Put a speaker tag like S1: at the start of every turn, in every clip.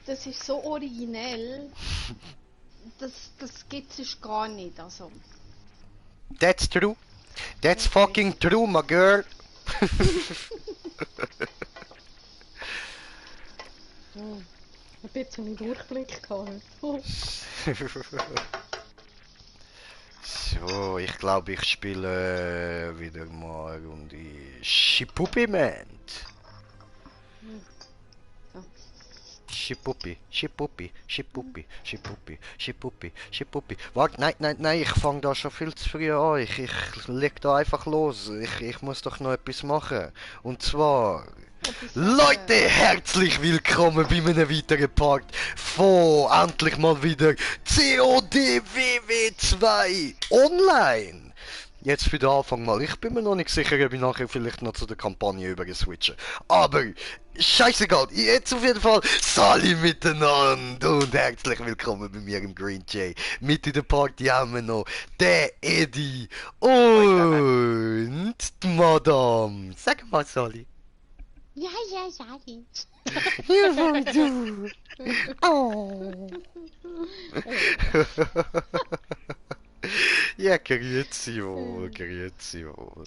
S1: das ist so originell. Das gibt es gar nicht, also.
S2: That's true. That's fucking true, my girl.
S3: Ein bisschen Durchblick gehabt.
S2: So, ich glaube, ich spiele wieder mal eine Runde Schipupiment. Schipuppi, Schipuppi, Schipuppi, Schipuppi, Schipuppi, Schipuppi. Warte, nein, ich fange da schon viel zu früh an. Ich leg da einfach los. Ich muss doch noch etwas machen. Und zwar... Leute, herzlich willkommen bei einem weiteren Part von endlich mal wieder COD WW2 Online. Jetzt für den Anfang mal, ich bin mir noch nicht sicher, ob ich nachher vielleicht noch zu der Kampagne überswitchen. Aber, scheißegal, jetzt auf jeden Fall Sali miteinander und herzlich willkommen bei mir im Green Jay. Mit in der Party haben wir noch den Eddie und die Madame. Sag mal, Sali.
S1: Ja.
S2: Hier von du. Oh. Ja, grüezi wohl, grüezi wohl.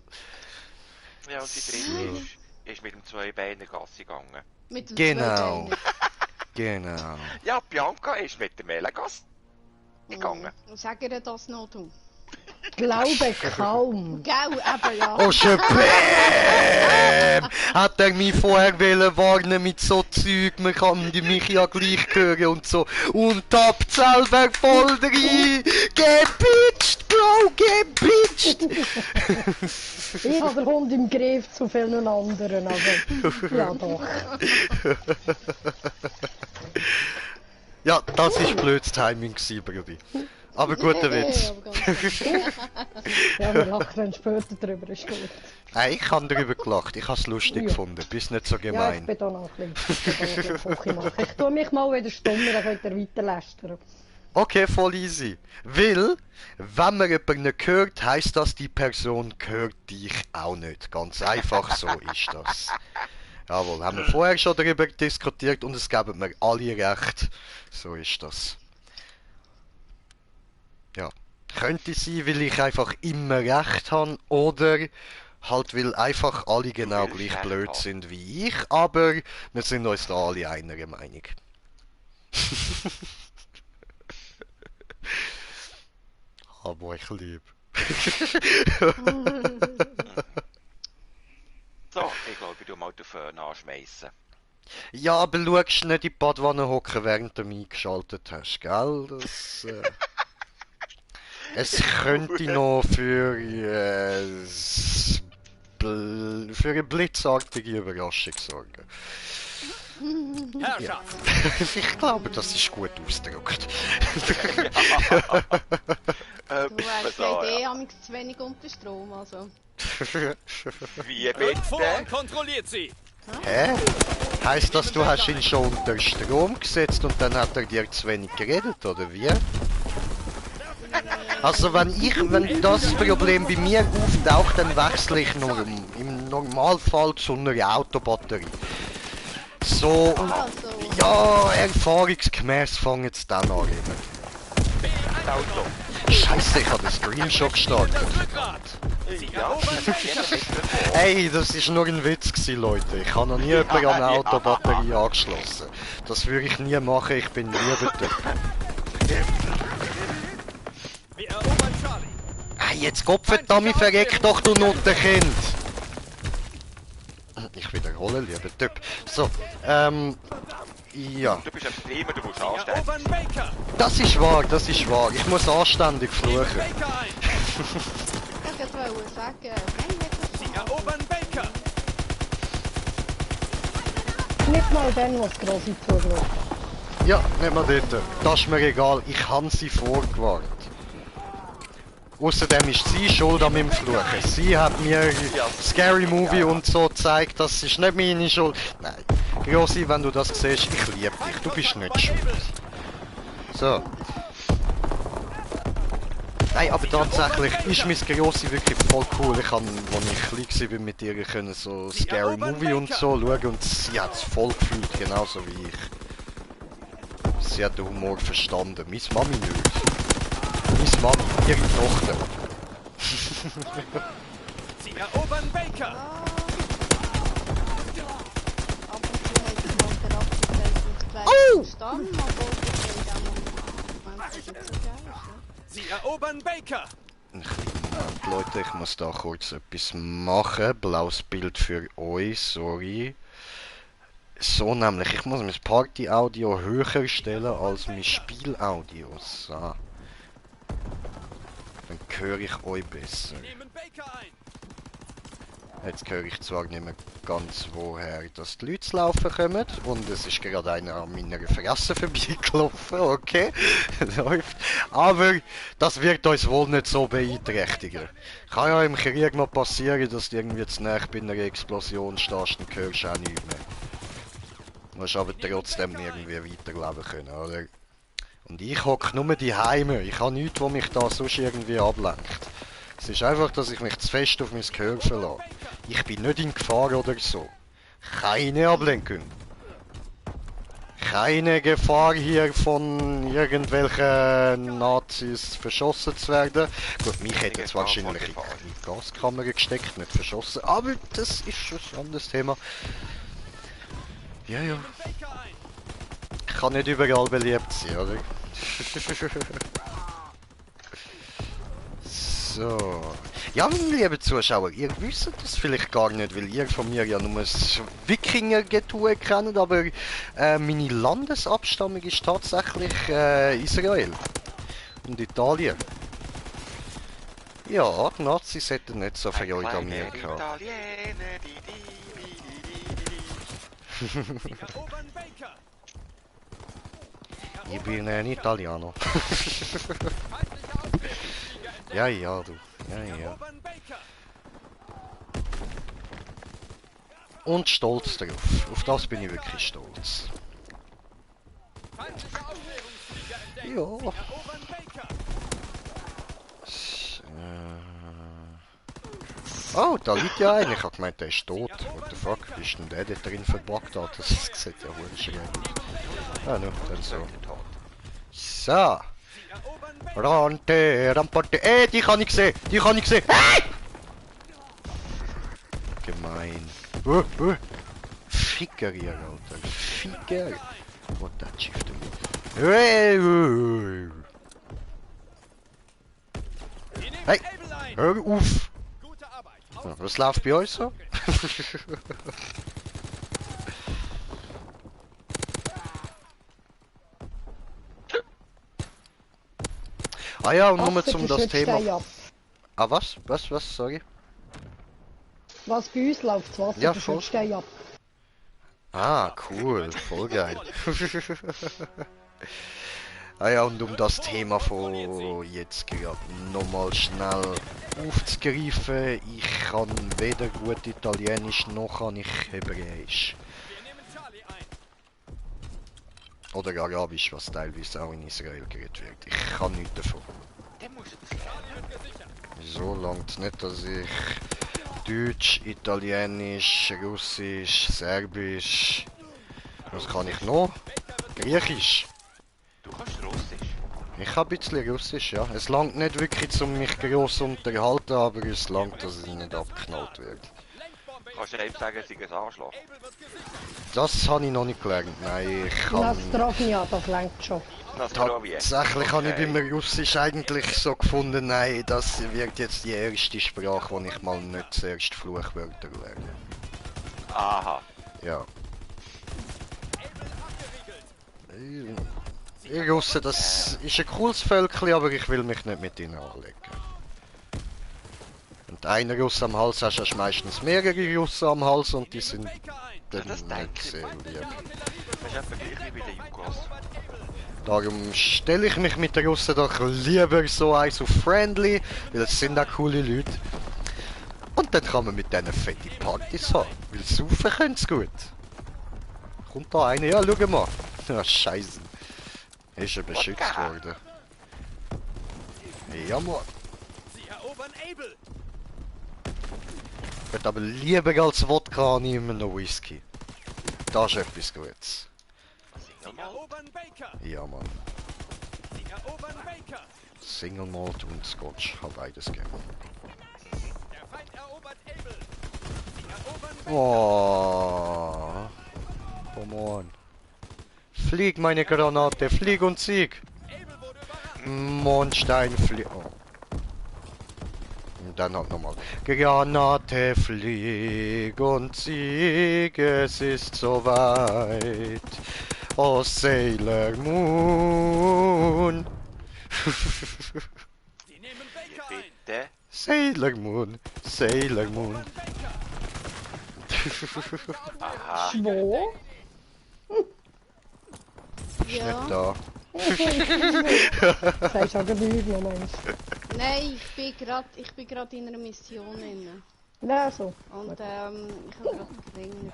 S4: Ja, und die dritte ist mit dem Zweibeiner Gassi gegangen.
S1: Mit dem
S2: Genau.
S1: Zweibeiner.
S2: Genau.
S4: Ja, Bianca ist mit dem Melegas gegangen.
S1: Sag ihr das noch, du?
S3: Glaube kaum.
S1: Gell, eben ja.
S2: Oh, schön. Hat er mich vorher warnen mit so Zeug, man kann mich ja gleich hören und so. Und tappt selber voll rein. Gebitcht, Bro, gebitcht.
S3: Ich habe den Hund im Griff zu vielen anderen, aber ja doch.
S2: Ja, das ist blödes Timing gewesen, Brudi. Aber guter Witz.
S3: Ja, wir lachen dann später drüber, ist gut.
S2: Nein, ich habe darüber gelacht. Ich habe es lustig gefunden. Bist nicht so
S3: Ja, ich
S2: gemein.
S3: bin da noch ein bisschen. Ich tue mich mal wieder stumm, dann könnt ihr weiter lästern.
S2: Okay, voll easy. Weil, wenn man jemanden nicht hört, heisst das, die Person hört dich auch nicht. Ganz einfach, so ist das. Jawohl, haben wir vorher schon darüber diskutiert und es geben mir alle recht. So ist das. Ja. Könnte sein, weil ich einfach immer recht habe oder halt weil einfach alle genau gleich blöd sind wie ich, aber wir sind uns da alle einer Meinung. Aber ich lieb.
S4: So, ich glaube, du mal den Föhn anschmeißen.
S2: Ja, aber schaust nicht in die Badwanne hocken, während du mich eingeschaltet hast, gell? Das, es könnte noch für eine blitzartige Überraschung sorgen. Ja. Ich glaube, das ist gut ausgedrückt.
S1: Du weißt, ich amigs zu wenig unter Strom, also.
S4: Wie bitte?
S5: Kontrolliert sie!
S2: Hä? Heißt das, du hast ihn schon unter Strom gesetzt und dann hat er dir zu wenig geredet, oder wie? Also wenn das Problem bei mir auftaucht, dann wechsle ich nur im Normalfall zu einer Autobatterie. So, ja, erfahrungsgemäß fangen jetzt dann an.
S4: Auto.
S2: Scheiße, ich habe den Stream schon gestartet.
S4: Ja,
S2: Ey, das ist nur ein Witz gewesen, Leute. Ich habe noch nie jemanden an eine Autobatterie angeschlossen. Das würde ich nie machen, ich bin lieber Typ.
S5: Wir erobern Charlie!
S2: Hey, jetzt Gottverdammt, verreck doch, du Nuttenkind! Ich wiederhole, lieber Typ. So, ja.
S4: du bist ein Streamer, du musst
S5: Wir
S4: anstellen.
S5: erobern Baker!
S2: Das ist wahr, das ist wahr. Ich muss anständig fluchen.
S5: Baker ein!
S1: Ich wollte sagen, nein,
S5: Sie erobern Baker!
S3: Nicht mal dann, was grosse zugeschaut.
S2: Ja, nicht mal dort. Das ist mir egal, ich habe sie vorgewarnt. Außerdem ist sie schuld an meinem Fluchen. Sie hat mir Scary Movie und so gezeigt, das ist nicht meine Schuld. Nein, Grossi, wenn du das siehst, ich liebe dich, du bist nicht schuld. So. Nein, aber tatsächlich ist mein Grossi wirklich voll cool. Ich habe, als ich klein war, mit ihr können so Scary Movie und so schauen und sie hat es voll gefühlt, genauso wie ich. Sie hat den Humor verstanden. Meine Mami nicht. Meine Mami, ihre Tochter.
S5: Sie erobern Baker.
S1: Ab und zu hat es mal der abgestellten Stamm, aber das geht auch noch, wenn es nicht so geil ist. Ne?
S5: Sie erobern Baker.
S2: Ein kleiner Moment, Leute, ich muss da kurz etwas machen. Blaues Bild für euch, sorry. So nämlich, ich muss mein Party-Audio höher stellen als mein Spiel-Audio. So. Dann höre ich euch besser.
S5: Nehmen Baker ein.
S2: Jetzt höre ich zwar nicht mehr ganz, woher dass die Leute zu laufen kommen. Und es ist gerade einer an meiner Fresse vorbeigelaufen, okay. Läuft. Aber das wird uns wohl nicht so beeinträchtigen. Kann ja im Krieg mal passieren, dass du irgendwie zu nahe bei einer Explosion stehst und hörst auch nichts mehr. Du musst aber trotzdem irgendwie weiterleben können, oder? Und ich hocke nur die Heime. Ich habe nichts, was mich da sonst irgendwie ablenkt. Es ist einfach, dass ich mich zu fest auf mein Gehör verlasse. Ich bin nicht in Gefahr oder so. Keine Ablenkung. Keine Gefahr hier von irgendwelchen Nazis verschossen zu werden. Gut, mich hätte jetzt wahrscheinlich in die Gaskammer gesteckt, nicht verschossen. Aber das ist ein anderes Thema. Ja, ja. Ich kann nicht überall beliebt sein, oder? So. Ja, meine lieben Zuschauer, ihr wisst das vielleicht gar nicht, weil ihr von mir ja nur das Wikinger-Getue kennt, aber meine Landesabstammung ist tatsächlich Israel und Italien. Ja, die Nazis hätten nicht so viel Freude an mir gehabt.
S5: Sie erobern Baker.
S2: Ich bin ein Italiano. Ja, ja, du. Ja, ja.
S5: Erobern Baker.
S2: Und stolz darauf. Auf das bin ich wirklich stolz.
S5: Feindliche Aufklärungsflieger entdeckt.
S2: Ja.
S5: Erobern Baker.
S2: Oh, da liegt ja einer. Ich hab gemeint, der ist tot. What the fuck? Wie ist denn der da drin verbuggt? Das sieht ja wohl schön aus. Ah, no, dann so. So.
S5: Sie erobern Baker.
S2: Rante, Ramporte. Die kann ich sehen! Die kann ich sehen! Hey! Gemein. Ficker hier, Alter. Ficker. What that shift
S5: Sie
S2: Hey!
S5: nehmen
S2: Hey.
S5: Able ein.
S2: Hör auf!
S5: Gute Arbeit.
S2: Ja, was läuft bei euch so? Ah ja, und nur
S3: Wasser
S2: zum das
S3: schützt dich
S2: Thema.
S3: ab.
S2: Ah was? Was? Sorry.
S3: Was bei uns läuft, das Wasser
S2: Ja,
S3: schützt dich ab.
S2: Ah, cool, voll geil. Ah ja, und um das Thema von jetzt gerade nochmal schnell aufzugreifen, ich kann weder gut Italienisch noch kann ich Hebräisch.
S5: Wir nehmen Charlie ein.
S2: Oder Arabisch, was teilweise auch in Israel geredet wird. Ich kann nichts davon.
S4: Dann musst du das lernen.
S5: Charlie wird gesichert.
S2: So langt nicht, dass ich Deutsch, Italienisch, Russisch, Serbisch. Was kann ich noch? Griechisch.
S4: Du kannst Russisch.
S2: Ich kann ein bisschen Russisch, ja. Es langt nicht wirklich, um mich gross unterhalten, aber es langt, dass es nicht abgeknallt wird.
S5: Lenkbombe.
S4: Kannst du eben sagen, es sei ein Arschloch.
S5: Able wird gesichert.
S2: Das habe ich noch nicht gelernt. Nein, ich kann...
S3: Nastrovnia, das lenkt schon.
S2: Tatsächlich habe ich beim Russisch eigentlich so gefunden, nein, das wird jetzt die erste Sprache, wo ich mal nicht zuerst Fluchwörter lerne.
S4: Aha.
S2: Ja.
S5: Able abgeriegelt.
S2: Die Russen, das ist ein cooles Völkchen, aber ich will mich nicht mit ihnen anlegen. Und einer Russ am Hals hast du meistens mehrere Russen am Hals und die sind
S5: Baker ein.
S2: dann
S4: das denke
S2: nicht
S4: ich.
S2: sehr lieb.
S4: Das ist etwa gleich wie bei den Jugos.
S2: Darum stelle ich mich mit den Russen doch lieber so eins auf friendly, weil es sind auch coole Leute. Und dann kann man mit denen fette Partys haben, weil saufen können sie gut. Kommt da einer? Ja, schau mal. Ja, scheiße. Ist er beschützt worden. Ja, Mann.
S5: Sie erobern Able.
S2: Ich würde aber lieber als Wodka nehmen noch Whisky. Das ist etwas Gutes.
S4: Was sind
S5: Sie erobern Baker.
S2: Ja, Mann.
S5: Sie erobern Baker.
S2: Single Malt und Scotch, hab beides gern.
S5: Der Feind erobert Able. Sie erobern Baker.
S2: Oh. Come on. Flieg, meine Granate, flieg und sieg.
S5: Able wurde überrannt.
S2: Mondstein, flieg. Oh. Und dann halt nochmal. Granate, flieg und sieg, es ist soweit. Oh, Sailor Moon.
S5: Sie nehmen Baker ein.
S4: Bitte.
S2: Sailor Moon, Sailor Moon.
S5: Erobern Baker.
S4: Aha.
S3: Wo?
S2: Nicht
S1: Ja.
S2: da.
S3: Sagst du auch nicht mehr, meinst
S1: Nein, ich bin grad in einer Mission inne.
S3: du? Ja, so.
S1: Und ich habe gerade geregnet.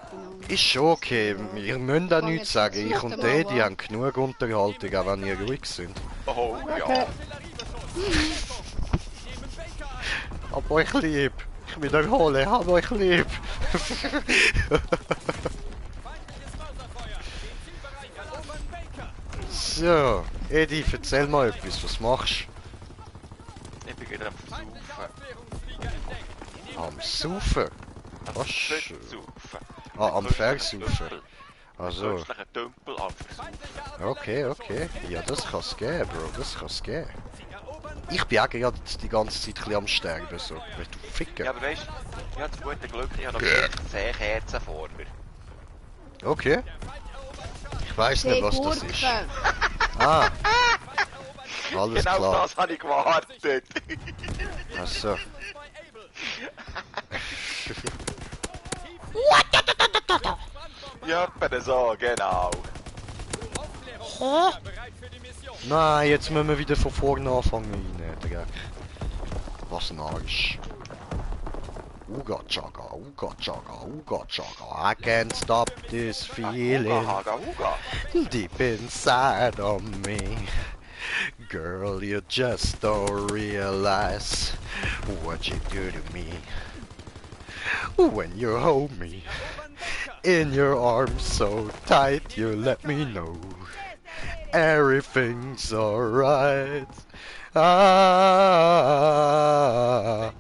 S2: Ist schon okay, ihr müsst auch nichts sagen. Ich und
S1: Mal
S2: die haben genug Unterhaltung, auch wenn ihr ruhig sind.
S4: Oh
S3: Okay.
S4: ja.
S5: Artilleriebeschuss. Sie nehmen Baker ein.
S2: Hab euch lieb. Ich wiederhole, hab euch lieb.
S5: Feindliches Mörserfeuer. Den Zielbereich erobern Baker.
S2: So, Edi, erzähl mal etwas, was machst
S4: Ich bin gerade am
S5: Feindliche
S4: Versuchen.
S5: Aufklärungsflieger entdeckt. Sie
S2: du?
S5: nehmen
S2: Am
S5: Baker
S2: Saufen?
S4: Am
S2: Was?
S4: Versuchen.
S2: Ah, am Versaufen. Also,
S4: Künstlichen Tümpel am Versuchen.
S5: feindliche
S2: okay,
S5: Artilleriebeschuss.
S2: okay. Ja, das kann's geben, Bro, das kann's geben.
S5: Sie erobern
S2: Ich bin auch gerade die ganze Zeit ein bisschen am Sterben, so. Weil du
S4: Ja,
S2: Ficker.
S4: aber weißt du, ich habe das gute Glück, ich habe noch 10 Kerzen vor mir.
S2: Okay. Ich weiß nicht, was das ist. Ah, alles
S4: Genau
S2: klar.
S4: das habe ich gewartet.
S2: Achso.
S5: bei Able.
S4: Ja, etwa so, genau.
S5: Aufklärungsflieger bereit für die Mission.
S2: Nein, jetzt müssen wir wieder von vorne anfangen rein, Digga. Was ein Arsch. Uga Chaga, Uga Chaga, Uga Chaga. I can't stop this feeling
S4: Haga, Huga.
S2: deep inside of me. Girl, you just don't realize what you do to me. When you hold me in your arms so tight, you let me know everything's alright. Ah,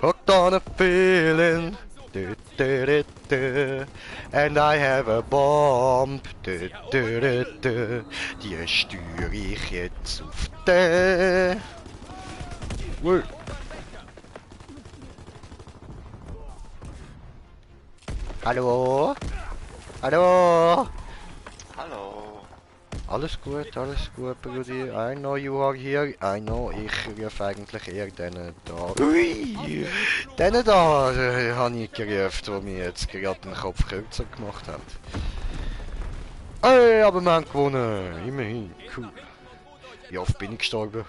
S2: hooked on a feeling, du, du, du, du. And I have a bomb, du, du, du, du. Die steuere ich jetzt auf den. Woo. Hallo? Hallo?
S4: Hallo.
S2: Alles gut, Brudi. I know you are here. I know, ich rufe eigentlich eher denen da. Ui! Denen da habe ich gerufen, die mir jetzt gerade den Kopf kürzer gemacht haben. Ey, aber wir haben gewonnen. Immerhin. Cool. Wie oft bin ich gestorben?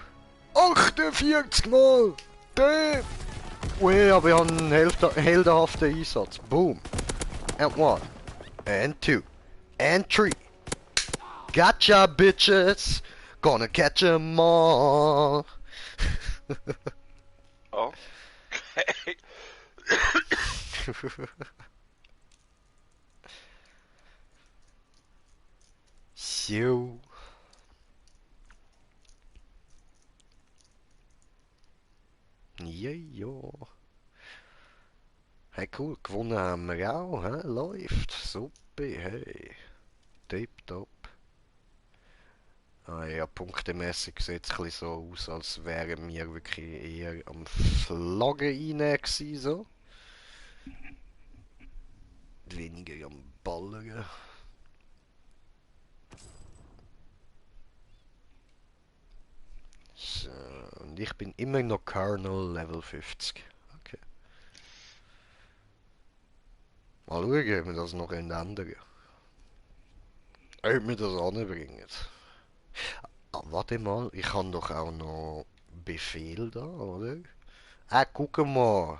S2: 48 Mal! Damn! Ui, aber ich habe einen heldenhaften Einsatz. Boom. And 1. And 2. And 3. Gotcha, bitches! Gonna catch 'em all!
S4: Okay.
S2: So. Ja, ja. Hey, cool, gewonnen haben wir auch, hä? Läuft. Super, hey. Tipptopp. Ah ja, punktemäßig sieht es ein bisschen so aus, als wären wir wirklich eher am Flaggen rein gewesen, so. Weniger am Ballern. So, und ich bin immer noch Colonel Level 50. Okay. Mal schauen, ob wir das noch ändern. Ob wir das anbringen. Ah, warte mal, ich habe doch auch noch Befehl da, oder? Ah, guck mal.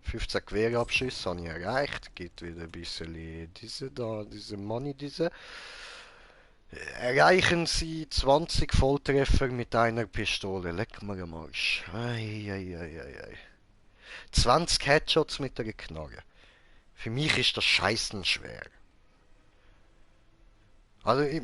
S2: 15 Querabschüsse habe ich erreicht. Gibt wieder ein bisschen diese Money, diese. Erreichen Sie 20 Volltreffer mit einer Pistole. Leck mir am Arsch. Ei. 20 Headshots mit einer Knarre. Für mich ist das scheißen schwer. Also ich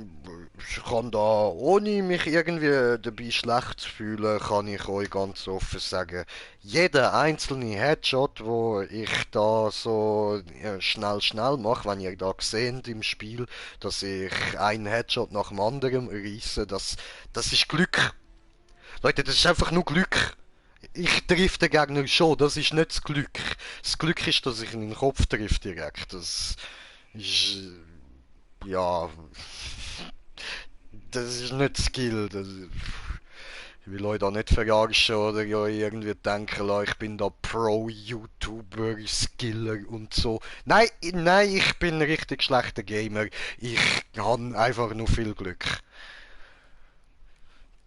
S2: kann da, ohne mich irgendwie dabei schlecht zu fühlen, kann ich euch ganz offen sagen, jeder einzelne Headshot, wo ich da so schnell mache, wenn ihr da seht im Spiel, dass ich einen Headshot nach dem anderen reisse, das ist Glück. Leute, das ist einfach nur Glück. Ich treffe den Gegner schon, das ist nicht das Glück. Das Glück ist, dass ich in den Kopf treffe direkt. Das ist, ja, das ist nicht Skill. Ich will euch da nicht verarschen oder ja irgendwie denken lassen, ich bin da Pro-YouTuber, Skiller und so. Nein, ich bin ein richtig schlechter Gamer. Ich habe einfach nur viel Glück.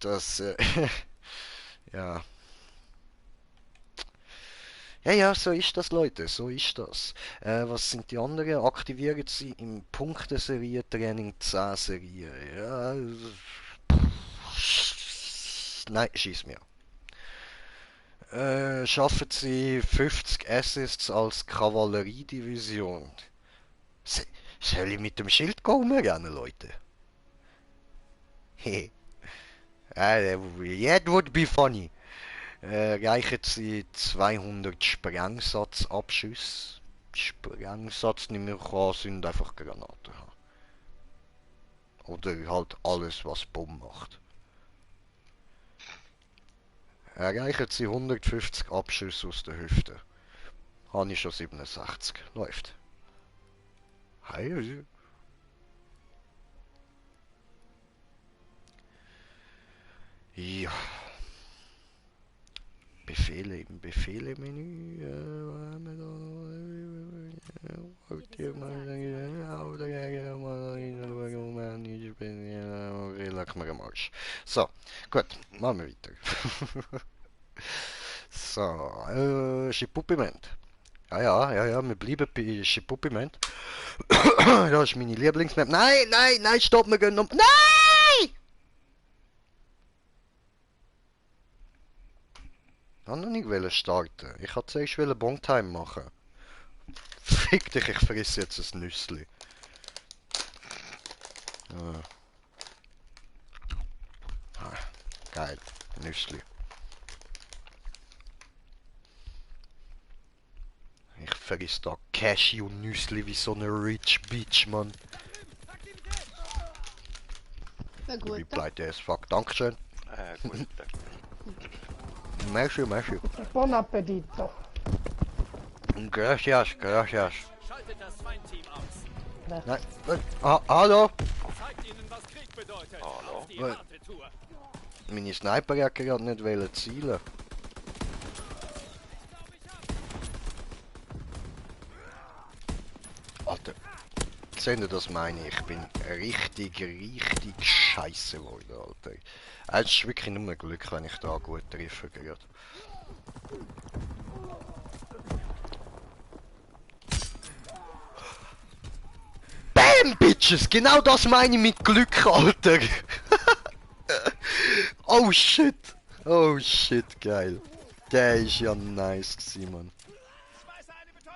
S2: Das, ja. Ja, so ist das, Leute, so ist das. Was sind die anderen? Aktivieren Sie im Punkteserie-Training 10 Serien. Ja, nein, schieß mir. Schaffen Sie 50 Assists als Kavalleriedivision. Soll ich mit dem Schild rumrennen, Leute? Hehe. That would be funny. Reichen Sie 200 Sprengsatzabschüsse. Sprengsatz, nehme ich an, sind einfach Granaten. Oder halt alles, was Bomben macht. Erreichen Sie 150 Abschüsse aus der Hüfte. Habe ich schon 67. Läuft. Hey. Ja. Befehle im Befehle-Menü. Leck mir am Arsch. So, gut, machen wir weiter. So, Schipuppiment. Ja, wir bleiben bei Schipuppiment. Das ist meine Lieblingsmap. Nein, stopp, wir gehen noch. Nein! Ich wollte noch nicht starten. Ich wollte zuerst Bongtime machen. Fick dich, ich fresse jetzt ein Nüssli. Geil, Nüssli. Ich fresse da Cashew-Nüssli wie so eine Rich Bitch, Mann.
S1: Na gut, dann.
S2: Pleite as fuck, Dankeschön.
S4: Gut.
S2: Merci.
S3: Buon appetito.
S2: Gracias.
S5: Schaltet das Feindteam aus.
S2: Nein, hallo?
S5: Zeigt ihnen, was Krieg bedeutet.
S4: Hallo?
S5: Auf die harte Tour.
S2: Meine Sniper-Jacke hat nicht zielen. Alter, seht ihr, das meine ich? Ich bin richtig scheiße geworden, Alter. Es ist wirklich nur mehr Glück, wenn ich da gut treffe gerade. Bam, Bitches! Genau das meine ich mit Glück, Alter! Oh shit, geil. Der ist ja nice gewesen, Mann.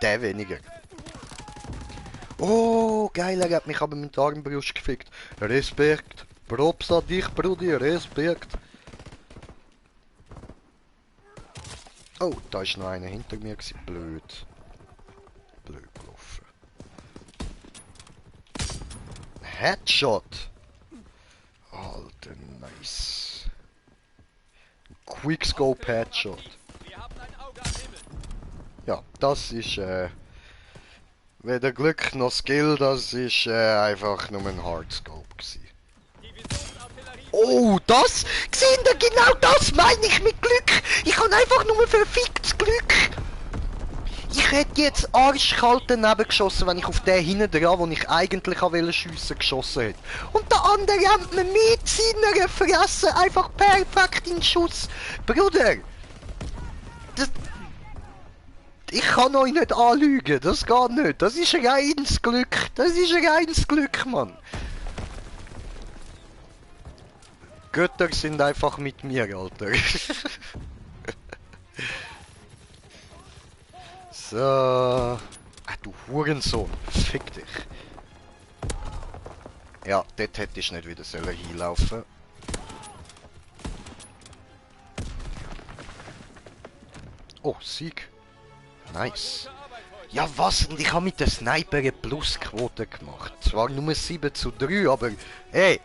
S2: Der weniger. Oh, geil, er hat mich aber mit der Armbrust gefickt. Respekt. Props an dich, Brudi, Respekt. Oh, da ist noch einer hinter mir gewesen. Blöd gelaufen. Headshot. Alter, nice. Quickscope Headshot.
S5: Wir haben ein Auge am Himmel.
S2: Ja, das ist weder Glück noch Skill, das ist einfach nur ein Hardscope gewesen.
S5: Divisionsartillerie.
S2: Oh, das? Seht ihr, genau das meine ich mit Glück. Ich habe einfach nur verficktes Glück. Ich hätte jetzt arschkalt daneben geschossen, wenn ich auf den hinten dran, wo ich eigentlich schiessen geschossen hätte. Und der andere hat mir mit seiner Fresse einfach perfekt in den Schuss. Bruder, das... Ich kann euch nicht anlügen, das geht nicht. Das ist reines Glück, Mann. Götter sind einfach mit mir, Alter. So. Ah, du Hurensohn. Fick dich. Ja, dort hätte ich nicht wieder sollen hinlaufen. Oh, Sieg. Nice. Ja was? Und ich habe mit der Sniper eine Plusquote gemacht. Zwar nur 7:3, aber... Hey!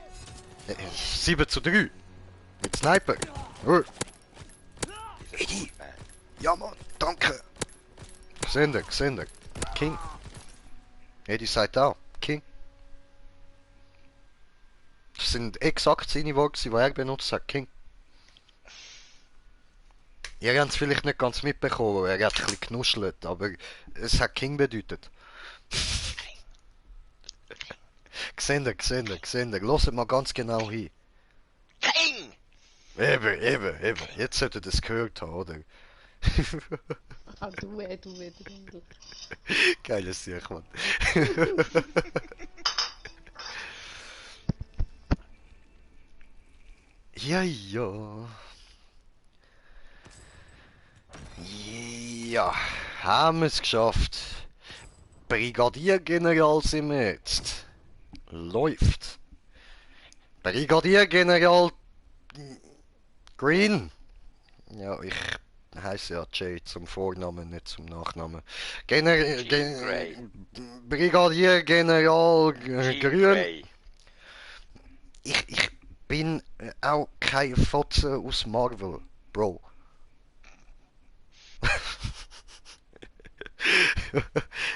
S2: 7:3. Mit Sniper. Oh. Eddie! Ja Mann, danke! Gesehen ihr? King. Eddie sagt auch, King. Das sind exakt seine Worte, die er benutzt hat, King. Ihr habt es vielleicht nicht ganz mitbekommen, er hat ein bisschen knuschelt, aber es hat King bedeutet. Seht ihr, hört mal ganz genau hin.
S4: King!
S2: Eben, jetzt solltet ihr es gehört haben, oder?
S1: Ah, du wieder.
S2: Geiles Sieg, Mann. Ja. Ja, haben wir es geschafft. Brigadiergeneral sind wir jetzt. Läuft. Brigadiergeneral Green. Ja, ich heiße ja Jay zum Vornamen, nicht zum Nachnamen.
S4: Grey.
S2: Brigadiergeneral Grün.
S4: Grey.
S2: Ich bin auch kein Fotze aus Marvel, Bro.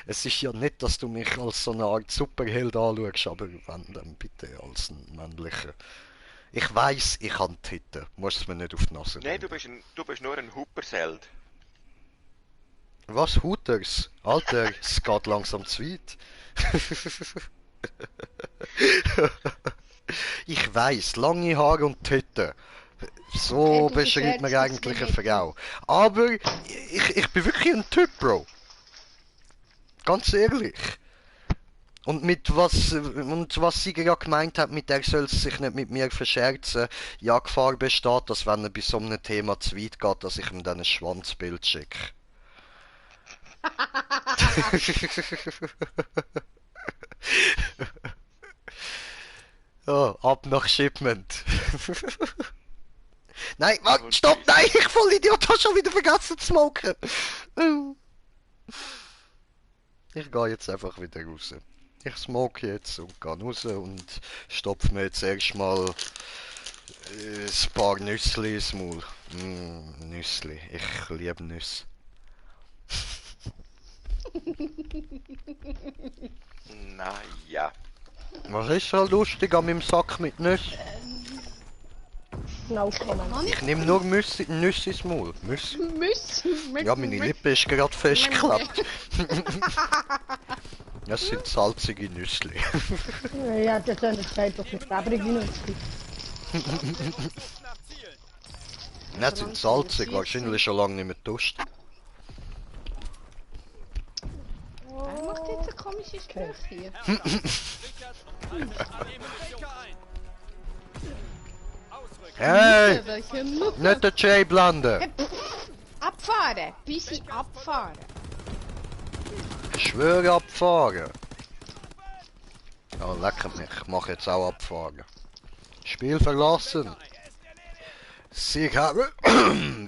S2: Es ist ja nicht, dass du mich als so eine Art Superheld anschaust, aber wenn, dann bitte als ein männlicher. Ich weiss, ich kann Titten. Musst es mir nicht auf die Nase
S4: Nein,
S2: nehmen.
S4: du bist nur ein Hupperseld.
S2: Was, Hooters? Alter, es geht langsam zu weit. Ich weiss, lange Haare und Titten. So
S1: Okay, du
S2: beschreibt man
S1: verstehst
S2: eigentlich
S1: das
S2: eine Frau. Aber ich bin wirklich ein Typ, Bro. Ganz ehrlich. Und was sie gerade gemeint hat, mit der soll sie sich nicht mit mir verscherzen, ja, Gefahr besteht, dass wenn er bei so einem Thema zu weit geht, dass ich ihm dann ein Schwanzbild schicke. Oh, ab nach Shipment. Nein, warte, stopp, nein, ich voll Idiot, hab schon wieder vergessen zu smoken. Ich gehe jetzt einfach wieder raus. Ich smoke jetzt und gehe raus und stopfe mir jetzt erstmal ein paar Nüssli ins Maul. Nüssli, ich liebe Nüsse.
S4: Naja.
S2: Was ist so lustig an meinem Sack mit Nüssen?
S3: No comment.
S2: Ich nehme nur Nüsse ins Maul. Nüsse? Ja, meine Lippe ist gerade festgeklappt. Das sind salzige Nüssli.
S3: Ja, das sind gesagt, dass ich fabrige Nüsse.
S2: Nicht sind salzig, wahrscheinlich schon lange nicht mehr Durst.
S1: Wer macht jetzt ein komisches Gespräch hier?
S2: Hey!
S1: Welche Mucke?
S2: Nicht den Jay blenden!
S1: Abfahren! Busy abfahren!
S2: Ich schwöre abfahren! Oh, lecker mich, ich mache jetzt auch abfahren. Spiel verlassen! Sieg haben!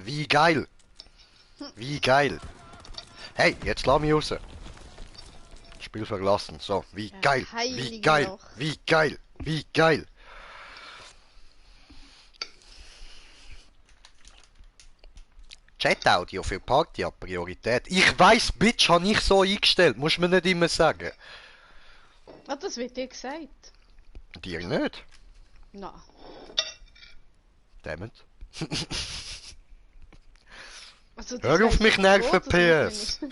S2: Wie geil! Wie geil! Hey, jetzt lass mich raus! Spiel verlassen, so, wie geil! Wie
S1: heilige
S2: geil!
S1: Loch.
S2: Wie geil! Wie geil! Chat-Audio für Party hat Priorität. Ich weiss, Bitch, habe ich so eingestellt. Musst du mir nicht immer sagen.
S1: Ah, das wird dir gesagt.
S2: Dir nicht?
S1: Na.
S2: Dammit.
S1: Also, das
S2: Hör auf
S1: weiss
S2: mich
S1: ich
S2: nerven,
S1: schon, das
S2: PS.
S4: Ein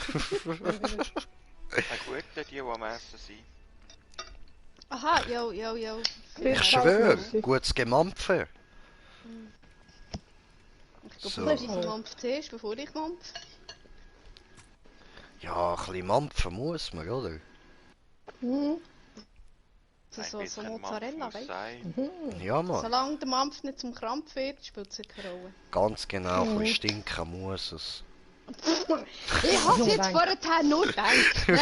S4: guter, die am Essen sind.
S1: Aha, jo.
S2: Ich schwöre, gutes Gemampfen.
S1: Ich glaube,
S2: So.
S1: dass ich mampf zuerst, bevor ich mampf.
S2: Ja, ein bisschen Mampfen muss man, oder?
S1: Das
S4: Ein
S1: ist so
S4: bisschen
S1: Mozzarella,
S4: Mampf muss
S1: weißt
S4: sein.
S1: du?
S2: Ja, Mann.
S1: Solange der Mampf nicht zum Krampf wird, spielt es keine Rolle.
S2: Ganz genau, ein bisschen stinken muss es.
S1: Ich hab's jetzt vorher nur gedacht, ne?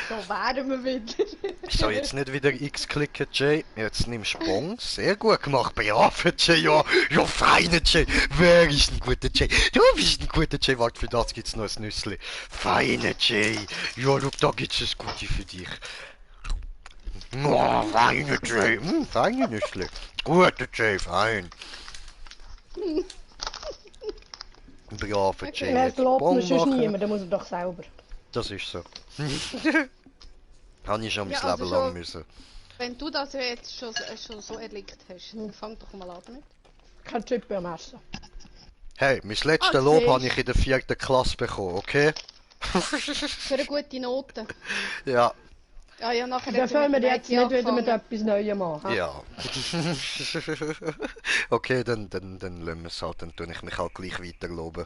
S1: So wären wir wieder.
S2: So, jetzt nicht wieder X klicken, Jay. Jetzt nimm Sprung. Sehr gut gemacht. Bravo, Jay. Ja, ja, feine Jay. Wer ist ein guter Jay? Du bist ein guter Jay. Warte, für das gibt's noch ein Nüssli. Feine Jay. Ja, schau, da gibt's ein Gute für dich. Oh, feine Jay. Feine Nüssli. Guter Jay, fein. Bravo, Jay.
S3: Er
S2: Jetzt
S3: lässt mir
S2: Bon
S3: sonst
S2: machen.
S3: niemand, der muss er doch selber.
S2: Das ist so. Habe ich schon mein
S1: Ja, also
S2: Leben lang
S1: schon-
S2: müssen.
S1: Wenn du das jetzt schon so erlebt hast, dann fang doch mal an damit.
S3: Kein Chip am Essen.
S2: Hey, mein letztes
S1: Ah,
S2: Lob
S1: siehst.
S2: habe ich in der 4. Klasse bekommen, okay?
S1: Für eine gute Note.
S2: Ja,
S1: Ja, ja, nachher
S3: Dann
S1: hat sie
S3: wollen wir
S1: mit
S3: jetzt
S1: Mädchen
S3: nicht wieder mit
S1: angefangen.
S3: etwas Neuem machen.
S2: ja. Okay, dann lassen wir es halt, dann tue ich mich halt gleich weiter loben.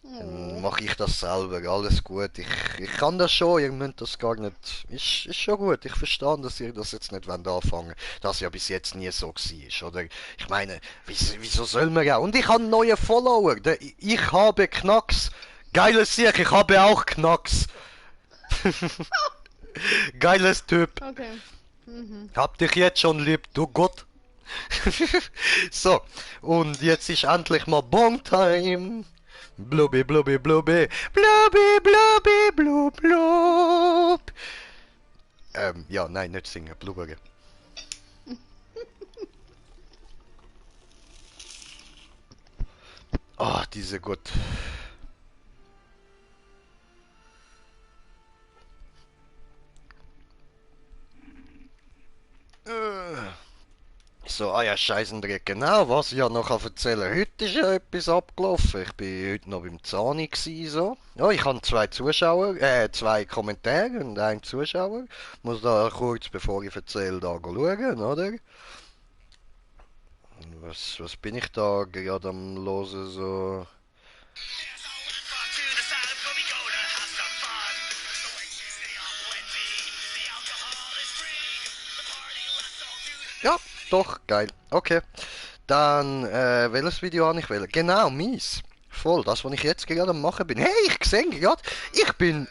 S2: Dann mache ich das selber, alles gut. Ich kann das schon, ihr müsst das gar nicht. Ist schon gut, ich verstehe, dass ihr das jetzt nicht anfangen wollt. Das ja bis jetzt nie so war, oder? Ich meine, wieso soll man ja? Und ich habe einen neuen Follower, ich habe Knacks. Geiles Sieg, ich habe auch Knacks. Geiles Typ.
S1: Okay.
S2: Hab dich jetzt schon lieb, du Gott. So, und jetzt ist endlich mal Bon-Time. Blubbi, blubbi, blubbi. Blubbi, blubbi, blub, blub. Ja, nein, nicht singen, blubbern. Ah, diese gut. So, ah ja, Scheissendreck, genau, was ich ja noch erzählen. Heute ist ja etwas abgelaufen. Ich bin heute noch beim Zani gsi, so. Ja, ich habe zwei Kommentare und einen Zuschauer. Muss da kurz, bevor ich erzähle, da schauen, oder? Was bin ich da gerade am Losen, so? Ja, doch, geil. Okay. Dann, welches Video habe ich wählen? Genau, mies. Voll, das, was ich jetzt gerade am machen bin. Hey, ich sehe gerade, ich bin...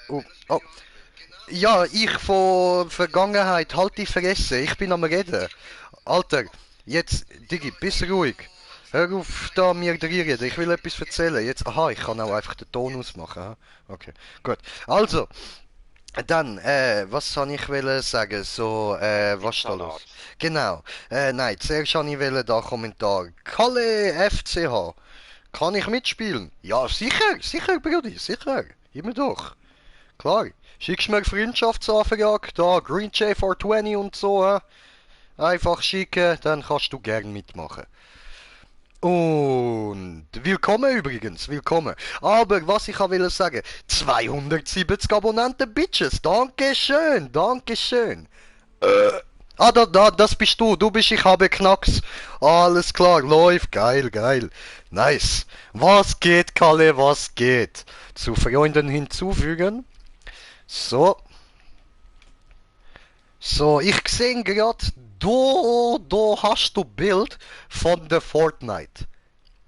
S2: Oh. Ja, ich von Vergangenheit, halt die Fresse, ich bin am Reden. Alter, jetzt, Digi, bist ruhig. Hör auf, da mir reden, ich will etwas erzählen. Jetzt, aha, ich kann auch einfach den Ton ausmachen. Ha? Okay, gut. Also, dann, was soll ich wollen sagen? So, was ist da los? Genau. Nein, zuerst wollte ich da Kommentar. Kalle FCH. Kann ich mitspielen? Ja, sicher, Brudi, sicher. Immer doch. Klar. Schickst mir Freundschaftsanfrage, da Green J420 und so. Einfach schicken, dann kannst du gern mitmachen. Und willkommen übrigens, willkommen. Aber was ich will sagen, 270 Abonnenten, Bitches. Dankeschön, Dankeschön. Das bist du. Du bist, ich habe Knacks. Alles klar, läuft. Geil, geil. Nice. Was geht, Kalle, was geht? Zu Freunden hinzufügen. So. So, ich sehe gerade, du hast du Bild von der Fortnite.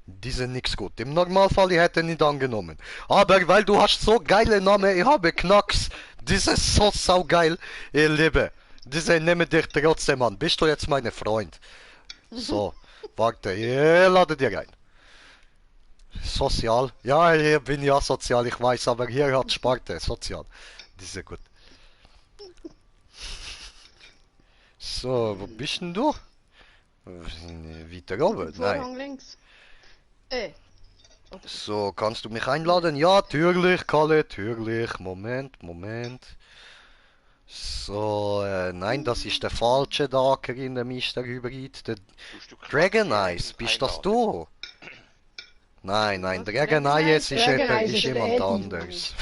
S2: Die sind nix gut. Im Normalfall, ich hätte nicht angenommen. Aber weil du hast so geile Namen, ich habe Knacks. Das ist so saugeil, ihr Liebe. Diese nehmen dich trotzdem an. Bist du jetzt meine Freund? So, warte, ich lade dir rein. Sozial. Ja, hier bin ja sozial, ich weiß, aber hier hat Sparte, sozial. Diese gut. So, wo bist denn du? Weiter oben? Nein.
S1: Vorhang links.
S2: So, kannst du mich einladen? Ja, natürlich, Kalle, natürlich. Moment. So, nein, das ist der falsche Daker in der Mr. Hybrid. Der Dragon Eyes, bist das du? Nein, Dragon Eyes ist jemand anderes.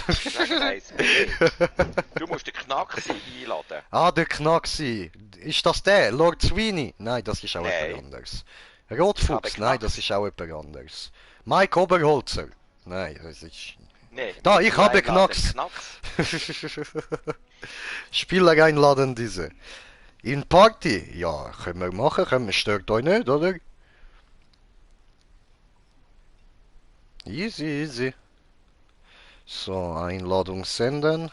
S4: Du musst den Knack einladen.
S2: Ah, der Knaxi. Ist das der? Lord Sweeney? Nein, das ist auch
S4: Nein.
S2: jemand anderes. Rotfuchs?
S4: der
S2: Nein,
S4: Knax.
S2: das ist auch jemand anderes. Mike Oberholzer? Nein, das ist...
S4: Nee,
S2: Da, ich habe
S4: einladen,
S2: Knacks. Spieler einladen diese. In Party? Ja, können wir machen, stört euch nicht, oder? Easy. So, Einladung senden.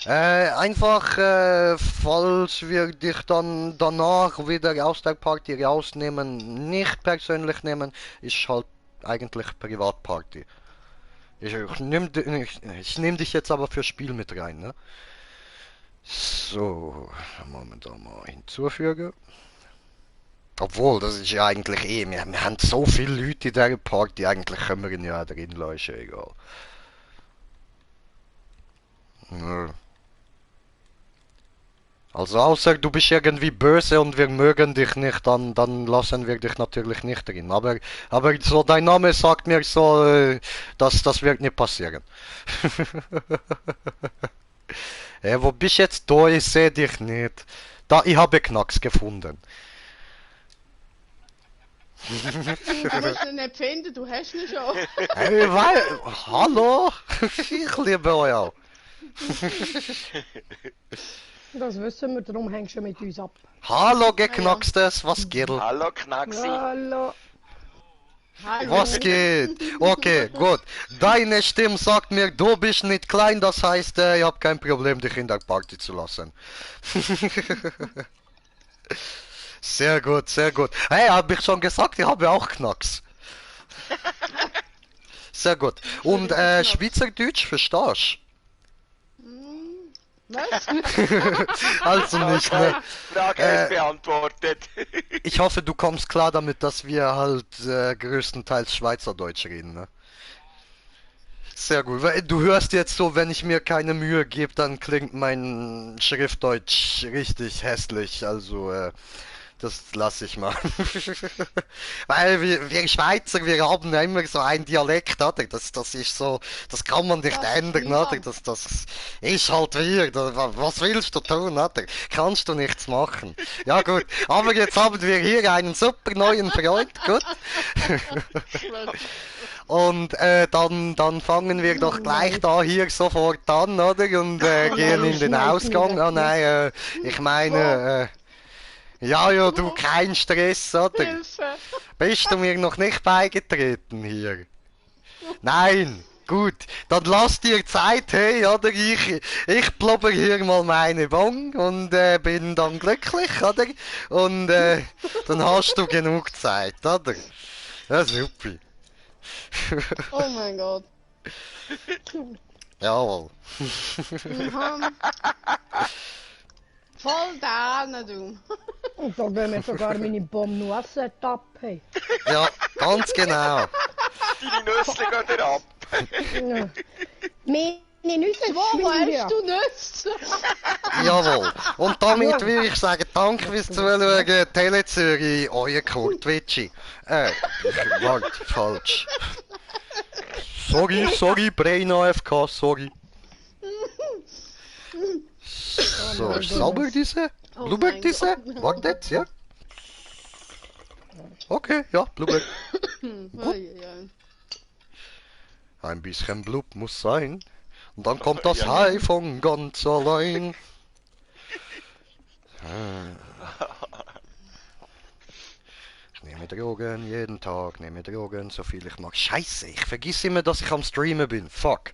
S2: Einfach, falls wir dich dann danach wieder aus der Party rausnehmen, nicht persönlich nehmen, ist halt eigentlich Privatparty. Ich nehm dich jetzt aber fürs Spiel mit rein, ne? So, momentan mal hinzufügen. Obwohl, das ist ja eigentlich wir haben so viele Leute in dieser Party, eigentlich können wir ihn ja auch drin lassen, egal. Ja. Also außer du bist irgendwie böse und wir mögen dich nicht, dann lassen wir dich natürlich nicht drin. Aber so dein Name sagt mir so, das wird nicht passieren. Wo bist jetzt du? Ich sehe dich nicht. Da, ich habe Knacks gefunden.
S1: Du musst ihn nicht finden, du hast ihn schon.
S2: Hallo? Ich liebe euch auch.
S3: Das wissen wir, darum hängst du mit uns ab.
S2: Hallo Geknackstes, was geht?
S4: Hallo Knaxi.
S3: Hallo.
S1: Hallo.
S2: Was geht? Okay, gut. Deine Stimme sagt mir, du bist nicht klein, das heißt, ich habe kein Problem, dich in der Party zu lassen. Sehr gut, sehr gut. Hey, habe ich schon gesagt, ich habe auch Knacks. Sehr gut. Und Schweizerdeutsch, verstehst
S1: Was?
S2: du? Also nicht, ne?
S4: Frage ist beantwortet.
S2: Ich hoffe, du kommst klar damit, dass wir halt größtenteils Schweizerdeutsch reden, ne? Sehr gut. Weil du hörst jetzt so, wenn ich mir keine Mühe gebe, dann klingt mein Schriftdeutsch richtig hässlich. Also, das lasse ich mal. Weil wir Schweizer, wir haben ja immer so einen Dialekt, oder? Das ist so, das kann man nicht
S1: Das ist
S2: ändern,
S1: niemand.
S2: oder? Das ist halt wir. Was willst du tun, oder? Kannst du nichts machen. Ja gut, aber jetzt haben wir hier einen super neuen Freund, gut? Und dann fangen wir doch gleich da hier sofort an, oder? Und gehen in den Ausgang. Oh nein, ich meine, ja, du, kein Stress, oder?
S1: Hilfe.
S2: Bist du mir noch nicht beigetreten hier? Nein, gut, dann lass dir Zeit, hey, oder? Ich blubber hier mal meine Bon und bin dann glücklich, oder? Und dann hast du genug Zeit, oder? Ja, super.
S1: Oh mein Gott.
S2: Jawohl.
S1: Mhm. Voll da, du.
S3: Und da gehen wir sogar meine Bomb-Nuss-Setup. Hey.
S2: Ja, ganz genau.
S4: Deine Nüsse gehen dir ab.
S3: Ja. Meine Nüsse
S1: Wo
S3: schwimmen
S1: hast du Nüsse?
S2: Jawohl. Und damit würde ich sagen, danke fürs Zuschauen. Tele Zürich, euer Kurt Witschi. Warte, falsch. Sorry, Brain AFK, sorry. So, sauber diese?
S1: Oh
S2: Blueberg
S1: mein
S2: diese?
S1: Gott.
S2: Wartet, ja? Okay, ja, Blueberg.
S1: Uiuiui.
S2: Ein bisschen Blub muss sein. Und dann kommt das Hai von ganz allein. Ich nehme Drogen jeden Tag, nehme Drogen, so viel ich mag. Scheiße, ich vergiss immer, dass ich am Streamen bin. Fuck.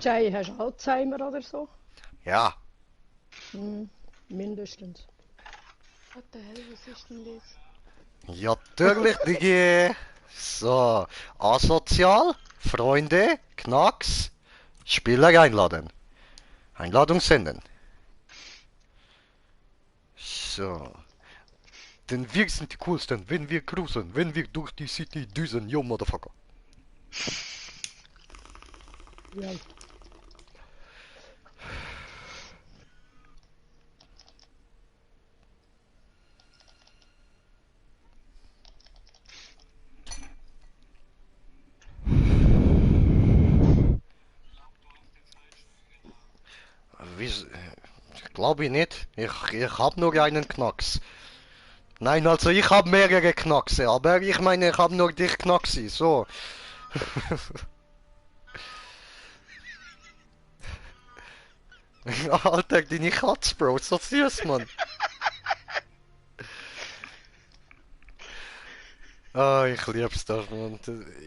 S3: Jay, hast du Alzheimer oder so?
S2: Ja,
S3: Mindestens.
S1: What the hell, was ist denn das?
S2: ja, natürlich, Digi. So, asozial, Freunde, Knacks, Spieler einladen. Einladung senden. So. Denn wir sind die coolsten, wenn wir cruisen, wenn wir durch die City düsen, yo motherfucker.
S3: Ja.
S2: Glaube ich nicht. Ich hab nur einen Knacks. Nein, also ich habe mehrere Knackse, aber ich meine, ich habe nur dich Knacksi, so. Alter, deine Katze, Bro, so süß, Mann. Ah, ich lieb's das, Mann.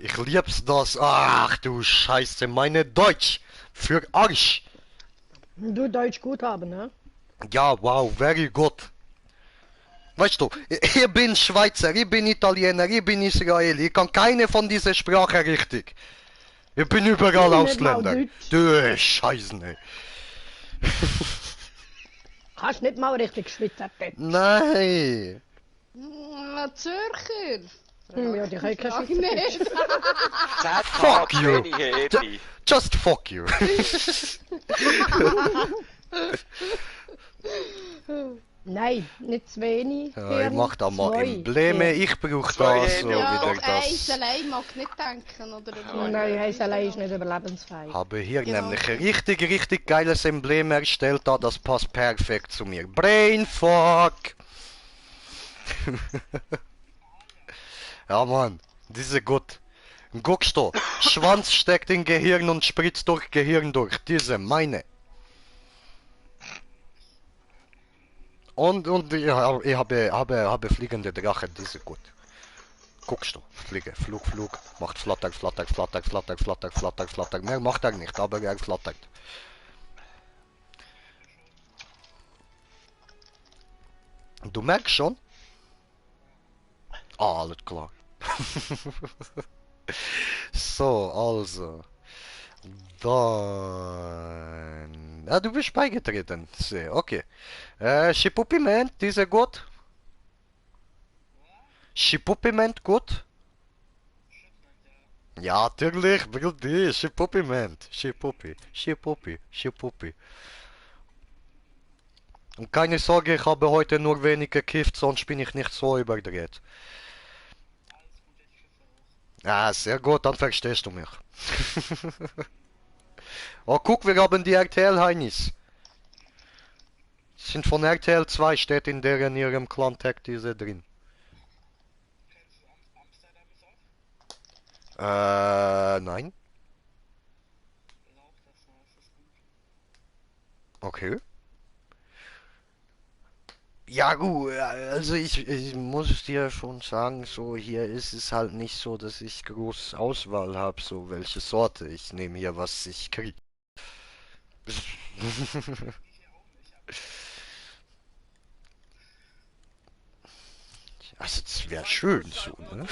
S2: Ich lieb's das. Ach du Scheiße, meine Deutsch. Für Arsch.
S3: Du Deutsch gut haben, ne?
S2: Ja, wow, very good. Weißt du, ich bin Schweizer, ich bin Italiener, ich bin Israeli. Ich kann keine von dieser Sprache richtig. Ich bin überall
S3: Nicht mal
S2: Ausländer.
S3: Deutsch.
S2: Du Scheiße, ne.
S3: Kannst nicht mal richtig Schweizerdeutsch.
S2: Nein.
S1: Zürcher.
S3: Ja, die können kein
S1: Frag
S3: Schweizerdeutsch.
S1: nicht.
S4: 10
S2: Fuck
S4: Tage
S2: you.
S4: weniger Epi.
S2: Just fuck you.
S3: Nein, nicht zu wenig.
S2: Ja, ich
S3: Hirn,
S2: mach da mal
S3: zwei.
S2: Embleme, ich brauch
S4: Zwei
S2: das so
S4: Hände.
S1: Ja,
S2: wieder
S1: und eins
S2: das.
S1: allein mag nicht denken, oder?
S3: Nein, heißt allein ist nicht überlebensfähig.
S2: Habe hier
S1: Genau.
S2: nämlich ein richtig geiles Emblem erstellt, da das passt perfekt zu mir. Brainfuck! Ja Mann, diese gut. Guckst du, Schwanz steckt in Gehirn und spritzt durch Gehirn durch. Diese, meine. Und ich habe fliegende Drache, diese gut. Guckst du, fliege, Flug, macht flattert. Mehr macht er nicht, aber er flattert. Du merkst schon? Ah, alles klar. So, also. Dann... Ja, du bist beigetreten. Sehr, okay. Schipupiment, diese gut? Schipupiment gut? Ja, natürlich, will die. Schipupiment. Schipuppi. Und keine Sorge, ich habe heute nur wenig gekifft, sonst bin ich nicht so überdreht. Ja, sehr gut, dann verstehst du mich. Oh, guck, wir haben die RTL-Heinis. Sind von RTL 2, steht in ihrem Clan-Tag diese drin. Nein. Okay. Ja gut, also ich muss dir schon sagen, so hier ist es halt nicht so, dass ich groß Auswahl habe, so welche Sorte. Ich nehme hier, was ich krieg. Also das wäre schön so, ne?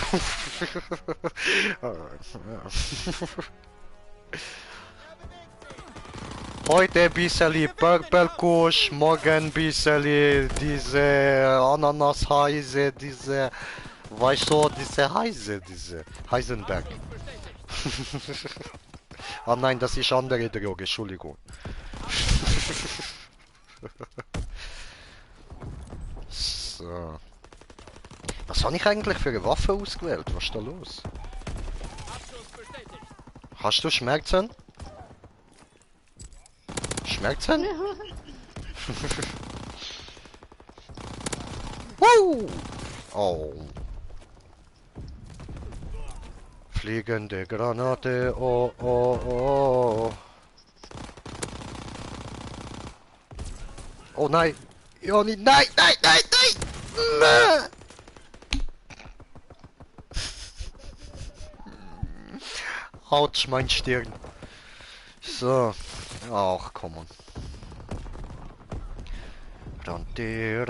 S2: Heute bisschen Purple Kush, morgen bisschen diese Ananas-Heise, diese, weißt du, diese Heise, diese Heisenberg. Ah nein, das ist andere Droge, Entschuldigung. So. Was habe ich eigentlich für eine Waffe ausgewählt? Was ist da los? Hast du Schmerzen? Schmerzen? Woo! Oh. Fliegende Granate, oh, oh, oh. Oh nein! Joni, nein! Autsch, mein Stirn. So. Ach, komm on. Rande.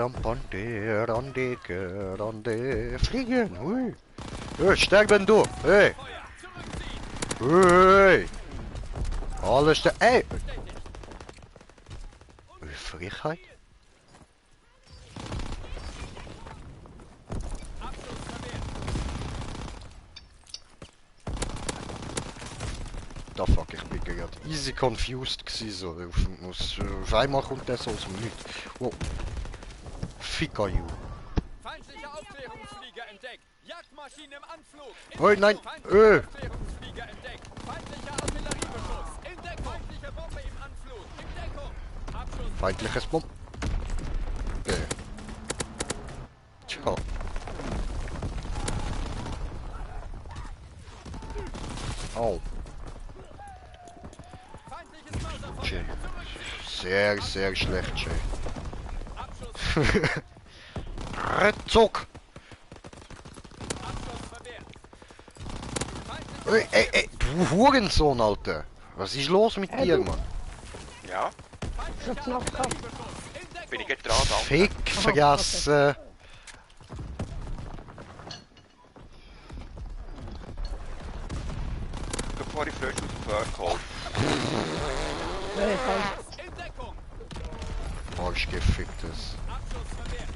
S2: Fliegen, hui. Sterben du, hey. Hey. Alles der, ey. Frechheit. Da fuck, ich bin gerade easy confused gsi so. Auf einmal kommt der so aus dem Nichts. Wow. Ficker you.
S5: Feindliche Aufklärungsflieger entdeckt. Jagdmaschinen im Anflug.
S2: Oh nein.
S5: Aufklärungsflieger entdeckt. Feindlicher Artilleriebeschuss. In Deckung. Feindliche Bombe im Anflug. In Deckung. Abschuss.
S2: Feindliches Bomb. Ciao. Oh.
S5: Feindliches Mörserfeuer.
S2: Jay. Sehr schlecht, Jay.
S5: Abschuss.
S2: Rückzug! Ey, du Hurensohn, Alter. Was ist los mit dir, Mann?
S4: Ja,
S3: Schon knapp gehabt.
S4: bin ich gerade dran, danke.
S2: Fick, vergessen.
S4: Bevor ich frisch aus dem Feuer geholt.
S3: Nee, falsch.
S5: In Deckung!
S2: Arschgeficktes.
S5: Abschuss verwehrt!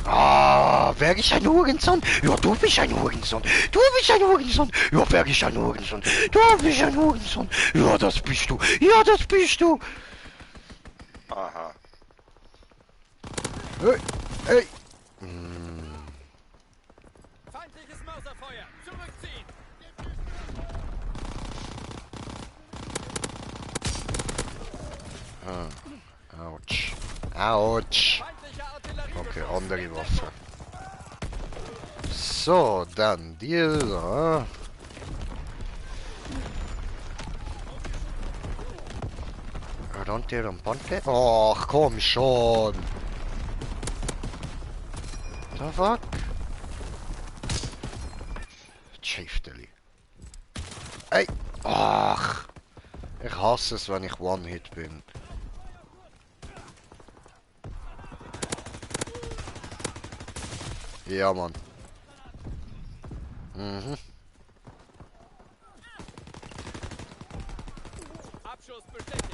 S2: Ah, wer ist ein Hurensohn? Ja, du bist ein Hurensohn. Du bist ein Hurensohn. Ja, wer ist ein Hurensohn? Du bist ein Hurensohn. Ja, das bist du. Ja, das bist du.
S4: Aha.
S2: Hey, hey.
S5: Feindliches Mörserfeuer! Zurückziehen!
S2: Autsch. Autsch.
S5: Feindlicher Artillerie!
S2: Okay, andere Waffe. So, dann dieser. Rannte rampante? Ach, komm schon. The fuck? Schifteli. Ey, ach. Ich hasse es, wenn ich One-Hit bin. Ja, Mann. Mhm.
S5: Abschuss bestätigt!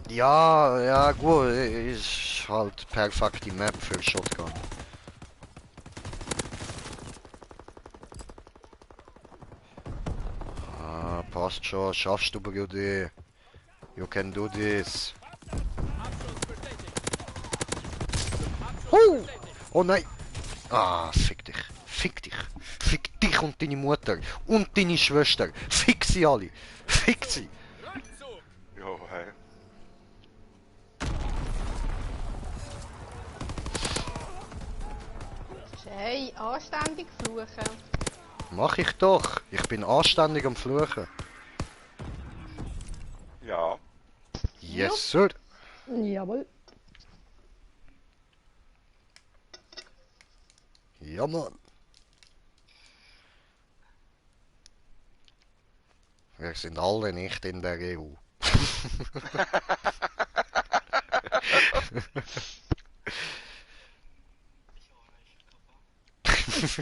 S2: Ja, ja, gut, ist halt perfekte Map für Shotgun. Ah, passt schon, schaffst du, Brudi. You can do this.
S5: Abschuss bestätigt!
S2: Oh, oh nein. Ah, fick dich. Fick dich. Fick dich und deine Mutter. Und deine Schwester. Fick sie alle. Fick sie.
S5: Rückzug!
S4: Jo, hey.
S1: Hey, anständig fluchen.
S2: Mach ich doch. Ich bin anständig am Fluchen.
S4: Ja.
S2: Yes, sir.
S3: Jawohl.
S2: Ja, Mann. Wir sind alle nicht in der EU.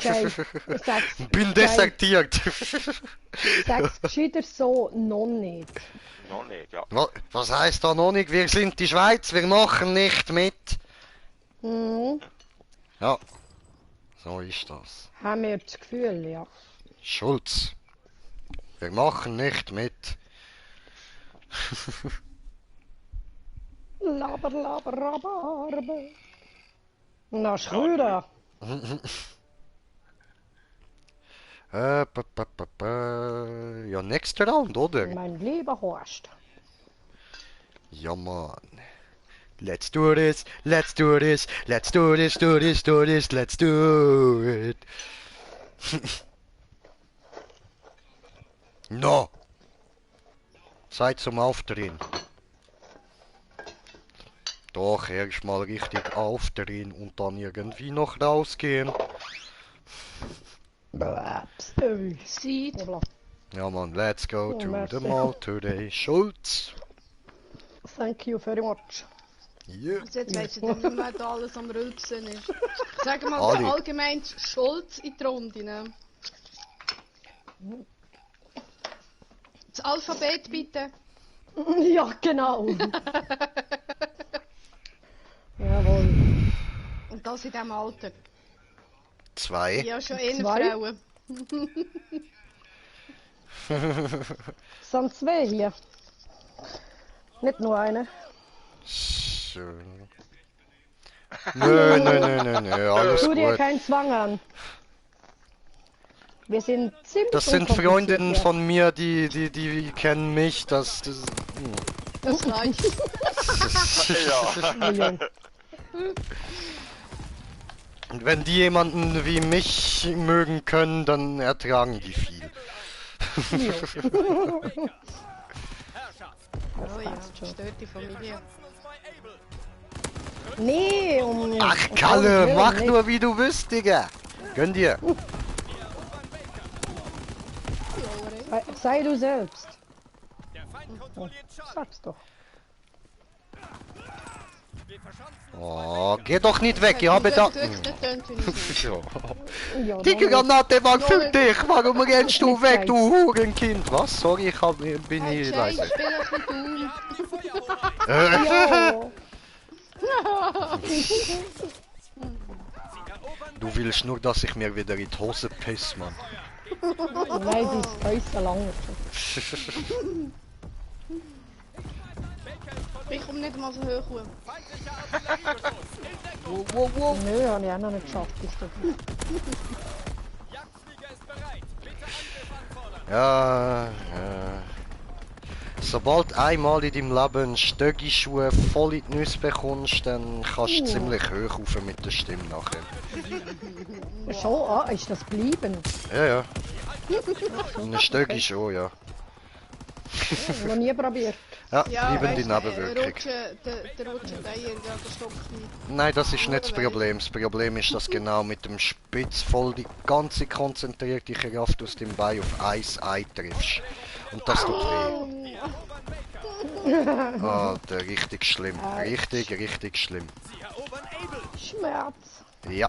S3: Geil. Sag's,
S2: Bin
S3: geil.
S2: desertiert.
S3: Sag's gescheiter so noch nicht.
S4: Noch nicht, ja.
S2: Was heißt da noch nicht? Wir sind die Schweiz, wir machen nicht mit.
S3: Mhm.
S2: Ja, so ist das.
S3: Haben wir das Gefühl, ja.
S2: Schulz. Wir machen nicht mit.
S3: Laber, laber, rabarber. Na, Schröder.
S2: Ja, next round, oder?
S3: Mein lieber Horst.
S2: Ja, Mann. Let's do this, let's do this, let's do this, do this, do this, let's do it. No! Zeit zum Aufdrehen. Doch, erstmal richtig aufdrehen und dann irgendwie noch rausgehen.
S1: Sieht.
S2: Ja, Mann, let's go
S3: Oh,
S2: to
S3: merci.
S2: the mall today. Schulz!
S3: Thank you very much.
S2: Yeah.
S1: Also jetzt weiss ich nicht mehr, wer da alles am Rülpsen ist. Sag mal
S2: Alle.
S1: so allgemein Schulz in die Runde. Ne? Das Alphabet bitte.
S3: Ja, genau. Jawohl.
S1: Und das in diesem Alter.
S2: 2.
S1: Ja, schon eher
S3: 2?
S1: Frauen.
S3: Es sind 2 hier. Nicht nur eine.
S2: So. Nö, alles
S3: Tu dir
S2: gut.
S3: keinen Zwang an. Wir sind ziemlich
S2: Das sind
S3: unkompliziert,
S2: Freundinnen
S3: ja.
S2: von mir, die kennen mich, das
S1: Das reicht.
S4: Ja.
S3: Million.
S2: Und wenn die jemanden wie mich mögen können, dann ertragen die viel.
S5: Herrschaft!
S1: Oh ja,
S3: passt schon.
S1: stört die Familie.
S5: Tanzen uns bei Able!
S3: Nee,
S2: Ach,
S3: um
S2: Kalle,
S3: Gottes Willen
S2: mach
S3: nicht.
S2: nur wie du bist, Digga. Gönn dir.
S3: Sei du selbst.
S5: Der Feind kontrolliert Charlie.
S3: Sag's doch.
S5: Wir verschanzen uns
S2: Oh, geh doch nicht weg, ich habe da...
S1: Das tönt wie nicht.
S2: So.
S3: Ja,
S2: Die
S3: dann-
S2: Granate war für dich, warum rennst du
S3: Nicht
S2: weg, du
S3: gleich.
S2: Hurenkind? Was? Sorry, bin
S1: Hey
S2: ich
S1: Jay,
S2: leise.
S1: spiel doch nicht um.
S5: die Feuerober.
S3: Ja.
S5: Sie erobern
S2: Du willst nur, dass ich mir wieder in die Hose piss, Mann.
S3: Nein, die ist Häuser lang.
S1: Ich komm nicht mal so hoch hoch.
S5: feindlicher Artilleriebeschuss. In Deckung.
S3: Nö, habe ich auch noch nicht geschafft. Ist doch gut.
S5: Jagdflieger ist bereit. Bitte Angriff anfordern.
S2: Ja. Sobald einmal in deinem Leben Stöcki-Schuhe voll in die Nüsse bekommst, dann kannst du ziemlich hoch rauf mit der Stimme nachher.
S3: Schon, ist das geblieben?
S2: Ja. Eine Stöcki schon, ja.
S3: Noch nie probiert.
S2: Ja,
S1: Ja,
S2: bleibende
S1: weißt,
S2: Nebenwirkung.
S1: der rutscht der Stock nicht.
S2: Nein, das ist nicht das Problem. Das Problem ist, dass genau mit dem Spitz voll die ganze konzentrierte Kraft aus dem Bein auf ein Ei triffst. Und das tut weh. Alter, richtig schlimm. Richtig schlimm.
S5: Sie erobern Able.
S3: Schmerz.
S2: Ja.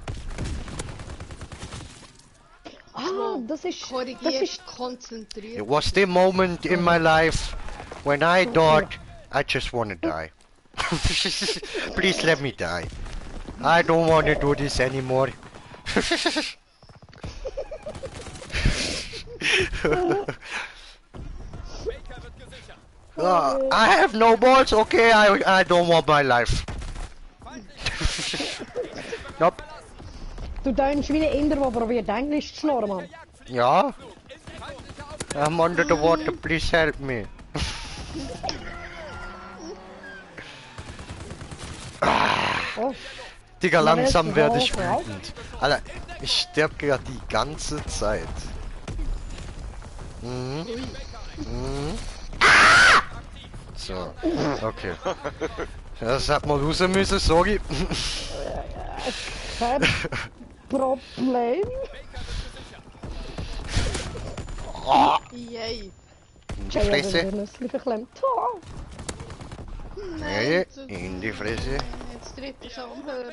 S3: Ah, das ist...
S1: Korrigiert, konzentriert.
S2: It was the moment in my life when I thought I just wanna die. Please let me die. I don't wanna do this anymore.
S5: Baker wird gesichert.
S2: I have no balls, okay, I don't want my life. Nope.
S3: Du denkst wie ein Inder, der probiert Englisch zu schnurren, Mann.
S2: Ja? I'm under the water, please help me.
S3: Oh,
S2: Digga,
S3: Na,
S2: langsam
S3: das
S2: werde ich
S3: war auch.
S2: wütend. Alter, ich sterb gerade die ganze Zeit. Mhm. Mhm. So, okay. Das hat mal raus müssen, sorry.
S3: kein Problem.
S1: Yay.
S2: In die
S3: Ja, ja,
S2: Fresse.
S3: wenn der Nüssli verklemmt. Oh.
S2: Nee, in die Fresse.
S1: Jetzt tritt er so am Hörli.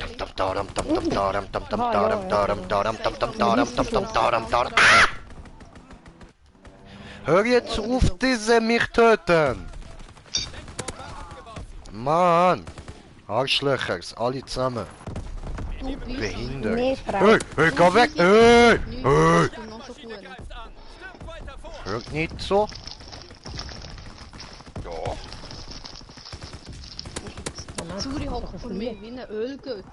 S2: Hör jetzt auf, diese mich töten! Mann! Arschlöchers, alle zusammen.
S1: Du bist
S2: Behindert.
S3: Nee, Frau.
S2: Hey, hey, geh weg! Hey!
S1: nicht,
S2: Hey!
S1: du noch so gut.
S5: Greift an. Stürmt weiter vor.
S2: Hört nicht so.
S4: Ja,
S1: Zuri hockt vor mir wie ein Ölgötz.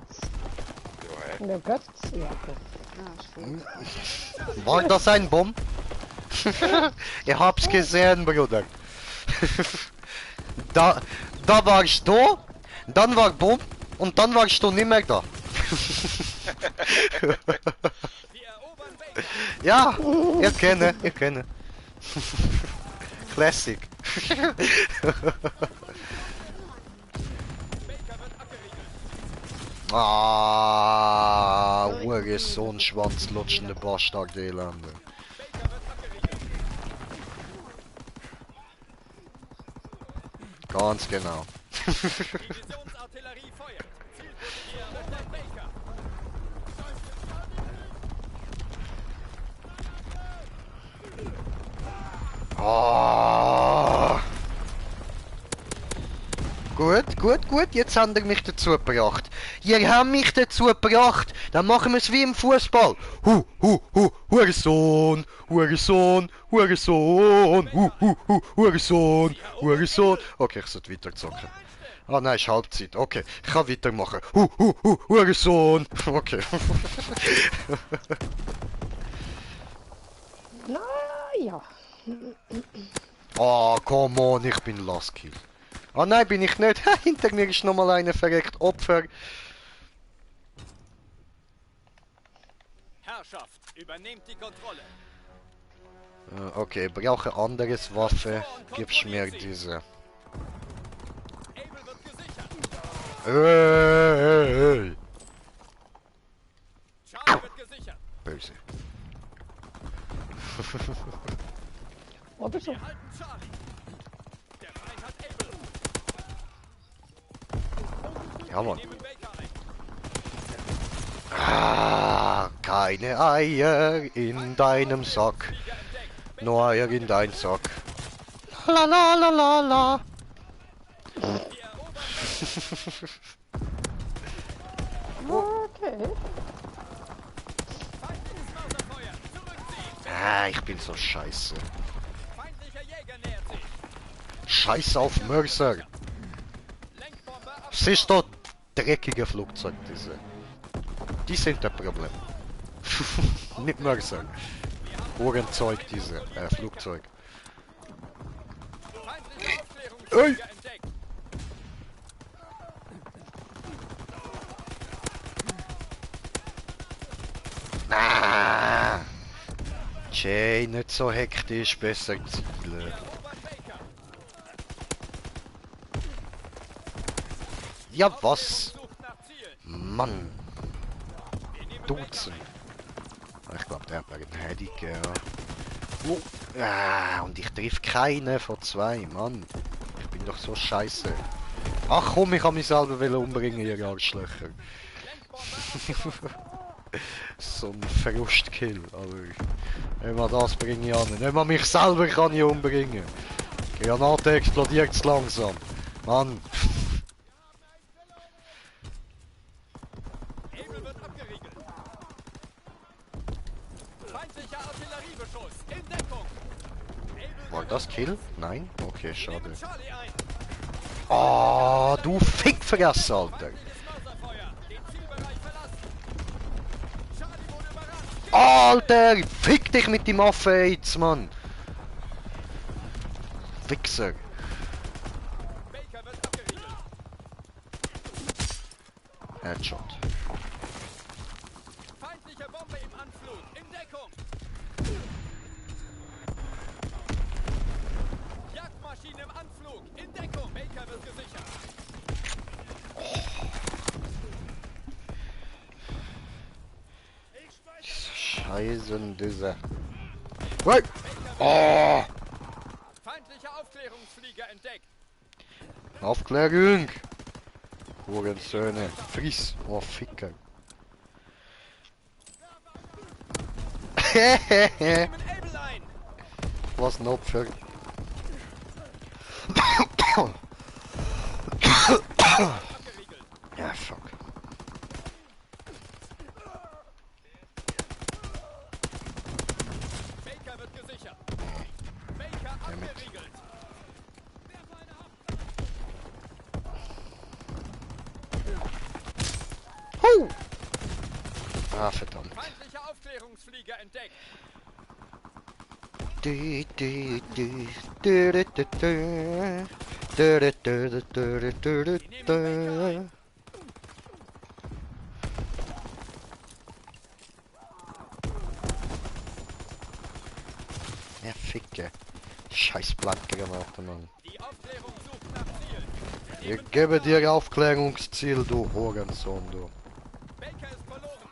S3: Der Götz, ja.
S1: Ah, ist voll.
S2: War das ein Bomb? Ich hab's gesehen, Bruder. Da warst du, dann war Bomb und dann warst du nicht mehr da.
S5: Wir erobern Baker.
S2: Ja, ich kenne. Classic.
S5: Baker wird abgeriegelt.
S2: Ah, Hure, so ein schwanzlutschende Bastard, Elende.
S5: Baker wird abgeriegelt.
S2: Ganz genau.
S5: Divisionsartillerie feuert. Zielposition der Baker.
S2: Ah. Gut, jetzt haben ihr mich dazu gebracht. Ihr habt mich dazu gebracht. Dann machen wir es wie im Fußball. Hurensohn. Hurensohn. Okay, ich sollte weiter zocken. Ah nein, ist Halbzeit. Okay, ich kann weitermachen. Hurensohn. Okay.
S3: Na ja.
S2: Ah, come on, ich bin Last Kill. Ah nein, bin ich nicht. Hinter mir ist nochmal einer verreckt. Opfer.
S5: Herrschaft, übernehmt die Kontrolle.
S2: Okay, brauche anderes Waffe. Gibst mir diese.
S5: Able wird gesichert.
S2: Hey.
S5: Charlie wird gesichert.
S2: Böse.
S3: Oder so.
S5: Wir halten Charlie. Der Feind hat Able.
S2: Ja, Mann.
S5: Nehmen Baker ein.
S2: Ah, keine Eier in deinem Sack.
S5: Flieger entdeckt.
S2: Nur Eier in dein Sack. La la la la la.
S5: Wir erobern
S3: Okay.
S5: feindliches Mörserfeuer. Zurückziehen.
S2: Ah, ich bin so scheiße.
S5: Feindlicher Jäger nähert sich.
S2: Scheiße auf Mörser.
S5: Lenkbombe ab.
S2: Siehst du, dreckige Flugzeug, diese. Die sind das Problem. Nicht Mörser. Ohrenzeug, diese. Flugzeug.
S5: Feindliche Aufklärungsflieger entdeckt.
S2: Ah! Jay, nicht so hektisch, besser zielen.
S5: Erobern Baker.
S2: Ja, was?
S5: Sucht nach Zielen.
S2: Mann,
S5: Wir nehmen
S2: Dutzend. Ich glaube, der hat einen Headache, ja. Oh. Ah, und ich triff keinen von zwei, Mann. Ich bin doch so scheiße. Ach komm, ich kann mich selber umbringen, ihr Arschlöcher. So ein Verlustkill, aber wenn man das bringe ich an. Nicht mal mich selber kann ich umbringen. Die Granate explodiert zu langsam. Mann.
S5: Able wird abgeriegelt. Feindlicher Artilleriebeschuss. In Deckung. Able
S2: War das Kill? Nein? Okay, schade.
S5: nehmen Charlie ein.
S2: Ah, du Fickfresser, Alter.
S5: Feindliches Mörserfeuer. Den Zielbereich verlassen. Charlie wurde überrannt.
S2: Alter, fick dich mit dem Affe-Aids, Mann. Wichser.
S5: Baker wird abgeriegelt.
S2: Headshot.
S5: Feindliche Bombe im Anflug. In Deckung. Jagdmaschine im Anflug. In Deckung. Baker wird gesichert.
S2: Scheiße, dieser. Hey! Oh!
S5: Feindlicher Aufklärungsflieger entdeckt.
S2: Aufklärung! Hurensöhne. Friss! Oh, Ficker.
S5: Nehmen Able ein.
S2: Was ein Opfer.
S5: Abgeriegelt.
S2: Ja, fuck.
S5: Baker wird gesichert. Baker
S2: Damit.
S5: abgeriegelt.
S2: Huh! Ah, verdammt.
S5: Feindlicher Aufklärungsflieger entdeckt.
S2: Du, du, du, du, du, du, du. Du, du, du, du, du, du, du. Ja, Ficke. Scheiß Blattgranate, Mann.
S5: Die Aufklärung sucht nach Zielen.
S2: Ich gebe dir Aufklärungsziel, du Hurensohn, du.
S5: Baker ist verloren.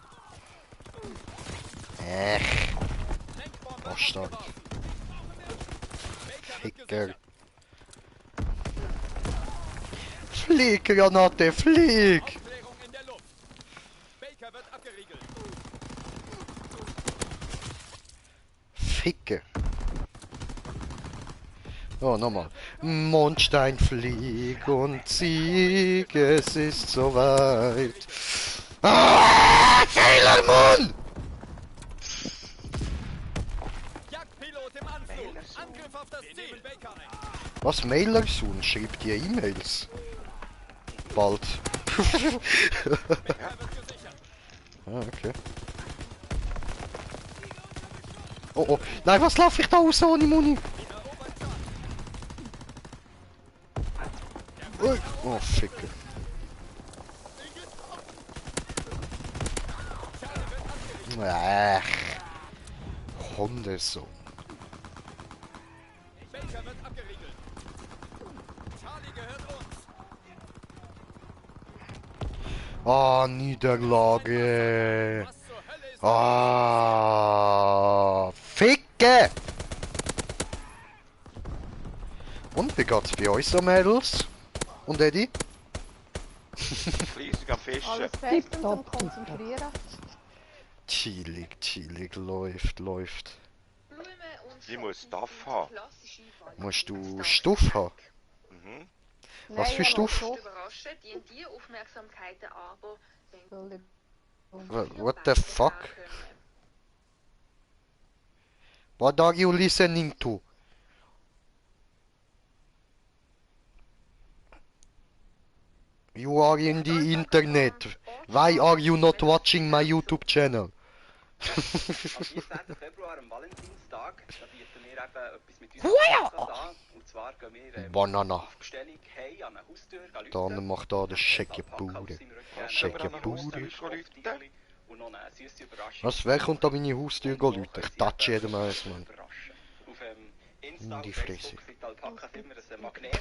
S2: Oh,
S5: Lenkbombe
S2: stark.
S5: abgeworfen. Baker wird
S2: Ficker.
S5: gesichert.
S2: Flieg, Granate, flieg!
S5: Aufklärung in der Luft. Baker wird abgeriegelt.
S2: Ficke. Oh, nochmal. Mondstein, flieg und sieg, es ist soweit. Ah, Sailor Moon!
S5: Jagdpilot im Anflug. Angriff auf das Ziel. Baker ein.
S2: Was, Mailersohn? Schreibt ihr E-Mails? Bald.
S5: Baker wird gesichert.
S2: Ah, okay. Oh, oh. Nein, was laufe ich da aus ohne Muni?
S5: Erobert Charlie.
S2: Ui. Oh, Ficke.
S5: Charlie wird abgeriegelt.
S2: Ach. Hundesohn.
S5: Baker wird abgeriegelt. Charlie gehört uns.
S2: Ah, Niederlage.
S5: Was zur Hölle ist
S2: Ah, Ficke! Und wie geht's bei euch so, Mädels? Und Eddie?
S4: Fleissig am Fischen.
S1: Alles bestens zum
S3: Tipptopp,
S1: Konzentrieren.
S2: Chillig, chillig, läuft.
S4: Ich muss Stuff haben.
S2: Musst du Stoff haben?
S4: Mhm.
S2: Was für
S1: Nein,
S2: Stoff?
S1: aber
S6: Überraschen dienen die Aufmerksamkeiten aber, wenn
S2: What the fuck? What are you listening to? You are in the internet. Why are you not watching my YouTube channel?
S7: Am 14. Februar, am Valentinstag, da bieten wir eben etwas mit unserem Podcast an. Und zwar gehen wir
S2: Banana.
S7: auf Bestellung hey an eine Haustür,
S2: Dann macht da der Schecke Bude. Schecke
S7: Bude.
S2: Bude.
S7: Und noch eine süße Überraschung.
S2: Was, wer kommt an meine Haustür gehen, Leute? Ich touch jedem eins, Mann.
S7: Auf Insta und
S2: Die Fresse.
S7: Facebook sind Alpakas immer ein Magnet.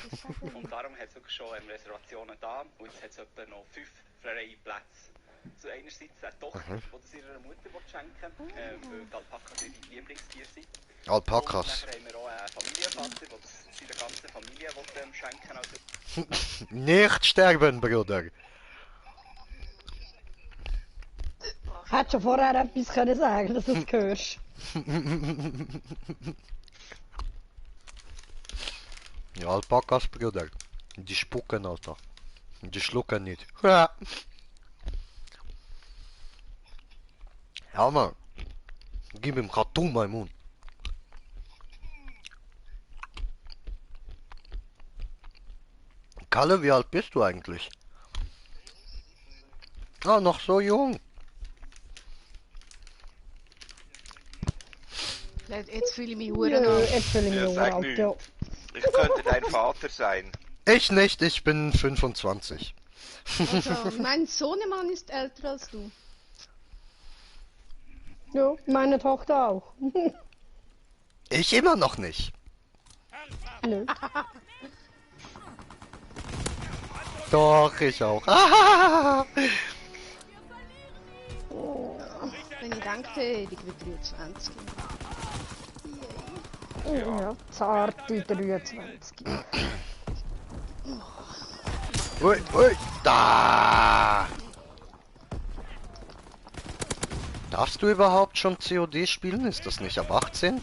S7: Und darum hat es wirklich schon Reservationen da. Und jetzt hat es etwa noch 5 freie Plätze. So einerseits eine Tochter, die das ihrer Mutter schenken will, weil die Alpakas ihre Lieblingstiere sind.
S2: Alpakas.
S7: Und dann haben wir auch einen Familienvater, der das seiner ganzen Familie will, schenken will. Also,
S2: Nicht sterben, Bruder.
S3: Hättest schon vorher etwas können sagen, dass du es hörst.
S2: Ja, Alpakas, Bruder. Die spucken, Alter. Die schlucken nicht. Ja. Ja, Mann. Gib ihm Khartoum in Mund. Kalle, wie alt bist du eigentlich? Ah, noch so jung.
S1: jetzt fühle ich mich huren
S3: Nö,
S1: an.
S3: jetzt fühle ich mich
S4: Ja,
S3: jung,
S4: sag
S3: Alter.
S4: nichts.
S3: Ja.
S4: Ich könnte dein Vater sein.
S2: Ich nicht, ich bin 25.
S1: Also, mein Sohnemann ist älter als du.
S3: Ja, meine Tochter auch.
S2: Ich immer noch nicht.
S3: Nö.
S2: Doch, ich auch. Ah!
S1: Wenn ich dachte, ich bin 23.
S3: Ja, zarte 23.
S2: Ui, ui, da! Darfst du überhaupt schon COD spielen? Ist das nicht ab 18?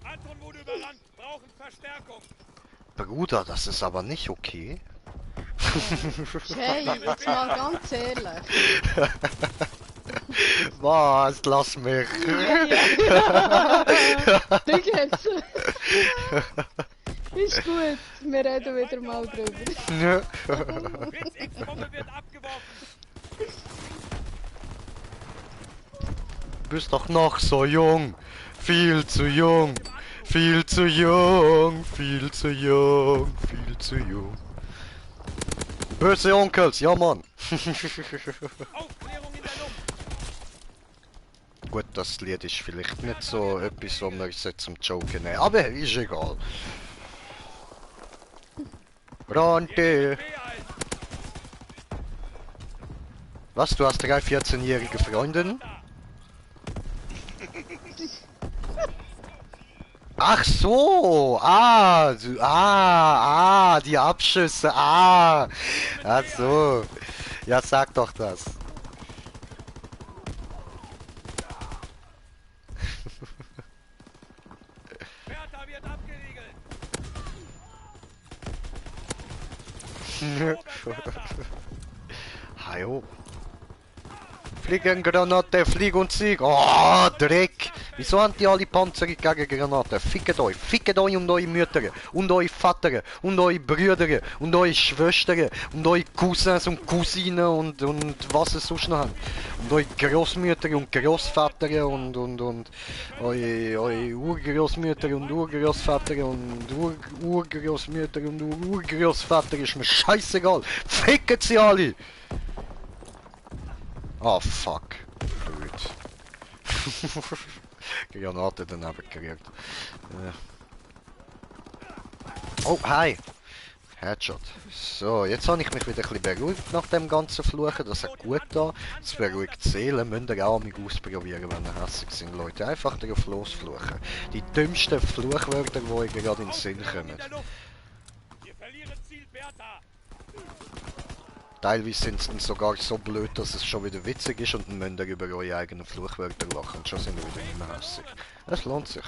S5: Anton wurde überrannt. Brauchen Verstärkung.
S2: Bruder, das ist aber nicht okay.
S1: Hey, jetzt mal ganz ehrlich.
S2: Was? Lass mich.
S1: Du jetzt. Ist gut, wir reden wieder mal drüber.
S5: Fritz X-Bombe wird abgeworfen.
S2: Du bist doch noch so jung. Viel zu jung. Viel zu jung. Viel zu jung. Viel zu jung. Böse Onkels, ja Mann.
S5: Aufklärung in der Luft.
S2: Gut, das Lied ist vielleicht nicht so etwas, wo wir jetzt zum Joken nehmen, aber ist egal. Bronte!
S5: B ein.
S2: Was, du hast 3 14-jährige Freundinnen? Ach so! Die Abschüsse, Ach so. Ja, sag doch das.
S5: Bertha wird abgeriegelt.
S2: Hajo. Fliegengranate, flieg und sieg. Oh, Dreck. Wieso haben die alle Panzer gegen Granaten? Fickt euch und eure Mütter und eure Vater und eure Brüder und eure Schwestern und eure Cousins und Cousinen und was es sonst noch haben. Und eure Großmütter und Großväter und eure Urgroßmütter und Urgroßväter und Urgroßmütter und Urgroßväter ist mir scheißegal. Fickt sie alle! Oh fuck. Blöd. Granate daneben gekriegt. Oh, hi! Headshot. So, jetzt habe ich mich wieder ein bisschen beruhigt nach dem ganzen Fluchen. Das hat gut da. Das beruhigt die Seele. Müsst ihr auch mal ausprobieren, wenn ihr hässig sind, Leute. Einfach drauf losfluchen. Die dümmsten Fluchwörter, die euch gerade in den Sinn kommen.
S5: Wir verlieren Ziel Bertha.
S2: Teilweise sind sie dann sogar so blöd, dass es schon wieder witzig ist und dann müsst ihr über eure eigenen Fluchwörter lachen. Und schon sind wir wieder nicht mehr hässig. Es lohnt sich.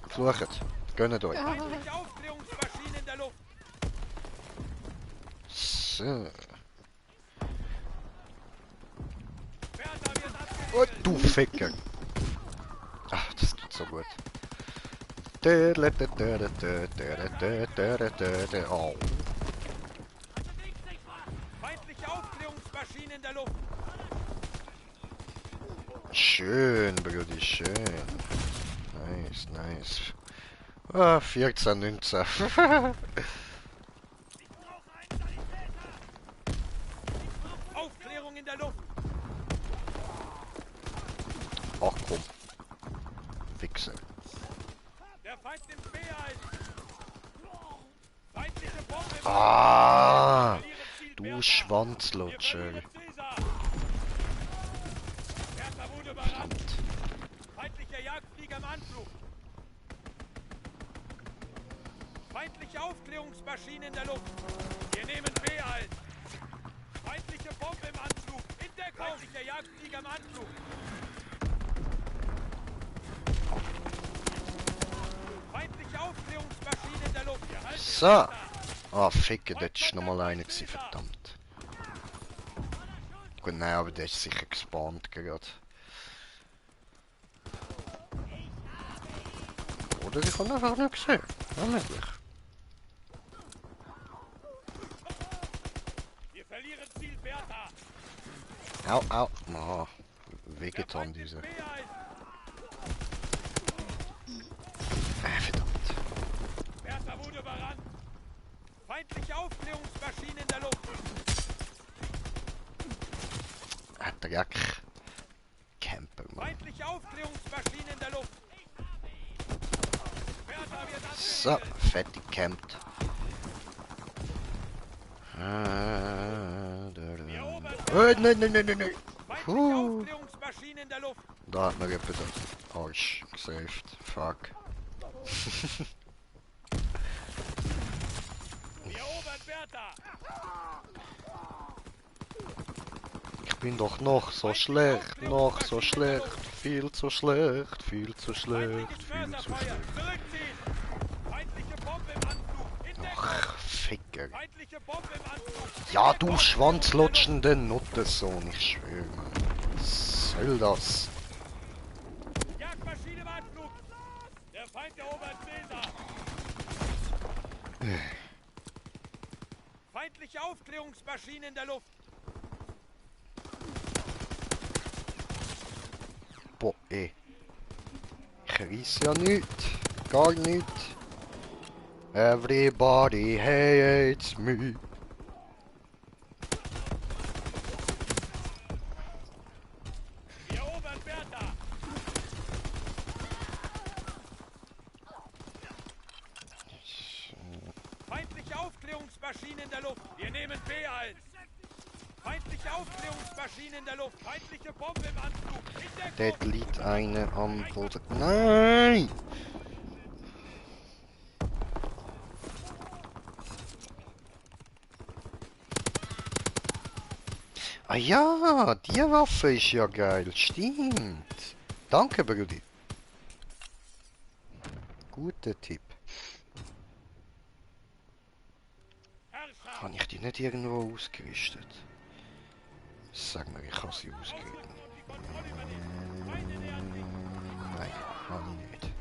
S2: Flucht. Gönnt euch.
S5: Feindliche Aufklärungsmaschine in der Luft.
S2: So.
S5: Bertha wird abgerissen.
S2: Oh, du Ficker. Ach, das tut so gut. Oh.
S5: Feindliche Aufklärungsmaschine in der Luft.
S2: Schön, Brudi, schön. Nice, nice. Ah, 14, 19.
S5: Aufklärung in der Luft.
S2: Ach komm. Wichser.
S5: Der Feind nimmt B ein. Feindliche Bombe im
S2: Ah,
S5: verlieren Ziel
S2: du
S5: Bertha. Wir
S2: Schwanzlutscher.
S5: verlieren Caesar. Bertha wurde überrannt. Feindlicher Jagdflieger im Anflug. Feindliche Aufklärungsmaschine in der Luft. Wir nehmen B ein. Feindliche Bombe im Anflug. In Deckung. Feindlicher Jagdflieger im Anflug. Feindliche Aufklärungsmaschine in der Luft. Wir halten
S2: So. Ah, Ficker, das ist nochmal einer gewesen, verdammt. Gut, nein, aber der ist sicher gespawnt gerade. Oder ich habe ihn einfach nicht gesehen. Ja, möglich.
S5: Wir verlieren Ziel Bertha.
S2: Au, au. Ah, wehgetan, diese.
S5: B ein.
S2: Verdammt.
S5: Bertha wurde überrannt. Feindliche Aufklärungsmaschine in der Luft.
S2: Dreck. Camper, Mann.
S5: Feindliche Aufklärungsmaschine in der Luft. Bertha wird
S2: So,
S5: abgerissen.
S2: fett gecampt. Nein, nein, nein, nein, nein.
S5: Feindliche Aufklärungsmaschine in der Luft.
S2: Da hat mir jemand den Arsch gesaved. Fuck.
S5: Wir erobern Bertha.
S2: Ich bin doch noch so schlecht, noch so schlecht. Viel zu schlecht, viel zu schlecht,
S5: Feindliches
S2: viel zu
S5: Mörserfeuer.
S2: schlecht.
S5: Zurückziehen. Feindliche Bombe im Anflug. In Deckung.
S2: Ach, Ficker.
S5: Feindliche Bombe im Anflug.
S2: Ja, du schwanzlutschende Nuttensohn, ich schwöre, Mann. Was soll das?
S5: Jagdmaschine im Anflug. Der Feind erobert Caesar. Feindliche Aufklärungsmaschine in der Luft.
S2: Boah, ey. Ich reiss ja nichts. Gar nichts. Everybody hates me.
S5: Wir erobern Bertha. Feindliche Aufklärungsmaschine in der Luft. Wir nehmen B1. Feindliche Aufklärungsmaschine in der Luft. Feindliche Bombe im Anflug. In
S2: Dort
S5: Deckung.
S2: liegt eine am Boden. Nein! Ah ja, die Waffe ist ja geil. Stimmt. Danke, Brudi. Guter Tipp.
S5: Herrscher.
S2: Habe ich die nicht irgendwo ausgerüstet? Sag mir, ich habe sie ausgerüstet. Nein, habe ich nicht.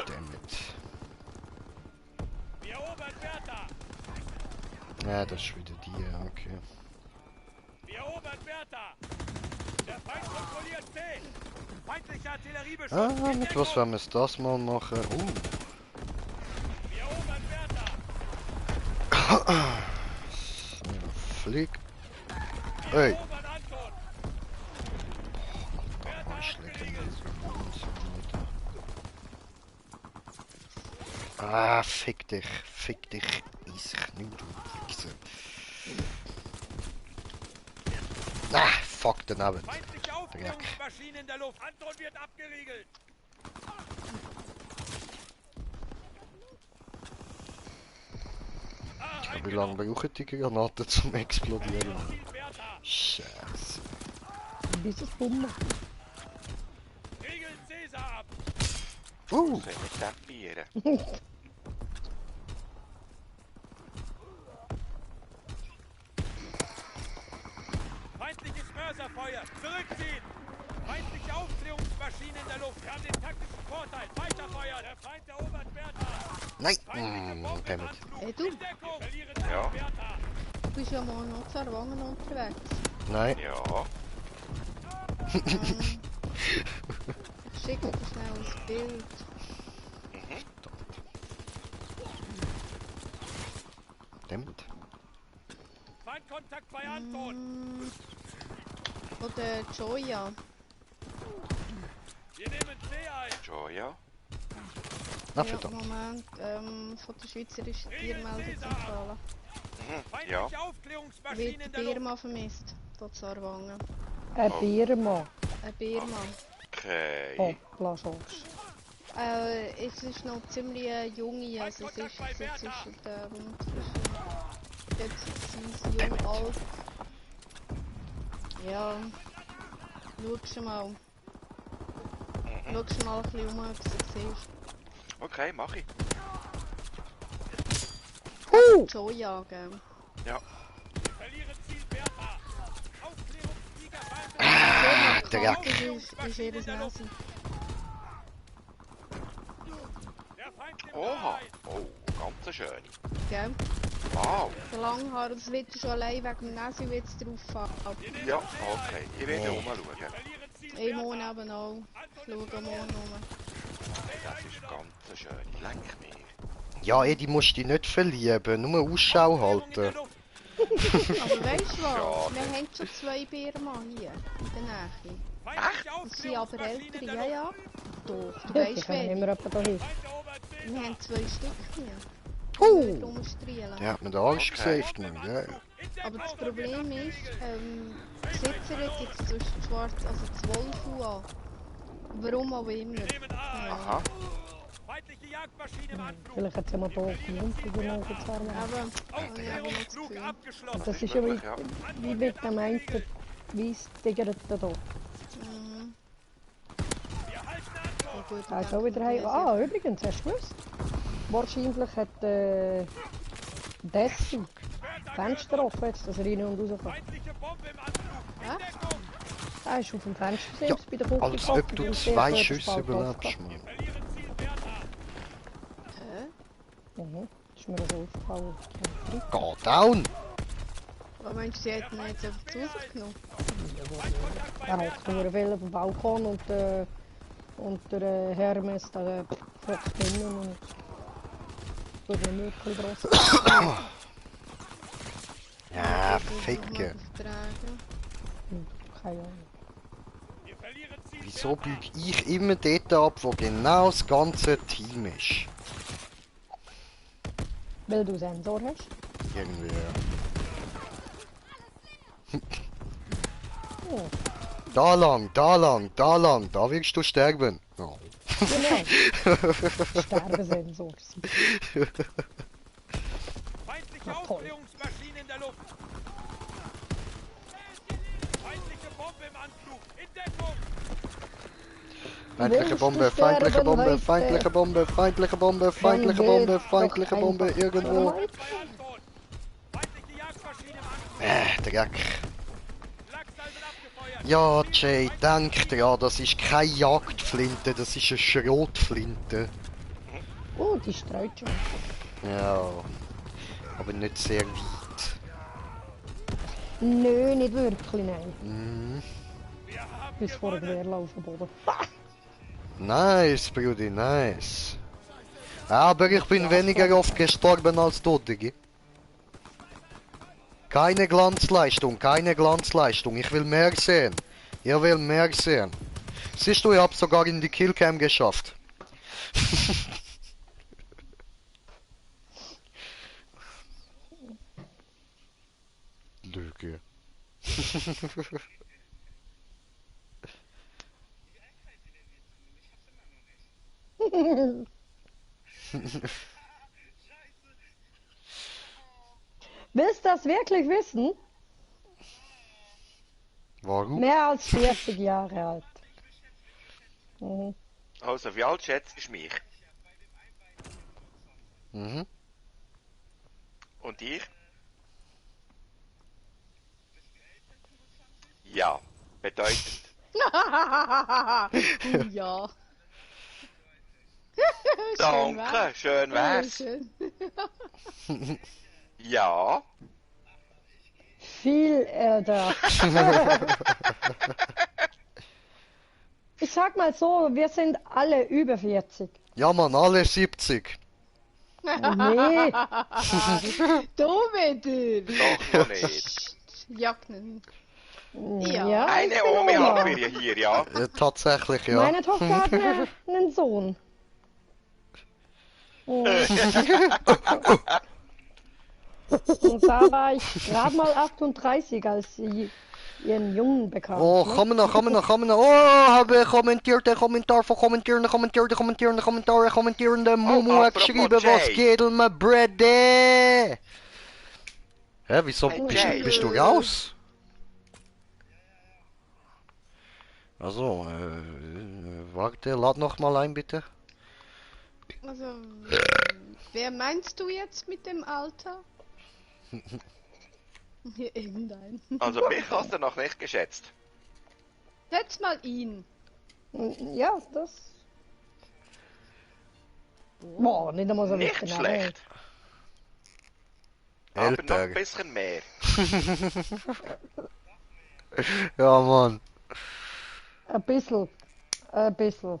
S2: Dammit.
S5: Wir erobern Bertha.
S2: Ja, das ist wieder die, okay.
S5: Wir erobern Bertha. Der Feind kontrolliert C. Feindliche Artilleriebeschuss.
S2: Ah,
S5: In
S2: mit
S5: Deckung.
S2: was werden wir das mal machen?
S5: Wir erobern Bertha.
S2: Flieg.
S5: Wir
S2: Hey.
S5: erobern Anton. Bertha
S2: Schlecken.
S5: abgeriegelt.
S2: Ah, fick dich, ich nicht, du Wichser. Ah, fuck, daneben.
S5: Feindliche Aufklärungsmaschine in der Luft. Anton wird abgeriegelt.
S2: Wie lange brauchen die Granaten zum Explodieren?
S5: Ziel Bertha.
S2: Scheiße.
S3: Dieses Bumme.
S5: Riegeln Cäsar ab.
S4: Soll ich nicht tapieren?
S5: Feindliches Mörserfeuer. Zurückziehen. Feindliche Aufklärungsmaschine in der Luft. Wir haben den taktischen Vorteil. Weiterfeuern. Der Feind erobert Bertha.
S2: Nein!
S5: Feindliche Bombe im
S2: Damit.
S5: Anflug.
S1: Hey, du.
S5: In Deckung. Wir verlieren Ziel
S4: Ja.
S5: Bertha.
S1: Du bist ja mal noch zu Erwangen unterwegs.
S2: Nein.
S4: Ja.
S1: Ich schicke dir schnell ein Bild.
S2: Damit.
S5: Feindkontakt bei Anton.
S1: Oder Joya.
S5: Wir nehmen C ein.
S4: Joya.
S2: Na
S1: Ja,
S2: verdammt.
S1: Moment, von der schweizerischen Tiermeldezentrale.
S4: Ja.
S5: Feindliche Aufklärungsmaschine
S1: Wird
S5: in
S1: die
S5: der Luft.
S1: Birma vermisst, dort zu Erwangen.
S3: Ein Birma.
S1: Eine Birma.
S4: Okay.
S3: Hoppla, Schorsch.
S1: Es ist noch ziemlich junge, also es ist so zwischen jetzt jung, alt. Ja, schau mal. Schau mal ein bisschen um, ob du sie siehst.
S4: Okay, mach ich.
S1: Joya, gell?
S5: Wir verlieren Ziel Bertha. Aufklärungssieger
S2: Der Jack.
S1: Das ist jedes Nase.
S5: Der Feind im
S4: Oha.
S5: Bereich.
S4: Oh, ganz schön.
S1: Gell?
S4: Wow.
S1: Der Langhaar, das wird schon allein wegen dem Nase wird's drauf fallen.
S4: Ja, okay. Ich werde umschauen.
S5: Verlieren Ziel
S1: Ich muss eben auch schauen, morgen rum.
S4: Das ist ganz schön. Leck mir.
S2: Ja, Edi, musst dich nicht verlieben, nur Ausschau halten.
S1: Aber weißt du was?
S4: Ja,
S1: Wir haben schon 2 Birma hier in der Nähe.
S5: Feindliche
S1: Das sind aber
S5: Aufklärungsmaschine in
S1: ältere,
S5: der
S1: ja,
S5: Luft.
S1: ja. Doch, du
S3: Ja, die
S1: weißt
S3: kommen
S1: wer.
S3: immer jemand dahin.
S5: Feind erobert C.
S1: Wir haben 2 Stück hier.
S2: Oh!
S1: Rumstrielen.
S2: Der hat mir den Arsch
S4: Okay.
S2: gesaved, Mann. Ja.
S1: Aber das Problem ist, Besitzer gibt es zwischen Schwarz, also 12 Uhr an. Warum auch immer.
S5: Nehmen A.
S1: Ja.
S4: Aha.
S5: Feindliche Jagdmaschine im Anflug.
S3: Vielleicht hat es ja mal da gemunter genommen zu haben.
S1: Aber,
S5: Aufklärungsflug abgeschlossen.
S3: Das ist ja
S4: Möglich, ja.
S3: wie mit dem einen Weiss-Tiger da.
S5: Wir halten Anton.
S1: Ja, gut,
S3: Er ist auch wieder heim. Ah, übrigens, hast du gewusst? Wahrscheinlich hat Dessi Fenster offen, jetzt, dass er rein und raus kann.
S5: Feindliche Bombe im Anflug. In
S1: Ja?
S5: Deckung.
S3: Er ist auf dem Fenster
S2: Ja,
S3: selbst bei der Küche
S2: als ob du 2 Schüsse überlebst, Mann.
S5: Verlieren Ziel Bertha.
S3: Mhm, ist mir so aufgefallen.
S2: Go down!
S1: Aber meinst du, sie hätten ihn jetzt einfach zu sich genommen?
S3: Er hat nur viel auf dem Balkon und der Hermes da fragt drinnen und tut mir Mückel draus.
S2: Ja,
S1: Ich will es
S2: Ficke.
S1: nochmal auftragen.
S3: Keine Ahnung.
S5: Wir verlieren Ziel
S2: Wieso biege ich immer dort ab, wo genau das ganze Team ist?
S3: Weil du Sensor hast.
S2: Irgendwie, ja.
S3: Oh,
S2: Da lang, da lang, da lang, da wirst du sterben. Oh.
S3: genau. Sterbensensor.
S5: Feindliche
S3: toll.
S5: Aufklärungsmaschine in der Luft. Feindliche Bombe im Anflug. In Deckung.
S2: Feindliche Bombe, feindliche Bombe, feindliche Bombe, feindliche Bombe, feindliche Bombe, feindliche Bombe, irgendwo.
S5: Bei Anton. Feindliche Jagdmaschine im Anflug.
S2: Dreck.
S5: Flaksalven abgefeuert.
S2: Ja, Jay, denk dran, das ist keine Jagdflinte, das ist eine Schrotflinte.
S3: Oh, die streut schon.
S2: Ja, aber nicht sehr weit.
S3: Nö, nicht wirklich, nein.
S2: Mhm.
S5: Wir haben
S3: Bis vor dem
S5: gewonnen.
S3: Wehrlauf am Boden.
S2: Nice, Brudi, nice. Aber ich bin weniger oft gestorben als du, Digi. Keine Glanzleistung, keine Glanzleistung. Ich will mehr sehen. Ich will mehr sehen. Siehst du, ich hab sogar in die Killcam geschafft.
S3: Willst du das wirklich wissen?
S2: Warum?
S3: Mehr als 40 Jahre alt. Mhm.
S4: Also, wie alt schätzt du mich?
S2: Mhm.
S4: Und ich? Ja, bedeutend.
S1: Ja.
S4: Danke, schön wär's.
S1: Schön.
S4: Ja,
S3: Viel älter. Ich sag mal so, wir sind alle über 40.
S2: Ja, Mann, alle 70.
S3: Nee,
S1: Du wieder.
S4: doch noch nicht.
S1: Jagnen.
S3: ja, ich
S4: Eine
S3: bin
S4: Omi
S3: Oma.
S4: haben wir hier, ja.
S2: Tatsächlich, ja.
S3: Meine Tochter hat einen Sohn. Und da war ich gerade mal 38, als sie ihren Jungen bekam.
S2: Oh,
S3: ne?
S2: gaan we nou. Oh, hebben commenteerd en commentaar voor commenterende Momo hat
S4: apropos
S2: geschrieben, was
S4: Jay.
S2: geht um mein Brede? Hä, wieso
S4: Hey,
S2: bist,
S4: Jay.
S2: bist du raus? Also, warte, lad noch mal ein, bitte.
S1: Also, wer meinst du jetzt mit dem Alter? Hier irgendein.
S4: Also, mich hast du noch nicht geschätzt.
S1: Setz mal ihn.
S3: Ja, das. Boah, nicht einmal so
S4: Nicht
S3: genau.
S4: schlecht. Aber noch ein
S2: Älter.
S4: bisschen mehr.
S2: Ja, Mann.
S3: Ein bisschen. Ein bisschen.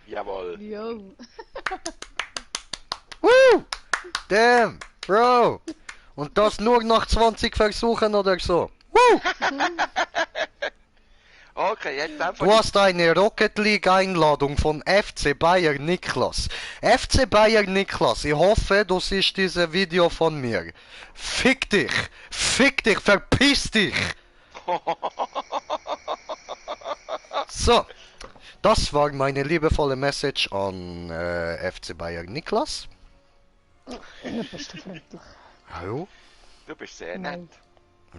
S4: Jawohl.
S1: Jo.
S2: Woo! Damn, Bro. Und das nur nach 20 Versuchen oder so. Woo!
S4: Okay, jetzt
S2: Du
S4: einfach.
S2: hast eine Rocket League Einladung von FC Bayern Niklas. FC Bayern Niklas, ich hoffe, du siehst dieses Video von mir. Fick dich, verpiss dich. So, das war meine liebevolle Message an FC Bayern Niklas.
S3: Du bist du freundlich.
S2: Hallo?
S4: Du bist sehr nett.
S3: Nein.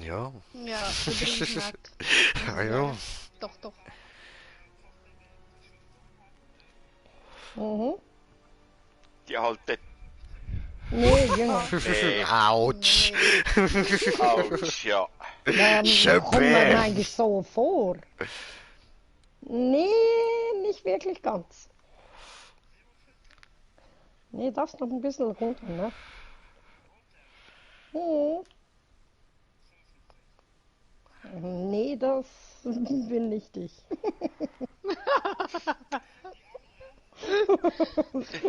S2: Ja,
S1: Ja, übrigens nett.
S2: ja.
S1: Doch, doch.
S3: Mhm.
S4: Die alte.
S3: Nee, Jünger.
S4: Nee.
S2: Autsch.
S4: Autsch, ja.
S3: Kommt man eigentlich so vor? Nee, nicht wirklich ganz. Nee, das noch ein bisschen runter, ne? Nee, das bin nicht ich.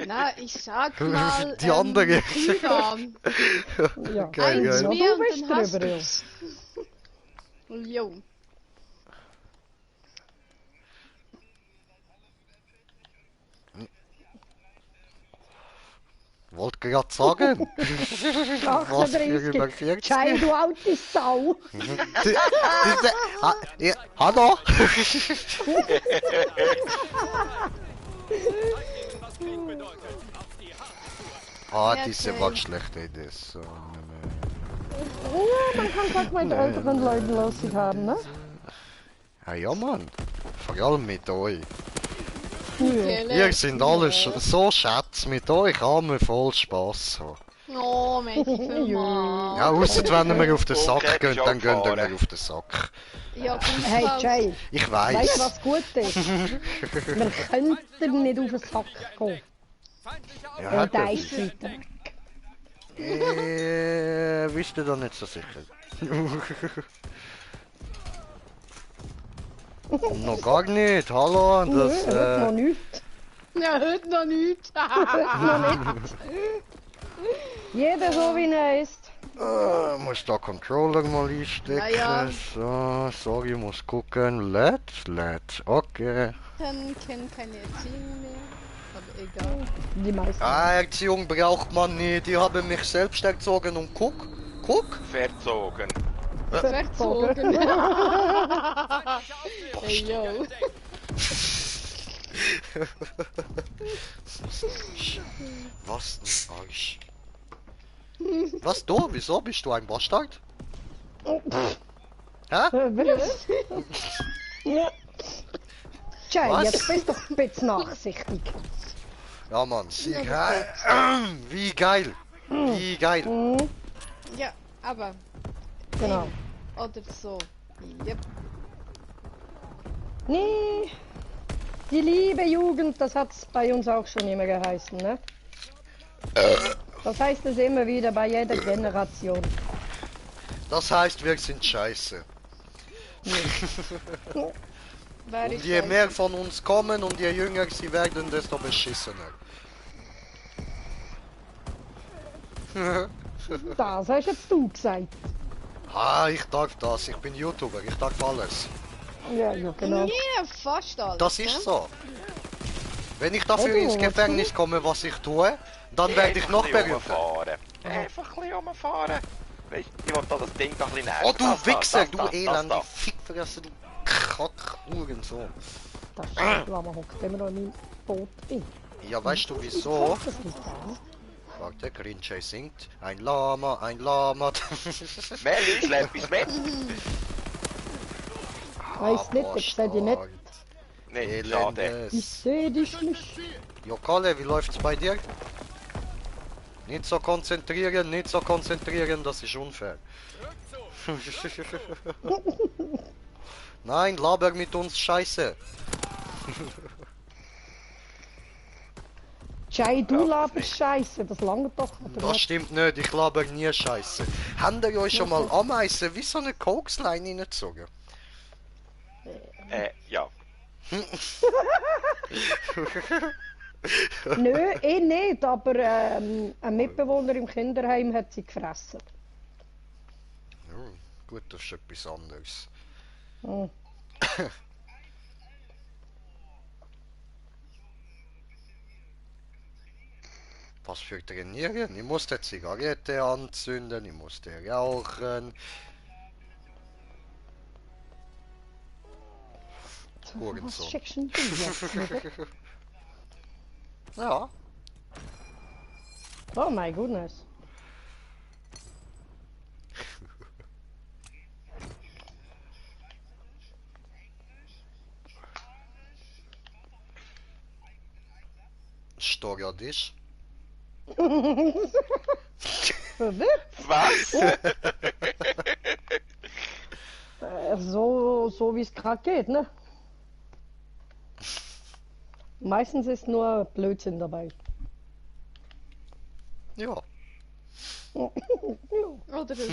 S1: Na, ich sag mal.
S2: Die andere.
S1: Ivan.
S3: Ja,
S2: Geil,
S1: Eins
S2: geil.
S1: mehr
S3: Du
S1: und
S3: bist
S1: dann hast
S3: drüber,
S1: du's. Jo.
S2: Wollte gerade sagen.
S3: 38. Schei, du alte Sau.
S2: Hallo?
S5: Was Krieg bedeutet. Auf die Hard.
S2: Ah,
S1: Ja,
S2: diese
S1: okay.
S2: war schlecht, ey, das. So,
S3: Ja, man kann halt mit älteren Leuten lustig haben, ne?
S2: ja, Mann. Vor allem mit euch.
S3: Ja.
S2: Ihr sind alle so Schatz, mit euch haben wir voll Spaß. So.
S1: Oh, merci vielmals.
S2: Ja, ausser wenn wir auf den Sack
S4: Okay,
S2: gehen, dann gehen
S4: fahren.
S2: wir auf den Sack.
S1: Ja,
S3: Hey, Jay,
S2: Ich
S3: weißt du,
S2: weiß.
S3: was gut ist? Wir könnten nicht auf den Sack gehen.
S5: Feindliche
S2: Ja,
S3: Und der
S2: das
S3: ist weiter.
S2: wisst ihr da nicht so sicher. Noch gar nicht, hallo. Das,
S3: Nö, noch nicht.
S1: Ja, heute noch nicht.
S3: Jeder so wie er ist.
S2: muss da Controller mal einstecken.
S1: Ja, ja.
S2: So, sorry, muss gucken. Let. Okay.
S1: Dann kennen keine Erziehung mehr. Aber egal.
S3: Die meisten.
S2: Ah, Erziehung braucht man nicht. Ich habe mich selbst erzogen und guck Guck!
S4: Verzogen.
S1: Verzogen. Hey, yo.
S2: Was ein Arsch. Was du? Wieso bist du ein Bastard? Hä?
S3: Was? Jay,
S2: Was?
S3: jetzt bist du doch ein bisschen nachsichtig.
S2: Ja Mann, wie geil! Wie geil!
S3: Mhm,
S1: Ja, aber.
S3: genau.
S1: Oder so. Yep.
S3: Nee, die liebe Jugend, das hat's bei uns auch schon immer geheißen, ne? Das heißt es immer wieder bei jeder Generation.
S2: Das heißt, wir sind scheiße.
S1: Wer
S2: Und
S1: ist
S2: je
S1: das?
S2: mehr von uns kommen und je jünger sie werden, desto beschissener.
S3: Das hast jetzt du gesagt.
S2: Ah, ich darf das. Ich bin YouTuber. Ich darf alles.
S3: Ja, genau.
S1: Ja, fast alles.
S2: Das ist
S1: ne?
S2: so. Wenn ich dafür
S3: Oder
S2: ins
S3: was?
S2: Gefängnis komme, was ich tue, dann werde ich noch berühmter.
S4: Einfach ein bisschen rumfahren. Weißt du, ich will da das Ding da ein bisschen näher.
S2: Oh, du
S4: Das,
S2: Wichser,
S4: das,
S2: du
S4: das,
S2: elende
S4: das.
S2: Fickfresser, du Kack-Hurensohn.
S3: Das ist Lama hockt immer noch in meinem Boot in.
S2: Ja, weißt du wieso?
S3: Das liegt da.
S2: Warte, Grinchey singt. Ein Lama, ein Lama.
S4: Melli, schlepp ins Bett.
S3: Weiss nicht, ich seh dich nicht.
S4: Nee, schade.
S3: Ich
S2: Elendes.
S3: seh dich nicht.
S2: Jo, Kalle, wie läuft's bei dir? Nicht so konzentrieren, das ist unfair. Nein, laber mit uns Scheiße.
S3: Jay, du laberst Scheiße, das lange doch. Oder
S2: Das
S3: was?
S2: stimmt nicht, ich laber nie Scheiße. Habt ihr euch schon mal Ameisen wie so eine Koksleine reingezogen?
S4: Ja.
S3: Nö, eh nicht, aber ein Mitbewohner im Kinderheim hat sie gefressen.
S2: Gut, das ist etwas anderes.
S3: Hm.
S2: Was für trainieren? Ich musste Zigarette anzünden, ich musste rauchen.
S3: Was
S2: Hurensohn.
S3: schickst denn du jetzt? oder?
S2: Ja.
S3: Oh my goodness.
S2: Storjadisch.
S4: Was?
S3: So wie es gerade geht, ne? Meistens ist nur Blödsinn dabei.
S2: Ja.
S1: Oder so.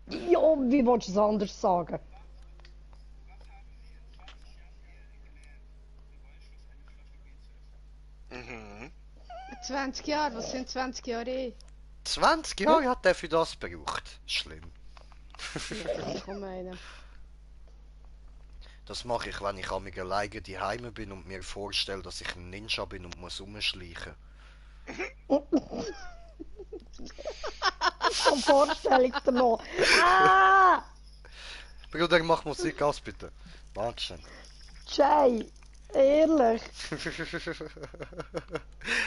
S3: Ja, wie willst du es anders sagen?
S4: Mhm.
S1: 20 Jahre, was sind 20 Jahre eh?
S2: 20 Jahre hat er für das gebraucht. Schlimm.
S1: Ich meine.
S2: Das mache ich, wenn ich an mir alleine daheim bin und mir vorstelle, dass ich ein Ninja bin und muss rumschleichen.
S3: Eine Vorstellung noch. Ah!
S2: Bruder, mach Musik aus, bitte. Dankeschön.
S3: Jay, ehrlich.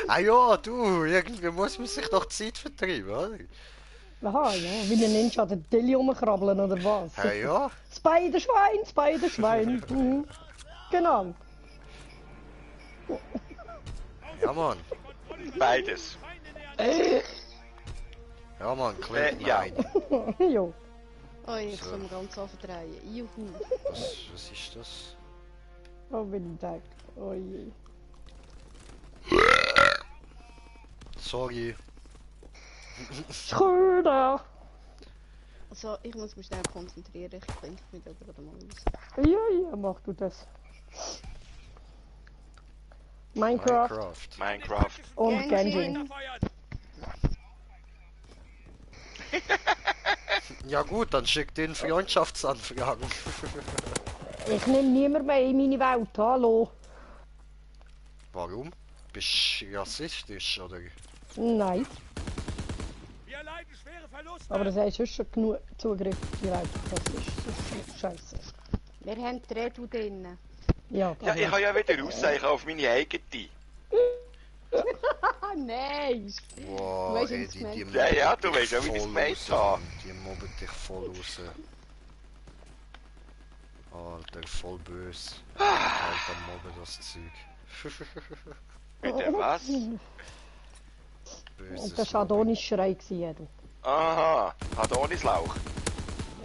S2: Ah ja, du, irgendwie muss man sich doch Zeit vertreiben, oder?
S3: Aha, ja, wie ein Ninja den Dilly rumkrabbeln oder was?
S2: Hey ja,
S3: Spiderschwein, Spiderschwein. Mhm. Genau.
S2: ja Mann.
S4: Beides.
S2: Ja Mann, klingt
S4: Ja.
S2: nein.
S3: Jo.
S1: Oh, jetzt
S2: So.
S1: können wir ganz aufdrehen. Juhu.
S2: Was ist das?
S3: Oh, bin ich weg. Oh je.
S2: Sorry.
S3: Schröder.
S1: Also, ich muss mich schnell konzentrieren. Ich denke mich da gerade mal aus.
S3: Ja, mach du das. Minecraft
S4: Minecraft.
S3: und Genshin.
S5: Feuert!
S2: Ja gut, dann schickt den Freundschaftsanfragen.
S3: Ich nehme niemand mehr in meine Welt, hallo.
S2: Warum? Bist du rassistisch oder?
S3: Nein.
S5: Wir leiten Verluste.
S3: Aber es hat sonst schon genug Zugriff direkt. Das ist scheiße.
S1: Wir haben die Redu drin.
S3: Ja,
S4: Ja, ich kann ja wieder raus, ich kann auf meine eigene.
S1: Ah, nein!
S2: Wow,
S1: Weißt du,
S2: ey,
S1: was
S2: die
S1: ich
S4: Ja, ja, du
S2: mobben
S4: weißt ja,
S2: dich
S4: wie ich es
S2: voll
S4: gemeint
S2: raus,
S4: habe.
S2: Mann. Die mobben dich voll raus. Alter, voll böse. Alter, mobben das Zeug.
S4: Bitte was?
S2: Böses
S3: Und das war
S2: Mobbing.
S3: Adonis-Schrei gewesen, du.
S4: Aha, Adonislauch.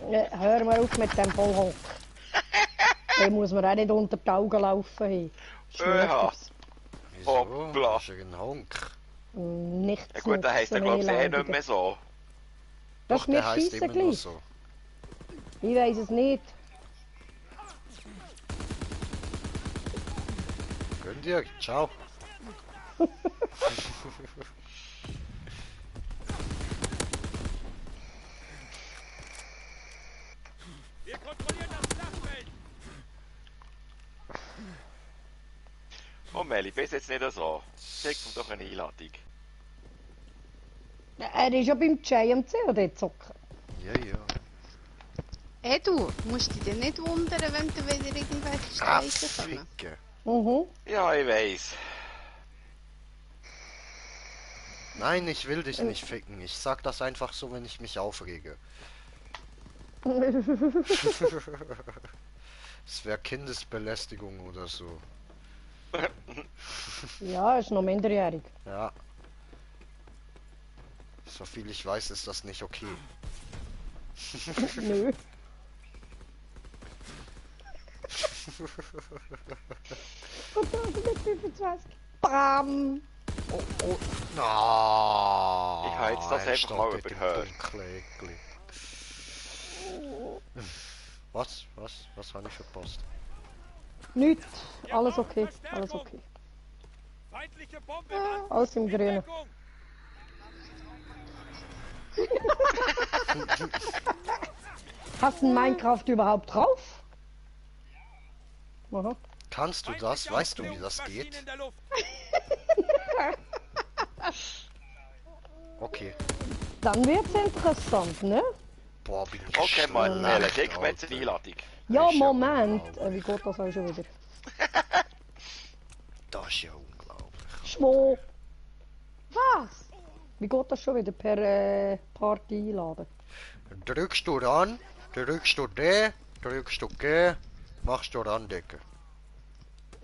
S3: Hör mal auf mit dem Vollhonk. Den muss man auch nicht unter die Augen laufen. Hey.
S4: Oha.
S2: Wieso?
S4: Hoppla.
S2: Ist er ein Honk?
S3: Nichts
S4: Ja gut, dann heisst er glaube ich eh nicht mehr so.
S3: Das
S2: Doch,
S3: ist mir
S2: der heisst
S3: scheisse
S2: immer noch
S3: gleich.
S2: so.
S3: Ich weiß es nicht.
S2: Gönn dir, ciao.
S5: Wir kontrollieren das Schlachtfeld.
S4: Oh Meli, bist jetzt nicht so. Schick mir doch eine Einladung.
S3: Er ist ja beim JMC oder zocken.
S2: Ja, ja.
S1: Hey du, musst dich denn nicht wundern, wenn du wieder irgendwelche
S2: Ah,
S1: Scheiße kommen.
S2: Ficke.
S3: Mhm.
S4: Ja, ich weiss.
S2: Nein, ich will dich nicht ficken. Ich sag das einfach so, wenn ich mich aufrege. Es wäre Kindesbelästigung oder so.
S3: Ja, ist noch minderjährig.
S2: Ja. Soviel ich weiß, ist das nicht okay.
S3: Nö. Und da sind wir 25. Bam!
S2: Oh, oh. Na.
S4: Ich habe jetzt das
S2: er
S4: einfach mal
S2: startet im
S4: überhört.
S2: dunklen Eckli. Was? Was habe ich verpasst?
S3: Nichts. Alles okay. Alles okay.
S5: Feindliche Bombe im Anflug.
S3: Alles im
S5: In
S3: Grünen.
S5: Deckung.
S3: Hast du Minecraft überhaupt drauf? Aha.
S2: Kannst du das?
S5: Feindliche
S2: Weißt du, wie das
S5: Aufklärungsmaschinen
S2: geht?
S5: in der Luft.
S2: Okay.
S3: Dann wird's interessant, ne?
S2: Boah, bin ich
S4: Okay, Mann,
S2: schlecht,
S4: Meli, schick mir jetzt
S2: Alter.
S4: eine Einladung.
S3: Ja,
S2: Ist ja
S3: Moment.
S2: unglaublich.
S3: Wie geht das auch schon wieder?
S2: Das ist ja unglaublich.
S3: Schwo. Was? Wie geht das schon wieder? Per Party einladen?
S2: Drückst du ran, drückst du D, drückst du G, machst du randecken.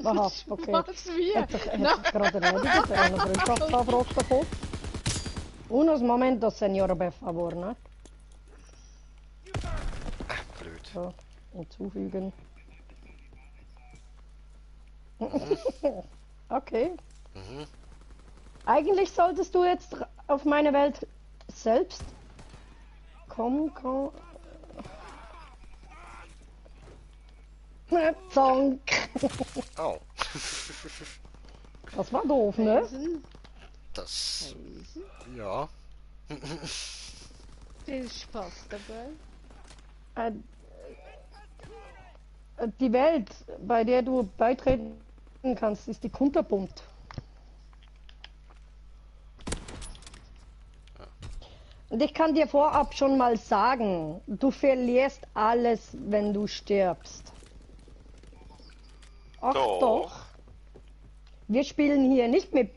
S3: Aha, okay.
S1: Was, wie?
S3: Hat sich gerade erledigt, er hat eine Freundschaftsanfrage bekommen. Unos momentos, señor per favor, ne?
S2: Blöd.
S3: So, hinzufügen. Okay.
S2: Mhm.
S3: Eigentlich solltest du jetzt auf meine Welt selbst kommen. Zonk.
S2: Au.
S3: Das war doof, ne?
S1: Eisen,
S2: Das.
S1: Eisen.
S2: Ja.
S1: Viel Spaß dabei.
S3: Die Welt, bei der du beitreten kannst, ist die kunterbunt. Und ich kann dir vorab schon mal sagen, du verlierst alles, wenn du stirbst. Ach
S4: Doch.
S3: doch. Wir spielen hier nicht mit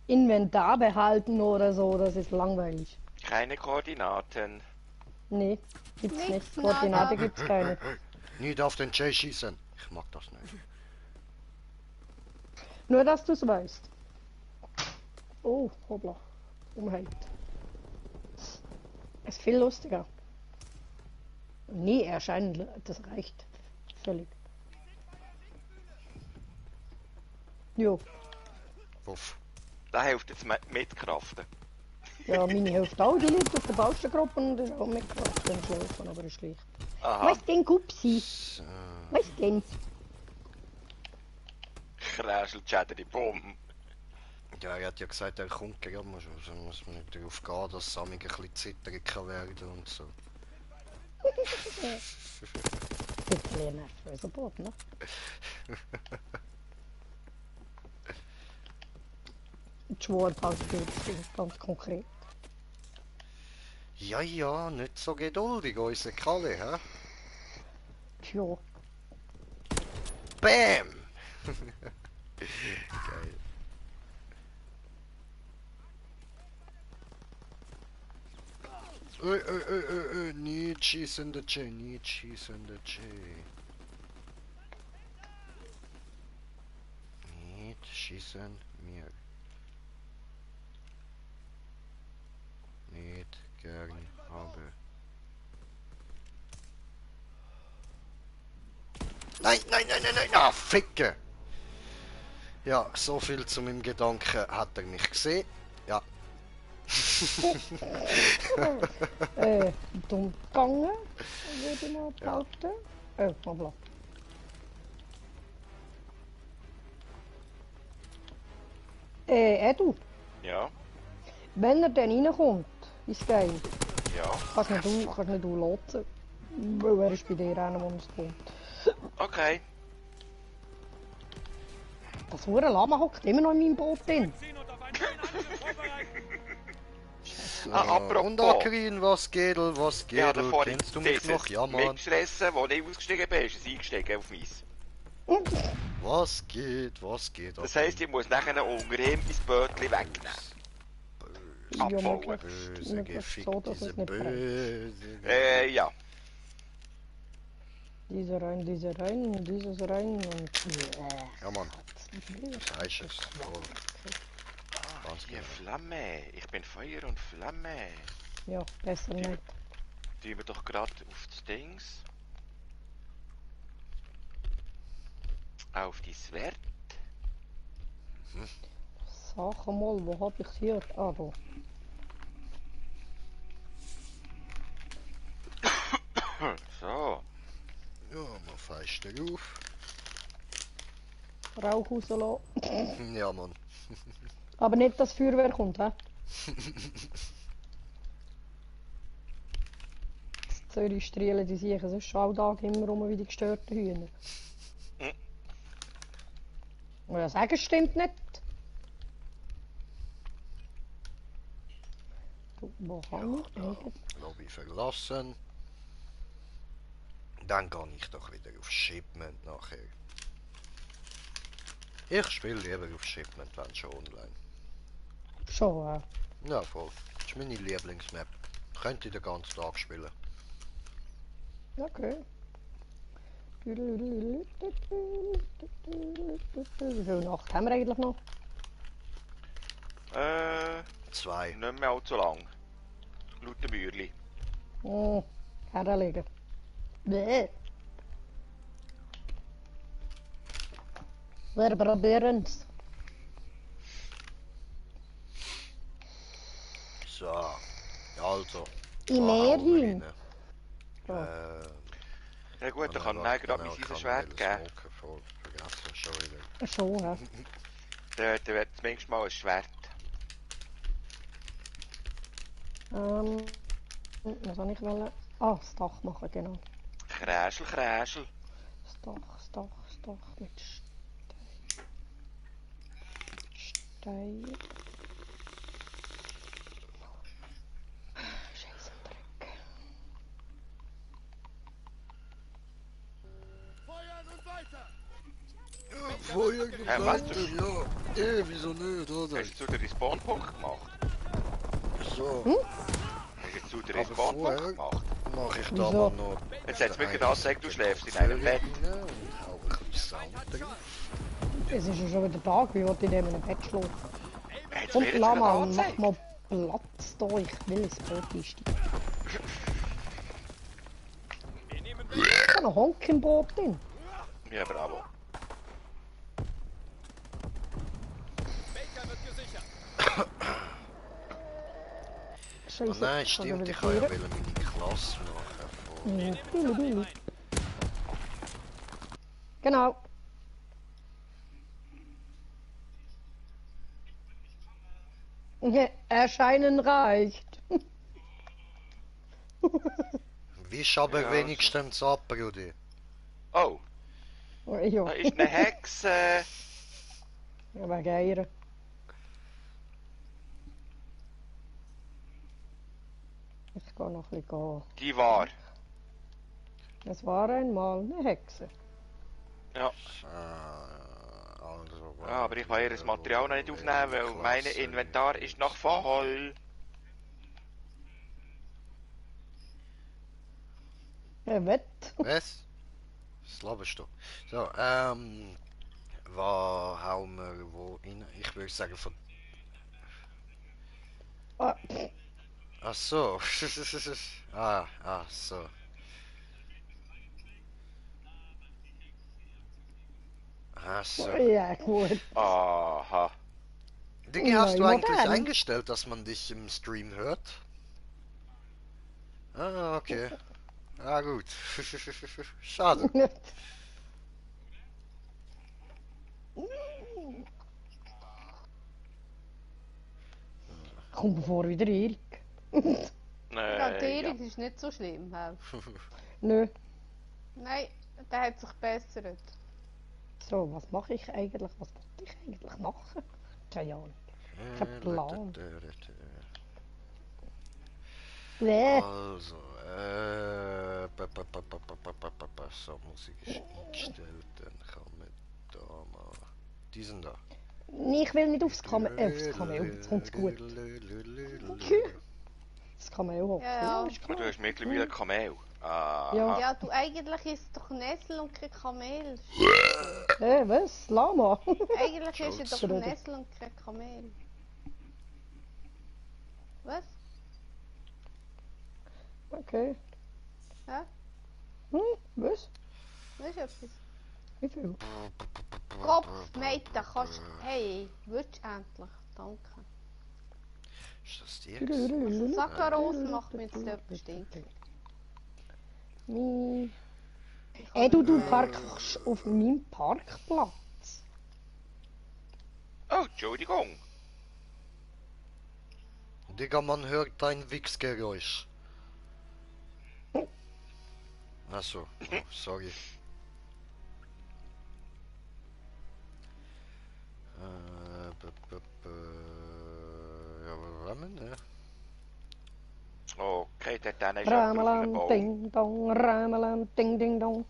S3: Inventar behalten oder so, das ist langweilig.
S4: Keine Koordinaten.
S3: Nee, gibt's
S1: Nichts,
S3: nicht.
S1: nada.
S3: Koordinate gibt's keine.
S2: Nicht auf den Jay schießen. Ich mag das nicht.
S3: Nur, dass du's weißt. Oh, hoppla. Umhängt. Ist viel lustiger. Nie erscheinen, das reicht. Völlig. Jo,
S2: Wuff.
S4: Da hilft jetzt mitkraften.
S3: ja, meine Hälfte auch, die liegt auf der Baustellgruppe und ist auch mitgebracht beim Schlafen, aber ist schlecht.
S4: Aha,
S3: Was denn, Gupsi?
S2: So.
S3: Was denn?
S4: kräschelt Schädeli, bumm.
S2: Ja, er hat ja gesagt, er kommt gerade mal schon. Also muss man nicht darauf gehen, dass Sammy ein bisschen zitterig kann werden und so.
S3: Bisschen nervöser Bob, ne? Die Schworpause ganz konkret.
S2: Ja, ja, nicht so geduldig, unser Kalle, hä?
S3: Tja.
S2: Bam! Geil. Nicht schießen der J, nicht schießen der J. Nicht schießen mir. Nicht gern habe. Nein, nein, nein, nein, nein! Ah, Ficke! Ja, so viel zu meinem Gedanken hat er nicht gesehen. Ja.
S3: Dumm gegangen, würde ich mal behaupten. Hoppla. Edu,
S4: Ja,
S3: wenn er dann reinkommt ins Game,
S4: ja.
S3: kannst nicht du lotsen. Weil er ist bei dir einer, wo es kommt.
S4: Okay.
S3: Das hure Lama hockt immer noch in meinem Boot drin.
S5: Ziehen und auf einen neuen Angriff vorbereiten.
S4: Apropos.
S2: Und Akrin, was geht, was
S4: Ich habe
S2: geht?
S4: vorhin
S2: Kennst du mich
S4: dieses
S2: noch? Ja, Mann.
S4: mitgerissen, wo ich ausgestiegen bin, ist es eingestiegen auf meins.
S2: Was geht, was geht?
S4: Das heisst, ich muss nachher unter ihm mein Bötchen wegnehmen.
S3: Ja,
S4: Abbauen.
S3: möglichst
S2: Böse,
S3: möglichst so, dass
S2: gefickte,
S3: es nicht brennt.
S2: böse.
S4: Ja.
S3: Dieser rein, dieses rein und...
S2: Ja, Mann. Das heißt es. Voll. Ganz
S4: Die
S2: genau.
S4: Flamme. Ich bin Feuer und Flamme.
S3: Ja, besser nicht.
S4: Tun wir doch gerade auf das Dings. Auf die Schwert.
S3: Sag mal, wo hab ich's hier? Ah, da.
S4: So.
S2: Ja, mal fest auf.
S3: Rauch rauslassen.
S2: Ja, Mann.
S3: Aber nicht, dass Feuerwehr kommt, hä? In Zürich strahlen die sich sonst schon alle Tage immer rum wie die gestörten Hühner. Und ja, sagen stimmt nicht. Du, wo kann ich eigentlich?
S2: Lobby verlassen. Dann gehe ich doch wieder auf Shipment nachher. Ich spiele lieber auf Shipment, wenn schon online.
S3: Schon,
S2: Ja, voll. Das ist meine Lieblingsmap. Könnte ich den ganzen Tag spielen.
S3: Okay. Wie viel Nacht haben wir eigentlich noch?
S2: 2.
S4: Nicht mehr allzu lang. Laut dem Bäuerli.
S3: Oh, herlegen. Bäh. Wir probieren's.
S2: So. Also.
S3: Im Meer hin.
S4: Ja gut, dann kann ich gerade mein Schwert geben.
S2: Vergessen schon wieder.
S3: Schon, ja.
S4: Der wird zumindest mal ein Schwert.
S3: Was soll ich wollen? Ah, das Dach machen, genau.
S4: Kräschel, Kräschel.
S3: Das Dach mit Stein. Scheiße, Dreck.
S5: Feuern und weiter.
S2: Feuer
S4: was?
S2: Ja, wieso nicht, oder?
S4: Hast du den Respawn-Punkt gemacht?
S2: So.
S4: Hast du den
S2: Aber
S4: Respawn-Punkt
S2: vorher-
S4: gemacht?
S2: Mach ich da
S3: Wieso?
S2: mal noch.
S4: Jetzt hat es mir gerade gesagt, du schläfst in einem Bett.
S2: Und hau ich Sound drauf.
S3: Es ist ja schon wieder Tag, wie wollte ich in einem Bett schlafen?
S4: Hat's
S3: Und
S4: mir jetzt
S3: Lama,
S4: gerade
S3: mach
S4: angezeigt?
S3: mal Platz da, ich will ins Boot einsteigen.
S5: Wir nehmen
S3: Ich habe noch Honk im Boot drin.
S4: Ja, bravo.
S5: Baker wird gesichert.
S3: Scheiße.
S2: Oh nein,
S3: ich kann
S2: stimmt,
S3: wieder
S2: ich kann ja
S3: führen.
S2: meine Klasse machen.
S3: Billy. Genau. Erscheinen reicht.
S2: Wisch aber
S4: Ja,
S2: wenigstens ab, Brudi.
S4: Oh,
S3: Ja,
S4: da ist eine Hexe.
S3: aber geil. Ich gehe noch ein bisschen.
S4: Die war.
S3: Es war einmal eine Hexe.
S4: Ja.
S2: Also,
S4: Ja, aber ich kann ihr das Material noch nicht aufnehmen, weil mein Inventar ist noch voll.
S3: Wett.
S2: Was? Was laberst du? So, wo hauen wir wo rein? Ich würde sagen von...
S3: Ah,
S2: Ach so. So. Ach so.
S3: ja, gut.
S4: Aha.
S2: Dinge, hast du
S3: Neu
S2: eigentlich
S3: modern.
S2: eingestellt, dass man dich im Stream hört? Ah, okay. Ah, gut. Schade.
S3: Komm bevor wieder Erik.
S1: Ja, der
S4: Ja.
S1: Erik ist nicht so schlimm. Hä?
S3: Nö.
S1: Nein, der hat sich bessert.
S3: So, was mache ich eigentlich? Was wollte ich eigentlich machen? Keine Ahnung. Kein Plan. Nee.
S2: Also, so, Musik ist eingestellt, dann kann man da mal... Die sind da.
S3: Nee, ich will nicht aufs Kamel. Aufs Kamel, jetzt kommt's gut. Das Kamel.
S1: Ja, ja.
S3: ist
S4: Du
S3: klar.
S4: hast mittlerweile Kamel. Aha.
S3: Ja.
S1: Ja, du eigentlich ist es doch ein Esel und kein Kamel.
S3: Was? Lama?
S1: Eigentlich ist es doch ein
S3: Schade.
S1: Esel und kein Kamel. Was?
S3: Okay.
S1: Hä?
S3: Was?
S1: Weißt du etwas?
S3: Wie viel?
S1: Kopf, Mädchen, kannst... Hey, willst du endlich? Danke.
S2: Ist das dir?
S1: Saccharose macht mir jetzt etwas stinken.
S3: Ey, du parkst auf meinem Parkplatz.
S4: Oh, Entschuldigung.
S2: Digga, man hört dein Wichsgeräusch. Achso, oh, sorry. Ja, was haben wir, ne?
S4: Okay, der dann ist jemand auf einem
S3: Ramalam,
S4: Baum.
S3: ding dong, ramalam, ding ding dong.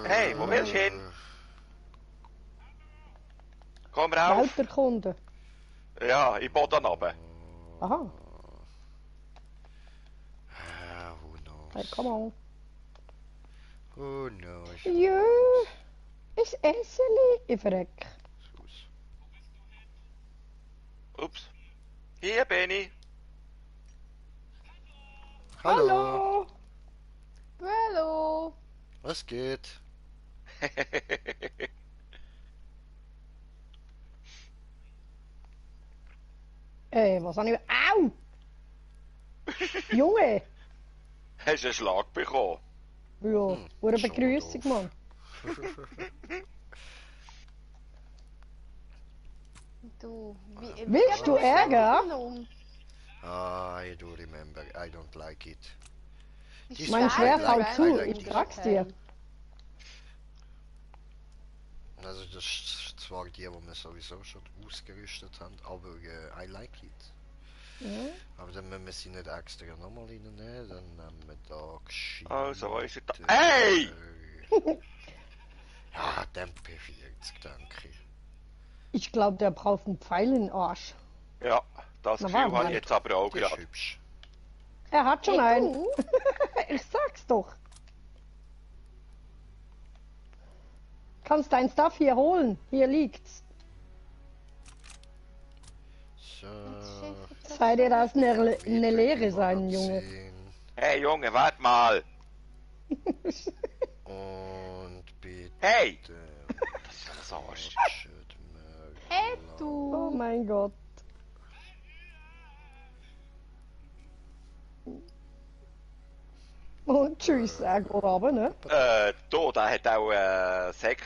S4: Hey, wo willst du hin? Komm rauf.
S3: Wälder Kunde.
S4: Ja, in den Boden runter.
S3: Aha,
S2: Who knows?
S3: hey, come on.
S2: Who knows?
S3: Ja, ist Esseli. Ich verreck.
S4: Ups. Hier bin ich.
S2: Hallo.
S1: Hallo!
S2: Was geht?
S3: Ey, was habe ich... Au! Junge!
S4: Hast du einen Schlag bekommen?
S3: Ja, eine
S2: schon
S3: Begrüßung,
S2: doof.
S3: Mann.
S1: Du, wie
S3: Willst du
S1: geht das
S3: Ärger?
S1: denn um?
S2: I do remember. I don't like it.
S1: Die
S3: Mein
S1: Schweizer
S3: Schwert haut
S1: werden
S3: zu,
S1: nicht
S3: ich sag's dir.
S2: Also das ist zwar die, die wir sowieso schon ausgerüstet haben, aber I like it.
S3: Ja.
S2: Aber dann müssen wir sie nicht extra nochmal reinnehmen, dann nehmen wir da gescheit...
S4: Also, wo ist er da? Hey!
S2: Ja, Tempo 40, danke.
S3: Ich glaube, der braucht einen Pfeil in den Arsch.
S4: Ja, das
S3: Na,
S4: Gefühl
S3: warte
S4: habe
S3: mal.
S4: ich jetzt aber auch
S2: Die ist
S4: gerade.
S2: hübsch.
S3: Er hat schon
S1: Hey,
S3: einen.
S1: du?
S3: Ich sag's doch. Kannst dein Stuff hier holen. Hier liegt's.
S2: So...
S3: Sei dir das eine Lehre sein, Junge.
S4: Hey Junge, warte mal.
S2: Und bitte...
S4: Hey! Das ist ein Arsch.
S1: Hey,
S3: Oh
S1: du!
S3: mein Gott. Und tschüss, sag runter, ne?
S4: Da, der hat auch Säck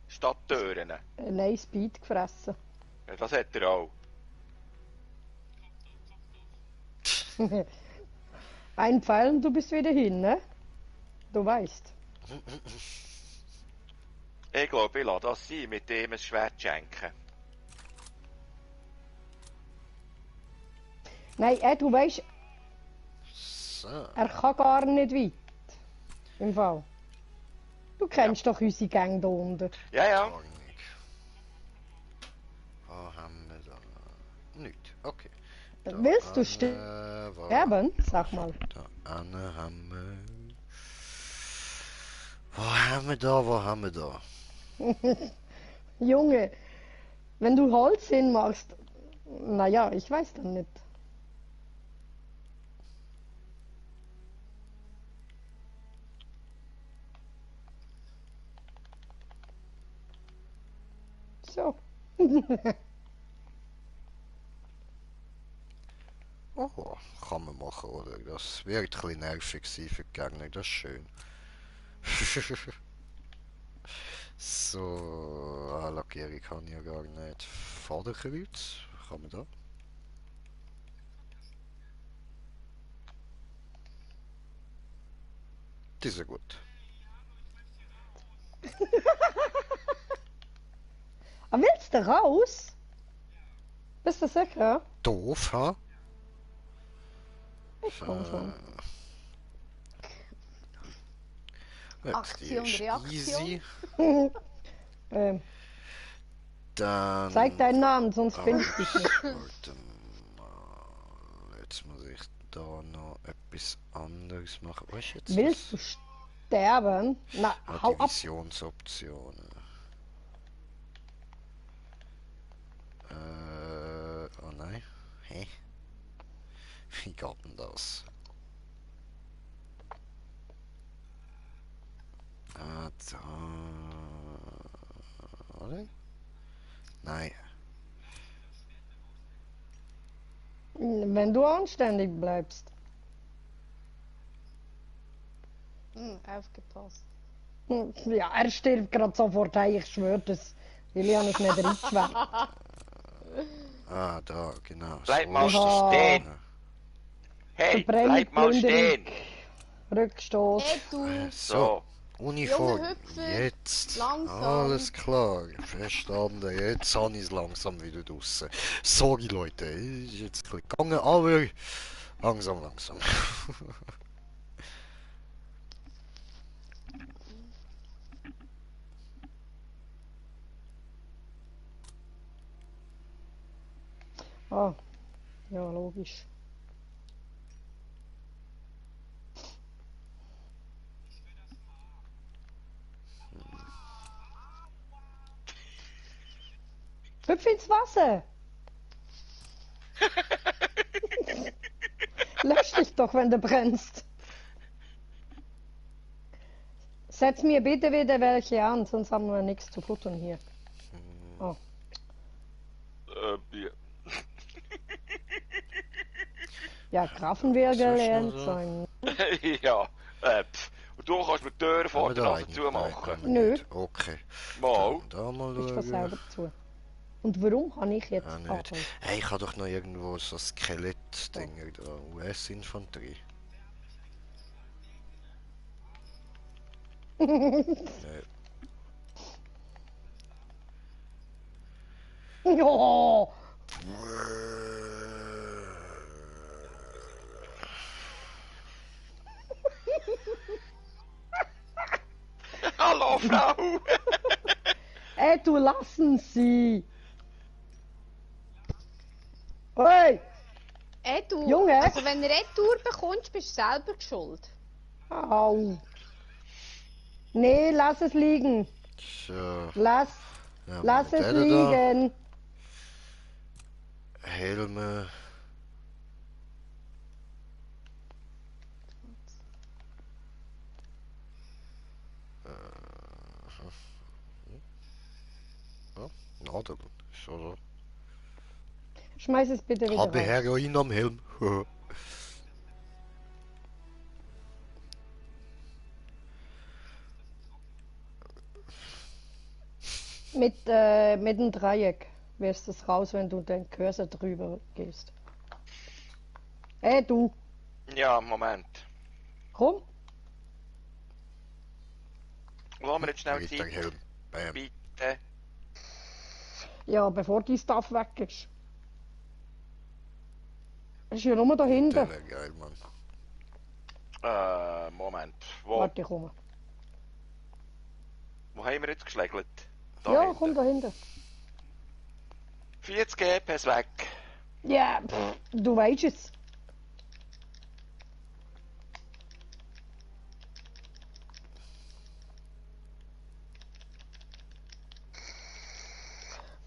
S4: statt Türen.
S3: Nein, Speed gefressen.
S4: Ja, das hat er auch.
S3: Ein Pfeil und du bist wieder hin, ne? Du weißt.
S4: Ich glaube, ich lasse das sein, mit dem ein Schwert schenken.
S3: Nein, du weißt,
S2: So.
S3: er kann gar nicht weit. Im Fall. Du kennst doch unsere Gang da unten.
S4: Ja, ja.
S2: Ordnung. Was haben wir da? Nichts. Okay.
S3: Willst du sterben? Sag mal.
S2: Da Anne haben wir. Was haben wir da? Was haben wir da?
S3: Junge, wenn du Holz hinmachst, naja, ich weiß dann nicht. So.
S2: Oh, kann man machen, oder? Das wird ein bisschen nervig sein für die Gegner, das ist schön. So, Lackierung kann ich ja gar nicht. Vorderkreuz, kann man da? Das ist ja gut.
S3: Aber willst du raus? Bist du sicher?
S2: Doof, ha?
S3: Ich komm schon.
S2: Gut, die
S1: Aktion,
S2: ist
S1: Reaktion.
S2: easy. Dann...
S3: Zeig deinen Namen, sonst finde ich dich nicht.
S2: Warte mal. Jetzt muss ich da noch etwas anderes machen. Was ist jetzt
S3: Willst du sterben? Na,
S2: das?
S3: hau ab.
S2: Divisionsoptionen. Oh nein. Hä? Wie geht denn das? Ah, da. Oder? Nein.
S3: Wenn du anständig bleibst.
S1: Aufgepasst.
S3: Ja, er stirbt gerade sofort ein, ich schwöre das. Weil ich habe es nicht reingeschwärmt.
S2: Ah, da, genau.
S4: Bleib
S2: so
S4: mal
S2: ist das.
S4: stehen. Hey,
S3: Verbrennung,
S4: bleib mal
S3: Plünderung.
S4: stehen.
S3: Rückstoß.
S1: Du,
S2: So, Uniform.
S1: Junge Hüpfer,
S2: Jetzt.
S1: langsam.
S2: Alles klar. Verstanden. Jetzt habe ich es langsam wieder draussen. Sorry, Leute. Ist jetzt ein bisschen gegangen, aber langsam, langsam.
S3: Ah, ja, logisch. Hüpf ins Wasser! Lösch dich doch, wenn du brennst. Setz mir bitte wieder welche an, sonst haben wir nichts zu futtern hier. Oh.
S4: Ja.
S3: Ja, Grafenwürger
S2: Was ist
S3: lernt
S2: noch so?
S3: sein.
S4: Ja, und du kannst mir die Tür vor
S2: Haben wir
S4: der
S2: da
S4: Nase
S2: eigentlich?
S4: zumachen.
S2: Nein,
S3: Nö.
S2: nicht. Okay.
S4: Mal.
S2: Da mal
S3: Ich fasse
S2: schauen.
S3: selber zu. Und warum habe ich jetzt
S2: Ah, nicht.
S3: Arbeit?
S2: Hey, ich habe doch noch irgendwo so Skelett-Dinger da. US-Infanterie. Nö.
S3: Ja,
S4: Hallo, Frau!
S3: du lassen Sie! Hey!
S1: Du,
S3: Junge!
S1: also wenn du Retour bekommst, bist du selber schuld.
S3: Au! Nee, lass es liegen!
S2: So.
S3: Lass
S2: Ja,
S3: es
S2: Modelle
S3: liegen!
S2: Da. Helme. Ja, Nadel. So.
S3: Schmeiß es bitte wieder
S2: Habe
S3: raus.
S2: Heroin am Helm.
S3: Mit dem Dreieck wirst du es raus, wenn du den Cursor drüber gehst. Du,
S4: Ja, Moment.
S3: komm!
S4: Lass mir jetzt schnell Zeit.
S2: Ritterhelm. Bam.
S4: Bitte.
S3: Ja, bevor die Stuff weg ist. Es ist ja nur da hinten.
S2: Der wäre geil, Mann.
S4: Moment. Wo,
S3: Warte, ich komme.
S4: wo haben wir jetzt geschlägelt? Da
S3: Ja,
S4: hinten.
S3: komm da hinten.
S4: 40 GPS weg.
S3: Ja, du weißt es.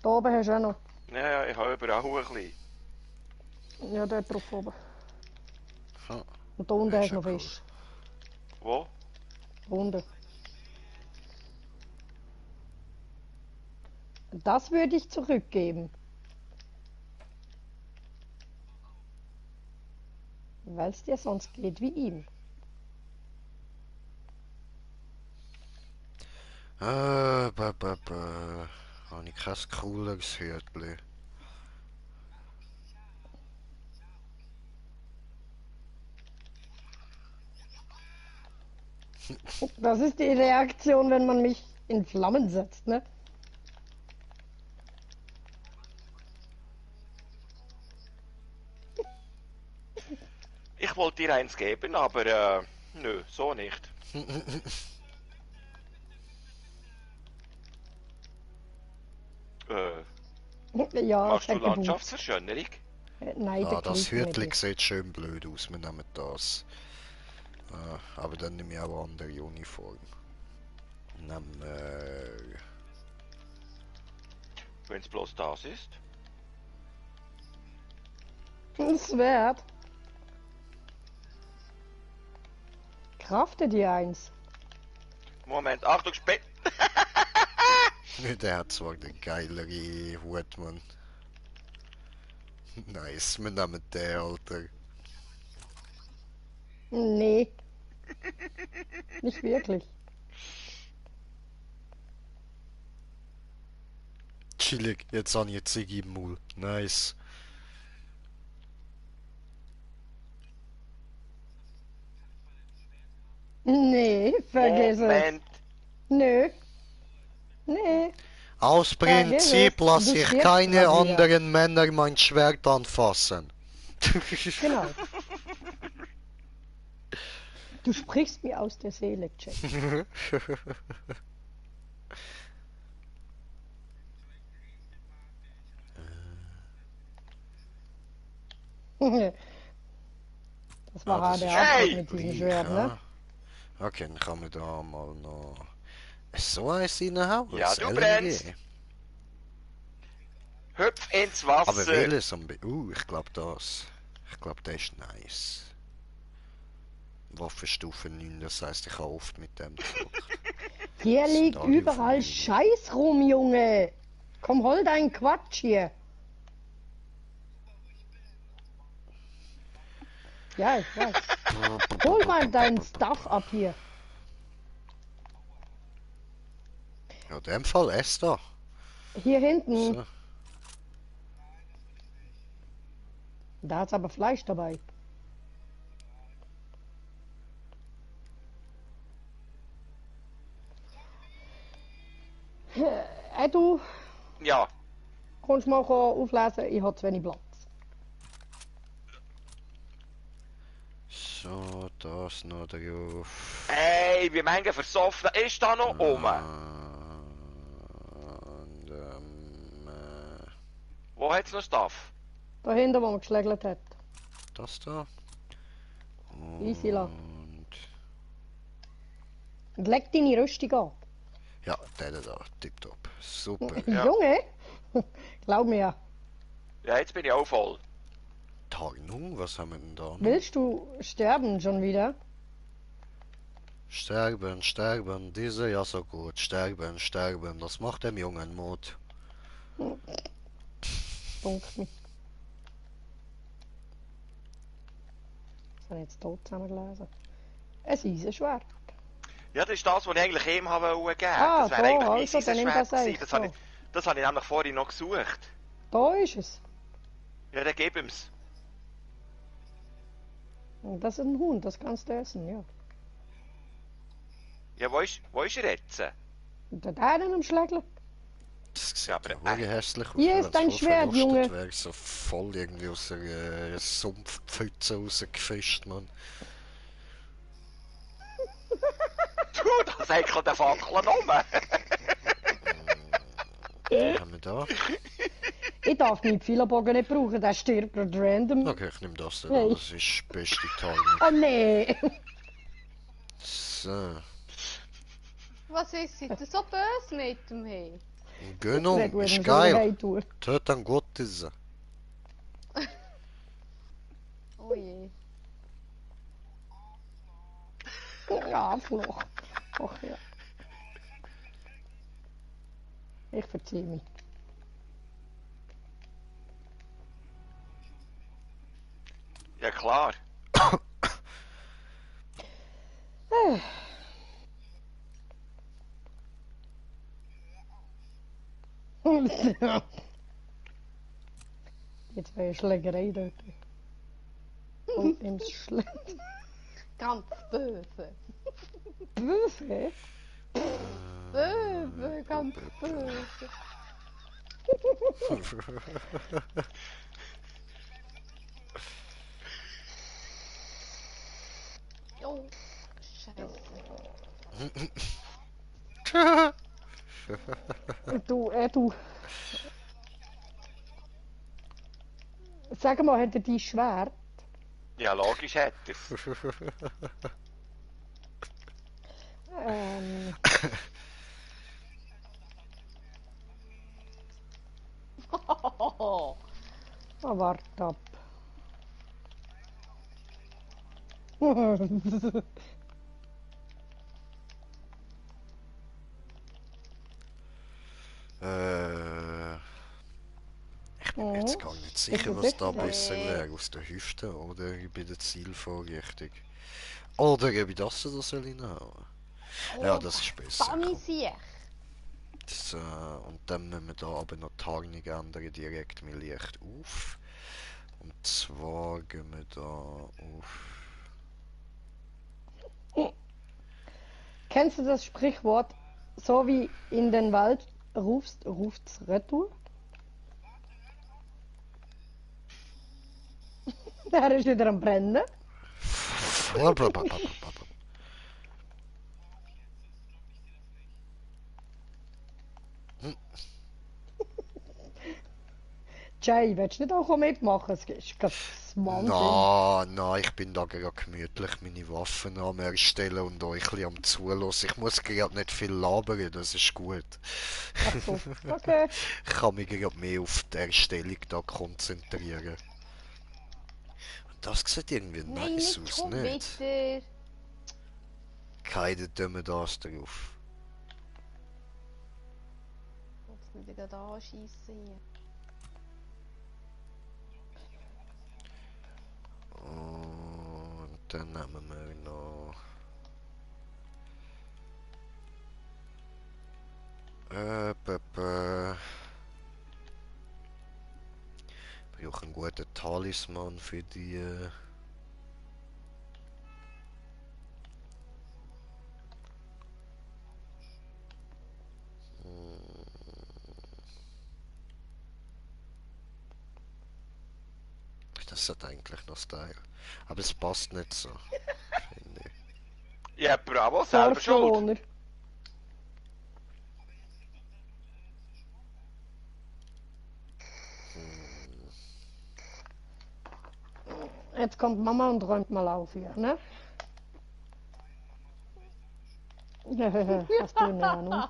S3: Da oben hast du auch noch.
S4: Ja, ich habe überall ein bisschen.
S3: Ja, dort drauf oben.
S2: Ha,
S3: Und da unten
S2: das
S3: hast
S2: ist
S3: du noch
S2: ja cool.
S3: Fisch.
S4: Wo?
S3: Da unten. Das würde ich zurückgeben. Weil es dir sonst geht wie ihm.
S2: Habe ich kein cooleres Hütchen.
S3: Das ist die Reaktion, wenn man mich in Flammen setzt, ne?
S4: Ich wollte dir eins geben, aber nö, so nicht.
S3: Ja,
S4: Machst
S3: es
S4: du
S3: hat gebucht.
S4: Landschaftsverschönerung?
S3: Nein,
S2: Ah,
S3: der
S2: das
S3: Klick
S2: Hütchen
S3: nicht.
S2: sieht schön blöd aus, wir nehmen das. Aber dann nehme ich auch eine andere Uniform. Nehmen
S4: Wenn es bloß das ist.
S3: Das wert. Krafte dir eins.
S4: Moment, Achtung, Spät.
S2: der hat zwar den geilere Hut, Mann. Nice, wir nehmen den, Alter.
S3: Nee. Nicht wirklich.
S2: Chillig, jetzt habe ich eine Ziege im Maul. Nice.
S3: Nee, vergiss es.
S4: Moment.
S3: Nö. Nee.
S2: Aus Prinzip
S3: Du
S2: lasse ich
S3: stirbst
S2: keine
S3: grad wieder.
S2: anderen Männer mein Schwert anfassen.
S3: Genau. Du sprichst mir aus der Seele, Jack. Das war
S2: Ah, das
S3: gerade
S2: ist
S3: der Abschluss
S4: Hey!
S3: mit diesem
S2: Bleich,
S3: Schwert, ne?
S2: ja. Okay, dann kann man da mal noch so eins reinhauen.
S4: Ja,
S2: das
S4: du
S2: LMG.
S4: brennst. Hüpf ins Wasser.
S2: Aber welches am ich glaube das. Ich glaube, der ist nice. Waffenstufe 9, das heißt, ich habe oft mit dem gezockt.
S3: Hier liegt
S2: Stadion
S3: überall
S2: von
S3: Scheiß rum, Junge. Komm, hol deinen Quatsch hier. Ja, ich weiß. Hol mal deinen Stuff ab hier.
S2: Ja, in dem Fall Esther.
S3: Hier hinten.
S2: So.
S3: Da hat's aber Fleisch dabei. Hey du,
S4: Ja,
S3: kannst du mal auflesen? Ich habe zu wenig Platz.
S2: So, das noch drauf.
S4: ey, wie Menge versoffen ist da noch oben?
S2: Und,
S4: Wo hat's noch Stuff?
S3: Da hinten, wo man geschlägelt hat.
S2: das da.
S3: Easy, la.
S2: Und
S3: Und leg deine Rüstung an.
S2: ja, der da, tipptopp. Super.
S4: Ja.
S3: Junge, glaub mir ja.
S4: Ja, jetzt bin ich auch voll.
S2: Tarnung, was haben wir denn da noch?
S3: Willst du sterben schon wieder?
S2: Sterben, sterben, diese ja so gut. Sterben, sterben, das macht dem Jungen Mut.
S3: Dunkt mich. Das habe ich jetzt tot zusammengelesen. Ein Eisenschwert.
S4: Ja, das ist das, was ich eigentlich ihm habe geben.
S3: Ah,
S4: das wäre
S3: da,
S4: eigentlich mein
S3: also, dann nimm
S4: Eisenschwert
S3: das
S4: gewesen.
S3: eigentlich
S4: Das habe das habe ich nämlich vorhin noch gesucht.
S3: Da ist es.
S4: Ja, dann gib ihm's.
S3: Und das ist ein Hund, das kannst du essen, ja.
S4: Ja, wo ist er jetzt?
S3: Und der einen am Schlägeln.
S2: Das sieht
S4: Ja, aber
S2: wirklich hässlich aus.
S3: Hier
S2: wenn
S3: ist
S2: es
S3: dein
S2: voll
S3: Schwert,
S2: verrostet
S3: Junge.
S2: wäre, so voll irgendwie aus einer Sumpfpfütze rausgefischt, Mann.
S4: Du, da säckelt der Fackel um.
S2: Was haben wir da?
S3: Ich darf meinen Pfeilenbogen nicht brauchen, der stirbt gerade random.
S2: Okay, ich nehme das da.
S3: Hey.
S2: Das ist beste Timing.
S3: Oh nee!
S2: So.
S1: Was ist sie denn so böse mit dem hey?
S2: Gönnung,
S3: Sehr gut,
S2: ist
S3: wir
S2: geil.
S3: sollen heimtun.
S2: Tut dann gut ist.
S1: Oh je.
S3: Ja, Fluch. Ach ja. Ich verziehe mich.
S4: Ja, klar.
S3: Jetzt wäre Schlägerei dort. Und ins Schläger.
S1: Ganz böse.
S3: Böse?
S1: Böse, ganz böse. Oh, Scheiße.
S3: Du, du. Sag mal, hat er dein Schwert?
S4: Ja, logisch hat er.
S3: Oh, warte ab.
S2: Ich bin mir jetzt gar nicht sicher,
S3: Ist
S2: was
S3: das
S2: da
S3: sicher?
S2: besser wäre. Aus der Hüfte oder bei der Zielvorrichtung. Oder ob ich das oder soll ich nehmen? Ja, das ist besser.
S1: Sammy siech.
S2: So, und dann müssen wir da aber noch die Tarnung ändern, direkt mit Licht auf. Und zwar gehen wir da auf.
S3: Kennst du das Sprichwort, so wie in den Wald rufst, ruft's retour? Der ist wieder am Brennen. Jay, willst du nicht auch mitmachen? Es ist gerade Wahnsinn.
S2: Nein, ich bin da gerade gemütlich meine Waffen am erstellen und euch ein bisschen am Zulassen. Ich muss gerade nicht viel labern, das ist gut.
S3: Ach so, okay.
S2: Ich kann mich gerade mehr auf die Erstellung da konzentrieren. Und das sieht irgendwie
S1: Nein,
S2: nice
S1: nicht
S2: aus,
S1: schon
S2: nicht?
S1: wieder.
S2: Keine tun wir das drauf.
S1: Jetzt wieder gerade anschiessen.
S2: Und dann nehmen wir noch... Ich brauche einen guten Talisman für die... Das hat eigentlich noch Style. Aber es passt nicht so. Finde ich.
S4: Ja, bravo, selber schuld.
S3: Dorfbewohner. Jetzt kommt Mama und räumt mal auf hier, ne? Hast du eine Ahnung?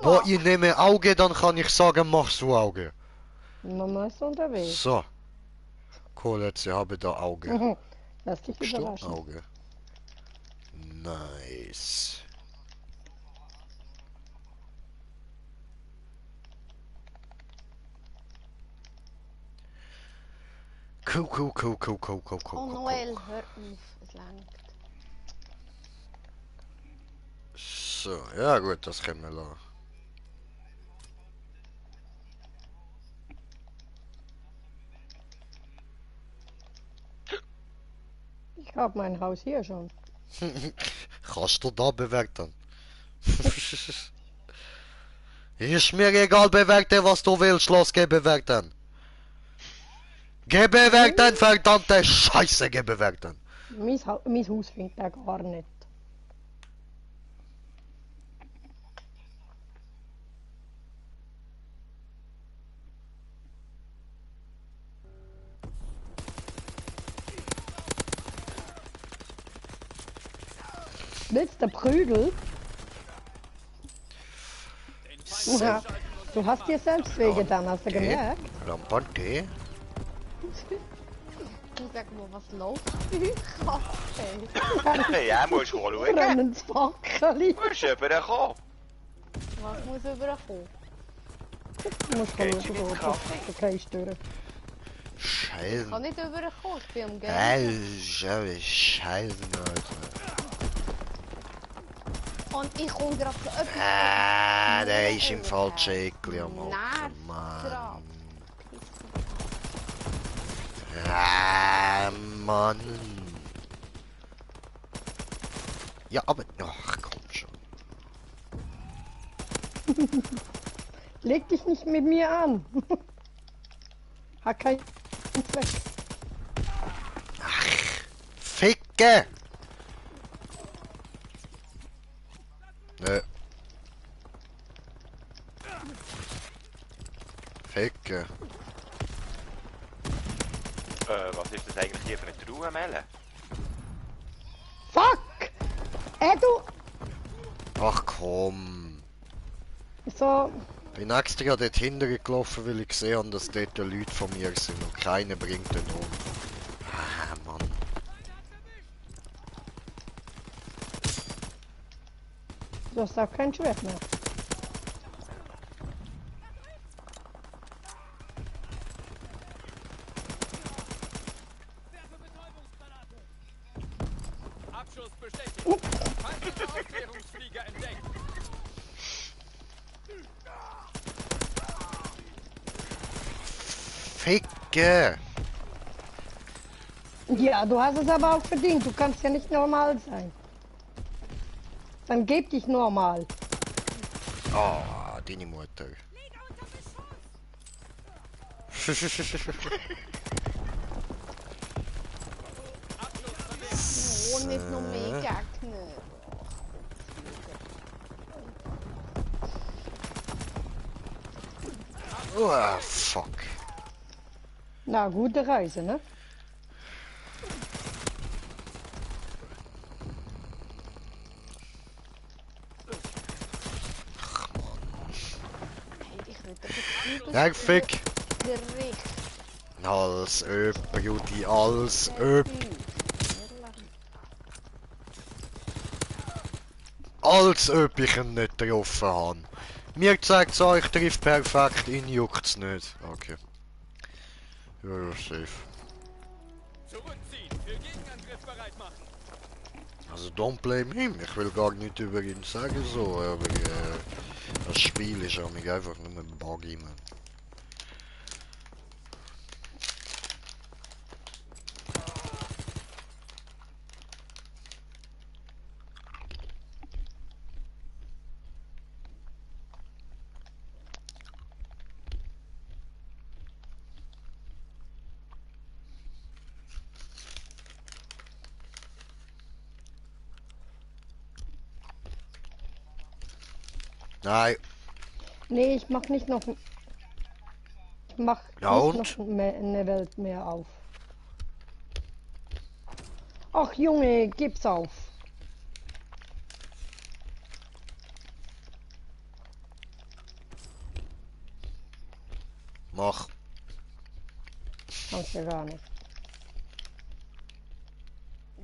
S2: Wo ich nehme Auge, dann kann ich sagen, machst du Auge.
S3: Mama ist unterwegs.
S2: So. Cool, jetzt habe da Auge.
S3: Lass dich
S2: Guckst du?
S3: überraschen.
S2: Auge. Nice. Cool.
S1: Oh Noel, hör auf, es langt.
S2: So, ja gut, das können wir lassen.
S3: Ich habe mein Haus hier schon.
S2: Kannst du da bewerten? Ist mir egal, bewerte, was du willst, los, geh bewerten. Geh bewerten, verdammte Scheiße, geh bewerten.
S3: Mein Haus findet er gar nicht. Willst du Prügel? Ja, du hast dir selbst wehgetan, hast du gemerkt?
S2: Rampante.
S1: Du sag mal, was läuft bei euch?
S4: Ja, musst du schauen.
S3: Rennen ins Fackerli.
S4: Musst du rüberkommen.
S1: Was muss überkommen?
S3: Du musst schauen, du gehst durch.
S1: Ich kann
S2: Scheiße.
S1: nicht überkommen, ich bin umgeben.
S2: Scheiße, Alter.
S1: Und ich komme gerade so etwas...
S2: Der ist im falschen Eckli am Hocken,
S1: Nervt
S2: Mann.
S1: grad.
S2: Mann. Ja, aber... Ach, komm schon.
S3: Leg dich nicht mit mir an. Hat keinen Zweck.
S2: Ficke! Nö. Ficke.
S4: Was ist das eigentlich hier für eine Truhe, Melle?
S3: Fuck! Du!
S2: Ach komm.
S3: So,
S2: Bin extra dort hinten gelaufen, weil ich gesehen habe, dass dort Leute von mir sind und keiner bringt den um. Ah, Mann.
S3: du hast auch kein Schwert mehr.
S5: Abschuss bestätigt. Feindlicher Aufklärungsflieger entdeckt.
S2: Ficke!
S3: Ja, du hast es aber auch verdient. Du kannst ja nicht normal sein. Dann geb dich normal.
S2: Ah, deine Mutter.
S1: Oh, nicht noch mehr Gegner.
S2: Oh, fuck.
S3: Na, gute Reise, ne?
S1: Hey, ich will das jetzt
S2: Ja, fick!
S1: Gericht.
S2: Als Öp, Judy, als Öp. Als ob ich ihn nicht getroffen habe. Mir zeigt es euch, trifft perfekt, ihn juckt's nicht. Okay. Ja, ja, safe.
S5: Zurückziehen. Für Gegenangriff bereit machen.
S2: Also don't blame him, ich will gar nicht über ihn sagen so, aber das Spiel ist an mich einfach nur ein Buggy, man. Nein,
S3: Nee, ich mach nicht noch... Ich mach
S2: Ja,
S3: nicht noch mehr, eine Welt mehr auf. Ach Junge, gib's auf.
S2: mach.
S3: Kannst ja gar nicht.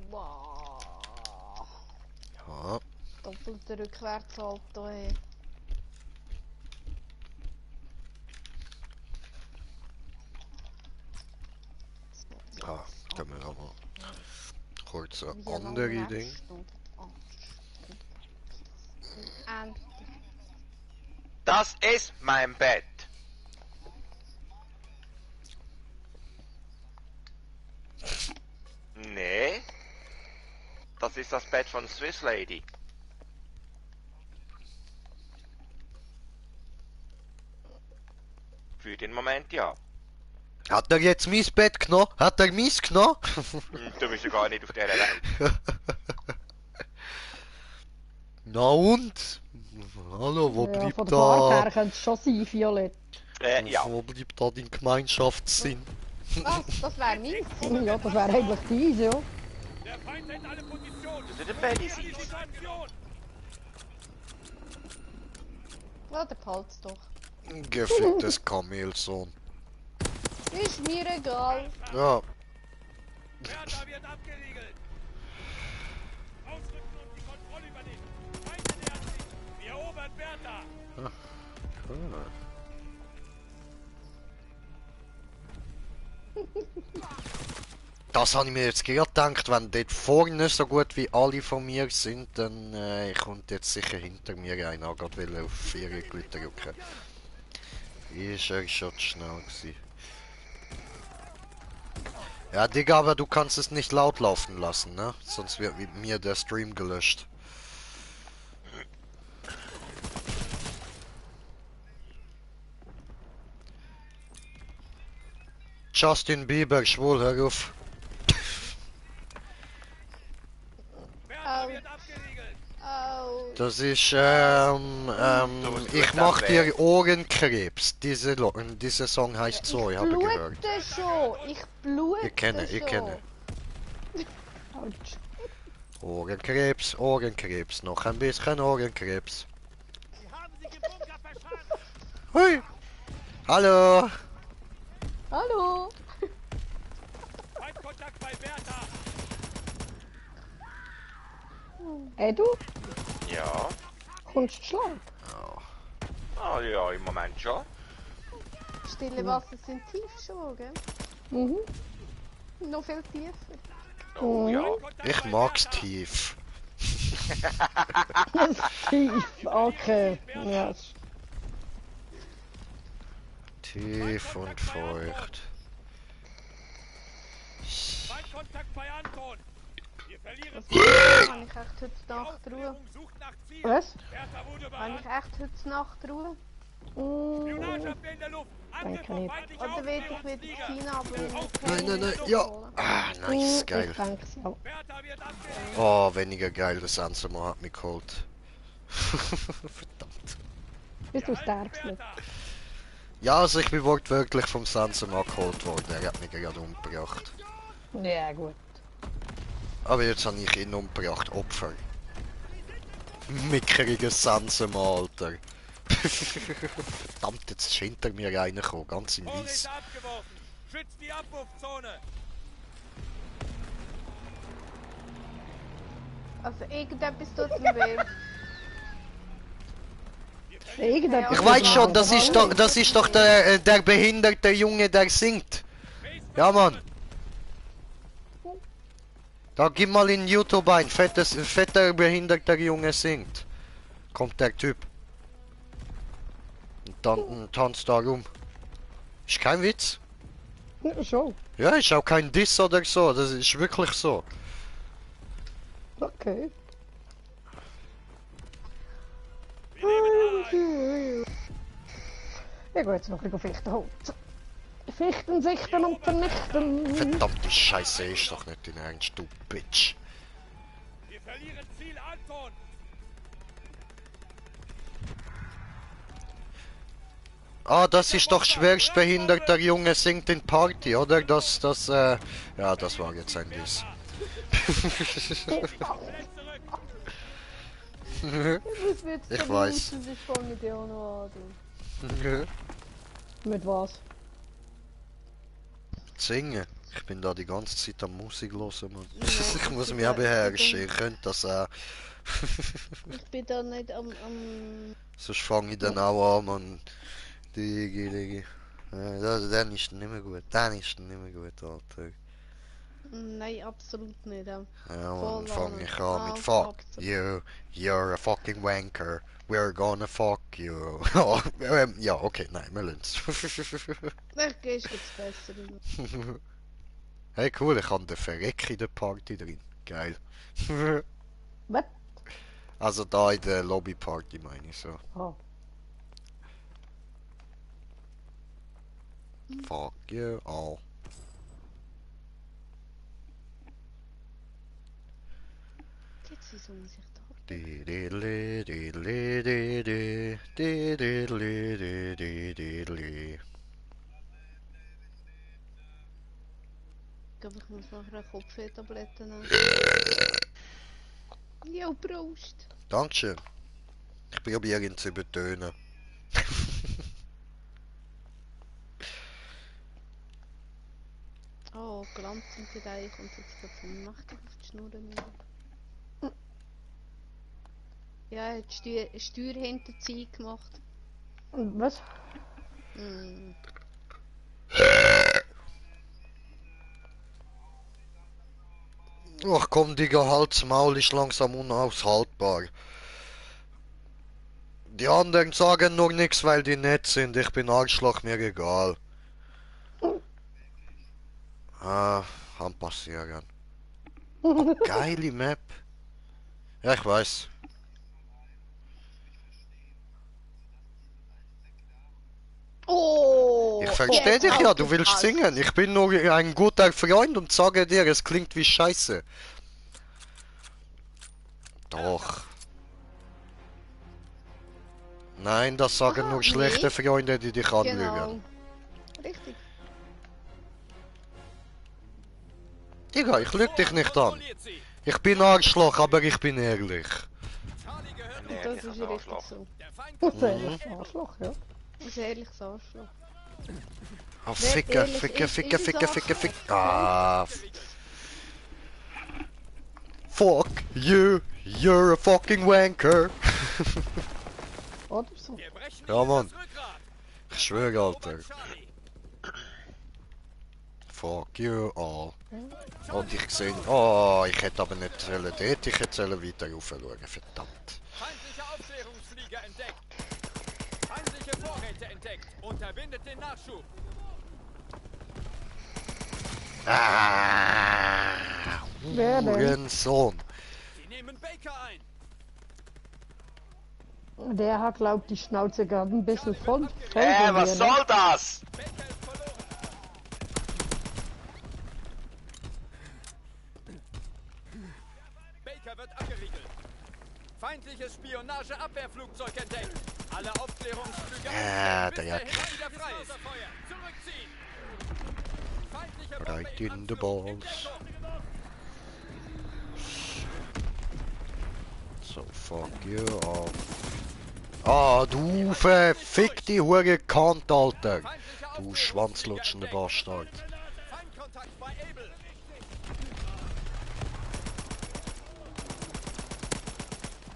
S1: Boah.
S2: Ja.
S1: Doppelter Rückwärtssalto, ey.
S2: Ah, können wir aber kurz eine
S1: Wie lange
S2: andere
S1: lebst
S2: Ding.
S1: du? Oh. Und
S4: Das ist mein Bett. Nee. Das ist das Bett von Swiss Lady. Für den Moment ja.
S2: Hat er jetzt mein Bett genommen? Hat er meins genommen?
S4: Du bist ja gar nicht auf dieser Welt.
S2: Na und? Hallo, wo
S3: Ja, von
S2: bleibt
S3: der Farbe her
S2: da...
S3: könnte es schon sein, Violett.
S4: Ja.
S2: Wo bleibt da dein Gemeinschaftssinn?
S1: Was? Das wäre meins.
S3: Ja, das wäre eigentlich dies, ja.
S5: Der Feind hält alle Positionen.
S4: Das ist der Belly sein.
S5: Rotation.
S1: Ja, der behalt's doch.
S2: Geficktes Kamelsohn.
S1: Ist mir egal.
S2: Ja,
S5: Bertha wird abgeriegelt. Ausrücken und die Kontrolle übernehmen. Feinde nähern sich. Wir erobern Bertha.
S2: das habe ich mir jetzt gerade gedacht, wenn dort vorne so gut wie alle von mir sind, dann kommt jetzt sicher hinter mir einer, gerade will auf 4 Leute drücken. Ist er schon zu schnell gewesen. Ja, Digga, aber du kannst es nicht laut laufen lassen, ne? Sonst wird mit mir der Stream gelöscht. Justin Bieber, schwul, hör auf.
S5: Bertha wird abgeriegelt.
S1: Au.
S2: Das ist,
S4: musst
S2: ich
S4: gut
S2: mach dir
S4: abwägen.
S2: Ohrenkrebs. Dieser Song heißt so, ich habe gehört.
S1: Blute schon. Ich blute
S2: Ich kenne.
S1: schon.
S3: Autsch.
S2: Ohrenkrebs, Ohrenkrebs, noch ein bisschen Ohrenkrebs.
S5: Sie haben sich im Bunker verschanzt.
S2: Hui! Hallo!
S3: Hallo.
S5: Feindkontakt bei Bertha.
S3: Hey du,
S4: Ja.
S3: kommst du schlagen?
S4: Ah ja, im Moment schon.
S1: Stille Wasser sind tief schon, gell?
S3: Mhm.
S1: Noch viel tiefer.
S4: Oh ja.
S5: Feindkontakt
S2: Ich
S5: bei
S2: mag's
S5: Bertha.
S2: tief.
S3: Tief, okay. Ja,
S2: Tief und feucht.
S5: Feindkontakt bei Anton. Wir verlieren
S1: Habe ich echt heute Nacht Ruhe?
S5: Aufklärung sucht nach Ziel.
S3: was?
S5: Bertha wurde
S1: Habe ich
S5: überrannt.
S1: echt heute Nacht Ruhe?
S5: Spionageabwehr in der Luft. Angriff
S3: Danke
S5: auf
S3: nicht.
S5: feindliche
S1: Oder will ich mit
S5: Aufklärungsflieger.
S1: China aber
S2: Nein, ja! Ah, nice, geil.
S3: Ich denke ja.
S5: Bertha wird abgeriegelt.
S2: Oh, weniger geil, das Ansema hat mich geholt. Verdammt.
S3: Bist du stärkst nicht?
S5: Bertha.
S2: Ja, also ich bin wortwörtlich vom Sansema geholt worden, er hat mich gerade umgebracht.
S3: Ja, gut.
S2: Aber jetzt habe ich ihn umgebracht, Opfer. Mickriges Sansema, Alter. Verdammt, jetzt ist hinter mir reingekommen, ganz in weiß.
S5: Vorräte abgeworfen. Schützt die Abwurfzone.
S1: Also irgendetwas tut mir weh.
S3: Irgendetwas.
S2: Ich weiß schon, das ist doch der behinderte Junge, der singt. Ja, Mann. Da gib mal in YouTube ein, fetter behinderter Junge singt. Kommt der Typ. Und dann tanzt da rum. Ist kein Witz.
S3: Ja, schon.
S2: Ja, ist auch kein Diss oder so, das ist wirklich so.
S3: Okay. Ich gehe jetzt noch ein bisschen Fichten holen. Fichten, sichten und vernichten.
S2: Verdammte Scheiße, ist doch nicht in Ernst, du Bitch.
S5: Wir verlieren Ziel Anton.
S2: Ah, das ist doch schwerstbehinderter Junge singt in Party, oder? Ja, das war jetzt ein Diss. Ich weiß.
S1: Das ist voll mit dir auch noch an.
S3: Mit was?
S2: Singen. Ich bin da die ganze Zeit am Musik hören, Mann.
S1: Ja,
S2: Ich muss
S1: ich
S2: mich auch
S1: bin-
S2: beherrschen, ihr könnt das auch.
S1: Ich bin da nicht am
S2: Sonst fange ich dann auch an, Mann. Digi. Dann ist nicht mehr gut. Dann ist nicht mehr gut, Alter.
S1: Nein, absolut nicht.
S2: Ja,
S1: Voll
S2: Mann, fange ich
S1: an.
S2: an mit
S1: Ah,
S2: Fuck
S1: absolut.
S2: you, you're a fucking wanker, we're gonna fuck you. Ja, okay, nein, wir lassen's.
S1: Ich gehe jetzt besser.
S2: Hey, cool, ich habe den Verreck in der Party drin. Geil.
S3: Was?
S2: Also da in der Lobbyparty meine ich so.
S3: Ah.
S2: Fuck you all.
S1: Jetzt wieso muss ich da?
S2: Dideli, dideli, dideli, dideli, dideli, dideli.
S1: Ich glaube, ich muss nachher eine Kopfwehtablette nehmen. Ja, Prost!
S2: Dankeschön. Ich probiere ihn zu übertönen.
S1: Oh, glanzend die Dei kommt jetzt gerade so mächtig auf die Schnur mir. Ja, er hat Steuerhinterziehung gemacht.
S3: Was?
S1: Hm.
S2: Ach komm, Digga, halt's Maul, ist langsam unaushaltbar. Die anderen sagen nur nichts, weil die nett sind. Ich bin Arschloch, mir egal. Ah, kann passieren. Oh, geile Map. Ja, ich weiß.
S1: Oh!
S2: Ich verstehe
S1: jetzt
S2: dich ja,
S1: halt
S2: du
S1: die
S2: willst
S1: Fresse.
S2: singen. Ich bin nur ein guter Freund und sage dir, es klingt wie Scheiße. Doch. Nein, das sagen
S1: Aha,
S2: nur schlechte
S1: nee.
S2: Freunde, die dich anlügen.
S1: Genau. Richtig.
S2: Digga, ich lüge dich nicht an. Ich bin Arschloch, aber ich bin ehrlich.
S5: Charlie gehört
S1: Und
S4: Nee,
S1: das
S4: ich
S1: ist
S4: hab
S1: richtig
S4: Arschloch.
S1: so.
S5: der Feind
S3: Das
S5: kommt.
S3: ist ehrlich Arschloch, ja.
S1: Das ist ein ehrliches Arschloch.
S2: Oh,
S1: Wer
S2: Ficker,
S1: ehrlich
S2: Ficker,
S1: ist,
S2: Ficker,
S1: ist
S2: Ficker,
S1: ein
S2: Ficker,
S1: Arschloch.
S2: Ficker. Ah. Fuck you, you're a fucking wanker.
S3: Oder so.
S5: Wir brechen
S2: Ja,
S5: ihnen
S2: Mann.
S5: das Rückgrat.
S2: Ich schwöre, Alter.
S5: Erobert Charlie.
S2: Fuck you all. Und ich gesehen. Oh, ich hätte aber nicht sollen dort, ich hätte sollen weiter raufschauen, verdammt.
S5: Feindliche Aufklärungsflieger entdeckt. Feindliche Vorräte entdeckt. Unterbindet den Nachschub.
S2: Ah,
S3: Wer denn?
S2: Hurensohn.
S5: Sie nehmen Baker ein.
S3: Der hat, glaubt, die Schnauze gerade ein bisschen voll von
S4: Was
S3: mir,
S4: soll das?
S5: Baker ist verloren. Baker wird abgeriegelt. Feindliches Spionageabwehrflugzeug entdeckt. Alle Aufklärungsflüge
S2: Ja,
S5: bis
S2: der
S5: der
S2: Jack.
S5: Himmel wieder frei ist. Zurückziehen. Feindliche Bombe
S2: Right
S5: im
S2: in the
S5: Anflug.
S2: balls.
S5: In Deckung.
S2: So, fuck you all. Ah, du verfickte Hure Kant, Alter. Du schwanzlutschende Bastard.
S5: Feindkontakt bei Able.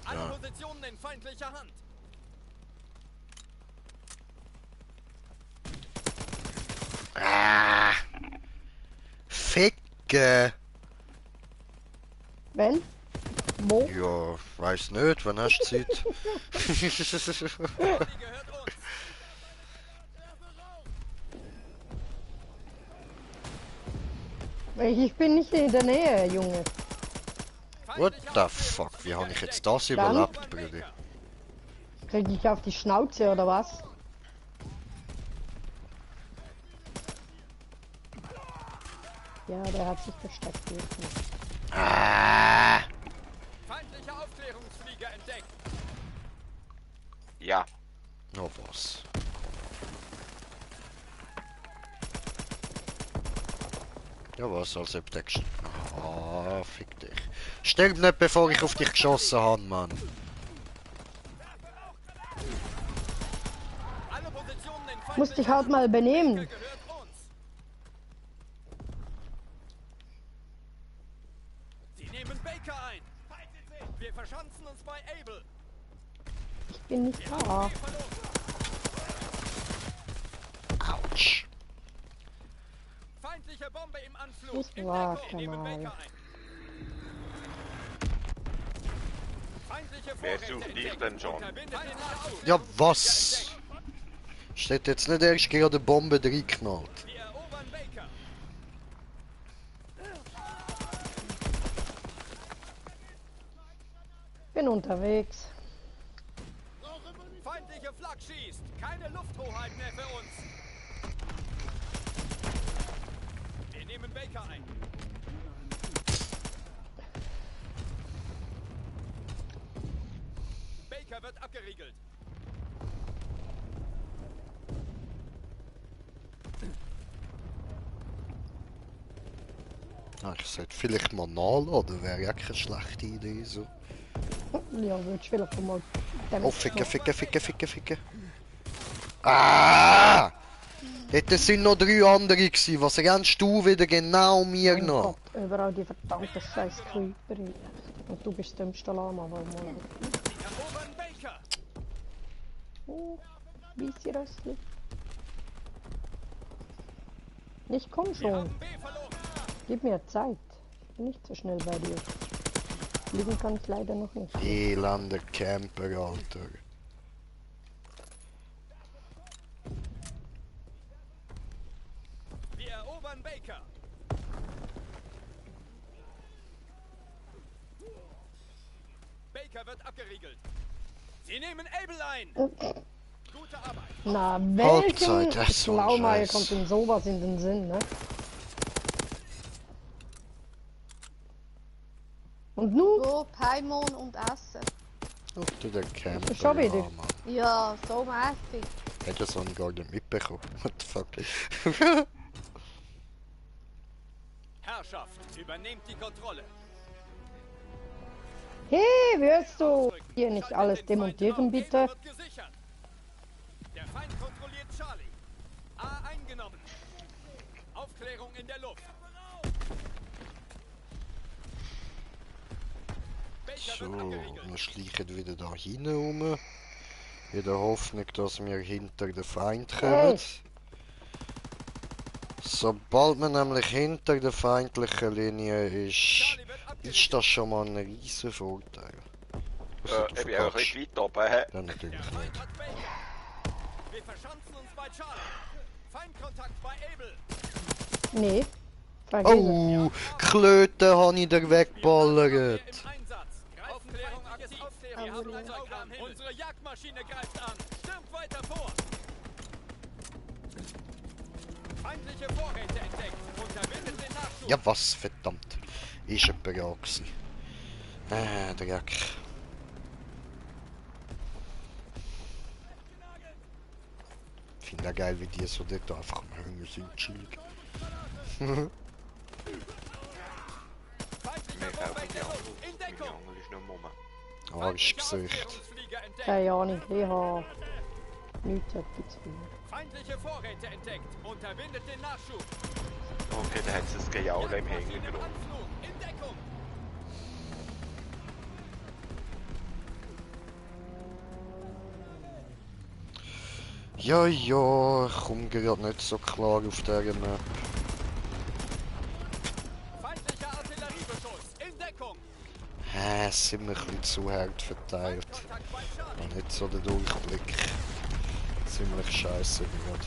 S5: Alle
S2: Ja.
S5: Positionen in feindlicher Hand.
S2: Ah, Ficke.
S3: Wenn? Wo?
S2: Ja, weiß nicht, wann hast du Zeit?
S5: Die gehört uns.
S3: Ich bin nicht in der Nähe, Junge.
S2: What the fuck, wie habe ich jetzt das überlebt, Brudi?
S3: Krieg ich auf die Schnauze oder was? Ja, der hat sich versteckt. Hier.
S2: Ah,
S5: Feindliche Aufklärungsflieger entdeckt.
S4: Ja.
S2: noch was. Ja was, als ob der Ah, fick dich. Stirb nicht, bevor ich auf dich geschossen habe, Mann.
S5: Alle Positionen in
S3: Musst dich halt mal benehmen.
S5: gehört uns. Sie nehmen Baker ein. Wir verschanzen uns bei Able.
S3: Ich bin nicht da.
S2: Autsch.
S5: Feindliche Bombe im Anflug.
S3: Das
S5: In
S3: war
S5: Deckung. Nehmen
S3: mal.
S5: Baker ein. Feindliche
S4: Wer
S5: Vorräte
S4: sucht dich
S5: entdeckt.
S4: denn schon?
S5: Unterbindet den Nachschub.
S2: Ja was? Steht jetzt nicht erst gerade eine Bombe reingeknallt.
S5: Wir erobern Baker.
S3: Bin unterwegs.
S5: Feindliche Flak schießt. Keine Lufthoheit mehr für uns. Baker ein. Baker wird abgeriegelt.
S2: Ah, ich sollte vielleicht mal nachladen, wäre ja keine schlechte Idee so.
S3: Ja, würdest du vielleicht mal...
S2: Oh, ficken. Ah! Dort sind noch 3 andere gewesen. Was rennst du wieder genau mir
S3: Mein
S2: nach?
S3: Gott, überall die verdammten scheiß Creeper. Und du bist der dümmste Lama, weil mal...
S5: Erobern Baker.
S3: Oh, Weisse Röstli. Ich komm
S5: Wir
S3: schon.
S5: haben B verloren.
S3: Gib mir Zeit. Ich bin nicht so schnell bei dir. Fliegen kann ich leider noch nicht.
S2: Elender Camper, Alter.
S5: Wir erobern Baker. Baker wird abgeriegelt. Sie nehmen Able ein. Gute Arbeit.
S3: Na,
S2: Halbzeit,
S3: welchen
S2: das ist so ein
S3: Schlaumeier
S2: Scheiß.
S3: kommt denn sowas in den Sinn, ne? Und nun?
S1: So, Paimon und Essen.
S2: Ach du, der Camper,
S3: Schon wieder?
S2: ja, Mann.
S1: Ja, so mäßig.
S2: Hätte das auch gar nicht mitbekommen. What the fuck?
S5: Herrschaft, übernehmt die Kontrolle.
S3: Hey, wirst du hier nicht
S5: Schaltet
S3: alles
S5: den zweiten
S3: demontieren,
S5: Raum.
S3: bitte?
S5: Able wird gesichert. Der Feind kontrolliert Charlie. A eingenommen. Aufklärung in der Luft. Baker
S2: So,
S5: wird abgeriegelt.
S2: wir schleichen wieder da hinten rum. In der Hoffnung, dass wir hinter den Feind kommen.
S3: Hey.
S2: Sobald man nämlich hinter der feindlichen Linie ist,
S5: Charlie wird
S2: ist
S5: abgeriegelt.
S2: das schon mal ein riesen Vorteil. Ausser du
S4: Ich bin auch ein
S2: verkackst.
S4: bisschen weit oben. Hä?
S2: Ja, natürlich
S5: Der Feind
S2: nicht.
S5: hat Baker. Wir verschanzen uns bei Charlie. Feindkontakt bei Able.
S3: Nee. Vergiss es.
S2: Oh, Klöte habe ich da weggeballert.
S5: Im Einsatz. Aufklärung aktiv. Wir haben ein Auge am Himmel. Unsere Jagdmaschine greift an. Stürmt weiter vor. Feindliche Vorräte entdeckt. Unterbindet den Nachschub.
S2: Ja, was, verdammt. Ist jemand da gewesen. Dreck. Ich finde auch geil, wie die so dort einfach am Hängen sind, chillig.
S5: Feindlicher
S4: Wir
S5: Bomber
S4: kaufen
S5: in
S4: die
S5: der
S4: Angel.
S5: Luft. In
S4: Meine
S5: Deckung.
S4: Angel ist noch Mama.
S2: Arschgesicht.
S5: Aufklärungsflieger entdeckt.
S3: Keine Ahnung, ich habe nichts etwas zu tun.
S5: Feindliche Vorräte entdeckt. Unterbindet den Nachschub.
S4: Okay, da hat es das Gejaulen im
S5: Jagdmaschine im
S4: Hintergrund.
S5: Anflug. In Deckung.
S2: Ja, ja, ich komme gerade nicht so klar auf dieser Map.
S5: Feindlicher Artilleriebeschuss. In Deckung.
S2: Sind wir ein bisschen zu hart verteilt.
S5: Feindkontakt bei Charlie.
S2: Und nicht so der Durchblick. Ziemlich scheiße gerade.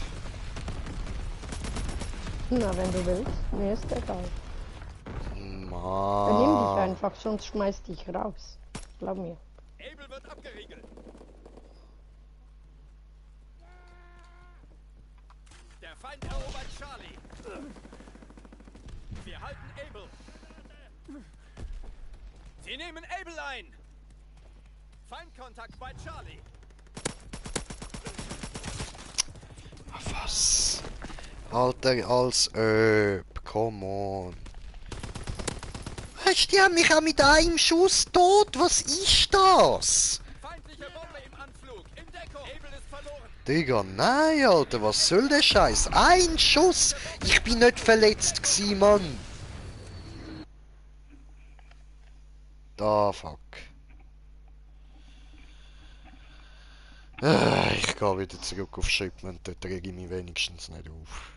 S3: Na, wenn du willst, mir ist egal. Benimm dich
S2: Mann.
S3: einfach, sonst schmeiß dich raus. Glaub mir.
S5: Able wird abgeriegelt. Der Feind erobert Charlie. Wir halten Able. Sie nehmen Able ein. Feindkontakt bei Charlie.
S2: Was? Alter, als come on. Weißt du, die haben mich auch mit einem Schuss tot. Was ist das?
S5: Feindliche Bombe im Anflug. In Deckung. Able ist verloren.
S2: Digga, nein, Alter, was soll der Scheiß? Ein Schuss! Ich bin nicht verletzt gsi, Mann! Da, fuck. Ich gehe wieder zurück auf Shipment, dort reg ich mich wenigstens nicht auf.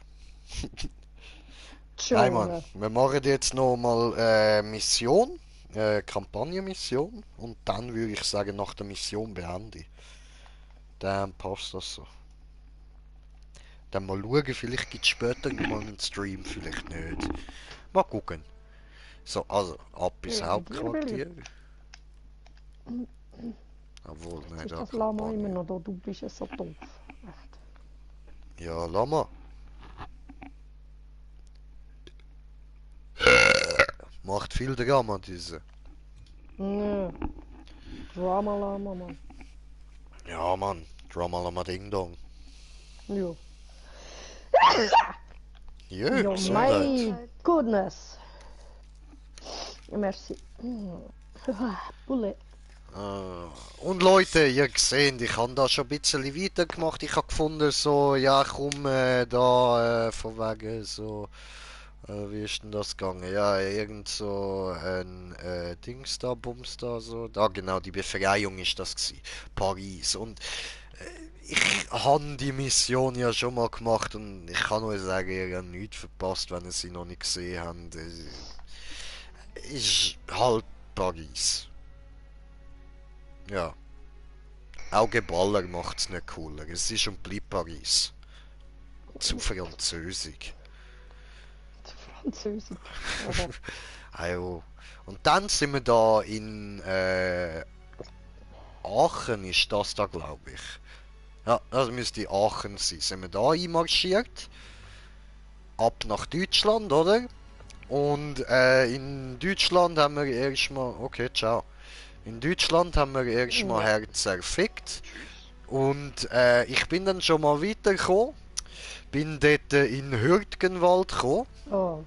S2: Nein, Mann, wir machen jetzt nochmal Mission, Kampagnenmission, und dann würde ich sagen, nach der Mission beende ich. Dann passt das so. Dann mal schauen, vielleicht gibt es später mal einen Stream, vielleicht nicht. Mal gucken. So, also, ab ins
S3: Ja,
S2: Hauptquartier. Obwohl, nein,
S3: Ist
S2: da
S3: das Lama
S2: Kampagne.
S3: immer noch da? Du bist ja so doof. Echt.
S2: Ja, Lama. Macht viel Drama, diese.
S3: Nee. Drama Lama, Mann.
S2: Ja, Mann. Drama Lama Ding Dong.
S3: Ja.
S2: Ja,
S3: Ja,
S2: Gesundheit.
S3: my goodness. Merci. Bullet.
S2: Und Leute, ihr seht, ich habe da schon ein bisschen weitergemacht. Ich habe gefunden, so, ja, komm, von wegen so, wie ist denn das gegangen? Ja, irgend so ein Dings da, Bums da, so. Da, genau, die Befreiung ist das gewesen. Paris. Und ich habe die Mission ja schon mal gemacht und ich kann nur sagen, ihr habt nichts verpasst, wenn ihr sie noch nicht gesehen habt. Ist halt Paris. Ja. Auch Geballer macht es nicht cooler. Es ist und bleibt Paris. Zu französisch.
S3: Französisch.
S2: Also. Und dann sind wir da in Aachen, ist das da, glaube ich. Ja, das müsste Aachen sein. Sind wir da einmarschiert. Ab nach Deutschland, oder? Und in Deutschland haben wir erstmal. Okay, ciao. In Deutschland haben wir erstmal Herz zerfickt. Und ich bin dann schon mal weitergekommen. Bin dort in Hürtgenwald gekommen.
S3: Oh.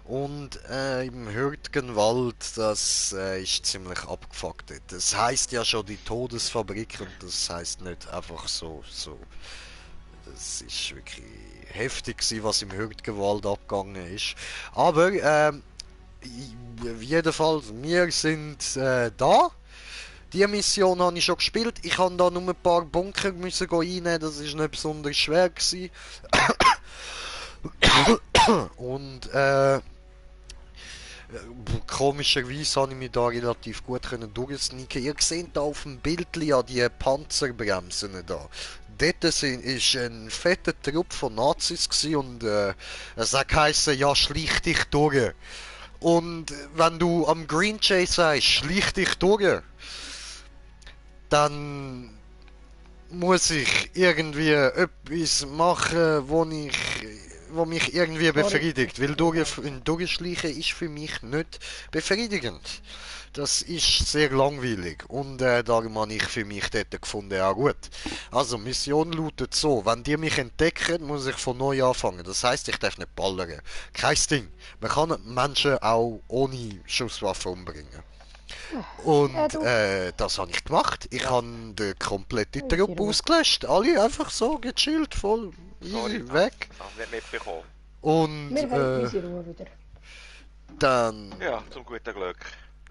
S2: Und im Hürtgenwald, das ist ziemlich abgefuckt dort. Das heisst ja schon die Todesfabrik und das heisst nicht einfach so. Das ist wirklich heftig gewesen, was im Hürtgenwald abgegangen ist. Aber jedenfalls, wir sind da. Die Mission habe ich schon gespielt. Ich habe da nur ein paar Bunker müssen reinnehmen, das ist nicht besonders schwer gewesen. Und komischerweise habe ich mich da relativ gut durchsneaken. Ihr seht da auf dem Bild ja die Panzerbremsen da. Dort ist ein fetter Trupp von Nazis gewesen und es hat geheißen, ja, schlich dich durch. Und wenn du am Green Chase sagst, schlich dich durch, dann muss ich irgendwie etwas machen, wo mich irgendwie befriedigt. Weil durchschleichen ist für mich nicht befriedigend. Das ist sehr langweilig und darum habe ich für mich dort gefunden, ja gut. Also, Mission lautet so, wenn die mich entdecken, muss ich von neu anfangen. Das heisst, ich darf nicht ballern. Kein Ding. Man kann Menschen auch ohne Schusswaffe umbringen. Und das habe ich gemacht. Ich habe den kompletten Trupp ausgelöscht. Alle einfach so gechillt, voll easy, weg.
S4: Das habe ich nicht mitbekommen.
S2: Und
S3: Wir haben unsere Ruhe wieder.
S2: dann...
S4: Ja, zum guten Glück.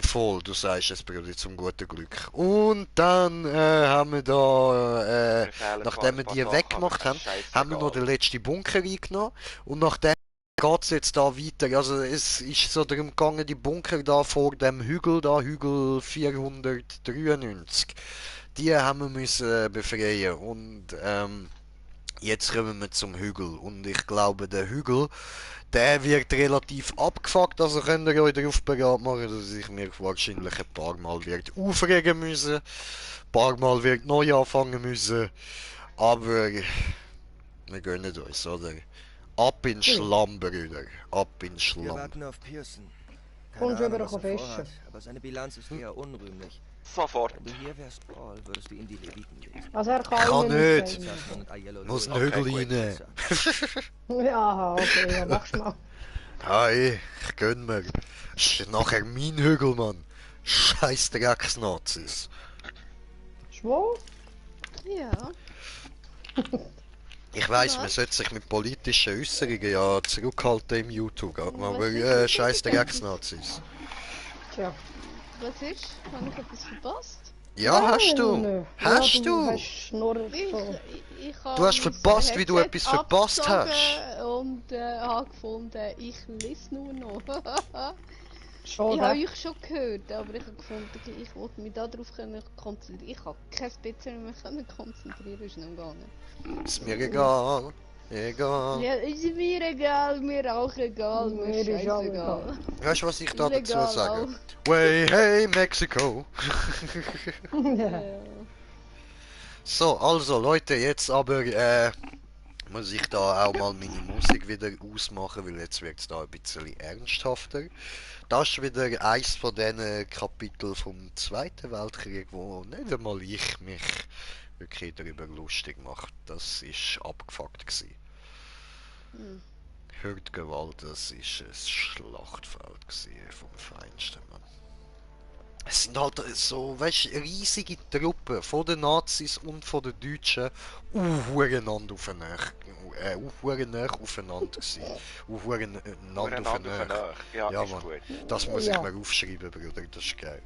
S2: Voll, du sagst es, Bruder, zum guten Glück. Und dann haben wir da, nachdem wir die weggemacht haben, haben wir noch den letzten Bunker eingenommen. Und nachdem geht es jetzt da weiter. Also es ist so darum gegangen, die Bunker da vor dem Hügel, da Hügel 493, die haben wir müssen befreien. Und jetzt kommen wir zum Hügel. Und ich glaube, der Hügel, der wird relativ abgefuckt, also könnt ihr euch darauf bereit machen, dass ich mich wahrscheinlich ein paar Mal wird aufregen müssen, ein paar Mal wird neu anfangen müssen, aber wir gönnen uns, oder? Ab in Schlamm, Brüder, ab in
S8: Wir
S2: Schlamm.
S8: warten auf Pearson.
S3: Komm schon wieder
S8: was er
S3: fischen.
S8: vorhat, aber seine Bilanz ist eher unrühmlich.
S4: Sofort.
S8: Wenn du hier wärst, Paul, würdest du ihn die Leviten lesen.
S3: Also er kann,
S2: Kann nicht.
S3: sein.
S8: Safran und Aiello
S2: Muss
S8: Lola.
S2: einen Hügel
S4: Okay,
S2: rein.
S3: Ja, okay, ja, mach's mal.
S2: Hey, ich gönn mir. Ist nachher mein Hügel, Mann. Scheiß Drecksnazis.
S3: Schwul?
S1: Ja.
S2: Ich weiss, man
S1: Was?
S2: sollte sich mit politischen Äußerungen ja zurückhalten im YouTube, aber
S1: Was ist
S2: scheiß
S1: das?
S2: Drecksnazis.
S3: Tja.
S1: Was ist? Habe ich etwas verpasst?
S2: Ja, hast du?
S3: Nein.
S2: Hast
S3: ja,
S2: du?
S3: Hast nur so.
S1: Ich habe
S2: Du hast
S1: mein
S2: verpasst, wie du
S1: Headset
S2: etwas verpasst hast.
S1: abgezogen und habe gefunden, ich lese nur noch. Ich habe
S3: Schade.
S1: euch schon gehört, aber ich habe gefunden, ich wollte mich darauf konzentrieren. Ich habe kein bisschen mehr konzentrieren, ist nicht gegangen.
S2: Ist mir egal. Egal.
S1: Ja, ist mir egal, mir auch egal, mir
S3: Mir ist auch
S1: scheißegal.
S2: Weißt du, was ich da
S1: Ist
S2: dazu
S1: egal
S2: sage? Way, hey, Mexiko.
S1: Ja.
S2: So, also Leute, jetzt aber muss ich da auch mal meine Musik wieder ausmachen, weil jetzt wird es da ein bisschen ernsthafter. Das ist wieder eins von diesen Kapiteln vom Zweiten Weltkrieg, wo nicht einmal ich mich wirklich darüber lustig mache. Das ist abgefuckt gewesen. Hört Gewalt, das ist ein Schlachtfeld gewesen, vom Feinsten, Mann. Es sind halt so, weißt du, riesige Truppen von den Nazis und von den Deutschen aufeinander aufeinander gewesen. Aufeinander aufeinander.
S4: Ja,
S2: Ja,
S4: ist
S2: Mann.
S4: gut.
S2: Das muss ich
S3: Ja.
S2: mir aufschreiben, Bruder, das ist geil.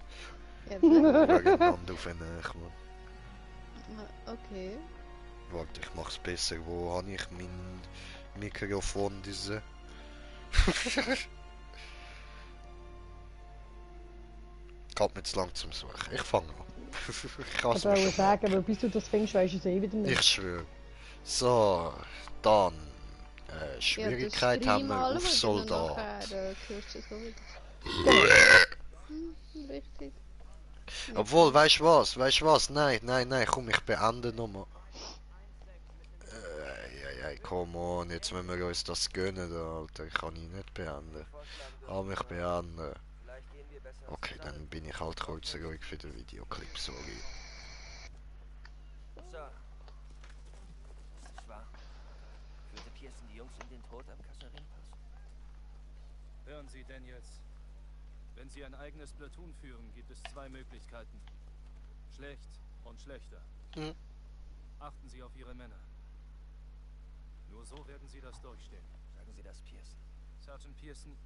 S1: Eben.
S2: Aufeinander aufeinander, Mann.
S1: Okay.
S2: Warte, ich mach's besser. Wo habe ich mein Mikrofon, diese? Geht mir zu lang zum Suchen. Ich fange an. Ich kann
S3: Ich
S2: es mir
S3: wollte
S2: schon
S3: sagen,
S2: merken.
S3: weil bis du das findest, weisst du es eh wieder nicht.
S2: Ich schwöre. So, dann. Schwierigkeit haben wir auf Soldat.
S1: Richtig.
S2: Obwohl, weißt du was? Nein, komm, ich beende nochmal. Come on, jetzt müssen wir uns das gönnen, Alter. Ich kann ihn nicht beenden. Mich beenden. Okay, dann bin ich halt kurz ruhig für den Videoclip, sorry.
S8: So. Ist wahr? Führte Pearson die Jungs in den Tod am Kassarinpass?
S5: Hören Sie, Daniels. Wenn Sie ein eigenes Platoon führen, gibt es zwei Möglichkeiten. Schlecht und schlechter.
S2: Mhm.
S5: Achten Sie auf Ihre Männer. Nur so werden Sie das durchstehen.
S8: Sagen Sie das, Pearson.
S5: Sergeant Pearson,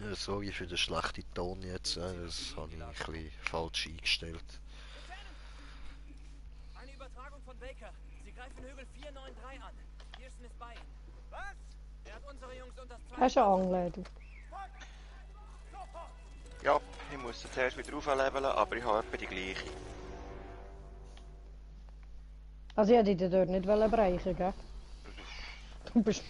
S2: Ja, sorry für den schlechten Ton jetzt, das habe ich ein bisschen falsch eingestellt.
S9: Eine Übertragung von Baker. Sie greifen Hügel 493 an. Pearson ist bei Ihnen. Was? Er hat unsere Jungs unter das
S3: Hast du eine Angel, du?
S4: Ja, ich muss sie zuerst wieder aufleveln, aber ich habe etwa die gleiche.
S3: Also ich hätte dich dort nicht bereichen, gell? Du bist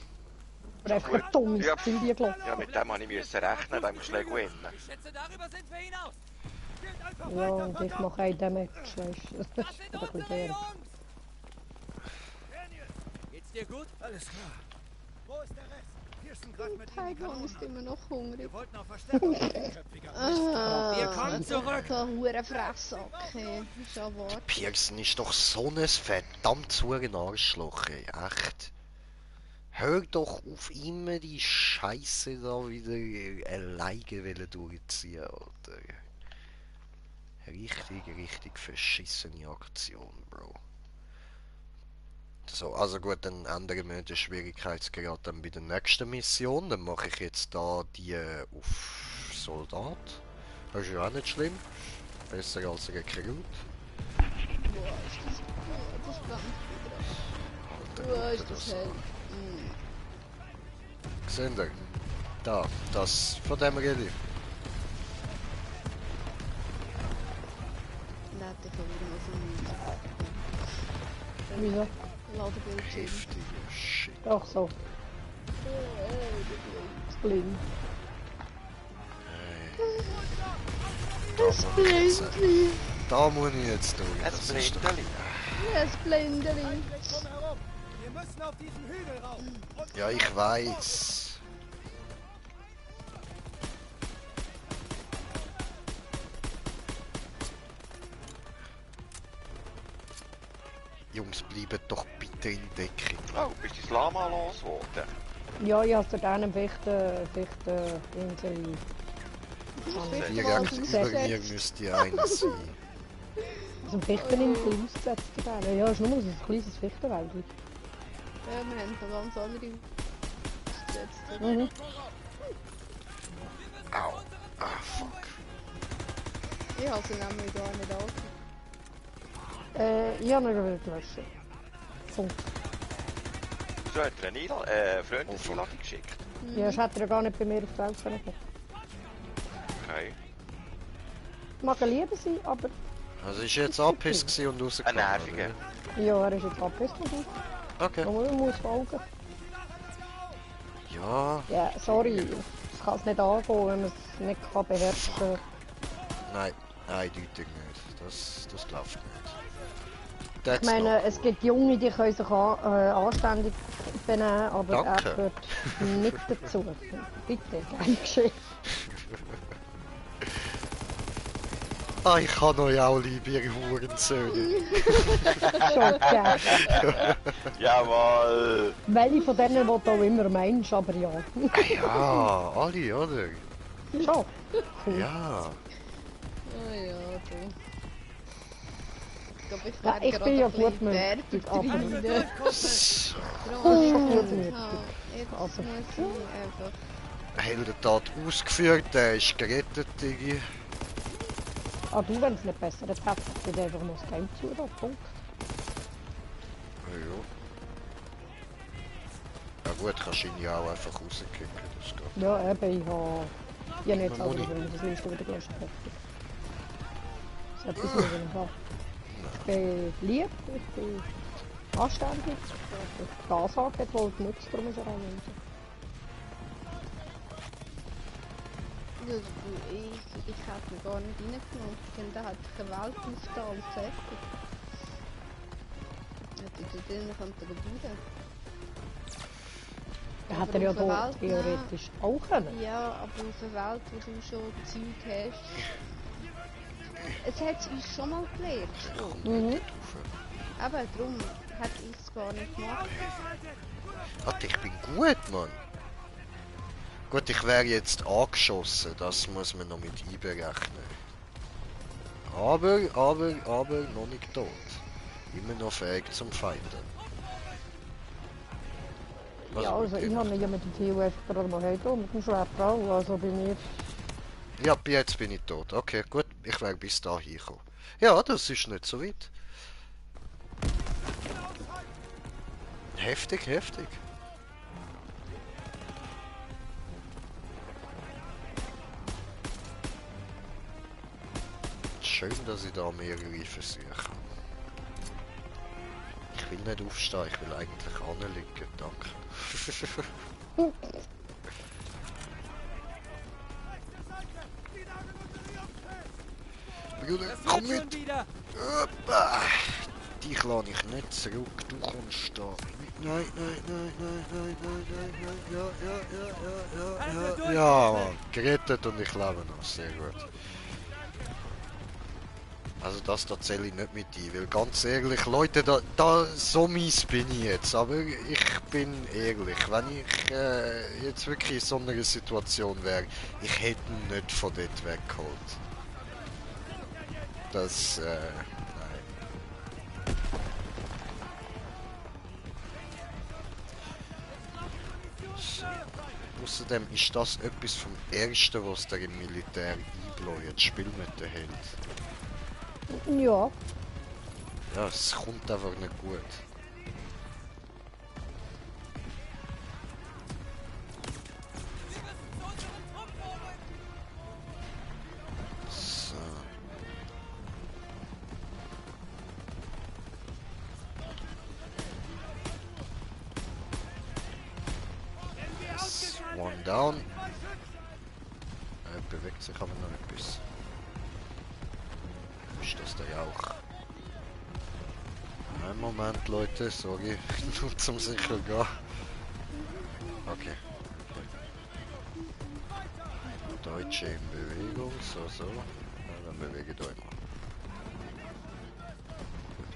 S3: einfach ein dummes
S4: Ja.
S3: Ziel gelaufen.
S4: Ja, mit dem musste ich rechnen, dann musst du gleich gewinnen.
S9: Ich schätze, darüber sind wir hinaus.
S3: Ja, und ich mache einen Damage, weißt du. Das
S9: Das
S3: ist
S9: sind
S3: doch ein
S9: unsere
S3: bisschen
S9: Jungs. Geht's dir gut?
S5: alles klar. Wo ist der Rest? Pearson greift mit
S1: Taiwan ist immer noch hungrig.
S5: Wir wollten auf Verstärkung. Köpfiger.
S9: Wir kommen zurück.
S1: Da hure Fresssack, okay. Ist ja wahr.
S2: Pearson ist doch so ein verdammt ein Arschloch, ey. Echt. Hör doch auf, immer die Scheiße da wieder alleine durchziehen, Alter. Richtig verschissene Aktion, Bro. So, also gut, dann ändern wir den Schwierigkeitsgrad dann bei der nächsten Mission. Dann mache ich jetzt da die auf Soldat. Das ist ja auch nicht schlimm. Besser als ein Rekrut.
S1: Boah, ist das... das ist ganz
S2: Alter,
S1: Boah, ist
S2: Alter,
S1: das hell.
S2: Seht ihr? Da, das, von dem rede ich.
S1: Laat ik weer nog een
S3: Wieso?
S1: Ladebildschirm.
S2: Heftiger Shit.
S3: Doch so. Blind.
S1: Das Blindli.
S2: Da muss ich jetzt durch.
S4: Es
S2: Das ist doch-
S4: Blindeli.
S1: Das Blindli.
S5: Drumherum. Wir müssen auf diesen Hügel rauf. Und
S2: Ja, ich weiß. Jungs, bleibt doch bitte in Deckung.
S4: Oh, bist du das Lama losgeworden?
S3: Ja, ich habe dort Fichten Insel.
S2: Direkt über mir müsste einer sein.
S3: Also Fichteninsel ausgesetzt werden. Ja, ist nur so ein kleines Fichtenwäldchen.
S1: Ja, wir haben noch ganz andere ausgesetzt.
S3: Mhm.
S2: Au. Ah, fuck.
S1: Ich habe sie nämlich gar nicht angeschaut.
S3: Ich habe ihn wieder gelöscht. Punkt.
S4: Du hast dir eine Freundeseinladung geschickt.
S3: Ja, das hat er gar nicht bei mir auf die Welt können.
S4: Okay.
S3: Mag er lieber sein, aber
S2: Also ist jetzt abgepisst gewesen und
S4: Ein
S2: rausgekommen.
S4: nerviger.
S3: ja, er ist jetzt abgepisst.
S2: Okay.
S3: Man muss folgen.
S2: Ja,
S3: Ja, sorry, ich kann es nicht angehen, wenn man es nicht kann beherrschen kann.
S2: nein, eindeutig nicht. Das läuft nicht.
S3: Ich meine, es gibt Junge, die können sich anständig benehmen, aber
S2: Danke.
S3: er gehört nicht dazu. Bitte, gern geschehen.
S2: Ah, ich kann euch auch lieb, ihr Hurensöhne.
S3: Schon gern.
S7: Jawohl!
S3: Welche von denen, die du auch immer meinst, aber ja.
S2: Ja, alle, oder?
S3: Schon.
S2: Ja.
S1: Oh ja, du. Ich glaube, ich
S3: Ja,
S1: werde
S3: ich
S1: gerade
S3: bin ja
S1: ein bisschen
S3: gutmütig, aber
S1: Werbetreibende.
S2: So.
S3: das ist schon gutmütig.
S1: Jetzt
S3: Also.
S1: muss ich einfach...
S2: Heldentat ausgeführt, der ist gerettet, Digi.
S3: Ah, du, wenn es nicht besser ist, hätte ich dir einfach noch das Game zu, Punkt.
S2: Ja. Ja gut, kannst du ihn ja auch einfach rauskicken, das geht.
S3: Ja, eben, ich habe nicht
S2: Man muss
S3: selber,
S2: nicht.
S3: weil das Liste wieder gelöscht habe. Das ist etwas, was ich nicht habe. Ich bin lieb, ich bin anständig, ich habe das angeht, wo es nützt, darum ist er auch nicht.
S1: Ja, ich hätte ihn gar nicht reingenommen, denn da hat ich eine Welt aufgetan und fertig. Hätte ich da drinnen kommt er rein.
S3: Da hätte er ja
S1: auf der
S3: da
S1: Welt
S3: theoretisch auch können.
S1: Ja, aber auf der Welt, wo du schon Zeug hast. Es hat es uns schon mal gelehrt.
S3: Mhm.
S1: Aber darum hätte ich es gar nicht gemacht.
S2: Alter, ich bin gut, Mann. Gut, ich wäre jetzt angeschossen, das muss man noch mit einberechnen. Aber, noch nicht tot. Immer noch fähig zum Fighten.
S3: Ja, also ich habe ja mit dem TUF gerade mal heute mit dem Schwert auch, also bei mir.
S2: Ja, jetzt bin ich tot. Okay, gut, ich wäre bis dahin gekommen. Ja, das ist nicht so weit. Heftig, heftig. Schön, dass ich da mehrere Versuche habe. Ich will nicht aufstehen, ich will eigentlich anliegen, danke. Bruder,
S9: Das
S2: komm
S9: wird schon
S2: mit!
S9: wieder.
S2: Hoppa. Dich lasse ich nicht zurück, du kommst da. Nein, nein, nein, nein, nein, nein, nein, nein, ja, ja, Mann, gerettet und ich lebe noch, sehr gut. Also das da zähle ich nicht mit ein, weil ganz ehrlich, Leute, so mies bin ich jetzt, aber ich bin ehrlich, wenn ich jetzt wirklich in so einer Situation wäre, ich hätte ihn nicht von dort weggeholt. Das, nein. So. Außerdem ist das etwas vom Ersten, was der im Militär einbläut, Spiel mit der Held.
S3: Ja,
S2: Ja, es kommt einfach nicht gut. So. Yes, one down. Er bewegt sich aber noch etwas. Ist das der Jauch? Einen Moment, Leute, sorry, nur zum sicher gehen. Okay. Deutsche in Bewegung, so. Ja, dann bewege ich euch mal.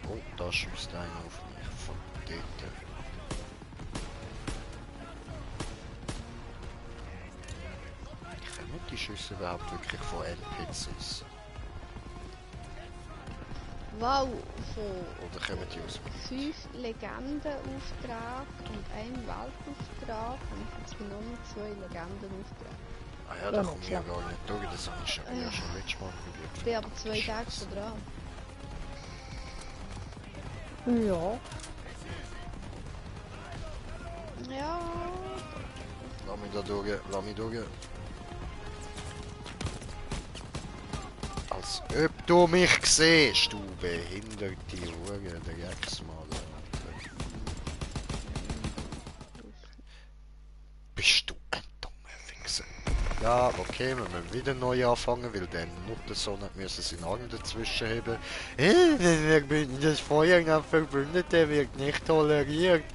S2: Gut. Oh, da schießt einer auf mich von dort. Kommen die Schüsse überhaupt wirklich von NPCs?
S1: Wow, von
S2: Oder kommen die aus dem
S1: 5 Legendenauftrag und einem Weltauftrag und jetzt bin noch noch 2 Legendenaufträge.
S2: Ah ja, da komme ich ja gar nicht durch, das habe ich schon, ja, schon letztes Mal probiert.
S1: Ich bin aber 2 Tage schon dran.
S3: ja.
S1: Ja,
S2: Lass mich da durch, lass mich durch. Als ob du mich siehst, du behinderte Hure, der Drecksmann. Bist du ein dummer Wichser? Ja, okay, wir müssen wieder neu anfangen, weil der Nuttensohn hat müssen seinen Arm dazwischen haben. Das Feuer am Verbündeten wird nicht toleriert.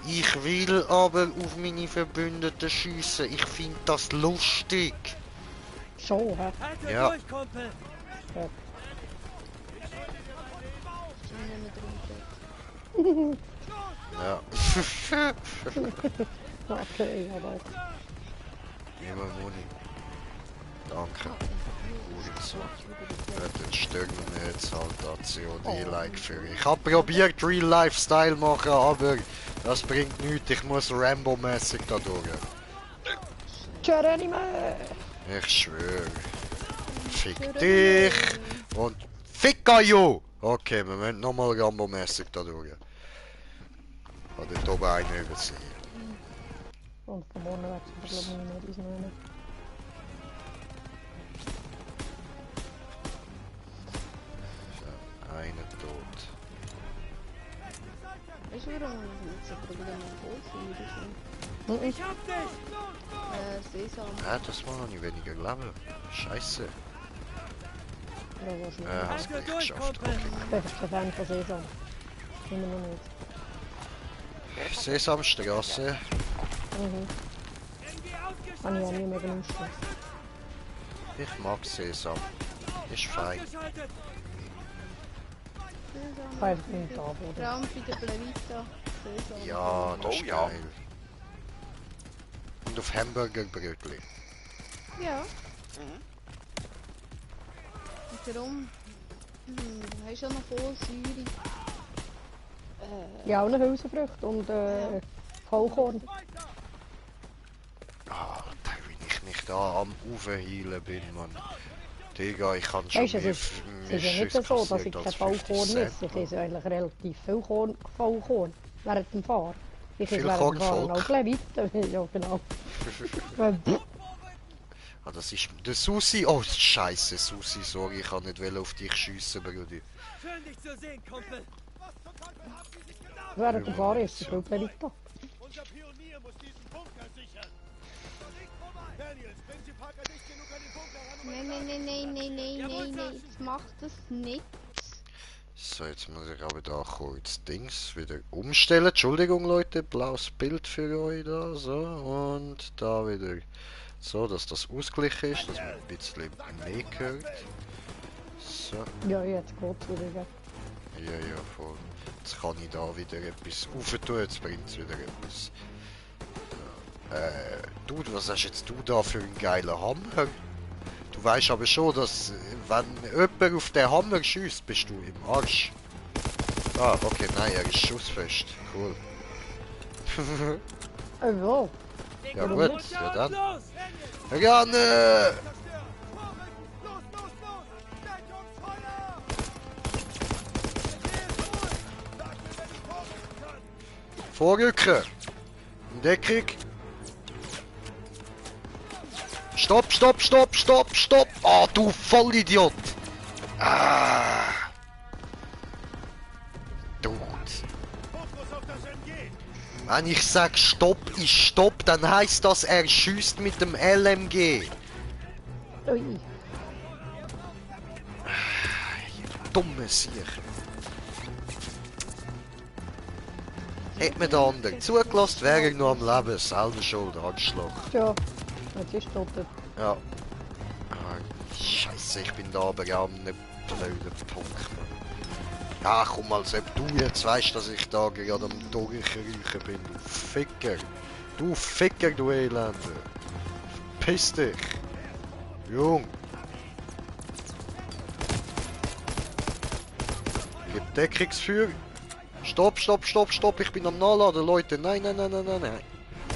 S2: Ich will aber auf meine Verbündeten schiessen. Ich finde das lustig.
S3: Schon, hä?
S9: Halte
S2: Ja.
S9: durch, Kumpel!
S1: Ich bin nicht mehr drin.
S2: Ja.
S3: Okay, aber...
S2: Immer Moni. Danke. Hurensohn. Ja, dann stellen wir jetzt halt ACOD-like für. Ich hab probiert Real-Life-Style machen, aber das bringt nichts. Ich muss Rambo-mäßig da durch.
S3: Geronimo!
S2: Ich schwöre. Fick dich und fick you! Okay, wir müssen nochmal Rambo-mäßig da durch. Hat dort oben einen übersehen.
S3: Und von vorne weg sind wir, glaube ich, nicht mehr.
S2: Einer tot.
S1: Weißt du, warum wir jetzt aber wieder mal voll sind?
S9: Ich hab dich!
S1: Sesam.
S2: Das war noch nicht weniger Leben. Scheiße.
S3: Ja, was nicht.
S2: Hast
S9: Halte
S2: du nicht
S9: durch,
S2: geschafft.
S9: Kumpel!
S3: Ich bin kein Fan von Sesam. Immer noch nicht.
S2: Okay. Sesamstraße.
S3: Mhm.
S9: Irgendwie
S3: Habe ich auch
S9: ausgeschaltet!
S3: nie mehr gewünscht.
S2: Ich mag Sesam. Ist fein.
S9: Ausgeschaltet!
S1: Sesam.
S3: Einfach nicht da, oder?
S1: Rampi, der Plevita. Sesam.
S2: Ja, das ist
S4: Oh ja.
S2: geil. Und auf Hamburgerbrötli.
S1: Ja.
S4: Mhm.
S1: Und darum... Hast du ja noch voll Säure.
S3: Ja, auch eine Hülsenfrucht und Vollkorn.
S2: Alter, wie ich mich da am Aufheilen bin, Mann. Digga, ich kann schon
S3: Weißt du, es ist ja nicht so, dass ich kein Vollkorn esse. Ich esse eigentlich relativ viel Vollkorn während dem Fahren. Ich esse
S2: Viel
S3: während dem Fahren
S2: Kornvolk.
S3: auch weiter. Ja, genau.
S2: Ah, das ist der Susi. Oh, Scheiße, Susi, sorry, ich kann nicht auf dich schiessen, Brudi.
S9: Schön, dich zu sehen, Kumpel!
S3: Während dem Fahren esse ich viel Plevita.
S5: Unser Pionier muss diesen Bunker sichern. Daniels, bringen Sie Parker dicht genug an den Bunker ran, um
S1: Nein. Das macht das nicht.
S2: So, jetzt muss ich aber da kurz Dings wieder umstellen. Entschuldigung, Leute, blaues Bild für euch da, so, und da wieder so, dass das ausgeglichen ist, dass man ein bisschen mehr hört. So,
S3: Ja, jetzt geht's wieder. Gell?
S2: ja, voll. Jetzt kann ich da wieder etwas aufentun, jetzt bringt es wieder etwas. Dude, was hast jetzt du da für einen geilen Hammer? Du weißt aber schon, dass wenn jemand auf den Hammer schießt, bist du im Arsch. Ah, okay, nein, er ist schussfest. Cool.
S3: Ja.
S2: Ja gut, ja dann.
S9: Los!
S2: Gerne! Vorrücken! In Deckung! Stopp! Ah, du Vollidiot! Ah! Dude.
S5: Fokus auf das MG.
S2: Wenn ich sag Stopp ist Stopp, dann heißt das, er schießt mit dem LMG.
S3: Ui.
S2: Dumme Sieg. Hätte mir der andere zugelassen, wäre ich noch am Leben. Selber schuld, Anschlag.
S3: Tja, jetzt ist tot.
S2: Ja. Ah, Scheiße, ich bin da aber ja an einem blöden Punkt. Mann. Ja, komm, als ob du jetzt weißt, dass ich da gerade am Durchreichen bin. Du Ficker. Du Ficker, du Elende. Piss dich. Jung. Gib Deckungsfeuer. Stopp, ich bin am Nachladen, Leute. Nein.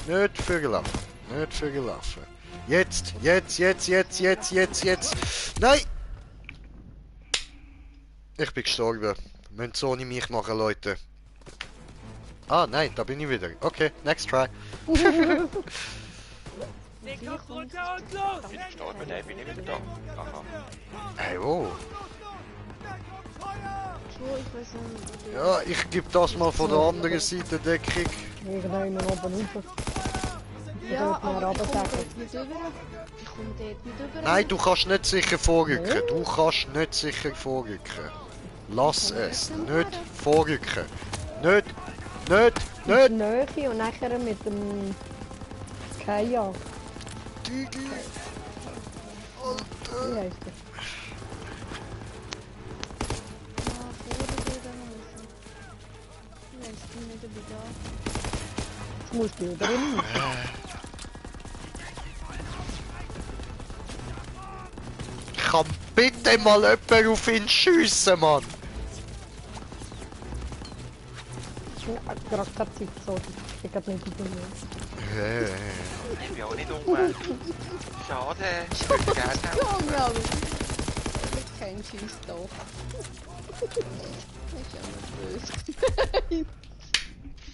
S2: Nicht vorgelaufen. Jetzt. Nein! Ich bin gestorben. Wir müssen es ohne mich machen, Leute. Ah, nein, da bin ich wieder. Okay, next try.
S9: Den Kopf runter und los!
S4: Gestorben, dann bin ich wieder da. Aha.
S2: Hey, oh.
S1: Schon, ich weiß nicht.
S2: Ja, ich gebe das mal von der anderen Seite Deckung.
S3: Irgendeiner oben rauf.
S1: Ja,
S3: dort mehr
S1: aber ich komme
S3: runter sagen.
S1: dort nicht rüber. Ich komme dort nicht rüber.
S2: Nein, du kannst nicht sicher vorrücken. Du kannst nicht sicher vorrücken. Lass es. Nicht vorrücken. Nicht.
S3: In die Nähe und nachher mit dem Kajak.
S2: Digi.
S3: Wie heisst der?
S1: Ah, vorne wieder raus. Ich weiss nicht, ob ich da...
S3: Jetzt musst du wieder rein.
S2: Kann bitte mal jemand auf ihn schiessen, Mann?
S3: Ich hab gerade keine Zeit, sorry. Ich hab nicht überlegt.
S4: Ich bin auch nicht um. Schade, ich würde gerne helfen.
S1: Ja, aber... Ich kenn Scheiss doch. Das ist ja nicht böse.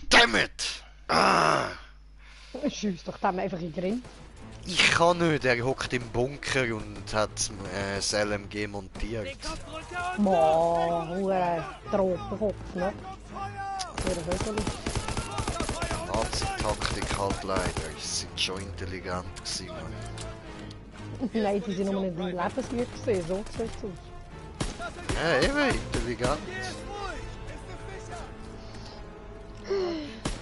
S2: Damn it! Ah.
S3: Schieß doch dem einfach in den Grind.
S2: Ich kann nicht, er hockt im Bunker und hat das LMG montiert.
S3: Boah, hure Tropenkopf, ne? Hure Vögel.
S2: Nazi-Taktik halt leider, sie sind schon intelligent gewesen, Mann.
S3: Nein, die sind noch nicht im Lebenslied gesehen, so sieht es aus.
S2: Ja, eben, intelligent.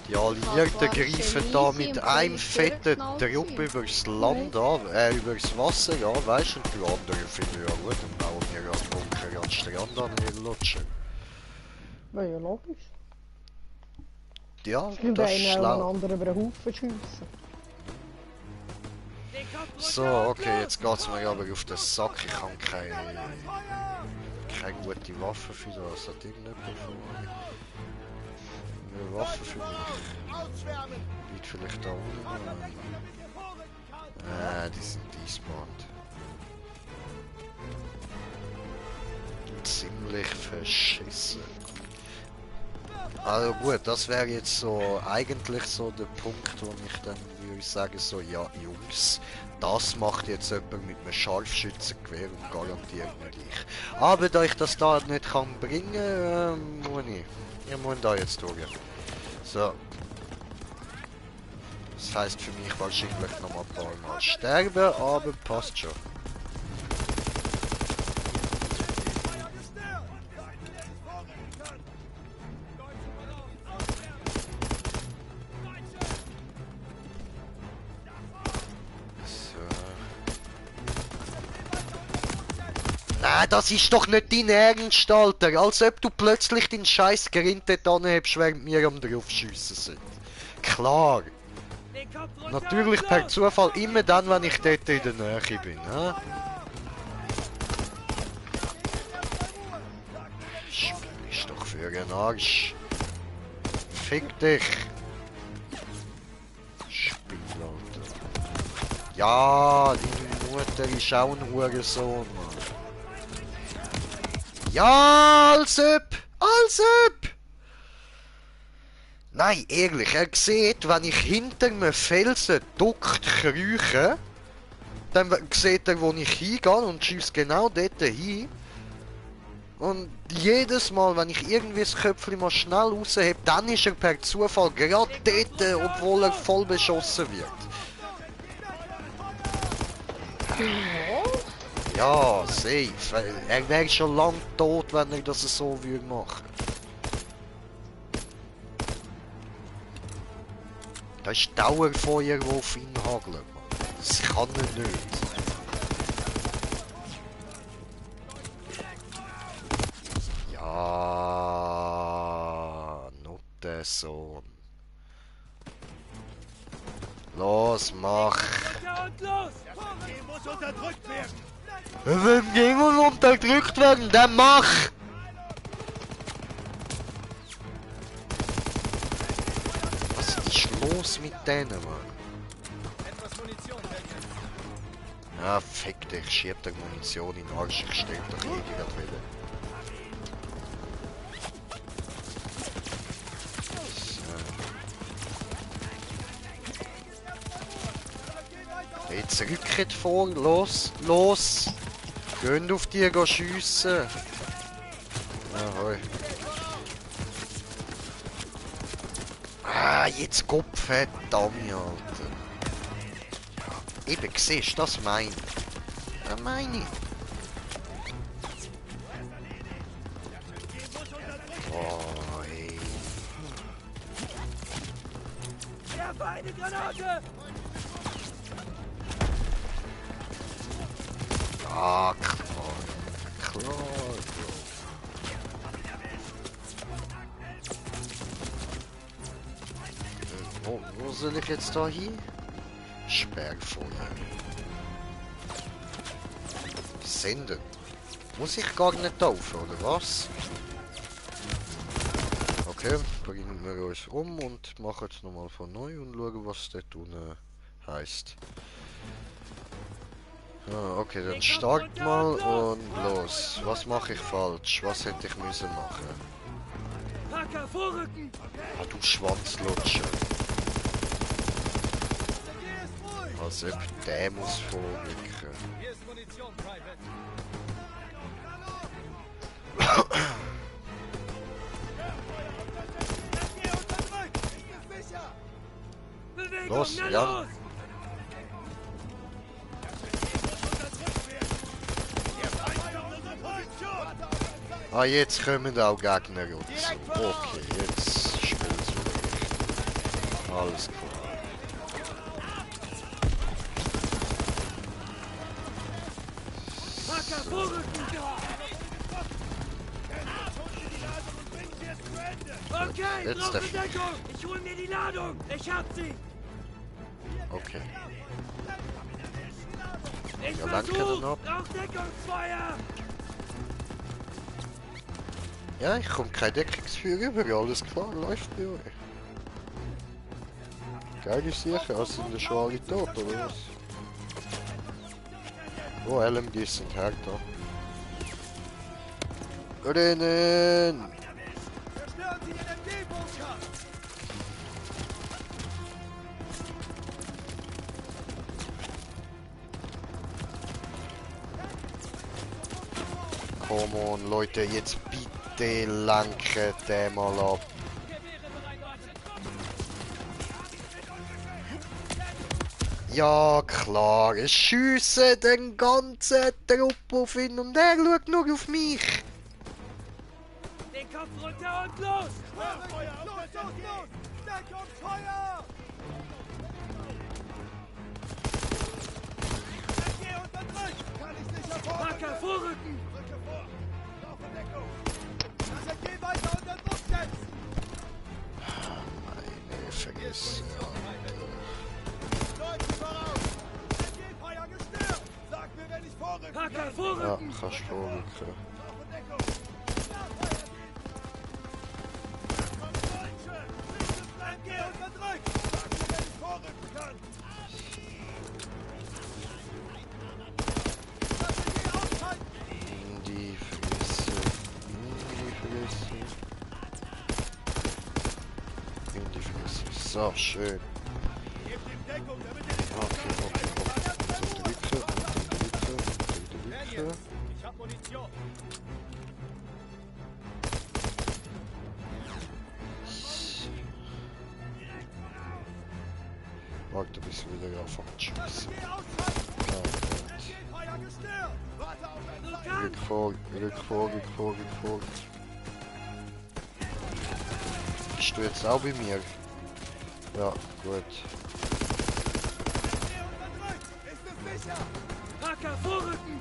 S2: Die Alliierten greifen da mit einem fetten Trupp übers Land an, übers Wasser an, weißt du, und die anderen finden ja gut, dann bauen wir ja den Bunker an den Strand an und lutschen.
S3: Ja, ja, logisch.
S2: Ja,
S3: Und
S2: das ist
S3: einen
S2: schlau.
S3: anderen über den Haufen schiessen.
S2: So, okay, jetzt geht's mir aber auf den Sack, ich habe keine gute Waffe für das, hat irgendjemand von euch? Eine Waffe für mich? Liegt vielleicht da unten? Die sind despawned. Ziemlich verschissen. Also gut, das wäre jetzt so eigentlich so der Punkt, wo ich dann würde sagen so, ja Jungs, das macht jetzt jemand mit einem Scharfschützengewehr und garantiert nicht ich. Aber da ich das da nicht kann bringen, muss ich. Wir müssen da jetzt durch. So. Das heisst für mich wahrscheinlich noch mal ein paar Mal sterben, aber passt schon. Nein, das ist doch nicht dein Ernst, Alter. Als ob du plötzlich den scheiß Grind dort anhebst, während wir am draufschiessen sind. Klar. Natürlich per Zufall immer dann, wenn ich dort in der Nähe bin. He? Ist doch für einen Arsch. Fick dich. Spiel, Alter. Ja, deine Mutter ist auch ein Hurensohn, Mann. Ja, als ob! Als ob! Nein, ehrlich, er sieht, wenn ich hinter einem Felsen duckt krieche, dann sieht er, wo ich hingehe und schießt genau dort hin. Und jedes Mal, wenn ich irgendwie das Köpfchen mal schnell raushebe, dann ist er per Zufall gerade dort, obwohl er voll beschossen wird. Ja, safe. Er wäre schon lang tot, wenn er das so würde machen. Das ist Dauerfeuer, das auf ihn hagelt. Das kann er nicht. Ja, nur der Sohn. Los, mach!
S5: muss unterdrückt werden.
S2: Wenn jemand unterdrückt werden, dann mach! Was ist los mit denen, Mann?
S5: Etwas Munition,
S2: Ja, fick dich, schieb dir Munition in den Arsch, ich stell doch eh grad wieder. So. Jetzt rückt vor, los, los! Gehen auf die, geh schiessen! Ahoi. Ah, jetzt Kopf, verdammt, Alter! Eben, siehst du, das meine ich. Das meine ich. Oh, ey.
S9: Werfe eine Granate!
S2: Ah, klar. Klar, Bro. Wo soll ich jetzt da hin? Sperrfeuer. Senden. Muss ich gar nicht taufen, oder was? Okay, bringen wir uns um und machen es nochmal von neu und schauen, was dort unten heisst. Ah, okay, dann start mal und los. Was mache ich falsch? Was hätte ich müssen machen?
S9: Hacker, vorrücken!
S2: Ah, du Schwanzlutscher. Als ob der muss vorrücken.
S5: Hier ist Munition, Private.
S9: Bewegung,
S2: Los,
S9: na
S2: Jan.
S9: los!
S2: Ah, jetzt kommen auch Gegner dazu. Okay, jetzt spielt es wieder. Alles klar.
S9: Hacker, vorrücken! Okay,
S2: Jetzt
S9: brauche
S2: der
S9: Deckung! Ich hol mir die Ladung! Ich hab sie!
S2: Okay.
S9: Ich
S2: Ja, danke,
S9: versuch!
S2: dann ab.
S9: Brauch Deckungsfeuer!
S2: Ja, ich komme kein Deckungsfeuer über. Alles klar, läuft bei euch. Geil ist sicher, als in der Schwale tot, oder was? Oh, LMGs sind härter. Rennen!
S5: Zerstören Sie den MG-Bunker!
S2: Come on, Leute, jetzt bitte lenken den mal ab. Ja, klar, es schiessen den ganzen Trupp auf ihn und er schaut nur auf mich.
S9: Den Kopf runter und los!
S5: Feuer! Los! Deckungsfeuer! MG unterdrückt! Kann ich nicht hervorrücken!
S9: Hacker, vorrücken!
S5: Rücke vor! Brauche Deckung! Das MG weiter unter Druck setzen!
S2: Meine Vergiss.
S5: Leute voraus! MG-Feuer gestört! Sag mir, wenn ich vorrücken
S9: Hacker,
S5: kann!
S2: Ja,
S9: vorrücken!
S2: kannst du vorrücken.
S5: Brauche Deckung! MG unterdrückt! Sag mir, wenn ich vorrücken kann! Das MG aushalten!
S2: In die Fresse. In die Fresse. In die Fresse. So, schön.
S5: Gebt ihm Deckung, damit er nicht
S2: Okay.
S5: Wer jetzt? Ich hab Munition.
S2: Warte, bis wir wieder anfangen zu schiessen.
S5: MG aushalten!
S2: Ja,
S5: MG-Feuer gestört! Warte auf ein
S9: Rück
S5: Zeichen!
S9: an!
S2: Rück vor. Bist du jetzt auch bei mir? Ja, gut.
S5: MG unterdrückt! Ist es sicher?
S9: Hacker, vorrücken!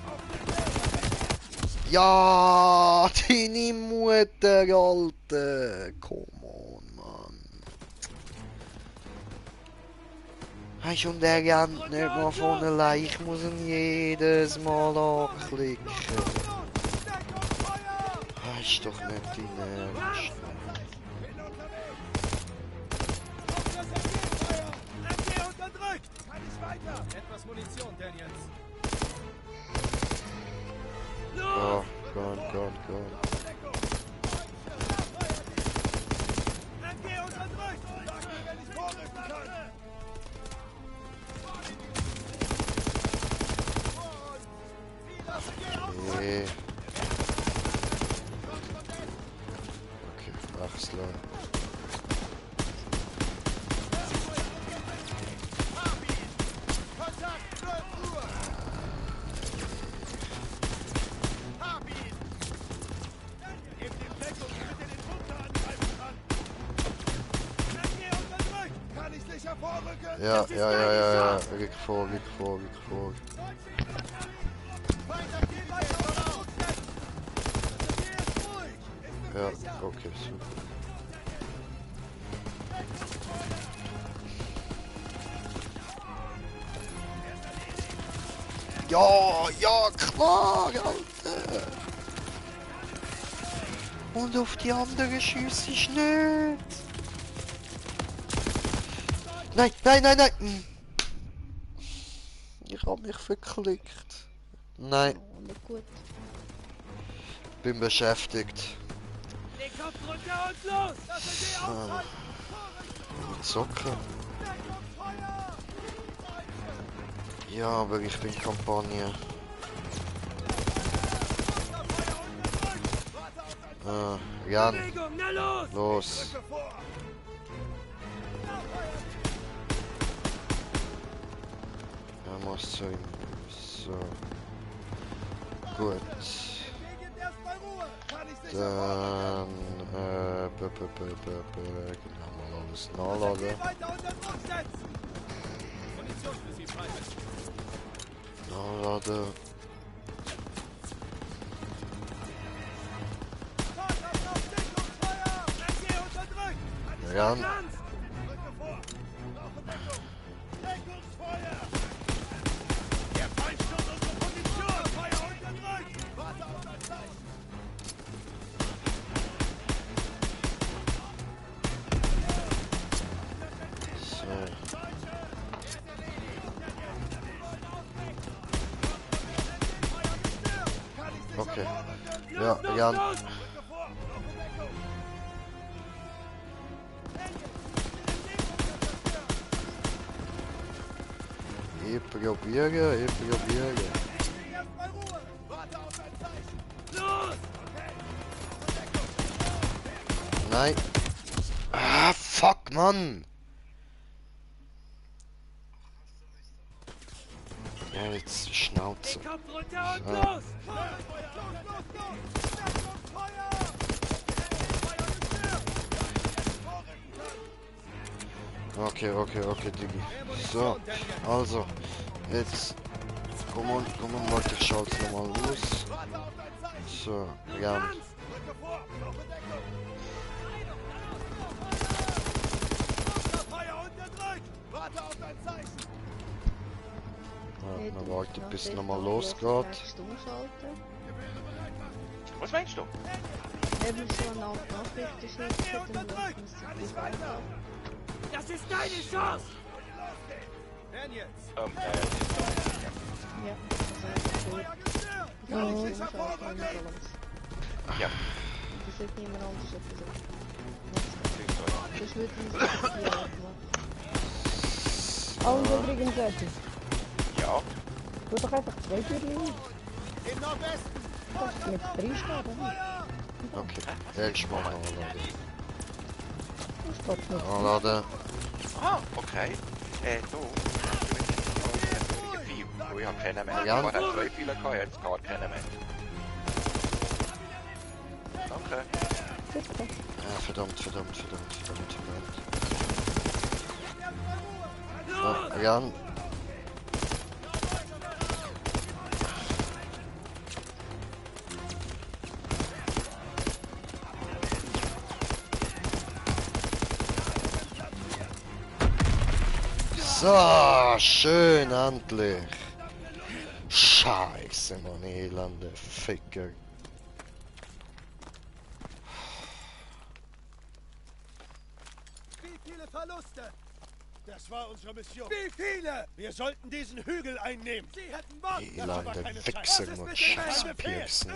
S2: Ja, deine Mutter, Alter. Come on, Mann. Hey, und der rennt nicht mal von allein. Ich muss ihn jedes Mal anklicken.
S5: Deckungsfeuer!
S2: Ah, ist doch nicht dein Ernst.
S5: Bin unterwegs! Auf das MG-Feuer! MG unterdrückt! Kann ich weiter? Etwas Munition, Daniels.
S2: Ja, gone.
S5: Deckung! MG unterdrückt! Sag mir, wenn ich vorrücken kann!
S2: Okay. Okay, wechseln.
S5: Kontakt!
S2: Ja, ja, ja, ja, ja. Rück vor. Ja, okay, super. Ja, ja, klar, Alter. Und auf die andere schieße ich nicht. Nein, nein, nein, nein. Ich hab mich verklickt. Nein,
S1: Oh, aber gut.
S2: bin beschäftigt.
S5: Den Kopf runter und los! Lassen Sie aufhalten!
S2: Mit Socken. Ja, aber ich bin Kampagne. Jan,
S5: Bewegung, na los!
S2: los. Er muss zu ihm. So. Gut. Dann, genau, mal alles nachladen. Nachladen. Jan. Okay. Ja, Jan. Ich probiere. Nein. Ah, fuck, Mann. Ja, jetzt Schnauze.
S5: Den Kopf runter und
S2: So.
S5: los!
S2: Okay, Diggi. So, also, jetzt. Komm on, warte, ich schalte es nochmal los. So, Jan. Ja, man wartet, bis es nochmal losgeht.
S4: Was meinst du?
S1: Wenn wir so eine Art Nachrichten schicken, dann läuft es sich weiter.
S5: Das ist deine Chance!
S1: Ja, also gut. Ja, das ist alles.
S4: Ja.
S1: Das wird niemand anders etwas sagen. Das wird uns interessieren.
S3: Oh, und übrigens, Eddie,
S4: Ja.
S3: tu doch einfach 2 Türchen ein. Das ist mit 3 stehen, oder?
S2: Okay, erstmal nachladen.
S3: Das geht nicht.
S2: Nachladen.
S4: Ah, okay. Du. Ich habe keine mehr. Ich
S2: Ja.
S4: habe 2 Fehler gehabt, jetzt gar keine mehr. Danke.
S2: Ja, verdammt. So, Jan. So, schön, endlich. Scheiße, Mann, elende Ficker.
S5: Wie viele Verluste? Das war unsere Mission. Wie viele? Wir sollten diesen Hügel einnehmen. Sie hätten warten.
S2: Elende Wichser, Mann, scheiß Piercen.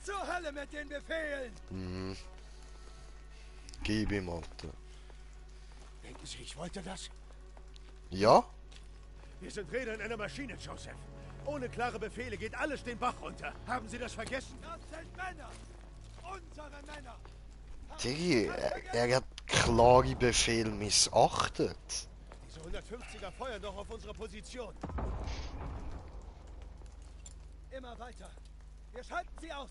S5: Zur Hölle mit den Befehlen.
S2: Mhm. Gib ihm, Alter.
S5: Denken Sie, ich wollte das?
S2: Ja?
S5: Wir sind Räder in einer Maschine, Joseph. Ohne klare Befehle geht alles den Bach runter. Haben Sie das vergessen? Das sind Männer. Unsere Männer.
S2: Diggi, er hat klare Befehle missachtet.
S5: Diese 150er feuern doch auf unsere Position. Immer weiter. Wir schalten sie aus.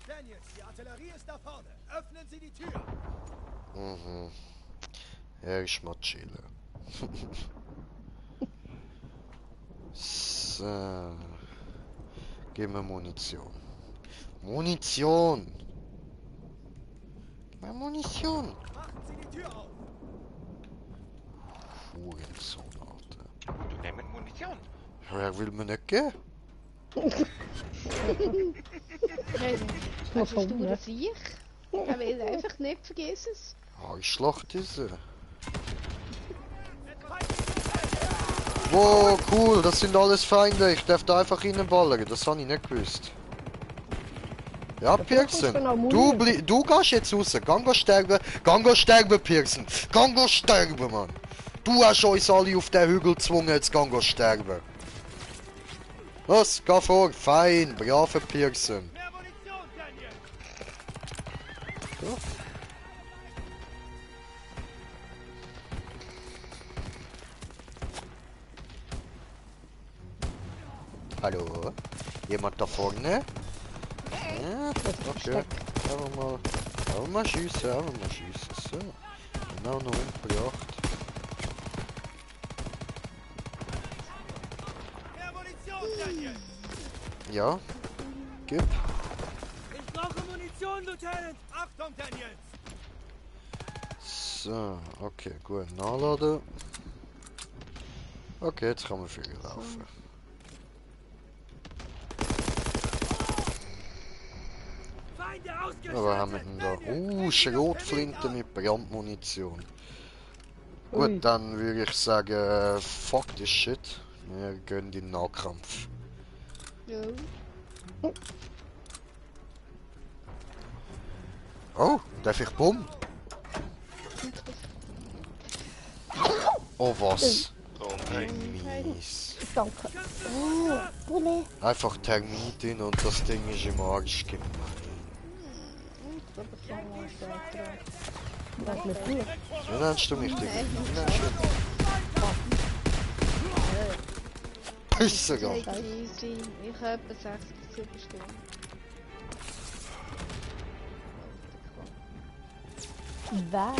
S5: Daniels, die Artillerie ist da vorne. Öffnen Sie die Tür.
S2: Mhm. Erstmal chillen. So. Gib mir Munition. Munition! Gib mir Munition!
S5: Machen Sie die Tür auf!
S2: Hurensohn, Alter.
S4: Du nimmst Munition.
S2: Wer will mir nicht geben?
S1: Hey,
S3: Noch
S1: was ist
S3: voll,
S1: du
S3: ne?
S1: Sieg? Er will einfach nicht, vergiss es.
S2: Ah, ich schlacht diese. Wow, cool, das sind alles Feinde. Ich darf da einfach reinballern. Das habe ich nicht gewusst. Ja, Pearson, du gehst jetzt raus. Gang sterben. Gang sterben, Pearson. Gang sterben, Mann. Du hast uns alle auf den Hügel gezwungen, jetzt gang sterben. Los, geh vor. Fein, brave Pearson.
S5: Mehr Munition, Daniel!
S2: Ja. Hallo? Jemand da vorne? Ja, okay. Einfach mal schiessen, einfach mal schiessen. So. Genau noch umgebracht.
S5: Mehr Munition, Daniel!
S2: Ja. Gib.
S9: Ich brauche Munition, Lieutenant!
S5: Achtung, Daniel!
S2: So, okay, gut. Nachladen. Okay, jetzt kann man viel laufen.
S9: Feinde ausgeschaltet!
S2: Aber haben wir denn da? Schrotflinte mit Brandmunition. Gut, dann würde ich sagen, fuck this shit. Wir gehen in den Nahkampf.
S1: Ja.
S2: Oh, darf ich Bumm? Oh was?
S4: Oh
S2: Wie
S4: nein.
S2: mies.
S3: Danke. Oh, Bulle.
S2: Einfach Termit in und das Ding ist im Arsch gemein.
S3: Das ist mir gut.
S2: Wie nennst du mich, Digga? Wie nennst du mich? Pissegal.
S1: Take it easy. Ich habe etwa 60 Überstunden.
S3: Was?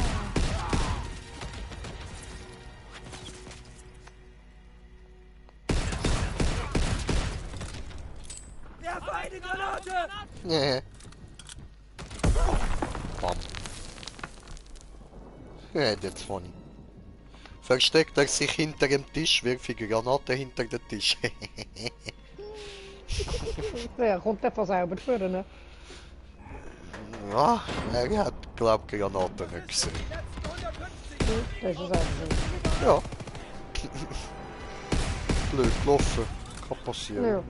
S9: Der Feinde Granate!
S2: Nee. Bam. Ja, that's funny. Versteckt er sich hinter dem Tisch, wirft die Granate hinter den Tisch.
S3: Ja, kommt der von selber führen, ne?
S2: Ja, er hat, glaub ich, Granaten nicht gesehen.
S3: Das ist es einfach
S2: Ja. Blöd gelaufen. Kann
S3: so.
S2: passieren.
S3: Ja.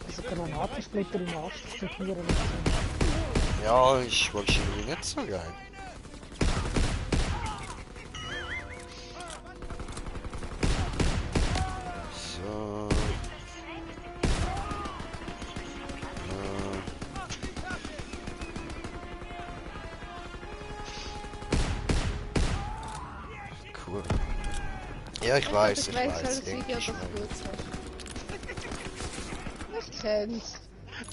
S3: Also Granatensplitter im Arsch zu studieren.
S2: Ja, ist wahrscheinlich nicht so geil. So. Cool. Ja, ich weiß, ich weiß.
S1: Das Video,
S2: Englisch,
S1: das
S2: Mann.
S1: gut ist. Ich kenn's.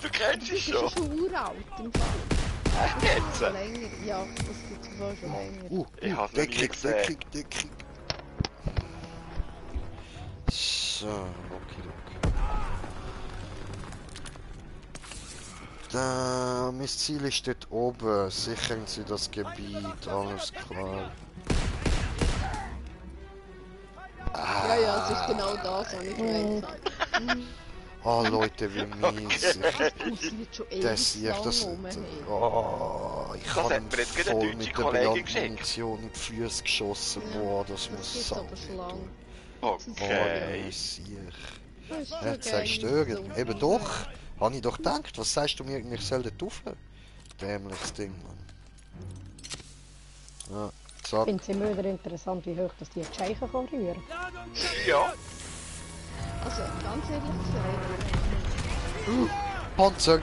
S4: Du kennst sie
S1: Das
S4: schon.
S1: ist schon uralt im Fall.
S4: Jetzt.
S1: Schon länger. Ja, das gibt's wohl schon länger.
S4: Ich hab's noch nie
S2: Deckung,
S4: gesehen.
S2: Deckung. So, okay. Da, mein Ziel ist dort oben. Sichern Sie das Gebiet, alles klar.
S1: Ja, ja, es ist genau das, was ich vorhin gesagt habe.
S2: Oh Leute, wie mies.
S1: Das wird schon
S2: Das
S1: ewig
S2: hier,
S1: lang
S2: das.
S1: rumhängen.
S2: Oh, ich
S4: Das
S2: habe
S4: hat mir jetzt gerade
S2: voll
S4: eine deutsche
S2: mit der
S4: Kollegin geschickt.
S2: Brandmunition in die Füße geschossen. Boah, das
S1: Das
S2: muss
S1: gibt
S2: sau
S1: aber schon lang.
S2: Boah,
S4: Okay.
S2: ja, sicher.
S1: Das ist
S2: Ja,
S1: schon
S2: sagst du
S1: geil,
S2: irgend.
S1: so.
S2: Eben doch. Habe ich doch gedacht. Was sagst du mir? Ich soll dort rauf? Dämliches Ding, Mann. Ja,
S3: Ich
S2: zack.
S3: finde es immer wieder interessant, wie hoch das die Tscheichen kann rühren.
S4: Ja.
S1: Also, ganz ehrlich gesagt.
S2: Panzer!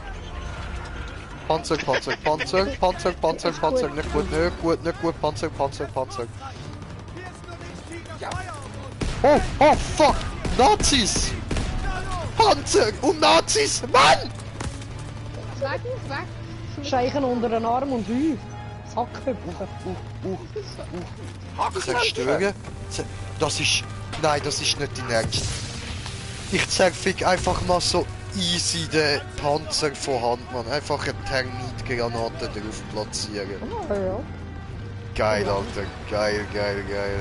S2: Panzer, Panzer, Panzer, Panzer, Panzer, Panzer. Nicht gut, nicht gut, nicht gut. Panzer, Panzer, Panzer. Oh, oh, fuck! Nazis! Panzer und Nazis! Mann!
S1: Weg, weg!
S3: Scheichen unter den Arm und Hü. Sackhüpfen.
S2: Zerstören? Das ist... Nein, das ist nicht dein Ernst. Ich zerfick einfach mal so easy den Panzer von Hand, man. Einfach eine Termitgranate drauf platzieren.
S3: Ah, ja.
S2: Geil, Alter. Geil, geil, geil.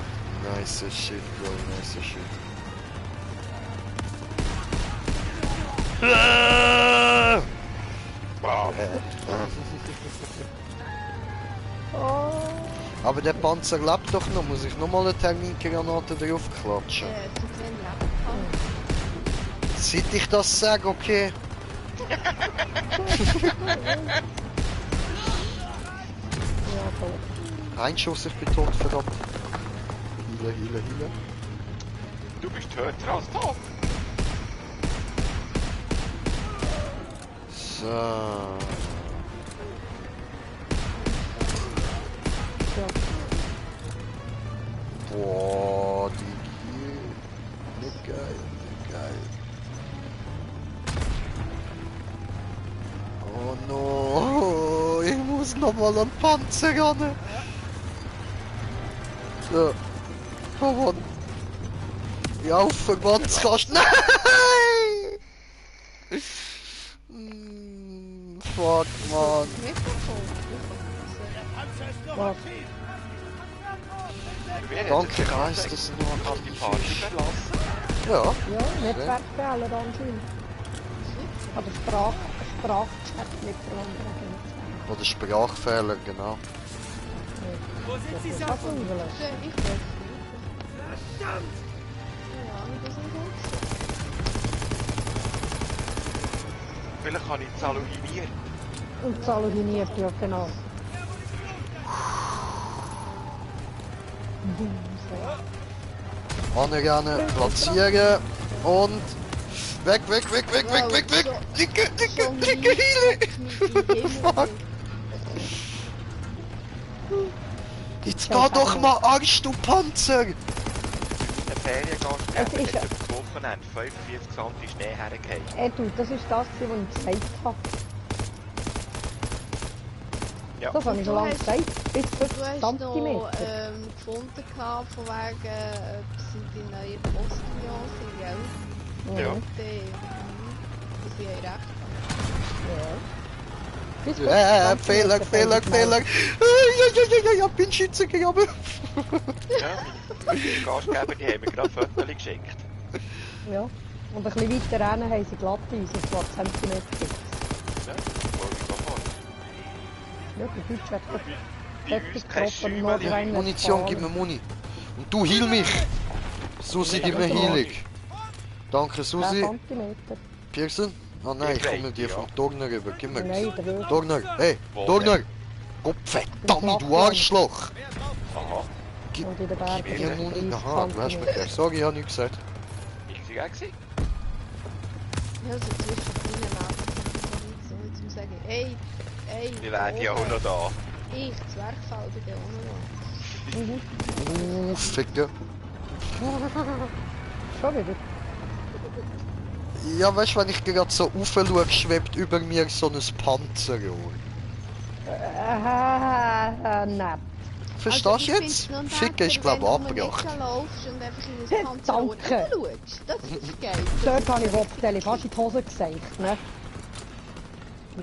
S2: Nice shit, bro. Nice shit.
S3: Oh.
S2: Aber der Panzer lebt doch noch. Muss ich nochmal eine Termitgranate drauf klatschen?
S1: Zu drin lebt.
S2: Seit ich das sage, okay.
S3: Ja, voll.
S2: Ein Schuss, ich bin tot, verdammt. Heile, heile, heile.
S4: Du bist töter als tot.
S2: So.
S3: Ja.
S2: Boah, die nicht geil, nicht geil. Oh no, ich muss nochmal an den Panzer ran. So. Komm on. Ja, auf Verbandskast. Nein! Fuck, man.
S1: Mikrofon.
S3: Was?
S2: Danke, ich weiss das noch.
S4: Kann die Party verlassen?
S2: Ja.
S3: Ja, Netzwerkfehler anscheinend. Oder Sprachchat miteinander.
S2: Oder Sprachfehler, genau.
S9: Wo sind Sie,
S3: Was
S9: Sachen?
S3: wollen wir?
S1: Ich weiß nicht.
S9: Verdammt!
S1: Ja, das ist nicht
S4: Vielleicht kann ich Zaluginieren.
S3: Und saluginiert, ja genau.
S2: Anrennen, platzieren und... Weg, weg, weg, weg, weg, weg, weg! Dicke, dicke, dicke Hiele! Fuck! Jetzt geh doch mal Arsch, du Panzer!
S4: Der Feriengast
S3: Es
S4: hat
S3: ist-
S4: über das Wochenende 45 cm Schnee hergegeben.
S3: Du, das ist das, was ich gesagt habe.
S4: Ja.
S3: Das habe ich schon lange gesagt. Bis
S1: Du
S3: 50
S1: hast noch
S3: Zentimeter.
S1: gefunden gehabt, von wegen, ob sie die neue Postunion sind, gell?
S4: Ja.
S1: Und sie haben recht.
S3: Bis 50
S2: Fehler,
S3: Zentimeter,
S2: Fehler,
S3: denke ich mal.
S2: Fehler! Ja, bin Schütze gegangen!
S4: Ja, meine Gastgeber, die haben mir gerade Fotos geschickt.
S3: Ja. Und ein bisschen weiter rein haben sie glatt Eis, auf 2 Zentimeter.
S4: Ja, wollte ich doch mal.
S3: Ja, der Deutsch hat
S4: Bei uns
S3: heftig
S4: kein
S3: getroffen,
S4: Schäumeli.
S3: Nordrhein-Westfalen.
S2: Munition, gib mir Muni! Und du heal mich! Susi, gib mir Healing! Danke,
S3: 10
S2: Susi!
S3: Zentimeter.
S2: Pearson? Oh nein, ich
S4: Ich
S2: komme
S4: weiß,
S2: dir
S4: ja.
S2: vom Turner rüber, gib mir
S3: Nein, der Wirt.
S2: Turner, hey,
S4: Wo
S2: Turner! Gott verdammt, du Arschloch!
S4: Aha,
S2: Gib
S3: Und in den Bergen
S2: mir Muni! Aha, du hast mir gleich. Sorry, ich hab nichts gesagt.
S4: ich war auch gewesen.
S1: Ja, so zwischen kleinen Namen. So, jetzt muss ich sagen, ey,
S4: Die werden ja auch noch da.
S1: ich, Zwergfeld, bin auch noch da.
S2: Ficker.
S3: Schon wieder.
S2: Ja, weißt du, wenn ich gerade so raufschaue, schwebt über mir so ein Panzerrohr.
S3: Nein.
S2: Verstehst du jetzt? Ficker ist, glaube ich, abgebracht.
S1: Wenn du laufst und einfach in ein Panzerrohr
S3: Danke.
S1: schaust, das ist geil.
S3: Dort habe ich Hauptstelle fast in die Hose gesagt, ne?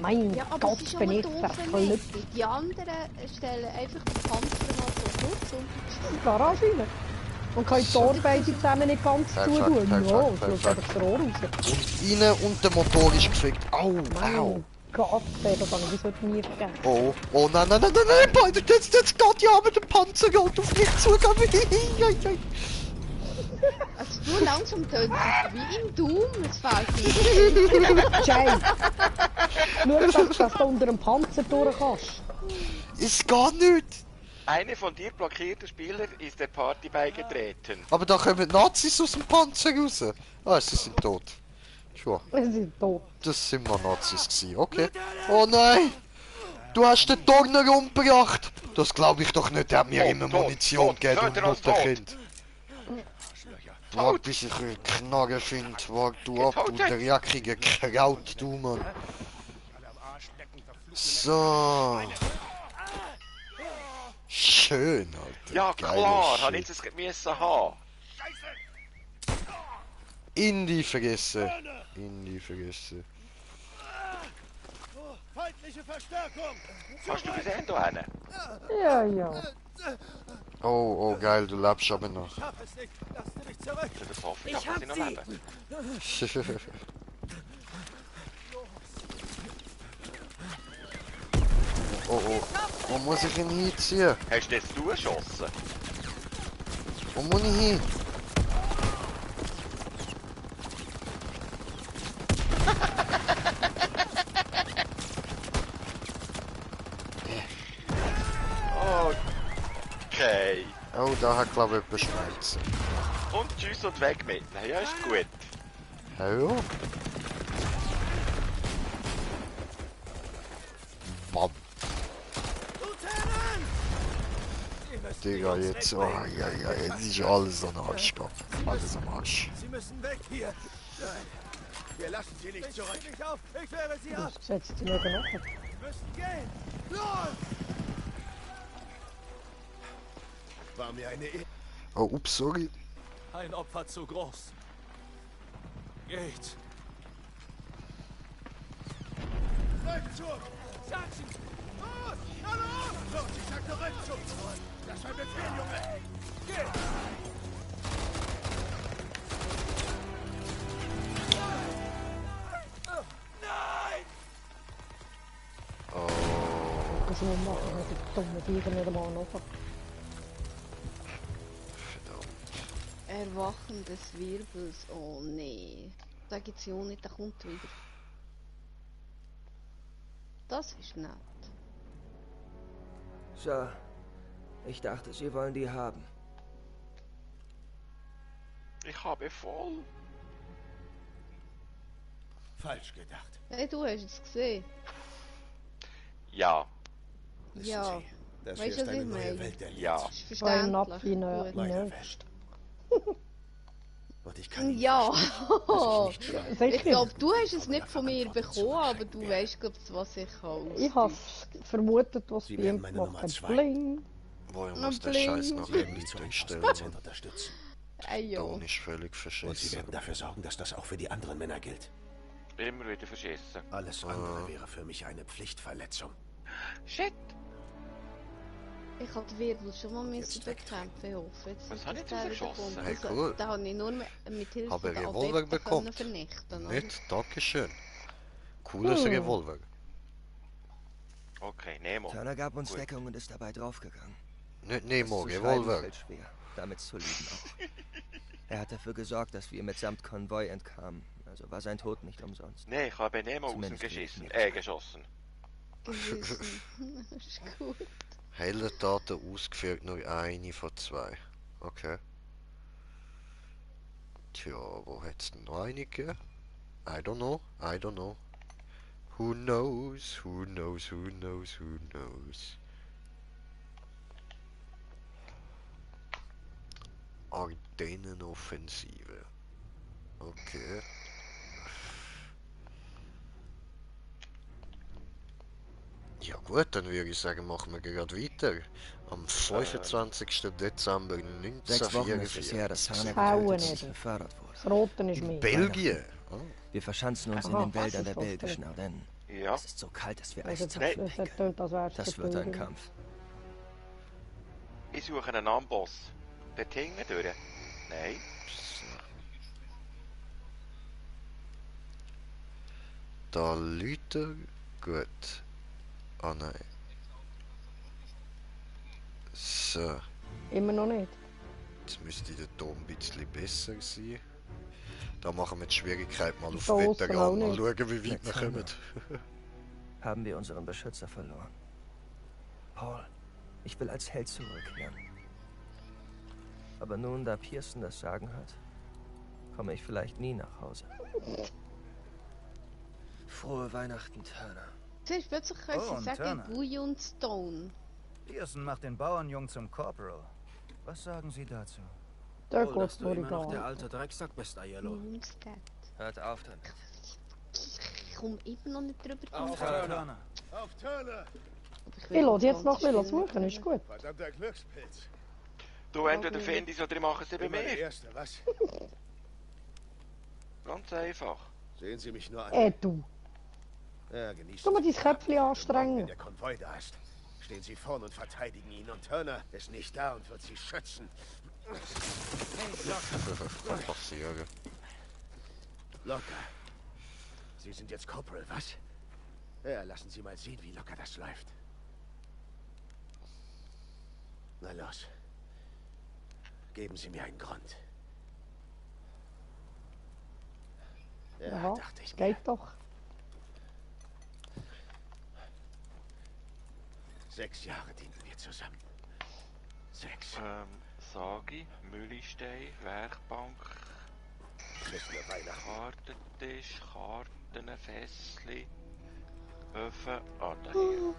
S3: Mein
S1: Ja, aber
S3: Gott,
S1: es ist
S3: bin
S1: schon
S3: ich
S1: eine doofe
S3: verklüpft.
S1: Leistung. Die anderen stellen einfach den Panzer mal so kurz und
S3: Die Garage rein. Und können die Torbeine zusammen nicht ganz
S2: Perfekt,
S3: zutun.
S2: perfekt,
S3: Ja, es
S2: perfekt.
S3: schaut einfach das Rohr raus.
S2: Und rein und der Motor ist gefickt. Au, au.
S3: Mein Gott, ey, das habe ich bis heute nie vergessen.
S2: Oh, oh nein, nein, nein, nein, nein, beide, jetzt geht ja mit dem Panzer geht auf mich zu.
S1: also du langsam tönt es wie im Doom, es fehlt mir.
S3: Jay! Schau, dass du unter dem Panzer durch kannst.
S2: Es geht nicht.
S4: Einer von dir blockierten Spielern ist der Party beigetreten.
S2: Aber da kommen Nazis aus dem Panzer raus. Ah, sie sind tot. Schon.
S3: Sie sind tot.
S2: Das sind mal Nazis gewesen, okay. Oh nein! Du hast den Turner umgebracht! Das glaube ich doch nicht, der hat mir
S4: Tot,
S2: immer
S4: tot,
S2: Munition
S4: tot,
S2: gegeben und
S4: töter als
S2: Mutterkind. Warte, bis ich eine Knarre finde. Warte, du ab, du dreckige Kraut, du Mann. So. Schön, Alter.
S4: Ja,
S2: Geiler
S4: klar,
S2: Shit.
S4: habe ich jetzt es müssen haben.
S2: In die vergessen. In die vergessen.
S5: Feindliche Verstärkung!
S4: Hast du gesehen da hinten?
S3: Ja, ja.
S2: Oh, oh, geil, du lebst aber noch.
S5: Ich schaff es nicht! Lass du mich zurück!
S4: Das hoffe ich,
S9: Ich
S4: dass
S9: hab
S4: sie noch
S9: sie.
S4: leben.
S2: Oh, oh. Wo muss ich ihn hinziehen?
S4: Hast du jetzt du geschossen?
S2: Wo muss ich hin?
S4: Okay.
S2: Oh, da hat glaube ich etwas Schmerzen.
S4: Und tschüss und weg mit. Ja, ist gut.
S2: Ja, ja. Bam. Digga, jetzt, oh, ja, ja, jetzt ist alles am Arsch, Gott. Alles am Arsch.
S5: Sie müssen weg hier! Nein! Wir lassen sie nicht zurück! Ich auf! Ich wehre sie ab!
S3: Setzt die nicht noch.
S5: Sie müssen gehen! Los! War mir eine
S2: Oh, ups, sorry.
S5: Ein Opfer zu groß. Geht. Rückzug! Sergeant! Los! Hallo! Los, ich sagte Rückzug! Das war Befehl, Junge! Geht! Nein!
S2: Oh.
S3: Das muss man machen, mit den dummen Viecher nicht einmal noch.
S1: Erwachen des Wirbels. Oh nee. Da gibt's ja nicht, der kommt wieder. Das ist nett.
S8: So. Ich dachte, Sie wollen die haben.
S4: Ich habe voll.
S5: Falsch gedacht.
S1: Hey, du hast es gesehen.
S4: Ja.
S5: Wissen
S1: Ja.
S5: Sie, das
S1: Weißt
S5: hier ist
S1: du, was
S5: eine
S1: ich
S5: neue
S1: meine?
S5: Welt der Liebe.
S4: Ja.
S1: Das ist
S3: Ein
S1: verständlich.
S3: Napf in
S5: Leider
S3: eine
S5: fest. Und ich kann Ihnen
S1: Ja.
S5: versprechen, dass ich nicht schweige.
S1: Ich
S3: Sicher.
S1: glaube, du hast es nicht von mir bekommen, aber du weißt, glaub, was ich kann.
S3: Ich habe vermutet, was
S5: Sie
S3: bei
S5: werden
S3: ihm
S5: meine
S3: gemacht
S5: Nummer
S3: hat.
S5: 2.
S3: Bling.
S2: Boah, ich
S1: Na,
S2: muss den
S1: bling.
S2: Scheiß noch
S5: Sie werden
S2: ein
S5: mich zu
S2: bisschen
S5: 1000%
S2: stellen.
S5: unterstützen.
S1: Ey,
S2: Der
S1: jo.
S2: Ton ist völlig
S5: Und Sie
S2: verschissen.
S5: werden dafür sorgen, dass das auch für die anderen Männer gilt.
S4: Immer wieder verschissen.
S5: Alles andere wäre für mich eine Pflichtverletzung.
S4: Shit.
S1: Ich habe den Wirbel schon mal müssen
S5: Jetzt weg.
S1: bekämpfen, ich hoffe. Jetzt
S4: Was
S1: ist
S4: habe
S1: das
S4: ich
S1: der
S4: denn
S1: wieder
S4: verschossen?
S1: gekommen.
S2: Hey,
S1: Also,
S2: cool.
S1: den habe ich nur mit Hilfe
S2: Habe
S1: der
S2: Revolver
S1: Adepten
S2: bekommen.
S1: können vernichten. oder?
S2: Nicht? Dankeschön. Cooles Revolver.
S4: Okay, Nemo.
S8: Turner gab uns
S4: Gut.
S8: Deckung und ist dabei draufgegangen.
S2: Nicht Nemo,
S8: Das zu schreiben
S2: Revolver.
S8: fällt schwer, damit zu lügen auch. Er hat dafür gesorgt, dass wir mitsamt Konvoi entkamen. Also war sein Tod nicht umsonst.
S4: Nee, ich habe Nemo aus dem
S8: Zumindest will ich mir
S4: geschossen.
S1: Gewissen. Das ist gut.
S2: Heldentaten ausgeführt, nur eine von zwei. Okay. Tja, wo hat's denn noch eine gegeben? I don't know, I don't know. Who knows, who knows, who knows, who knows. Ardennenoffensive. Okay. Ja gut, dann würde ich sagen, machen wir gerade weiter. Am 25. Dezember
S8: 6 Wochen ist es her, dass
S2: 1944.
S8: Turner
S3: Hauen
S8: getötet und
S3: nicht.
S8: befördert wurde.
S3: Das Rote ist
S2: In
S3: mehr.
S2: Belgien? Oh.
S8: Wir verschanzen uns
S3: Aha,
S8: in den
S3: das
S8: Wäldern
S3: ist
S8: der
S3: was
S8: belgischen
S3: drin.
S8: Ardennen.
S4: Ja.
S8: Es ist so kalt, dass wir
S3: Also
S8: Eiszeit
S3: das tönt, als wär's
S8: Das wird ein Kampf.
S4: Ich suche einen Amboss. Dort hinten durch. Nein.
S2: Da Leute gut. Ah nein. So,
S3: Immer noch nicht.
S2: jetzt müsste der Ton ein bisschen besser sein. Da machen wir die Schwierigkeit mal auf
S3: Da aussen auch
S2: Veteran, mal
S3: nicht.
S2: schauen wie weit wir
S8: Jetzt
S2: kommen.
S8: haben wir unseren Beschützer verloren. Paul, ich will als Held zurückkehren. Aber nun, da Pearson das Sagen hat, komme ich vielleicht nie nach Hause. Frohe Weihnachten, Turner.
S1: Siehst, plötzlich können
S10: Oh,
S1: sie
S10: und
S1: sagen,
S10: Turner.
S1: Guy und Stone.
S10: Pearson macht den Bauernjungen zum Corporal. Was sagen Sie dazu?
S3: Da
S9: Wohl,
S3: geht's
S9: dass du
S3: nur
S9: immer noch der
S3: da.
S9: alte Drecksack bist, Aiello.
S1: Moonstead.
S8: Hört auf damit.
S1: komme immer noch nicht drüber
S10: Auf
S1: drüber.
S10: Turner!
S11: Auf Turner!
S3: Ich lasse jetzt noch ein bisschen suchen, ist gut.
S11: Verdammter Glückspilz.
S4: Du, entweder finde ich es oder ich mache es bei
S11: Immer der
S4: mir.
S11: Erste, was?
S4: Ganz einfach.
S11: Sehen Sie mich nur an.
S3: Du.
S11: Ja, genießen
S3: Tu mal
S11: Sie
S3: dein
S11: die
S3: Köpfchen
S11: Wenn
S3: anstrengen.
S11: der Konvoi da ist, stehen Sie vorn und verteidigen ihn. Und Turner ist nicht da und wird Sie schützen.
S2: Was passiert?
S11: Locker. Sie sind jetzt Corporal, was? Ja, lassen Sie mal sehen, wie locker das läuft. Na los. Geben Sie mir einen Grund. Ja,
S3: Ja,
S11: dachte ich
S3: es
S11: mir.
S3: geht doch.
S11: 6 Jahre dienten wir zusammen. 6.
S4: Sagi, Müllistein, Werkbank,
S11: Bis wir Weihnachten.
S4: Kartentisch, Karten, Fässli, Öfen, Atelier.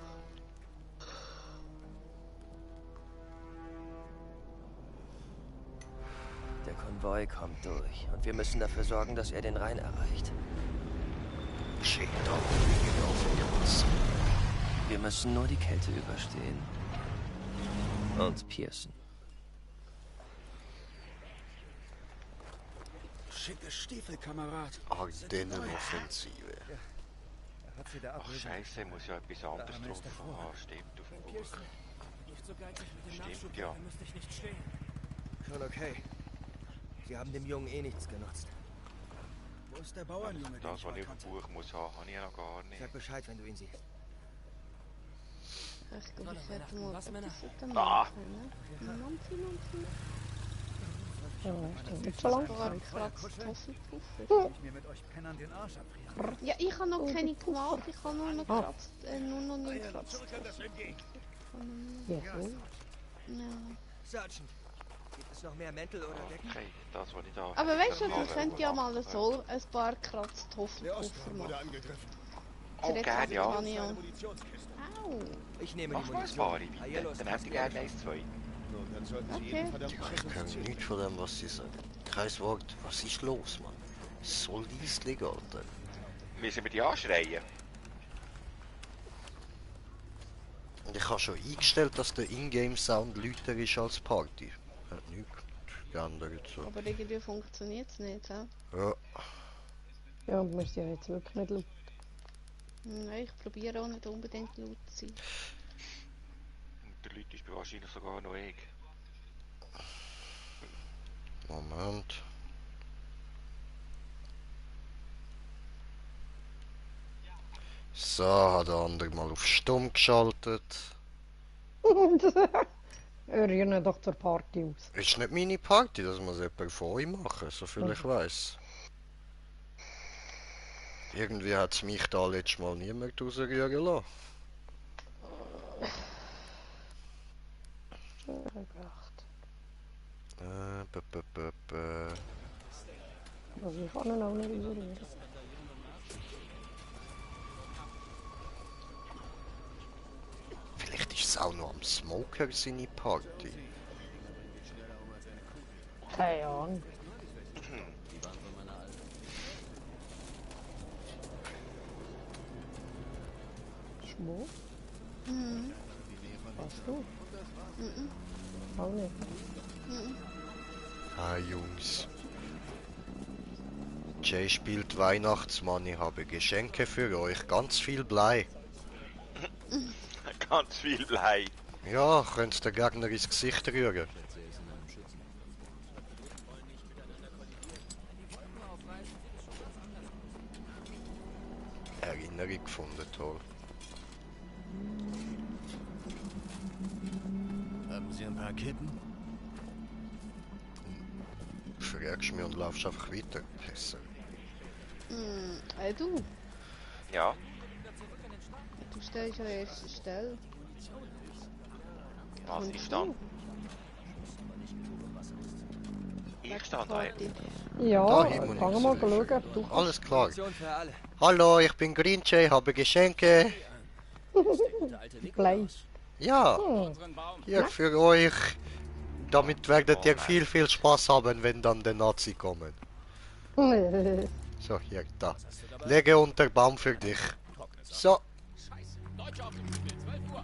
S8: Der Konvoi kommt durch und wir müssen dafür sorgen, dass er den Rhein erreicht.
S2: Shit, da auf uns.
S8: Wir müssen nur die Kälte überstehen. Und Pearson.
S12: Schicke Stiefel, Kamerad.
S2: Ardennenoffensive.
S10: Er hat sie da
S4: Ach
S10: ablösen.
S4: Scheiße, muss ja etwas anderes
S10: Daran ist
S4: drauf
S10: er
S4: haben. Stimmt, auf dem Buch.
S9: Pearson, nicht so geizig mit dem
S4: Stimmt,
S9: Nachschub,
S4: ja.
S9: dann müsste ich nicht stehen.
S8: Schon okay. Sie haben dem Jungen eh nichts genutzt.
S12: Wo ist der Bauernjunge, den
S4: Das,
S12: ich
S4: was
S12: mal
S4: ich auf dem
S12: kannte?
S4: Buch muss haben, habe ich ja noch gar nicht.
S8: Sag Bescheid, wenn du ihn siehst.
S1: Ich glaube, ich hätte mal
S9: Was, Männer?
S1: etwas
S4: Ah.
S1: machen, ne? Nanti.
S3: Ja, das ist nicht so lang.
S1: Gekratzt, Toffelpuffer.
S10: Ich mir mit euch Pennern den Arsch abfrieren.
S1: Ja, ich habe noch keine gemacht, ich habe nur noch gekratzt, nur noch nicht gekratzt.
S11: Zurück an das MG.
S3: Ja, so.
S1: Ja.
S8: Sergeant, gibt es noch mehr Mäntel oder Decken?
S4: Okay, das, was ich da
S1: Aber weißt du,
S4: hätte
S1: ich könnte ja mal so ein paar gekratzt
S11: Der
S1: Toffelpuffer
S11: Ostfront wurde
S1: machen.
S11: angegriffen.
S4: Oh, gerne, ja.
S1: Kann ich ja.
S11: Munitionskiste.
S1: Au.
S8: Ich nehme
S4: Mach
S8: die
S4: mal ein
S8: Munition.
S4: paar, bitte. Dann hätte ich gerne 1, 2.
S11: Nun, dann sollten Sie
S1: Okay.
S11: jeden verdammten Schuss
S2: Ich
S11: ins
S2: kann
S11: Ziel
S2: nichts von dem, was sie sagen. Kein Wort. Was ist los, Mann? So leislich, Alter.
S4: Müssen wir die anschreien?
S2: Und ich habe schon eingestellt, dass der Ingame-Sound lauter ist als Party. Hat nichts geändert. So.
S1: Aber irgendwie funktioniert es nicht, hä?
S2: Ja.
S3: Ja, und wir sind ja jetzt wirklich nicht laut.
S1: Nein, ich probiere auch nicht unbedingt laut zu sein.
S4: Und der Leute ist wahrscheinlich sogar noch ich.
S2: Moment. So, hat der andere mal auf Stumm geschaltet.
S3: Hören doch zur Party aus.
S2: Ist nicht meine Party, das muss jemand von euch machen, soviel ich weiß. Irgendwie hat es mich da letztes Mal niemand rausrühren lassen. B.
S3: Also ich kann ihn auch nicht isolieren.
S2: Vielleicht ist es auch noch am Smoker seine Party.
S3: Keine Ahnung. Schmo?
S1: Mhm.
S3: Hast du?
S1: Mhm.
S3: Auch nicht.
S1: Mhm.
S2: Ah, Jungs. Jay spielt Weihnachtsmann, ich habe Geschenke für euch, ganz viel Blei.
S4: Ganz viel Blei.
S2: Ja, könnt der Gegner ins Gesicht rühren. Erinnerung gefunden, toll.
S11: Haben Sie ein paar Kippen?
S2: Fragst mich und laufst einfach weiter. Besser.
S1: Hey du,
S4: Ja,
S1: du stehst an erster Stelle.
S4: was
S1: Und
S4: ist dann?
S1: du?
S4: Ich stand da.
S1: Party.
S3: Ja,
S2: Da hin und
S3: fangen wir mal schauen, ob du
S2: Alles klar.
S8: Munition für alle.
S2: Hallo, ich bin Green Jay, habe Geschenke.
S3: Blei.
S2: Ja,
S3: Hm.
S2: hier für euch. Damit werdet ihr viel Spaß haben, wenn dann der Nazi kommen. So, hier, da. Lege unter Baum für dich. So.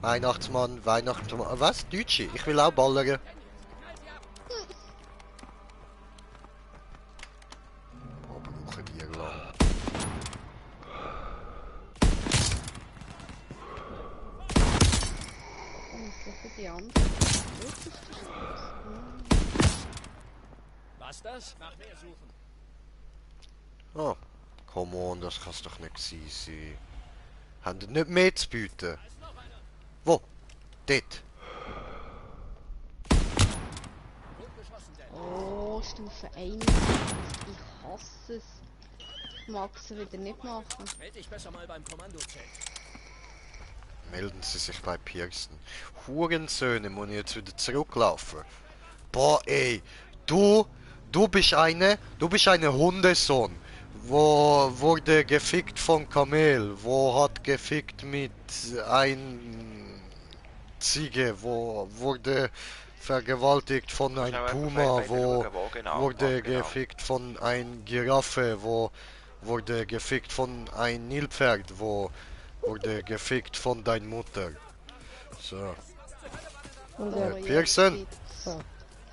S2: Weihnachtsmann, Weihnachtsmann. Was? Deutsche? Ich will auch ballern. Oh, brauchen die lang.
S1: Die anderen.
S9: Was das? Nach mehr suchen.
S2: Oh, come on, das kann's doch nicht sein. Haben die nicht mehr zu bieten? Wo? Dort.
S1: Oh, Stufe 1. Ich hasse es. Ich mag es wieder nicht machen.
S9: Meld dich besser mal beim Kommando-Chat.
S2: Melden Sie sich bei Pearson. Hurensöhne, muss ich jetzt wieder zurücklaufen. Boah, ey. Du bist eine Hundesohn. Wo wurde gefickt von Kamel? Wo hat gefickt mit ein Ziege? Wo wurde vergewaltigt von ein Puma? Wo wurde gefickt von ein Giraffe? Wo wurde gefickt von ein Nilpferd? Wo wurde gefickt von deiner Mutter? So. Pearson!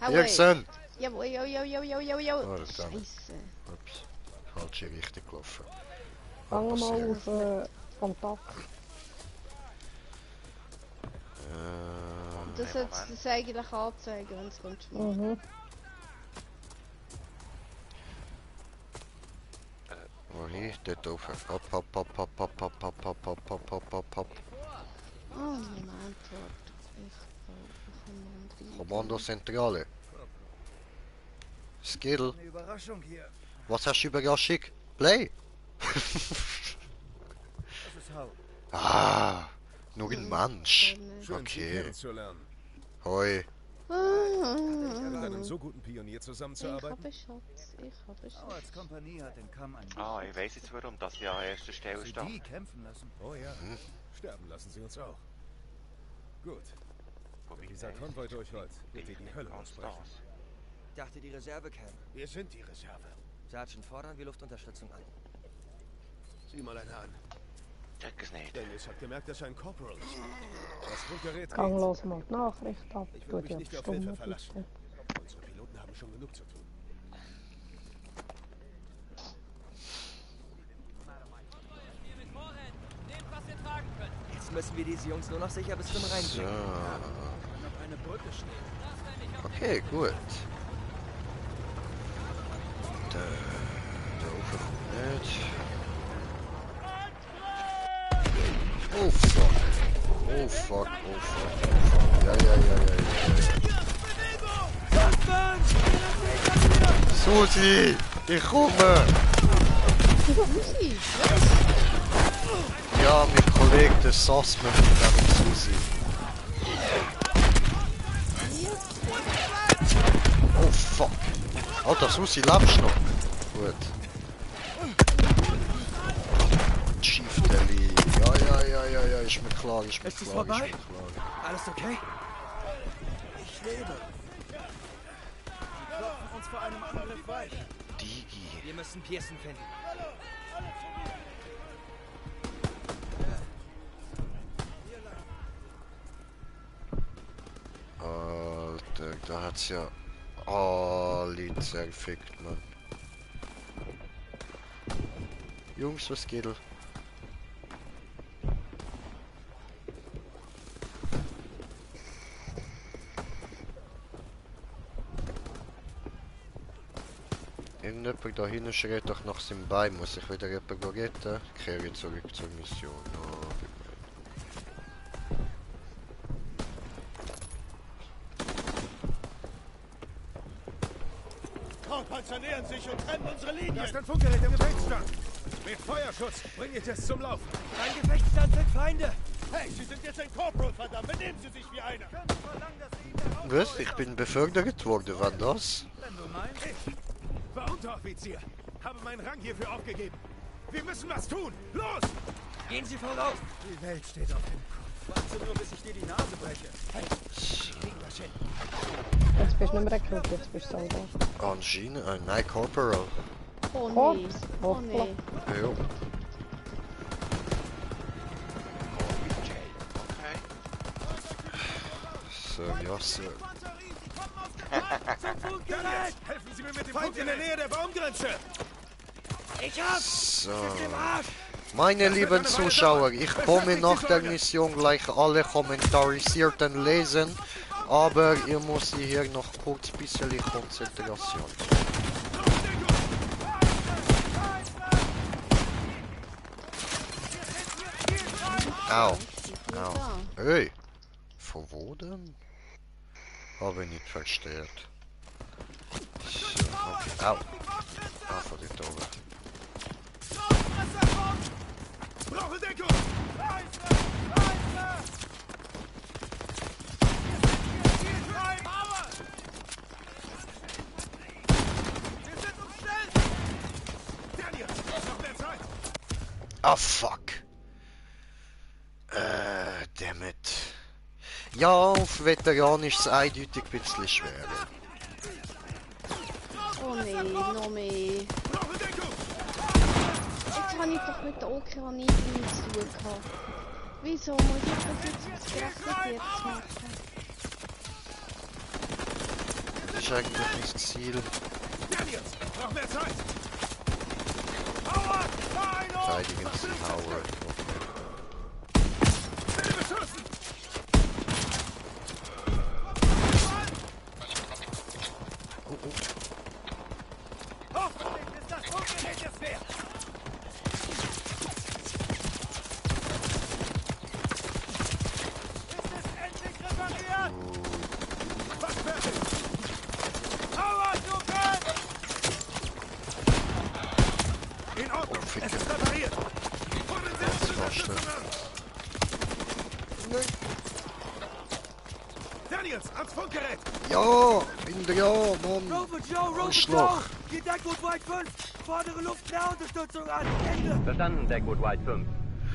S2: Pearson!
S1: Jawohl, jo.
S2: Oh,
S1: Scheiße.
S2: Ups. Falsche Richtung gelaufen.
S3: Fangen wir mal auf Kontakt.
S1: Das sollte es eigentlich anzeigen, wenn es kommt.
S2: Wohin? Dort rauf. Hopp.
S1: Oh, Moment, warte.
S2: Kommandozentrale. Skill.
S12: Eine Überraschung hier.
S2: Was hast du Überraschung? Play!
S12: Das ist Hau.
S2: Ah, nur ein Mensch.
S11: Schön, Sie
S2: Okay.
S11: kennenzulernen.
S2: Hoi.
S11: Mit einem so guten Pionier zusammenzuarbeiten.
S1: Ich habe Schatz.
S12: Hau als Kompanie hat den Kamm an.
S4: Ah, ich weiss jetzt warum, dass ich an erster Stelle
S12: Sie
S4: stand.
S12: die kämpfen lassen.
S11: Oh ja, sterben lassen Sie uns auch. Gut. Wenn dieser Konvoi durchrollt, wird wir die Hölle ausbrechen.
S8: Dachte, die Reserve käme.
S11: Wir sind die Reserve.
S8: Sergeant, fordern wir Luftunterstützung an.
S11: Sieh mal einer an.
S4: Check es nicht.
S11: Dennis hat gemerkt, dass er ein Corporal ist. Das Funkgerät geht.
S3: Gang los mal die Nachricht ab.
S11: Ich will mich
S3: Tut
S11: nicht
S3: ja
S11: auf Hilfe
S3: stumm,
S11: verlassen.
S3: bitte.
S11: Unsere Piloten haben schon genug zu tun.
S9: Nehmt, was ihr tragen könnt.
S8: Jetzt müssen wir diese Jungs nur noch sicher bis zum Rhein
S2: So.
S8: bringen.
S12: Auf eine Brücke stehen.
S2: Okay, gut. Der Ufer kommt nicht. Oh fuck. Ja. Susi, ich komme.
S1: Susi?
S2: Ja, mein Kollege, der Sassman mit Susi. Oh fuck. Alter, Susi, lebst du noch? Gut. Chief-Deli. Ja, ist mir klar.
S8: Ist es vorbei? Alles okay?
S12: Ich lebe. Sie klopfen uns vor einem Angriff weich.
S2: Digi.
S8: Wir müssen Pearson finden.
S2: Alter, da hat's ja alle zerfickt, Mann. Jungs, was geht? Irgendjemand da hinten schreit doch nach seinem Bein. Muss ich wieder jemanden retten? Ich kehre zurück zur Mission. Oh,
S11: Kampfpanzer nähern sich und trennen unsere Linie.
S12: Da ist ein Funkgerät im Gefechtsstand. Mit Feuerschutz bringt es zum Laufen.
S9: Ein Gefechtsstand sind Feinde.
S11: Hey, Sie sind jetzt ein Corporal, verdammt. Benehmen Sie sich wie einer.
S2: was? Ich bin befördert worden, wann das?
S12: Wenn du meinst.
S11: Ich war Unteroffizier. Habe meinen Rang hierfür aufgegeben. Wir müssen was tun. Los!
S9: Gehen Sie voraus.
S12: Die Welt steht auf dem Kopf. Warte nur, bis ich dir die Nase breche. Hey, kriegen wir hin.
S3: Jetzt bist du nicht mehr Rekrut, jetzt bist du Soldat.
S2: Anscheinend, nein, Corporal.
S1: Oh nee.
S3: Korps,
S1: Oh
S3: hoppla.
S1: nee.
S2: Jo. So, ja, so.
S12: Helfen Sie mir mit dem Feind in der Nähe der Baumgrenze! Ich hab's!
S2: So. Meine lieben Zuschauer, ich komme nach der Mission gleich alle Kommentarisierten lesen, aber ihr müsst hier noch kurz ein bisschen Konzentration. Au. Au. Hey. Von wo denn? Habe ich nicht versteht. So, okay. Au. Ah, von dort oben.
S12: Brauche Deckung!
S2: Ah, fuck. Damn it. Ja, auf Veteran ist es eindeutig ein bisschen schwerer.
S1: Oh nee, noch mehr. Jetzt habe ich doch mit der Okean nichts zu tun gehabt. Wieso muss ich das jetzt ausgerechnet jetzt machen?
S2: Das ist eigentlich nicht das Ziel. Verteidigen Sie Howard.
S12: Hoffentlich ist das Funkgerät jetzt leer! Ist es endlich repariert? Was fertig? Howard, du kannst! In Ordnung, es ist repariert! Holen Sie uns Unterstützung an! Daniels, ans Funkgerät!
S2: Ja, bin da, ja, Mann.
S9: Rover Joe,
S2: Arschloch.
S9: Hier Deckwood White 5. Fordere Luftnahunterstützung an. Ende.
S13: Verstanden, Deckwood White 5.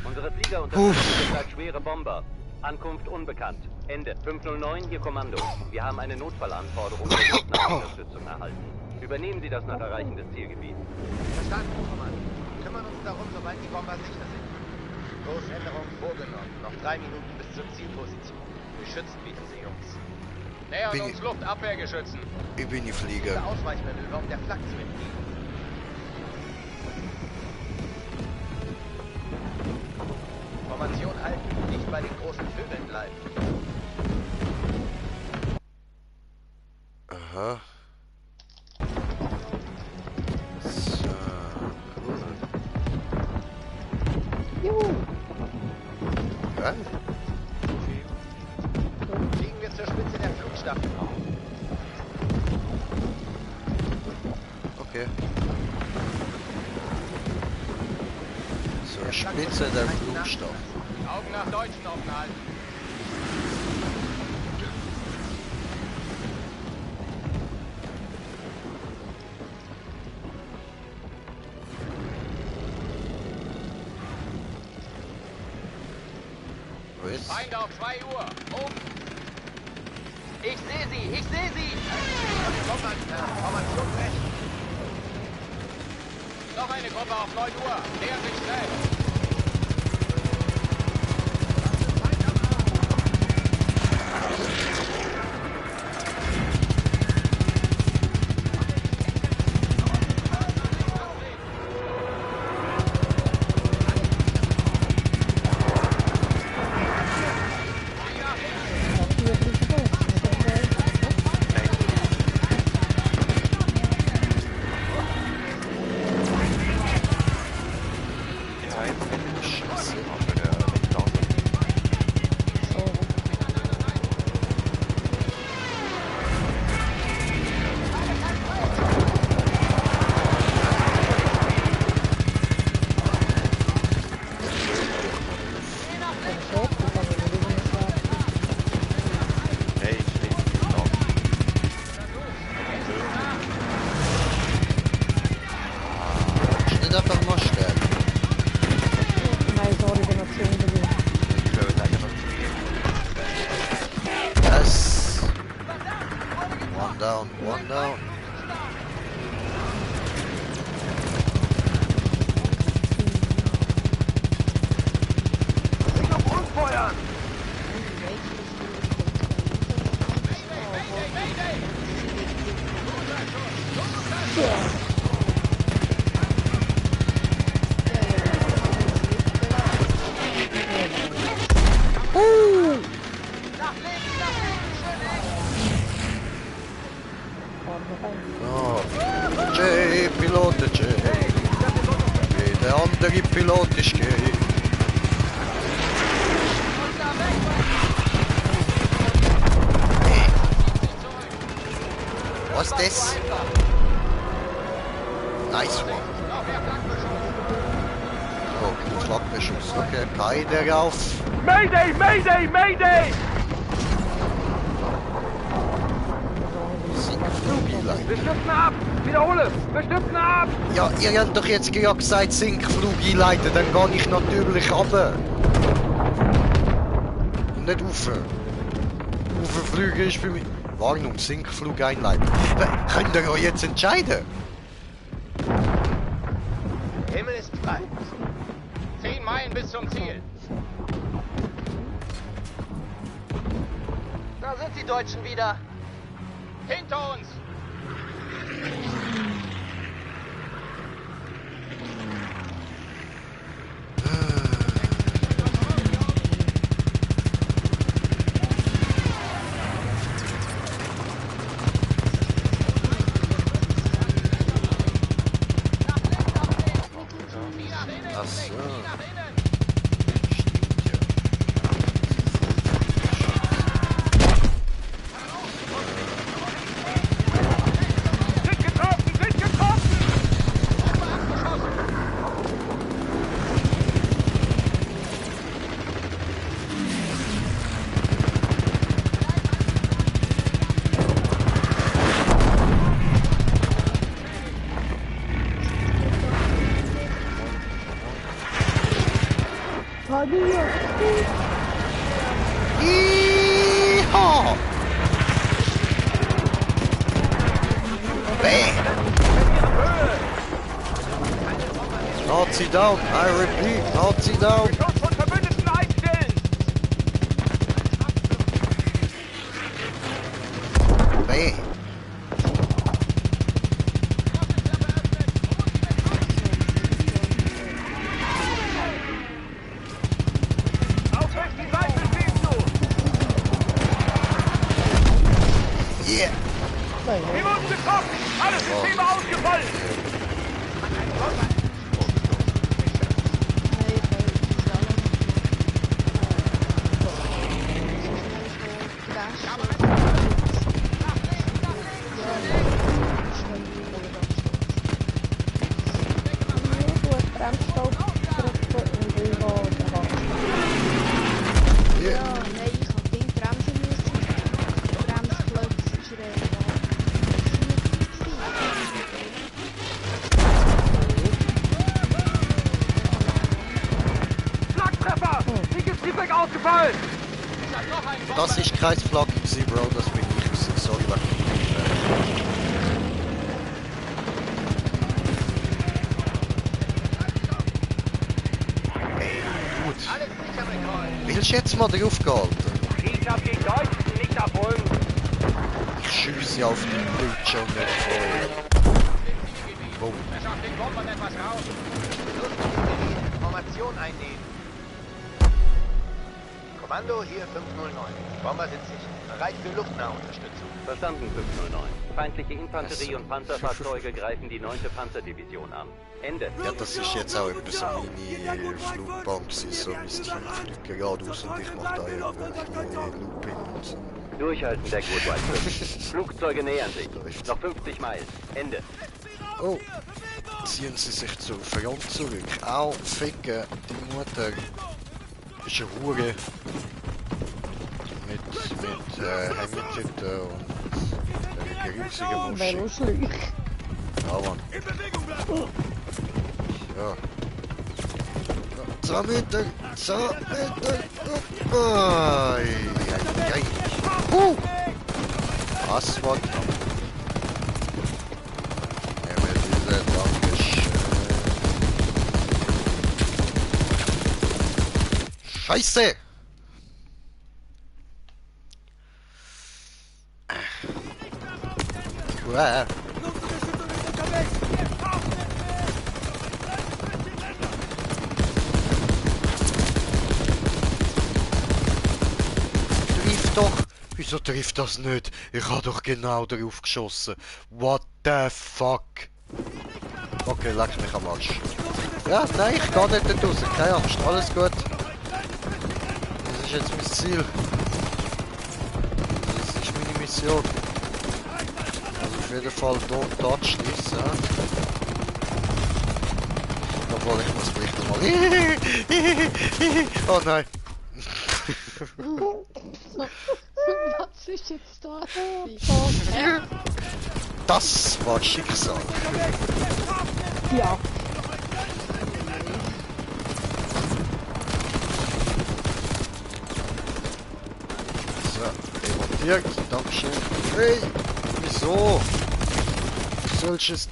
S13: Unsere Flieger unterstützen derzeit schwere Bomber. Ankunft unbekannt. Ende. 509, hier Kommando. Wir haben eine Notfallanforderung für Luftnahunterstützung erhalten. Übernehmen Sie das nach Erreichen des Zielgebiets.
S14: Verstanden, Kommando. Kümmern uns darum, sobald die Bomber sicher sind. Kursänderung vorgenommen. Noch 3 Minuten bis zur Zielposition. Geschützt bieten Sie uns. Nähern uns Luftabwehrgeschützen.
S2: Ich bin die Flieger.
S14: Diese Ausweichmanöver, um der Flak zu entgehen. Formation halten, nicht bei den großen Vögeln bleiben.
S2: Aha. So, cool.
S3: Juhu.
S2: Ja?
S14: Fliegen wir zur Spitze der Flugstaffel.
S2: Okay. Zur Spitze der Flugstaffel.
S14: Augen nach Deutschen offen halten.
S2: Wo ist?
S14: Feinde auf 2 Uhr. Oben. Ich sehe sie, ich sehe sie. Formation rechts. Noch eine Gruppe auf 9 Uhr. Nähern sich schnell.
S2: One down. Oh. Jay, Pilote Jay. Der andere Pilot ist gay. Hey. Was ist das? Nice one. Oh, Flakbeschuss. Okay, keiner auf.
S5: Mayday, Mayday, Mayday! Wir stürzen ab! Wiederhole! Wir stürzen ab!
S2: Ja, ihr habt doch jetzt gerade gesagt, Sinkflug einleiten, dann gehe ich natürlich runter. Und nicht rauf. Rauffliegen ist für mich... Warnung, Sinkflug einleiten. Könnt ihr euch jetzt entscheiden?
S14: Himmel ist frei. 10 Meilen bis zum Ziel. Da sind die Deutschen wieder. Hinter uns!
S2: Ach so. Yeehaw! Bam! Nazi down, I repeat, Nazi down! Bam! Yeah!
S5: Wir wurden getroffen! Alle Systeme ausgefallen! Ausgefallen!
S2: Das ist Kreisflagge, Bro, das bin ich. Sorry, Ey, gut. Willst du jetzt mal drauf gehalten?
S5: Ich hab die Deutschen nicht abholen!
S2: Ich schieße auf die Bildschirm nicht voll. Boom.
S14: Verschafft den Bombern etwas raus. Formation einnehmen. Kommando hier 509. Bomber sind sicher. Bereit für Luftnahunterstützung.
S13: Verstanden, 509. Feindliche Infanterie und Panzerfahrzeuge greifen die 9. Panzerdivision an. Ende.
S2: Ja, das ist jetzt auch etwas so meine Flugbahn gewesen, so wie es fliegt geradeaus und ich mache da irgendwelche Looping und so.
S13: Durchhalten, Deckwood White. Flugzeuge nähern sich. Noch 50 Meilen. Ende.
S2: Oh, ziehen sie sich zur Front zurück. Au, ficken, die Mutter ist eine Hure. Mit Hemmtüten und grusigen Muschi. Ja, Mann. Ja. 2 Meter, 2 Meter. Ai, ai, ai. Was war das? Scheiße! Uah. Trifft doch! Wieso trifft das nicht? Ich habe doch genau darauf geschossen. What the fuck? Okay, leck mich am Arsch. Ja, nein, ich gehe nicht dort raus. Keine Angst, alles gut. Das ist jetzt mein Ziel. Das ist meine Mission. Also auf jeden Fall dort schließen. Obwohl, ich muss vielleicht nochmal... Oh nein.
S1: Was ist jetzt da?
S2: Das war Schicksal.
S3: Ja.
S2: So, demontiert. Dankeschön. Hey! Wieso? Du sollst es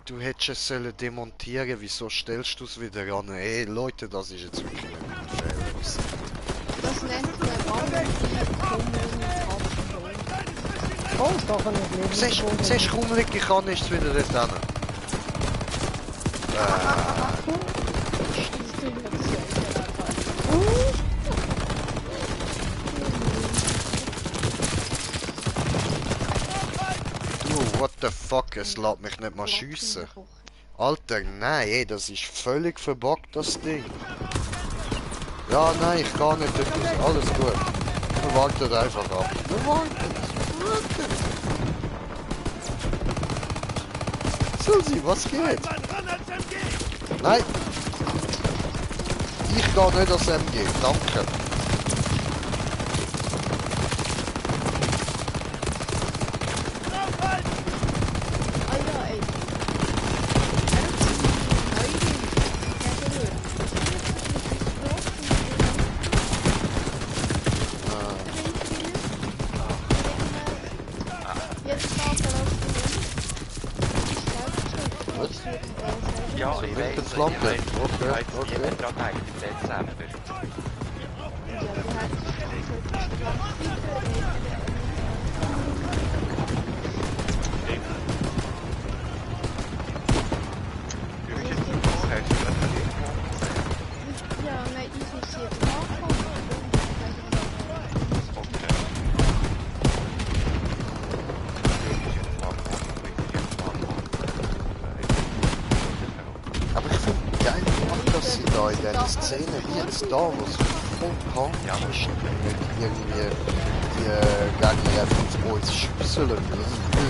S2: Du hättest es sollen demontieren. Wieso stellst du es wieder an? Ey, Leute, das ist jetzt wirklich ein Fehler.
S1: Das nennt man
S3: Oh, ist doch nicht Leben.
S2: Siehst du, kaum liege ich an, ist es wieder dort hin. Du, what the fuck, es lässt mich nicht mal schiessen. Alter, nein, ey, das ist völlig verbuggt, das Ding. Ja, nein, ich kann nicht dort raus. Alles gut. Wir warten einfach ab. Wir warten. Susi, was geht? Nein! Ich gehe nicht ans MG, danke.
S4: Ja, ich
S2: Mit der
S4: weiß,
S2: Flanke.
S4: ich weiß,
S2: Okay,
S4: okay.
S2: okay.
S4: Dran denkt im Dezember. Du bist jetzt im Bauch, hast du gerade ein Info?
S1: Ja, nein, ich muss jetzt nachkommen.
S2: Aber ich finde geil gemacht, dass sie da in dieser Szene, wie jetzt da, wo es voll krank ist, nicht irgendwie die Gegner einfach auf uns schiessen lassen. Das würde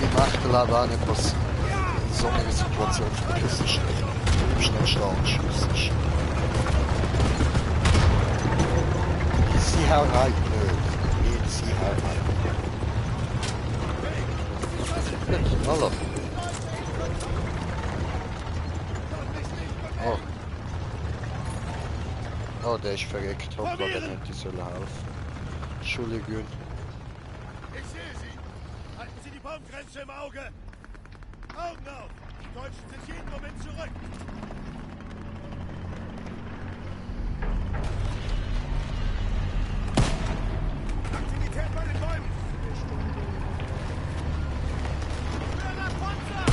S2: im echten Leben auch nicht passieren. In so einer Situation vergiss es nicht. Du schnell stark schiessest. Sie hauen halt nicht. Sie hauen halt. Gut, hallo. Oh. Oh, der ist verreckt. Hoppla, der hätte sollen helfen. Entschuldigung.
S11: Ich sehe Sie! Halten Sie die Baumgrenze im Auge! Augen auf! Die Deutschen sind jeden Moment zurück! Aktivität bei den Bäumen! Schwerer Panzer!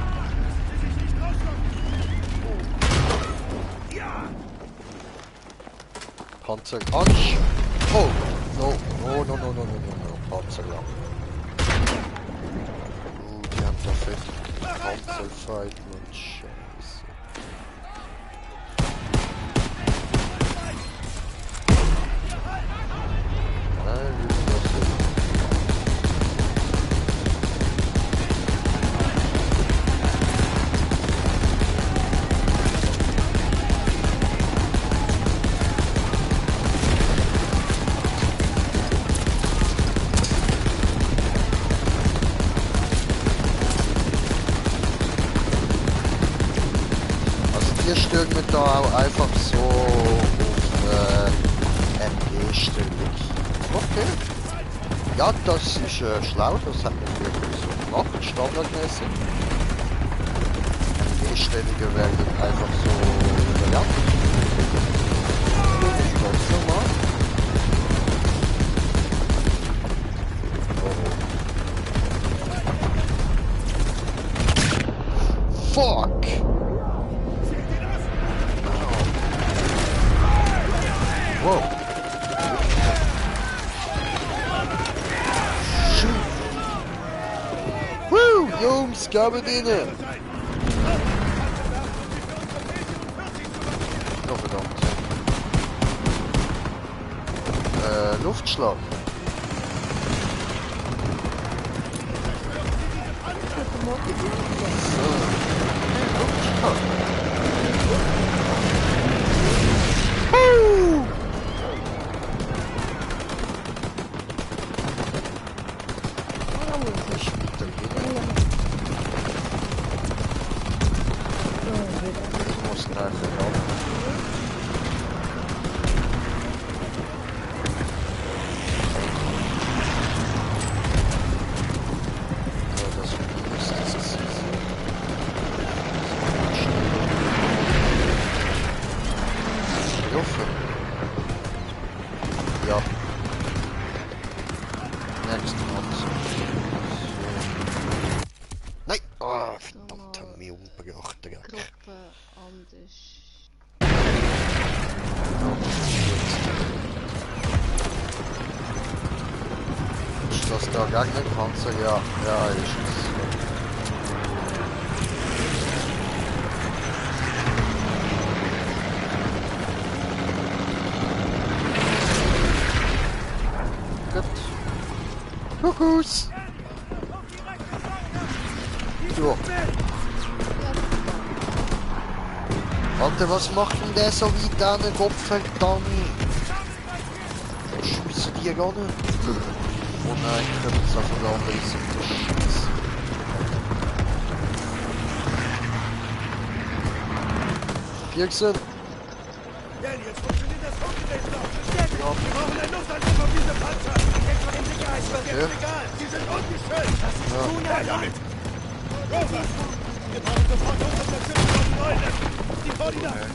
S11: Lassen Sie sich nicht rauslocken! Ja!
S2: Panzerpunch. Oh, no, no, no, no, no, no, no, no, Panzerlamp. Die haben da fett Panzerfight, Mann, Scheiße. Nein, das ist... Hier stellen wir da auch einfach so auf MG-Stellung. Okay. Ja, das ist schlau, das hat man wirklich so gemacht, standardmäßig. MG-Stellungen werden einfach so verlangt. Das ist ganz normal. Fuck! Wow. Woo, Jungs, geben rein! Oh, verdammt. Luftschlag. Ja. Next one. Nein! Oh, verdammt, haben wir umgebracht.
S1: Gruppe anders.
S2: Ist das der Gegnerpanzer? Ja, ja, ist es. Kuckucks! So. Alter, was macht denn der so weit an den Kopf, verdammt? Schiessen die gar nicht? Oh nein, ich könnte es auf der anderen Seite schießen. Kirchsen!
S12: Jetzt funktioniert das Funkgerät noch. Verstärkung! Wir brauchen einen Luftangriff auf diese Panzer! Jetzt mal den Sicherheitsblock, ist egal! Sie sind ungeschützt! Das ist zu nah damit! Rosa! Wir brauchen sofort Unterstützung von den Leuten! Die Koordinaten!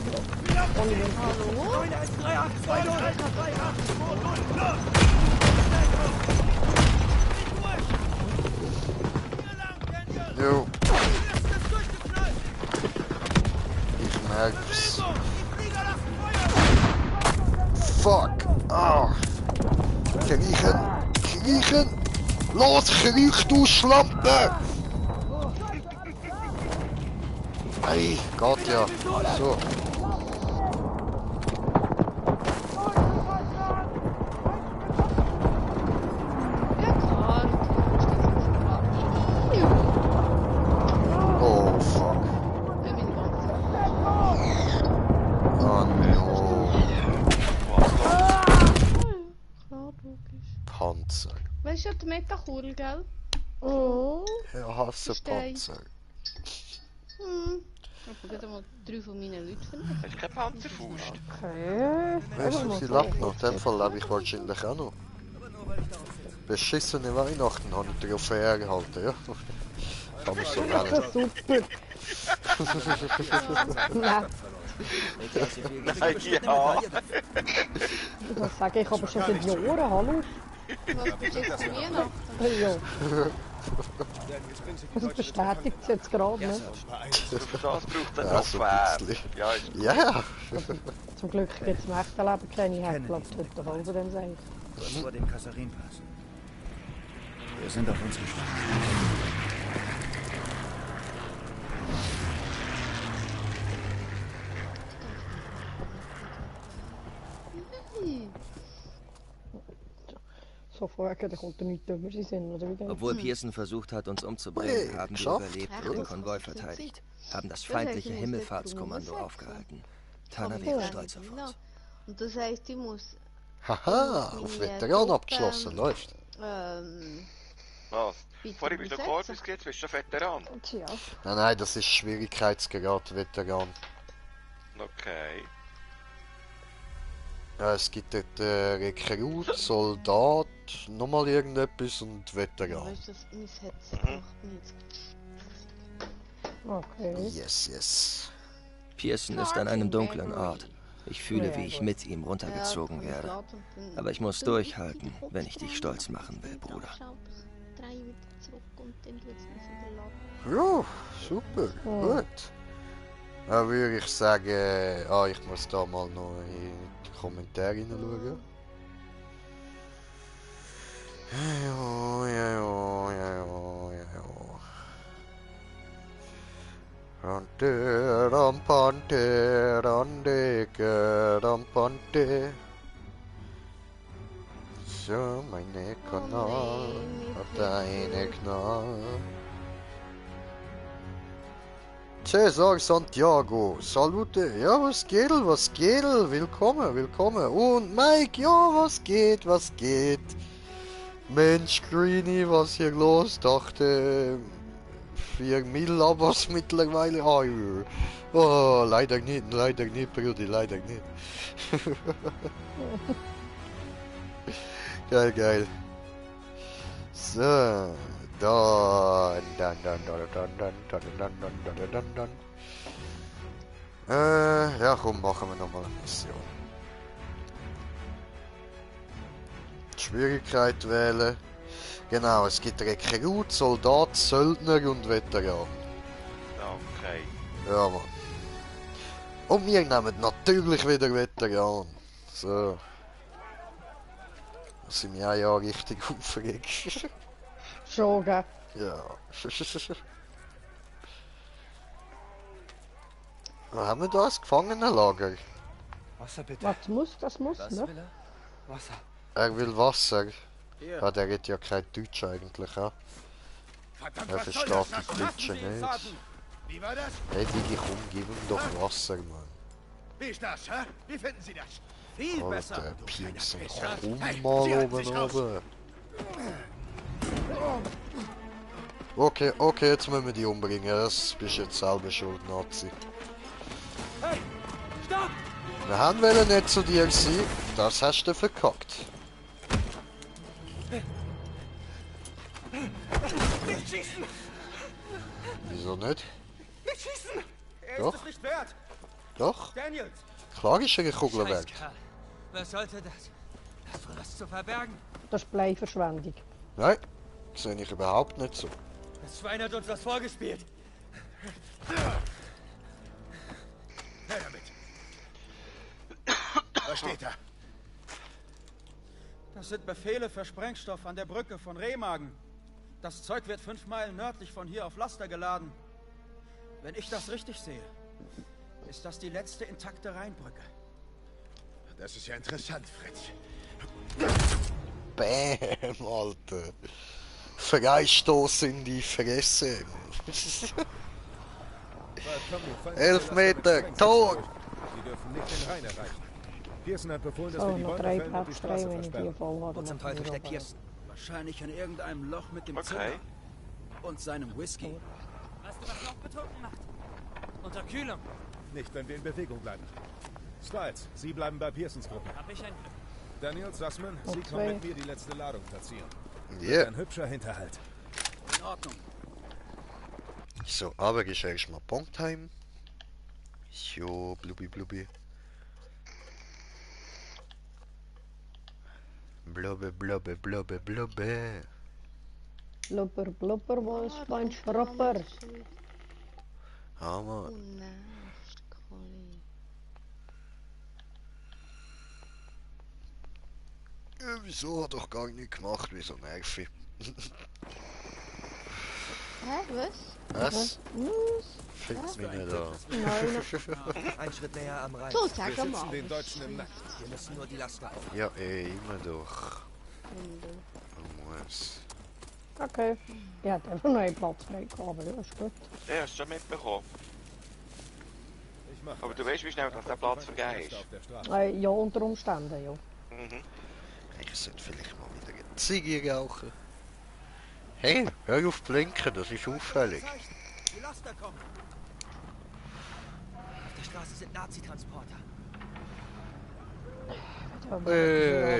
S12: Hallo? 9138238!
S2: Jo. Ich merk's. Fuck! Ah! Kriechen! Kriechen! Los, kriech, du Schlampe! Ey, geht ja. So. Oh, fuck. Oh, no. Panzer.
S1: Weißt du, der Metachur, gell?
S2: Ich hasse Panzer.
S1: Ich habe gerade mal 3 von meinen Leuten verloren.
S4: Hast du keine Panzerfaust?
S3: Okay.
S2: Weißt du, sie lebt noch. In dem Fall lebe ich wahrscheinlich auch noch. Beschissene Weihnachten habe ich darauf hergehalten, ja. Kann man so
S3: Das ist super. Nein.
S4: Nein, ja.
S3: Das sage ich aber schon seit Jahren, hallo?
S1: Was bist du jetzt zu Weihnachten?
S3: Ja. Das bestätigt es jetzt gerade, ne?
S4: Das braucht ein
S2: Ja, so
S4: Trophäe.
S2: ein bisschen.
S4: Ja, ist gut.
S2: Ja!
S3: Zum Glück gibt es im echten Leben keine Herdplatte, heute halb dem Seil.
S10: Kurz vor dem Kassarinpass. Wir sind auf uns gespannt.
S3: So vorher, da kommt er nicht über sie sind, oder wie?
S8: Obwohl Pearson versucht hat, uns umzubringen, haben wir überlebt und den Konvoi verteidigt. Haben das feindliche Himmelfahrtskommando aufgehalten. Tana wäre stolz auf uns.
S1: Und das heisst, ich muss...
S2: Haha, auf Veteran abgeschlossen, läuft.
S4: Was? Vorhin bist du noch Korpus, jetzt bist du schon Veteran.
S3: Tja.
S2: Nein, nein, das ist Schwierigkeitsgrad Veteran.
S4: Okay.
S2: Ja, es gibt dort Rekrut, Soldat, nochmal irgendetwas und Veteran.
S1: Weißt du, mein Headset macht nichts.
S3: Okay.
S2: Yes, yes.
S8: Pearson ist an einem dunklen Ort. Ich fühle, wie ich mit ihm runtergezogen werde. Aber ich muss durchhalten, wenn ich dich stolz machen will, Bruder.
S1: 3 wieder zurück und dann tut es mich wieder laden.
S2: Ja, super, gut. Dann würde ich sagen, ich muss da mal noch in die Kommentare hineinschauen. So, meine Kanal hat eine Knall. Cesar Santiago, salute, ja was geht, willkommen, willkommen. Und Mike, ja was geht, Mensch, Greenie, was hier los, dachte 4 Mil Abos mittlerweile, oh, leider nicht, Brudi, leider nicht. Geil. So. Dann. Ja, komm, machen wir nochmal eine Mission. Die Schwierigkeit wählen. Genau, es gibt Rekrut, Soldat, Söldner und Veteran.
S4: Okay.
S2: Ja, Mann. Und wir nehmen natürlich wieder Veteran. So. Da sind wir ja richtig aufgeregt.
S3: Schon, gell?
S2: Ja. Was haben wir da? Das Gefangenenlager?
S10: Wasser bitte.
S3: Was muss, das muss,
S10: Was
S3: ne?
S10: will er? Wasser.
S2: Er will Wasser.
S10: Hier.
S2: Ja, der redet ja kein Deutsch eigentlich, ja. Er versteht die Deutsche nicht.
S11: Wie war das?
S2: Hey Digi, komm, gib ihm doch Wasser, Mann.
S11: Wie ist das, hä? Wie finden Sie das? Viel besser.
S2: Alter, Piepsen, komm
S11: Hey,
S2: mal
S11: Sie halten sich raus.
S2: oben. Okay, jetzt müssen wir die umbringen. Das bist jetzt selber schuld, Nazi.
S5: Hey, stopp!
S2: Wir haben wollen nicht zu dir sein, das hast du verkackt.
S5: Nicht schießen!
S2: Wieso nicht?
S5: Nicht schießen! Er
S2: Doch.
S5: ist es nicht wert!
S2: Doch,
S5: Daniels!
S2: klar ist er eine Kugel weg.
S9: Scheißkerl. Was sollte das? Das war was zu verbergen.
S3: Das ist Bleiverschwendung.
S2: Nein, sehe ich überhaupt nicht so.
S9: Das Schwein hat uns was vorgespielt.
S11: Her damit. Was steht da?
S5: Das sind Befehle für Sprengstoff an der Brücke von Remagen. Das Zeug wird 5 Meilen nördlich von hier auf Laster geladen. Wenn ich das richtig sehe, ist das die letzte intakte Rheinbrücke.
S11: Das ist ja interessant, Fritz.
S2: Bäm, Alter. Freistoß in die Fresse. 11 Meter, Tor!
S11: Sie dürfen nicht den Rhein erreichen. Pearson hat befohlen, dass
S3: Oh,
S11: wir die
S3: noch
S11: Bäume
S3: 3
S11: fällen und die
S3: Platz 3,
S11: Straße
S3: wenn ich die
S11: versperren.
S3: voll habe.
S9: Wo zum Teufel steckt Pearson?
S5: Wahrscheinlich in irgendeinem Loch mit dem
S4: Okay.
S5: Zucker. Und seinem Whisky.
S9: Weißt du, was noch betrunken macht? Unterkühlung.
S11: Nicht, wenn wir in Bewegung bleiben. Styles, Sie bleiben bei Pearsons Gruppe.
S9: Hab ich ein Glück.
S11: Daniel, Sussman, Sie
S3: Okay.
S11: kommen mit mir die letzte Ladung platzieren.
S2: Ja.
S11: Ein hübscher Hinterhalt.
S5: In Ordnung.
S2: So, aber ist erstmal Punktheim. So, blubbi. Blubbe.
S3: Blubber, wo ist mein Schrapper?
S2: Ah, Mann.
S1: Oh nein, Kali.
S2: Ja, wieso hat doch gar nicht gemacht, wieso nervig?
S1: Hä, was?
S2: Was?
S3: Was?
S2: Fickt mich nicht an.
S3: Nein.
S8: Ein Schritt näher am Rhein.
S1: So,
S11: Wir
S1: sag
S11: sitzen
S1: mal.
S11: den Deutschen im Nacken.
S8: Wir müssen nur die Laster auf.
S2: Ja, immer doch. Muss.
S3: Okay. Ja, der hat noch einen Platz frei gehabt, aber das ist gut.
S4: Ja, hast du schon mitbekommen.
S11: Ich mach
S4: Aber du
S11: das.
S4: weißt, wie schnell dass der Platz vergeben ist.
S11: Auf der Straße.
S3: Ja, unter Umständen, ja.
S4: Mhm.
S2: Ich sollte vielleicht mal wieder eine Ziege rauchen. Hey, hör auf zu blinken, das ist auffällig.
S5: Die Laster kommen.
S9: Auf der Straße sind Nazi-Transporter.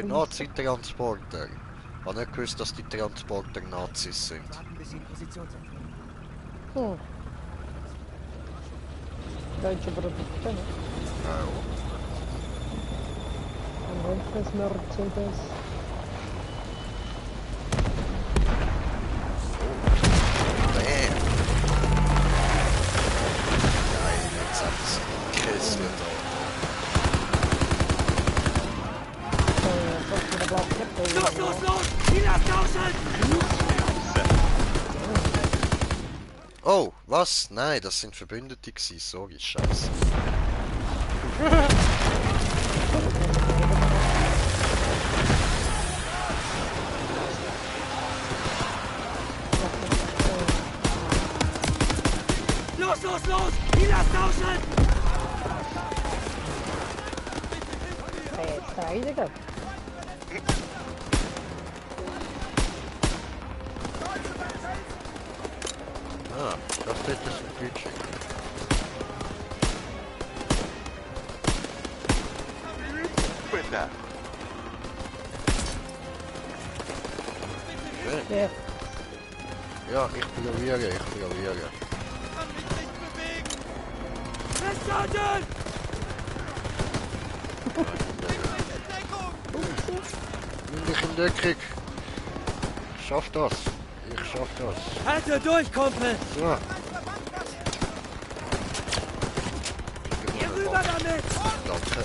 S2: Nazi-Transporter. Ich habe nicht gewusst, dass die Transporter Nazis sind.
S9: Warten, bis sie in Position sind.
S3: Deutsche Produkte, ne?
S2: Ja.
S3: Und welches Mercedes?
S2: Oh, was? Nein, das sind Verbündete gewesen. Sorry, scheiße.
S9: Los, los, los! Die lasst tauschen!
S3: Jetzt reinigen.
S2: Ah, das wird das Budget.
S4: Bitte.
S2: Okay. Ja, ich prioriere.
S9: Festhalten!
S2: Nimm dich in Deckung. Ich schaff das.
S9: Halte durch, Kumpel!
S2: So.
S9: Hier rüber damit!
S2: Danke.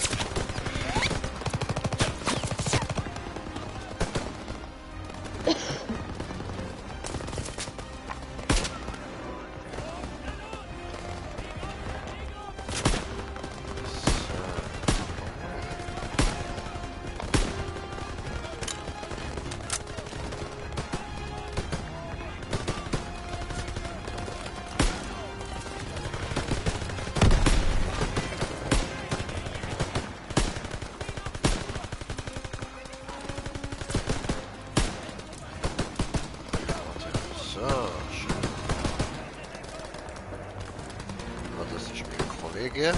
S2: Kollege.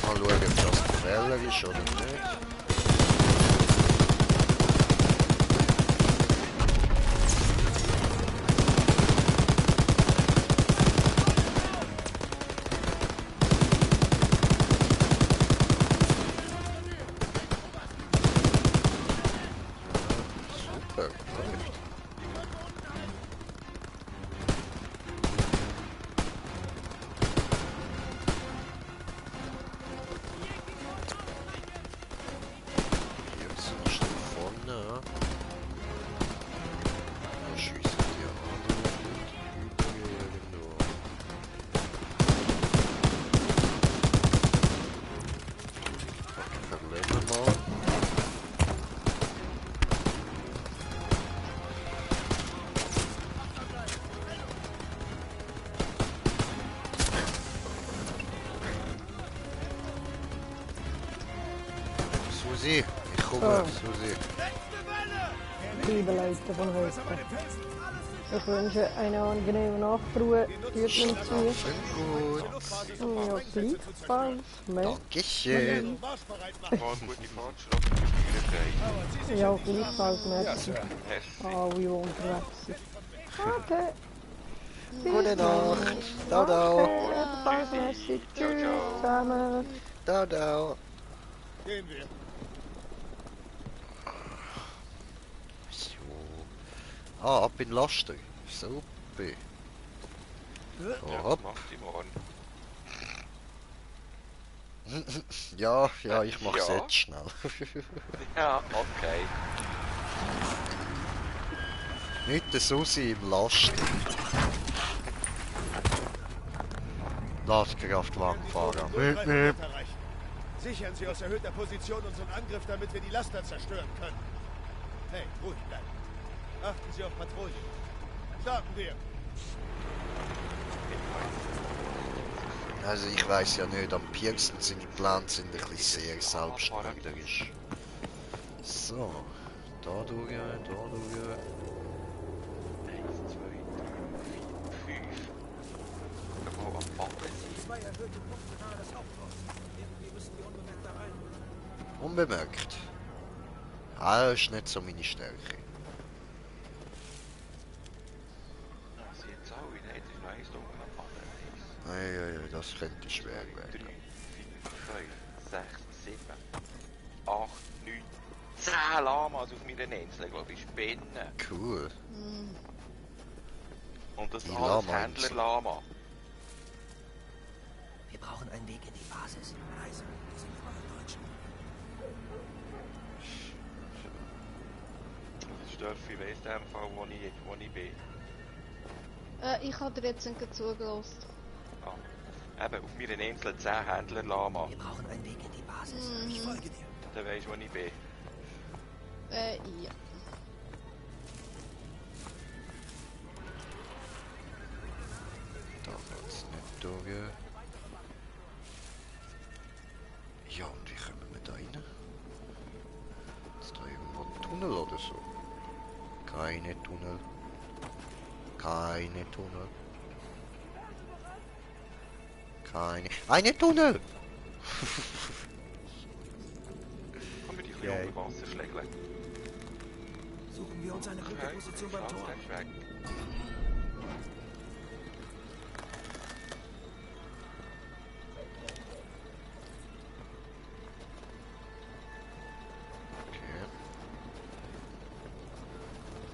S2: Mal schauen, ob das gefährlich ist oder nicht. Super, läuft. Susi, ich komme, Susi.
S3: Liebe Leute von heute. Ich wünsche eine angenehme Nachtruhe. Tut mir zu.
S2: Gut.
S3: Ja, gleichfalls.
S2: Dankeschön.
S3: Ja, gleichfalls. Merci. Alle, die unterwegs sind. Okay.
S2: Gute Nacht. Ciao, ciao.
S3: Ebenfalls merci. Tschüss zusammen.
S2: Ciao, ciao.
S11: Gehen wir.
S2: Ah, ab in Laster. Super. So, hopp. Ja, ich mach's
S4: Ja.
S2: jetzt schnell.
S4: Ja, okay.
S2: Nicht der Susi im Laster. Lastkraftwagenfahrer.
S11: Sichern Sie aus erhöhter Position unseren Angriff, damit wir die Laster zerstören können. Hey, ruhig bleiben. Achten Sie auf Patrouille. Starten wir.
S2: Also ich weiß ja nicht, am Pearson seine Pläne sind ein bisschen sehr selbstmörderisch. So, da durch, da durch.
S4: 1, 2, 3, 4, 5. Mal am Backen.
S2: Unbemerkt. Ah, das ist nicht so meine Stärke.
S4: Das jetzt auch wieder, jetzt ist noch eins drunter am Backen.
S2: Ei, das könnte schwer werden.
S4: 3, 4, 5, 6, 7, 8, 9, 10 Lamas auf meiner Insel, glaube ich, Spinnen.
S2: Cool.
S4: Und das
S2: Die
S4: alles
S2: Lama-Insel.
S4: Händler-Lama.
S8: Wir brauchen einen Weg in die Basis. Also, wir sind überall Deutschen.
S4: Das ist Dorf, ich weiss in dem Fall, wo ich bin.
S1: Ich habe dir jetzt zugelassen.
S4: Ah. Eben, auf meiner Insel 10 Händler Lama.
S8: Wir brauchen einen Weg in die Basis. Ich folge dir.
S4: Dann weisst du, wo ich bin.
S1: Ja.
S2: Da geht's nicht durch. Ja, und wie kommen wir da rein? Ist da irgendwo ein Tunnel oder so? Keine Tunnel. Keine Tunnel. Eine Tunnel!
S4: Komm mit die kleinen Wasserschläge.
S9: Suchen wir uns eine gute Position beim Tor.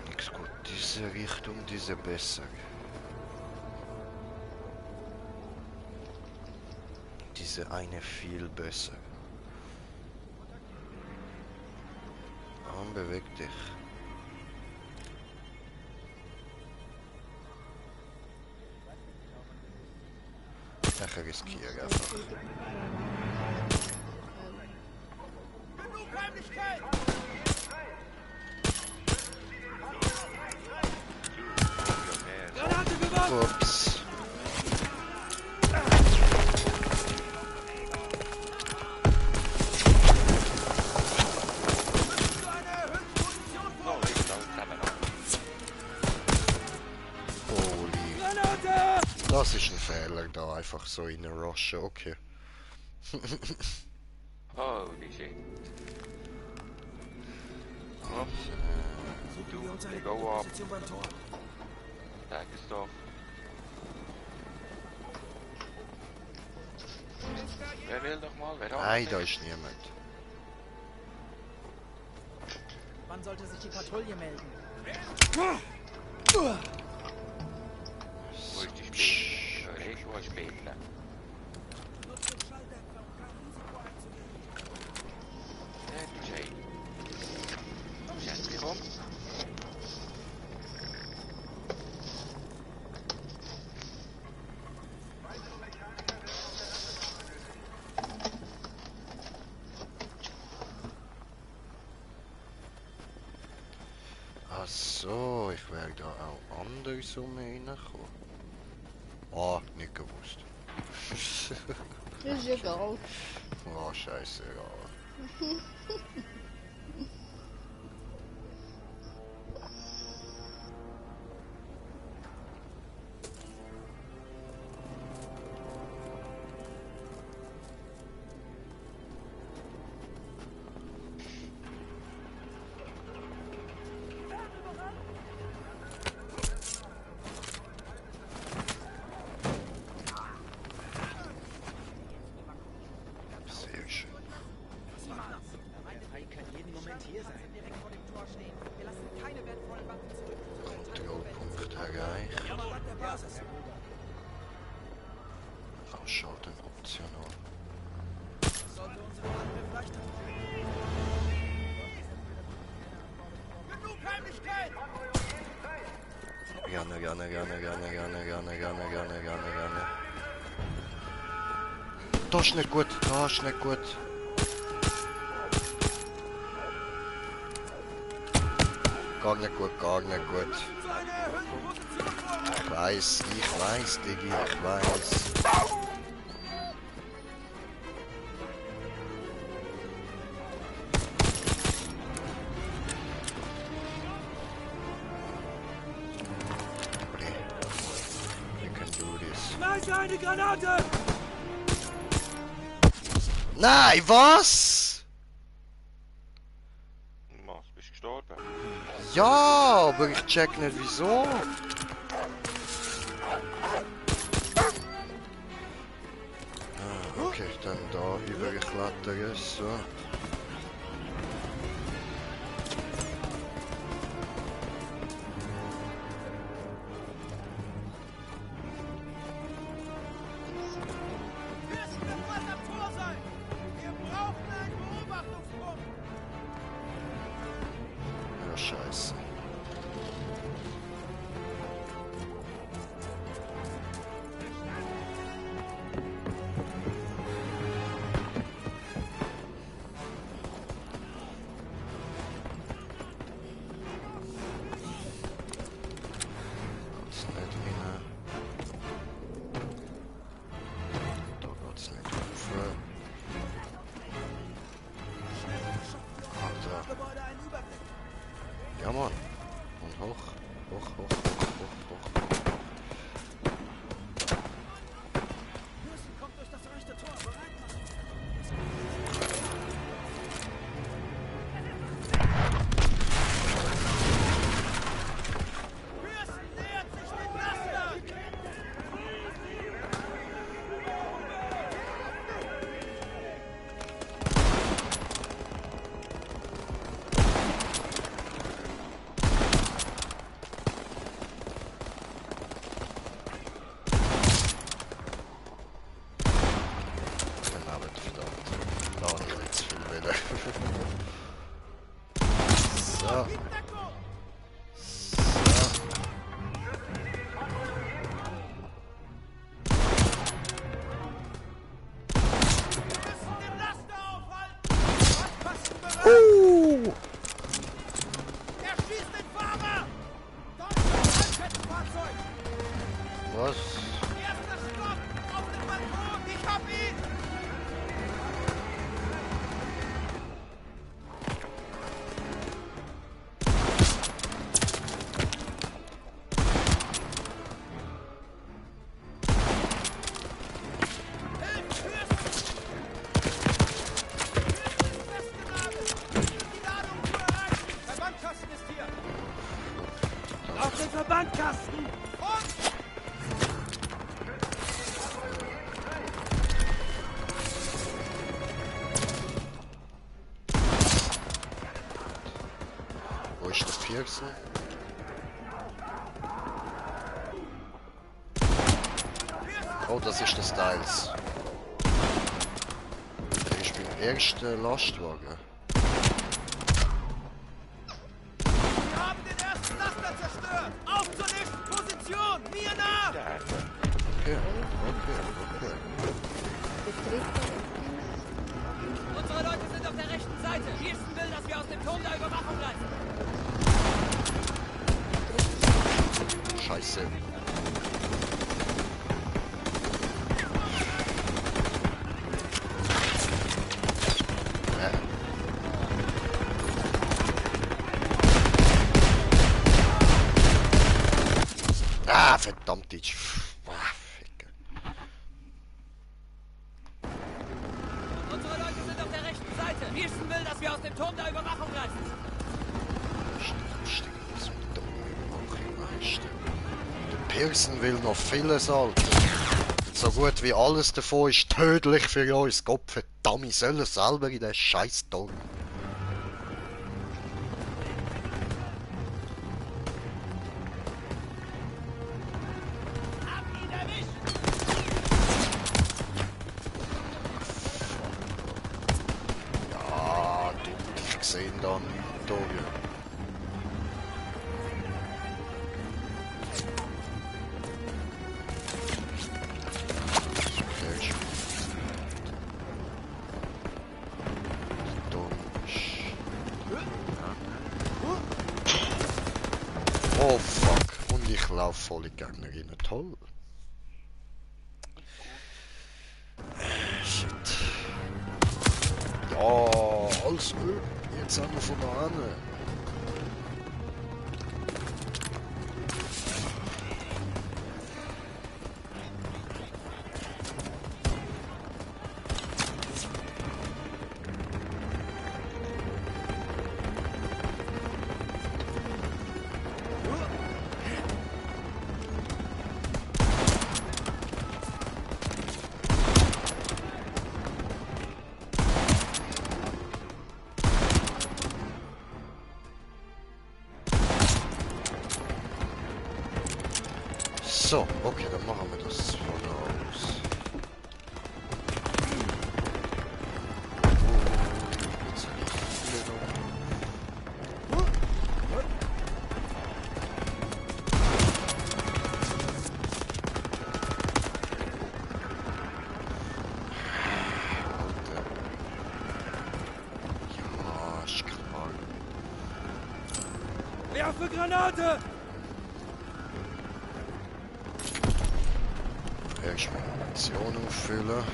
S2: Nix gut, diese Richtung, diese besser. Diese eine viel besser. Beweg dich. Ich riskiere einfach.
S12: Genug Heimlichkeit!
S9: Granate geworfen!
S2: Ups. Das ist ein Fehler, da einfach so in rushen, okay.
S4: Holy shit.
S9: Suchen wir uns eine
S4: go
S9: gute
S4: up.
S9: Position beim Tor.
S4: Tag ist doch. Wer will doch mal? Wer
S2: Nein, da ist niemand.
S9: Wann sollte sich die Patrouille melden?
S4: Wo ist die Spinne? Ich wo ist Spinne? Jay. Schätze, komm.
S2: Ach so, ich wäre da auch anders reingekommen. Ah, nicht gewusst.
S1: Ist egal.
S2: Oh, scheiße, egal. Sehr schön. Kontrollpunkt erreicht. Ausschalten optional.
S9: Sollte unseren Angriff leichter
S12: Genug Heimlichkeit!
S2: Gerne. Das ist nicht gut, das ist nicht gut. Gar nicht gut. Ich weiß, Diggi, ich weiß. We can do this.
S9: Schmeiß eine Granate!
S2: Nein, was?
S4: Was, bist du gestorben?
S2: Ja, aber ich check nicht wieso. Okay, dann da überklettern, so.
S12: Wissen, wer muss am Tor sein! Wir brauchen einen Beobachtungspunkt!
S2: Ja, scheiße. Ja, Mann. Und hoch. Hoch, hoch, hoch, hoch, hoch.
S5: Kommt durch das rechte Tor, bereit machen. Pearson nähert sich den Laster!
S2: So.
S5: Er schießt den Fahrer! Deutscher Kettenfahrzeug!
S2: Was?
S5: Erster Stopp! Auf dem Balkon! Ich hab ihn! Verbandkasten ist hier! Auf den Verbandkasten! Und!
S2: Wo ist der Pearson? Oh, das ist der Styles. Der ist beim ersten Lastwagen.
S5: Wir haben den ersten Laster zerstört! Auf zur nächsten Position! Mir nach!
S2: Okay, okay, okay.
S9: Unsere Leute sind auf der rechten Seite. Pearson will, dass wir aus dem Turm der Überwachung bleiben.
S2: Scheiße. Ah, verdammt, ich... Ficke.
S9: Unsere Leute sind auf der rechten Seite. Pearson will, dass wir aus dem Turm der Überwachung reisen.
S2: Der Pearson will noch vieles, Alter. So gut wie alles davon ist tödlich für uns. Gott verdammt, ich soll es selber in den scheiß Turm. Ja, du, ich sehe ihn da nicht, Tobi. Oh fuck, und ich laufe voll in die Gegnerin. Toll. Shit. Ja, alles gut. Jetzt haben wir von da an. So, okay, dann machen wir das von aus. Jetzt habe ich viele noch. Ja, ich kann mal.
S5: Werfe Granate!
S2: Erstmal Munition auffüllen.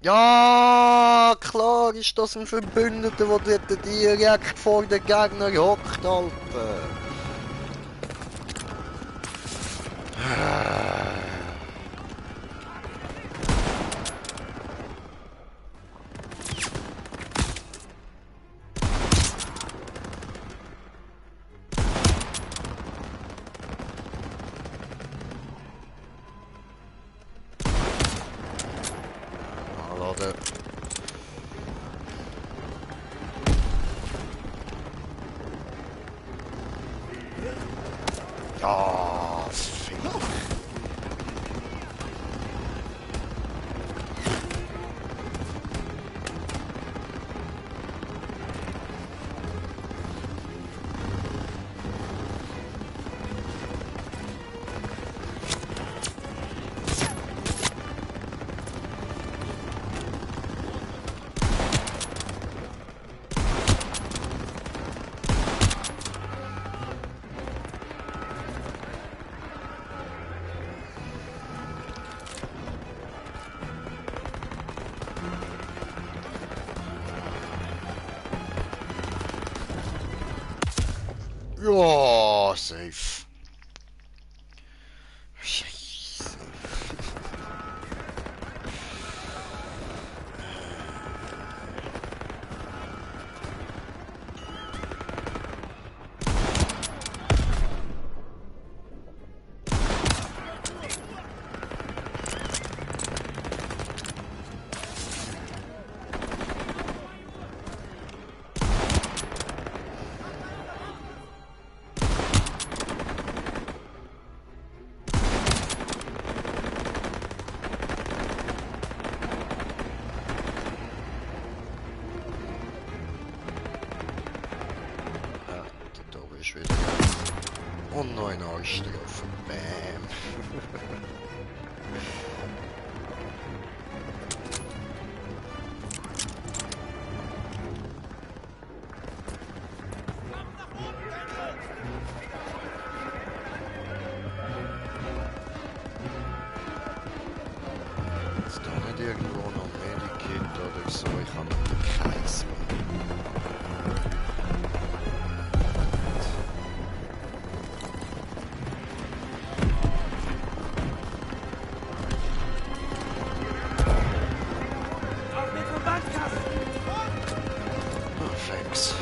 S2: Ja, klar ist das ein Verbündeter, der dort direkt vor den Gegner hockt, Alter. Ja, fick. Ja, safe. Scheiße. Und noch ein Ausstrophe. Bam. Ist da nicht irgendwo noch Medikit oder so? Ich habe keins mehr. Thanks.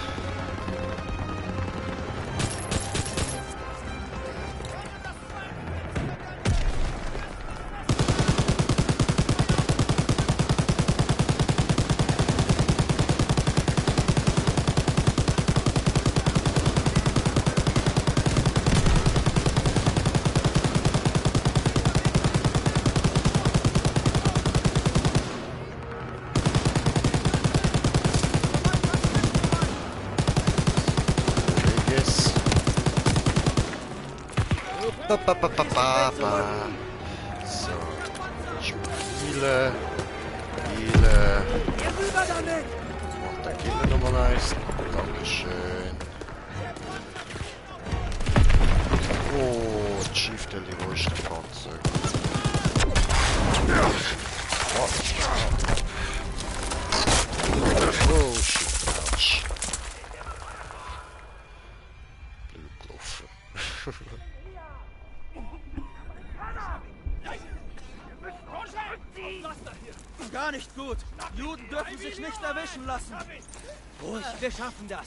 S2: So, Spiele. Und der Killer Nummer 1. Dankeschön. Oh, Chief Deli, wo ist der Fahrzeug? Oh, shit, Quatsch. Blöd gelaufen.
S5: Gar nicht gut. Juden dürfen sich nicht erwischen lassen.
S9: Ruhig, wir schaffen das.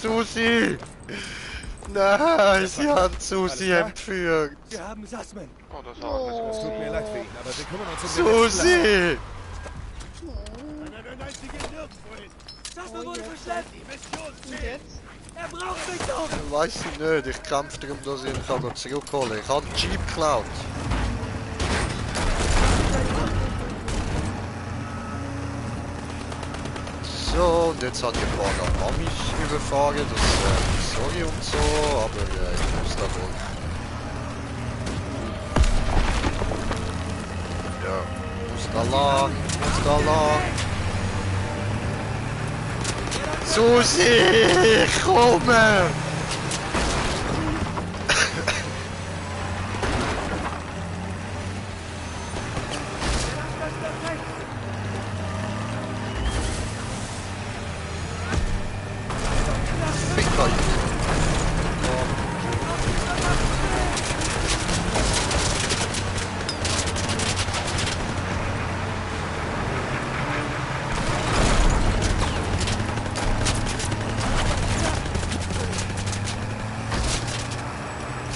S2: Susi! Nein, sie haben Susi entführt.
S9: Wir haben Sasman.
S4: Oh, das
S11: Es tut mir leid für ihn, aber wir kümmern uns um
S2: Susi!
S11: Nein, sie geht nirgendwo hin.
S9: Sasman wurde verschleppt.
S11: Die Mission
S1: Und jetzt?
S9: Er braucht mich doch.
S2: Weiss ich nicht, ich kämpfe darum, dass ich ihn zurückholen kann. Ich habe den Jeep geklaut. So, und jetzt hat die Frage Amis überfahren, das sorry und so, aber ich muss da wohl. Ja, muss da lang. Susi, ich komme! Fick euch!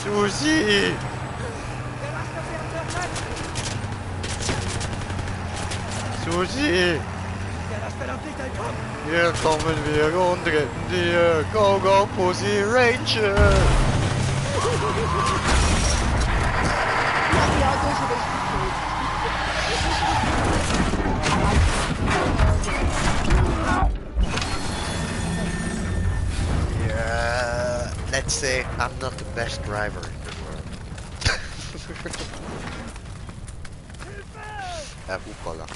S2: Susi! Susi! Hier kommen wir und retten dir. Go, go, Pussy Ranger! Yeah, let's say I'm not the best driver in the world. Hoppala.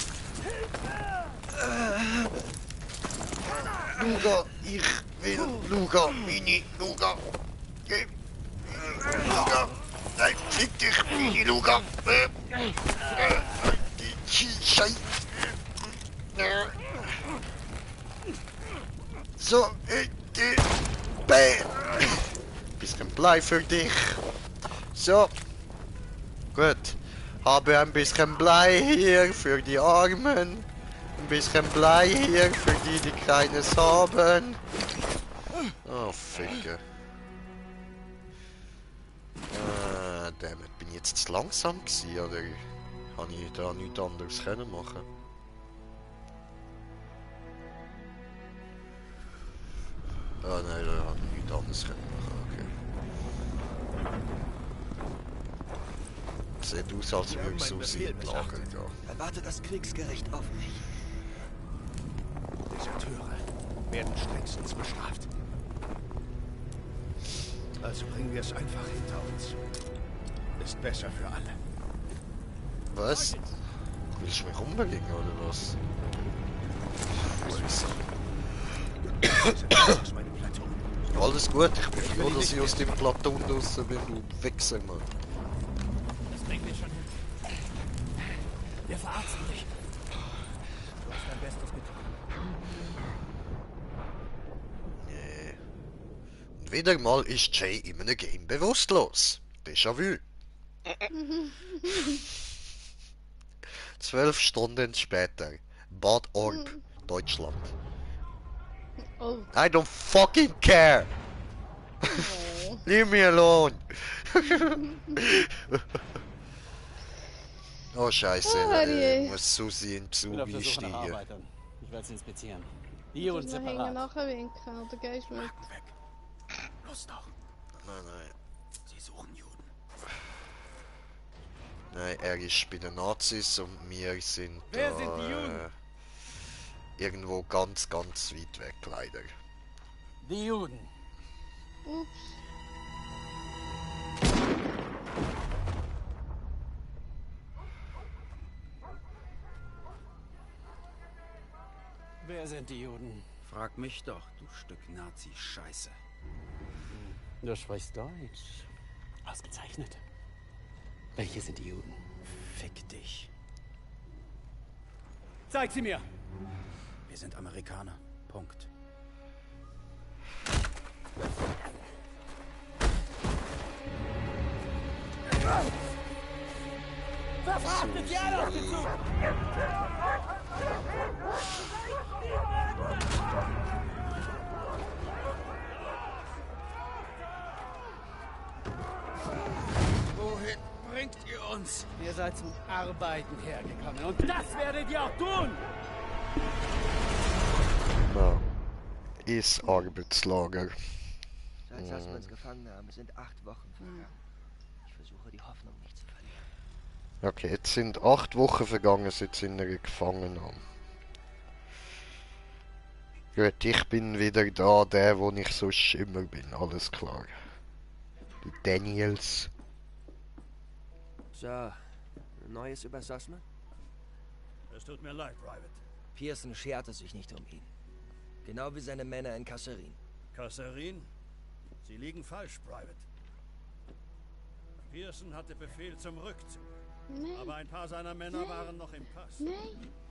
S2: Luga, ich will Luga, Mini Luga. Luga, nein, fick dich, Mini Luga. Scheiße. So, bisschen Blei für dich. So. Gut. Habe ein bisschen Blei hier für die Armen. Ein bisschen Blei hier für die, die keines haben. Oh, Ficke. Dammit, bin ich jetzt zu langsam gewesen, oder habe ich da nichts anderes können machen? Ah nein, da habe ich nichts anderes können machen, okay. Sieht aus, als würde ich so sehen, Lager da.
S8: Erwarte das Kriegsgericht auf mich.
S11: Deserteure werden strengstens bestraft. Also bringen wir es einfach hinter uns. Ist besser für alle.
S2: Was? Willst du mich umbringen oder was? Alles gut, ich bin froh, dass ich aus dem Platon raus bin, du Wichser, Mann.
S9: Das bringt mich schon hin. Wir verarzten dich. Du hast dein Bestes getan.
S2: Nee. Und wieder mal ist Jay in einem Game bewusstlos. Déjà-vu. 12 Stunden später. Bad Orb, Deutschland.
S1: Oh.
S2: I don't fucking care!
S1: Oh.
S2: Leave me alone! Oh Scheiße, muss Susi in Besuch einsteigen.
S9: Ich werde sie inspizieren.
S1: Die Juden separat. Nachher winken, oder gehst du mit?
S11: Weg. Los doch.
S2: Nein.
S11: Sie suchen Juden.
S2: Nein, er ist bei den Nazis und wir sind
S9: Wer sind die Juden?
S2: Irgendwo ganz weit weg, leider.
S9: Die Juden.
S1: Ups.
S9: Wer sind die Juden?
S5: Frag mich doch, du Stück Nazi-Scheiße.
S9: Du sprichst Deutsch. Ausgezeichnet. Welche sind die Juden?
S5: Fick dich.
S9: Zeig sie mir!
S5: Wir sind Amerikaner. Punkt.
S9: Verfrachtet sie alle auf den Zug!
S5: Wohin bringt ihr uns?
S9: Ihr seid zum Arbeiten hergekommen und das werdet ihr auch tun!
S2: Na, ist Arbeitslager.
S8: Seit wir uns gefangen haben, sind 8 Wochen vergangen. Ich versuche die Hoffnung nicht zu verlieren.
S2: Okay, jetzt sind 8 Wochen vergangen, seit sie ihn gefangen haben. Gut, ich bin wieder da, der wo ich sonst immer bin, alles klar. Die Daniels.
S8: So, Neues über Sussman?
S11: Es tut mir leid, Private.
S8: Pearson scherte sich nicht um ihn. Genau wie seine Männer in Kasserin.
S12: Kasserin? Sie liegen falsch, Private. Pearson hatte Befehl zum Rückzug.
S1: Nee.
S12: Aber ein paar seiner Männer waren noch im Pass.
S1: Nee.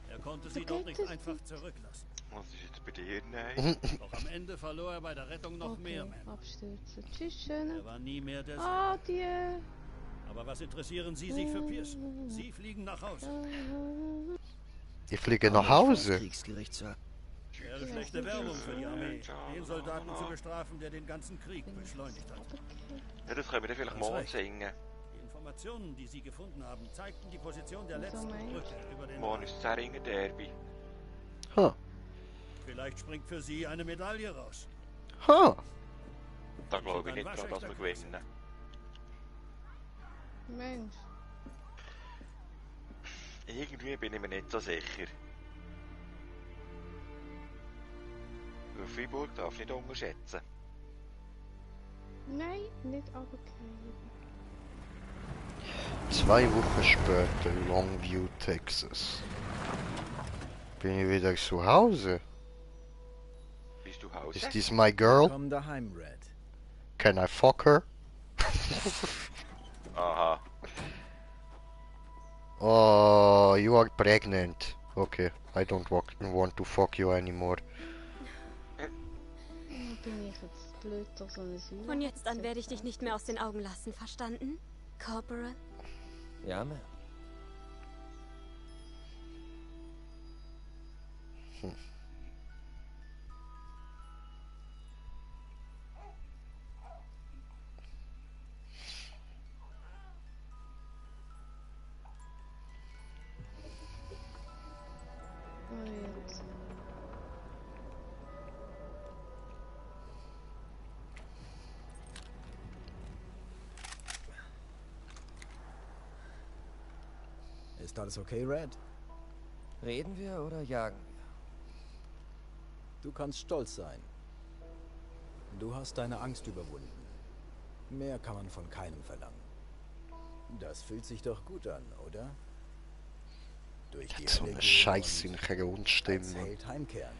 S12: Er konnte sie dort nicht einfach zurücklassen.
S4: Was ist jetzt bei dir? Nein.
S12: Doch am Ende verlor er bei der Rettung noch mehr Männer.
S1: Abstürzen. Tschüss, schöne.
S12: Er war nie mehr der
S1: Adieu.
S12: Aber was interessieren Sie sich für Pearson? Sie fliegen nach Hause.
S2: Ich fliege nach Hause.
S12: Wäre schlechte Werbung für die Armee, den Soldaten zu bestrafen, der den ganzen Krieg beschleunigt hat.
S4: Ja, das können wir dann vielleicht morgen singen.
S12: Die Informationen, die Sie gefunden haben, zeigten die Position der letzten Brücke über den...
S4: Morgen ist das Zähringer Derby.
S2: Ha.
S12: Vielleicht springt für Sie eine Medaille raus.
S2: Ha.
S4: Da glaube ich nicht dran, dass wir gewinnen.
S1: Mensch.
S4: Irgendwie bin ich mir nicht so sicher. Weil Freiburg darf nicht unterschätzen.
S1: Nein, nicht abgekriegt.
S2: 2 Wochen später, Longview, Texas. Bin ich wieder zu Hause?
S4: Bist du Hause?
S2: Is this my girl?
S10: Komm daheim, Red.
S2: Can I fuck her?
S4: Aha.
S2: Oh, you are pregnant. Okay, I don't want to fuck you anymore.
S1: Bin ich jetzt blöd, doch so eine Süße.
S15: Von jetzt an werde ich dich nicht mehr aus den Augen lassen, verstanden? Corporal?
S8: Ja, Ma'am.
S1: Oh, jetzt.
S10: Ist alles okay, Red?
S8: Reden wir oder jagen wir?
S10: Du kannst stolz sein. Du hast deine Angst überwunden. Mehr kann man von keinem verlangen. Das fühlt sich doch gut an, oder? Durch die
S2: So eine Scheiße in Grundstimme.
S10: Held heimkehren.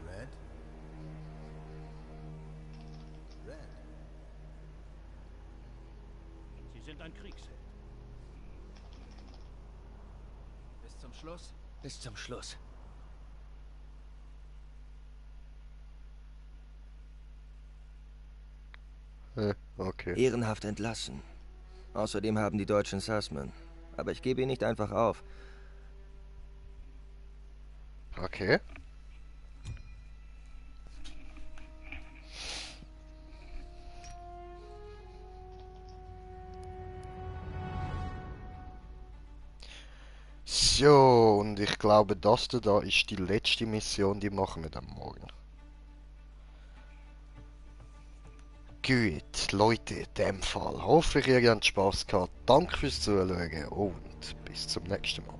S10: Red? Red?
S12: Sie sind ein Kriegsheld.
S9: Bis zum Schluss?
S8: Bis zum Schluss.
S2: Okay.
S8: Ehrenhaft entlassen. Außerdem haben die Deutschen Sussman. Aber ich gebe ihn nicht einfach auf.
S2: Okay. So, und ich glaube, das da ist die letzte Mission, die machen wir dann morgen. Gut, Leute, in dem Fall hoffe ich, ihr habt Spaß gehabt. Danke fürs Zuschauen und bis zum nächsten Mal.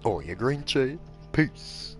S2: Euer Green Jay. Peace.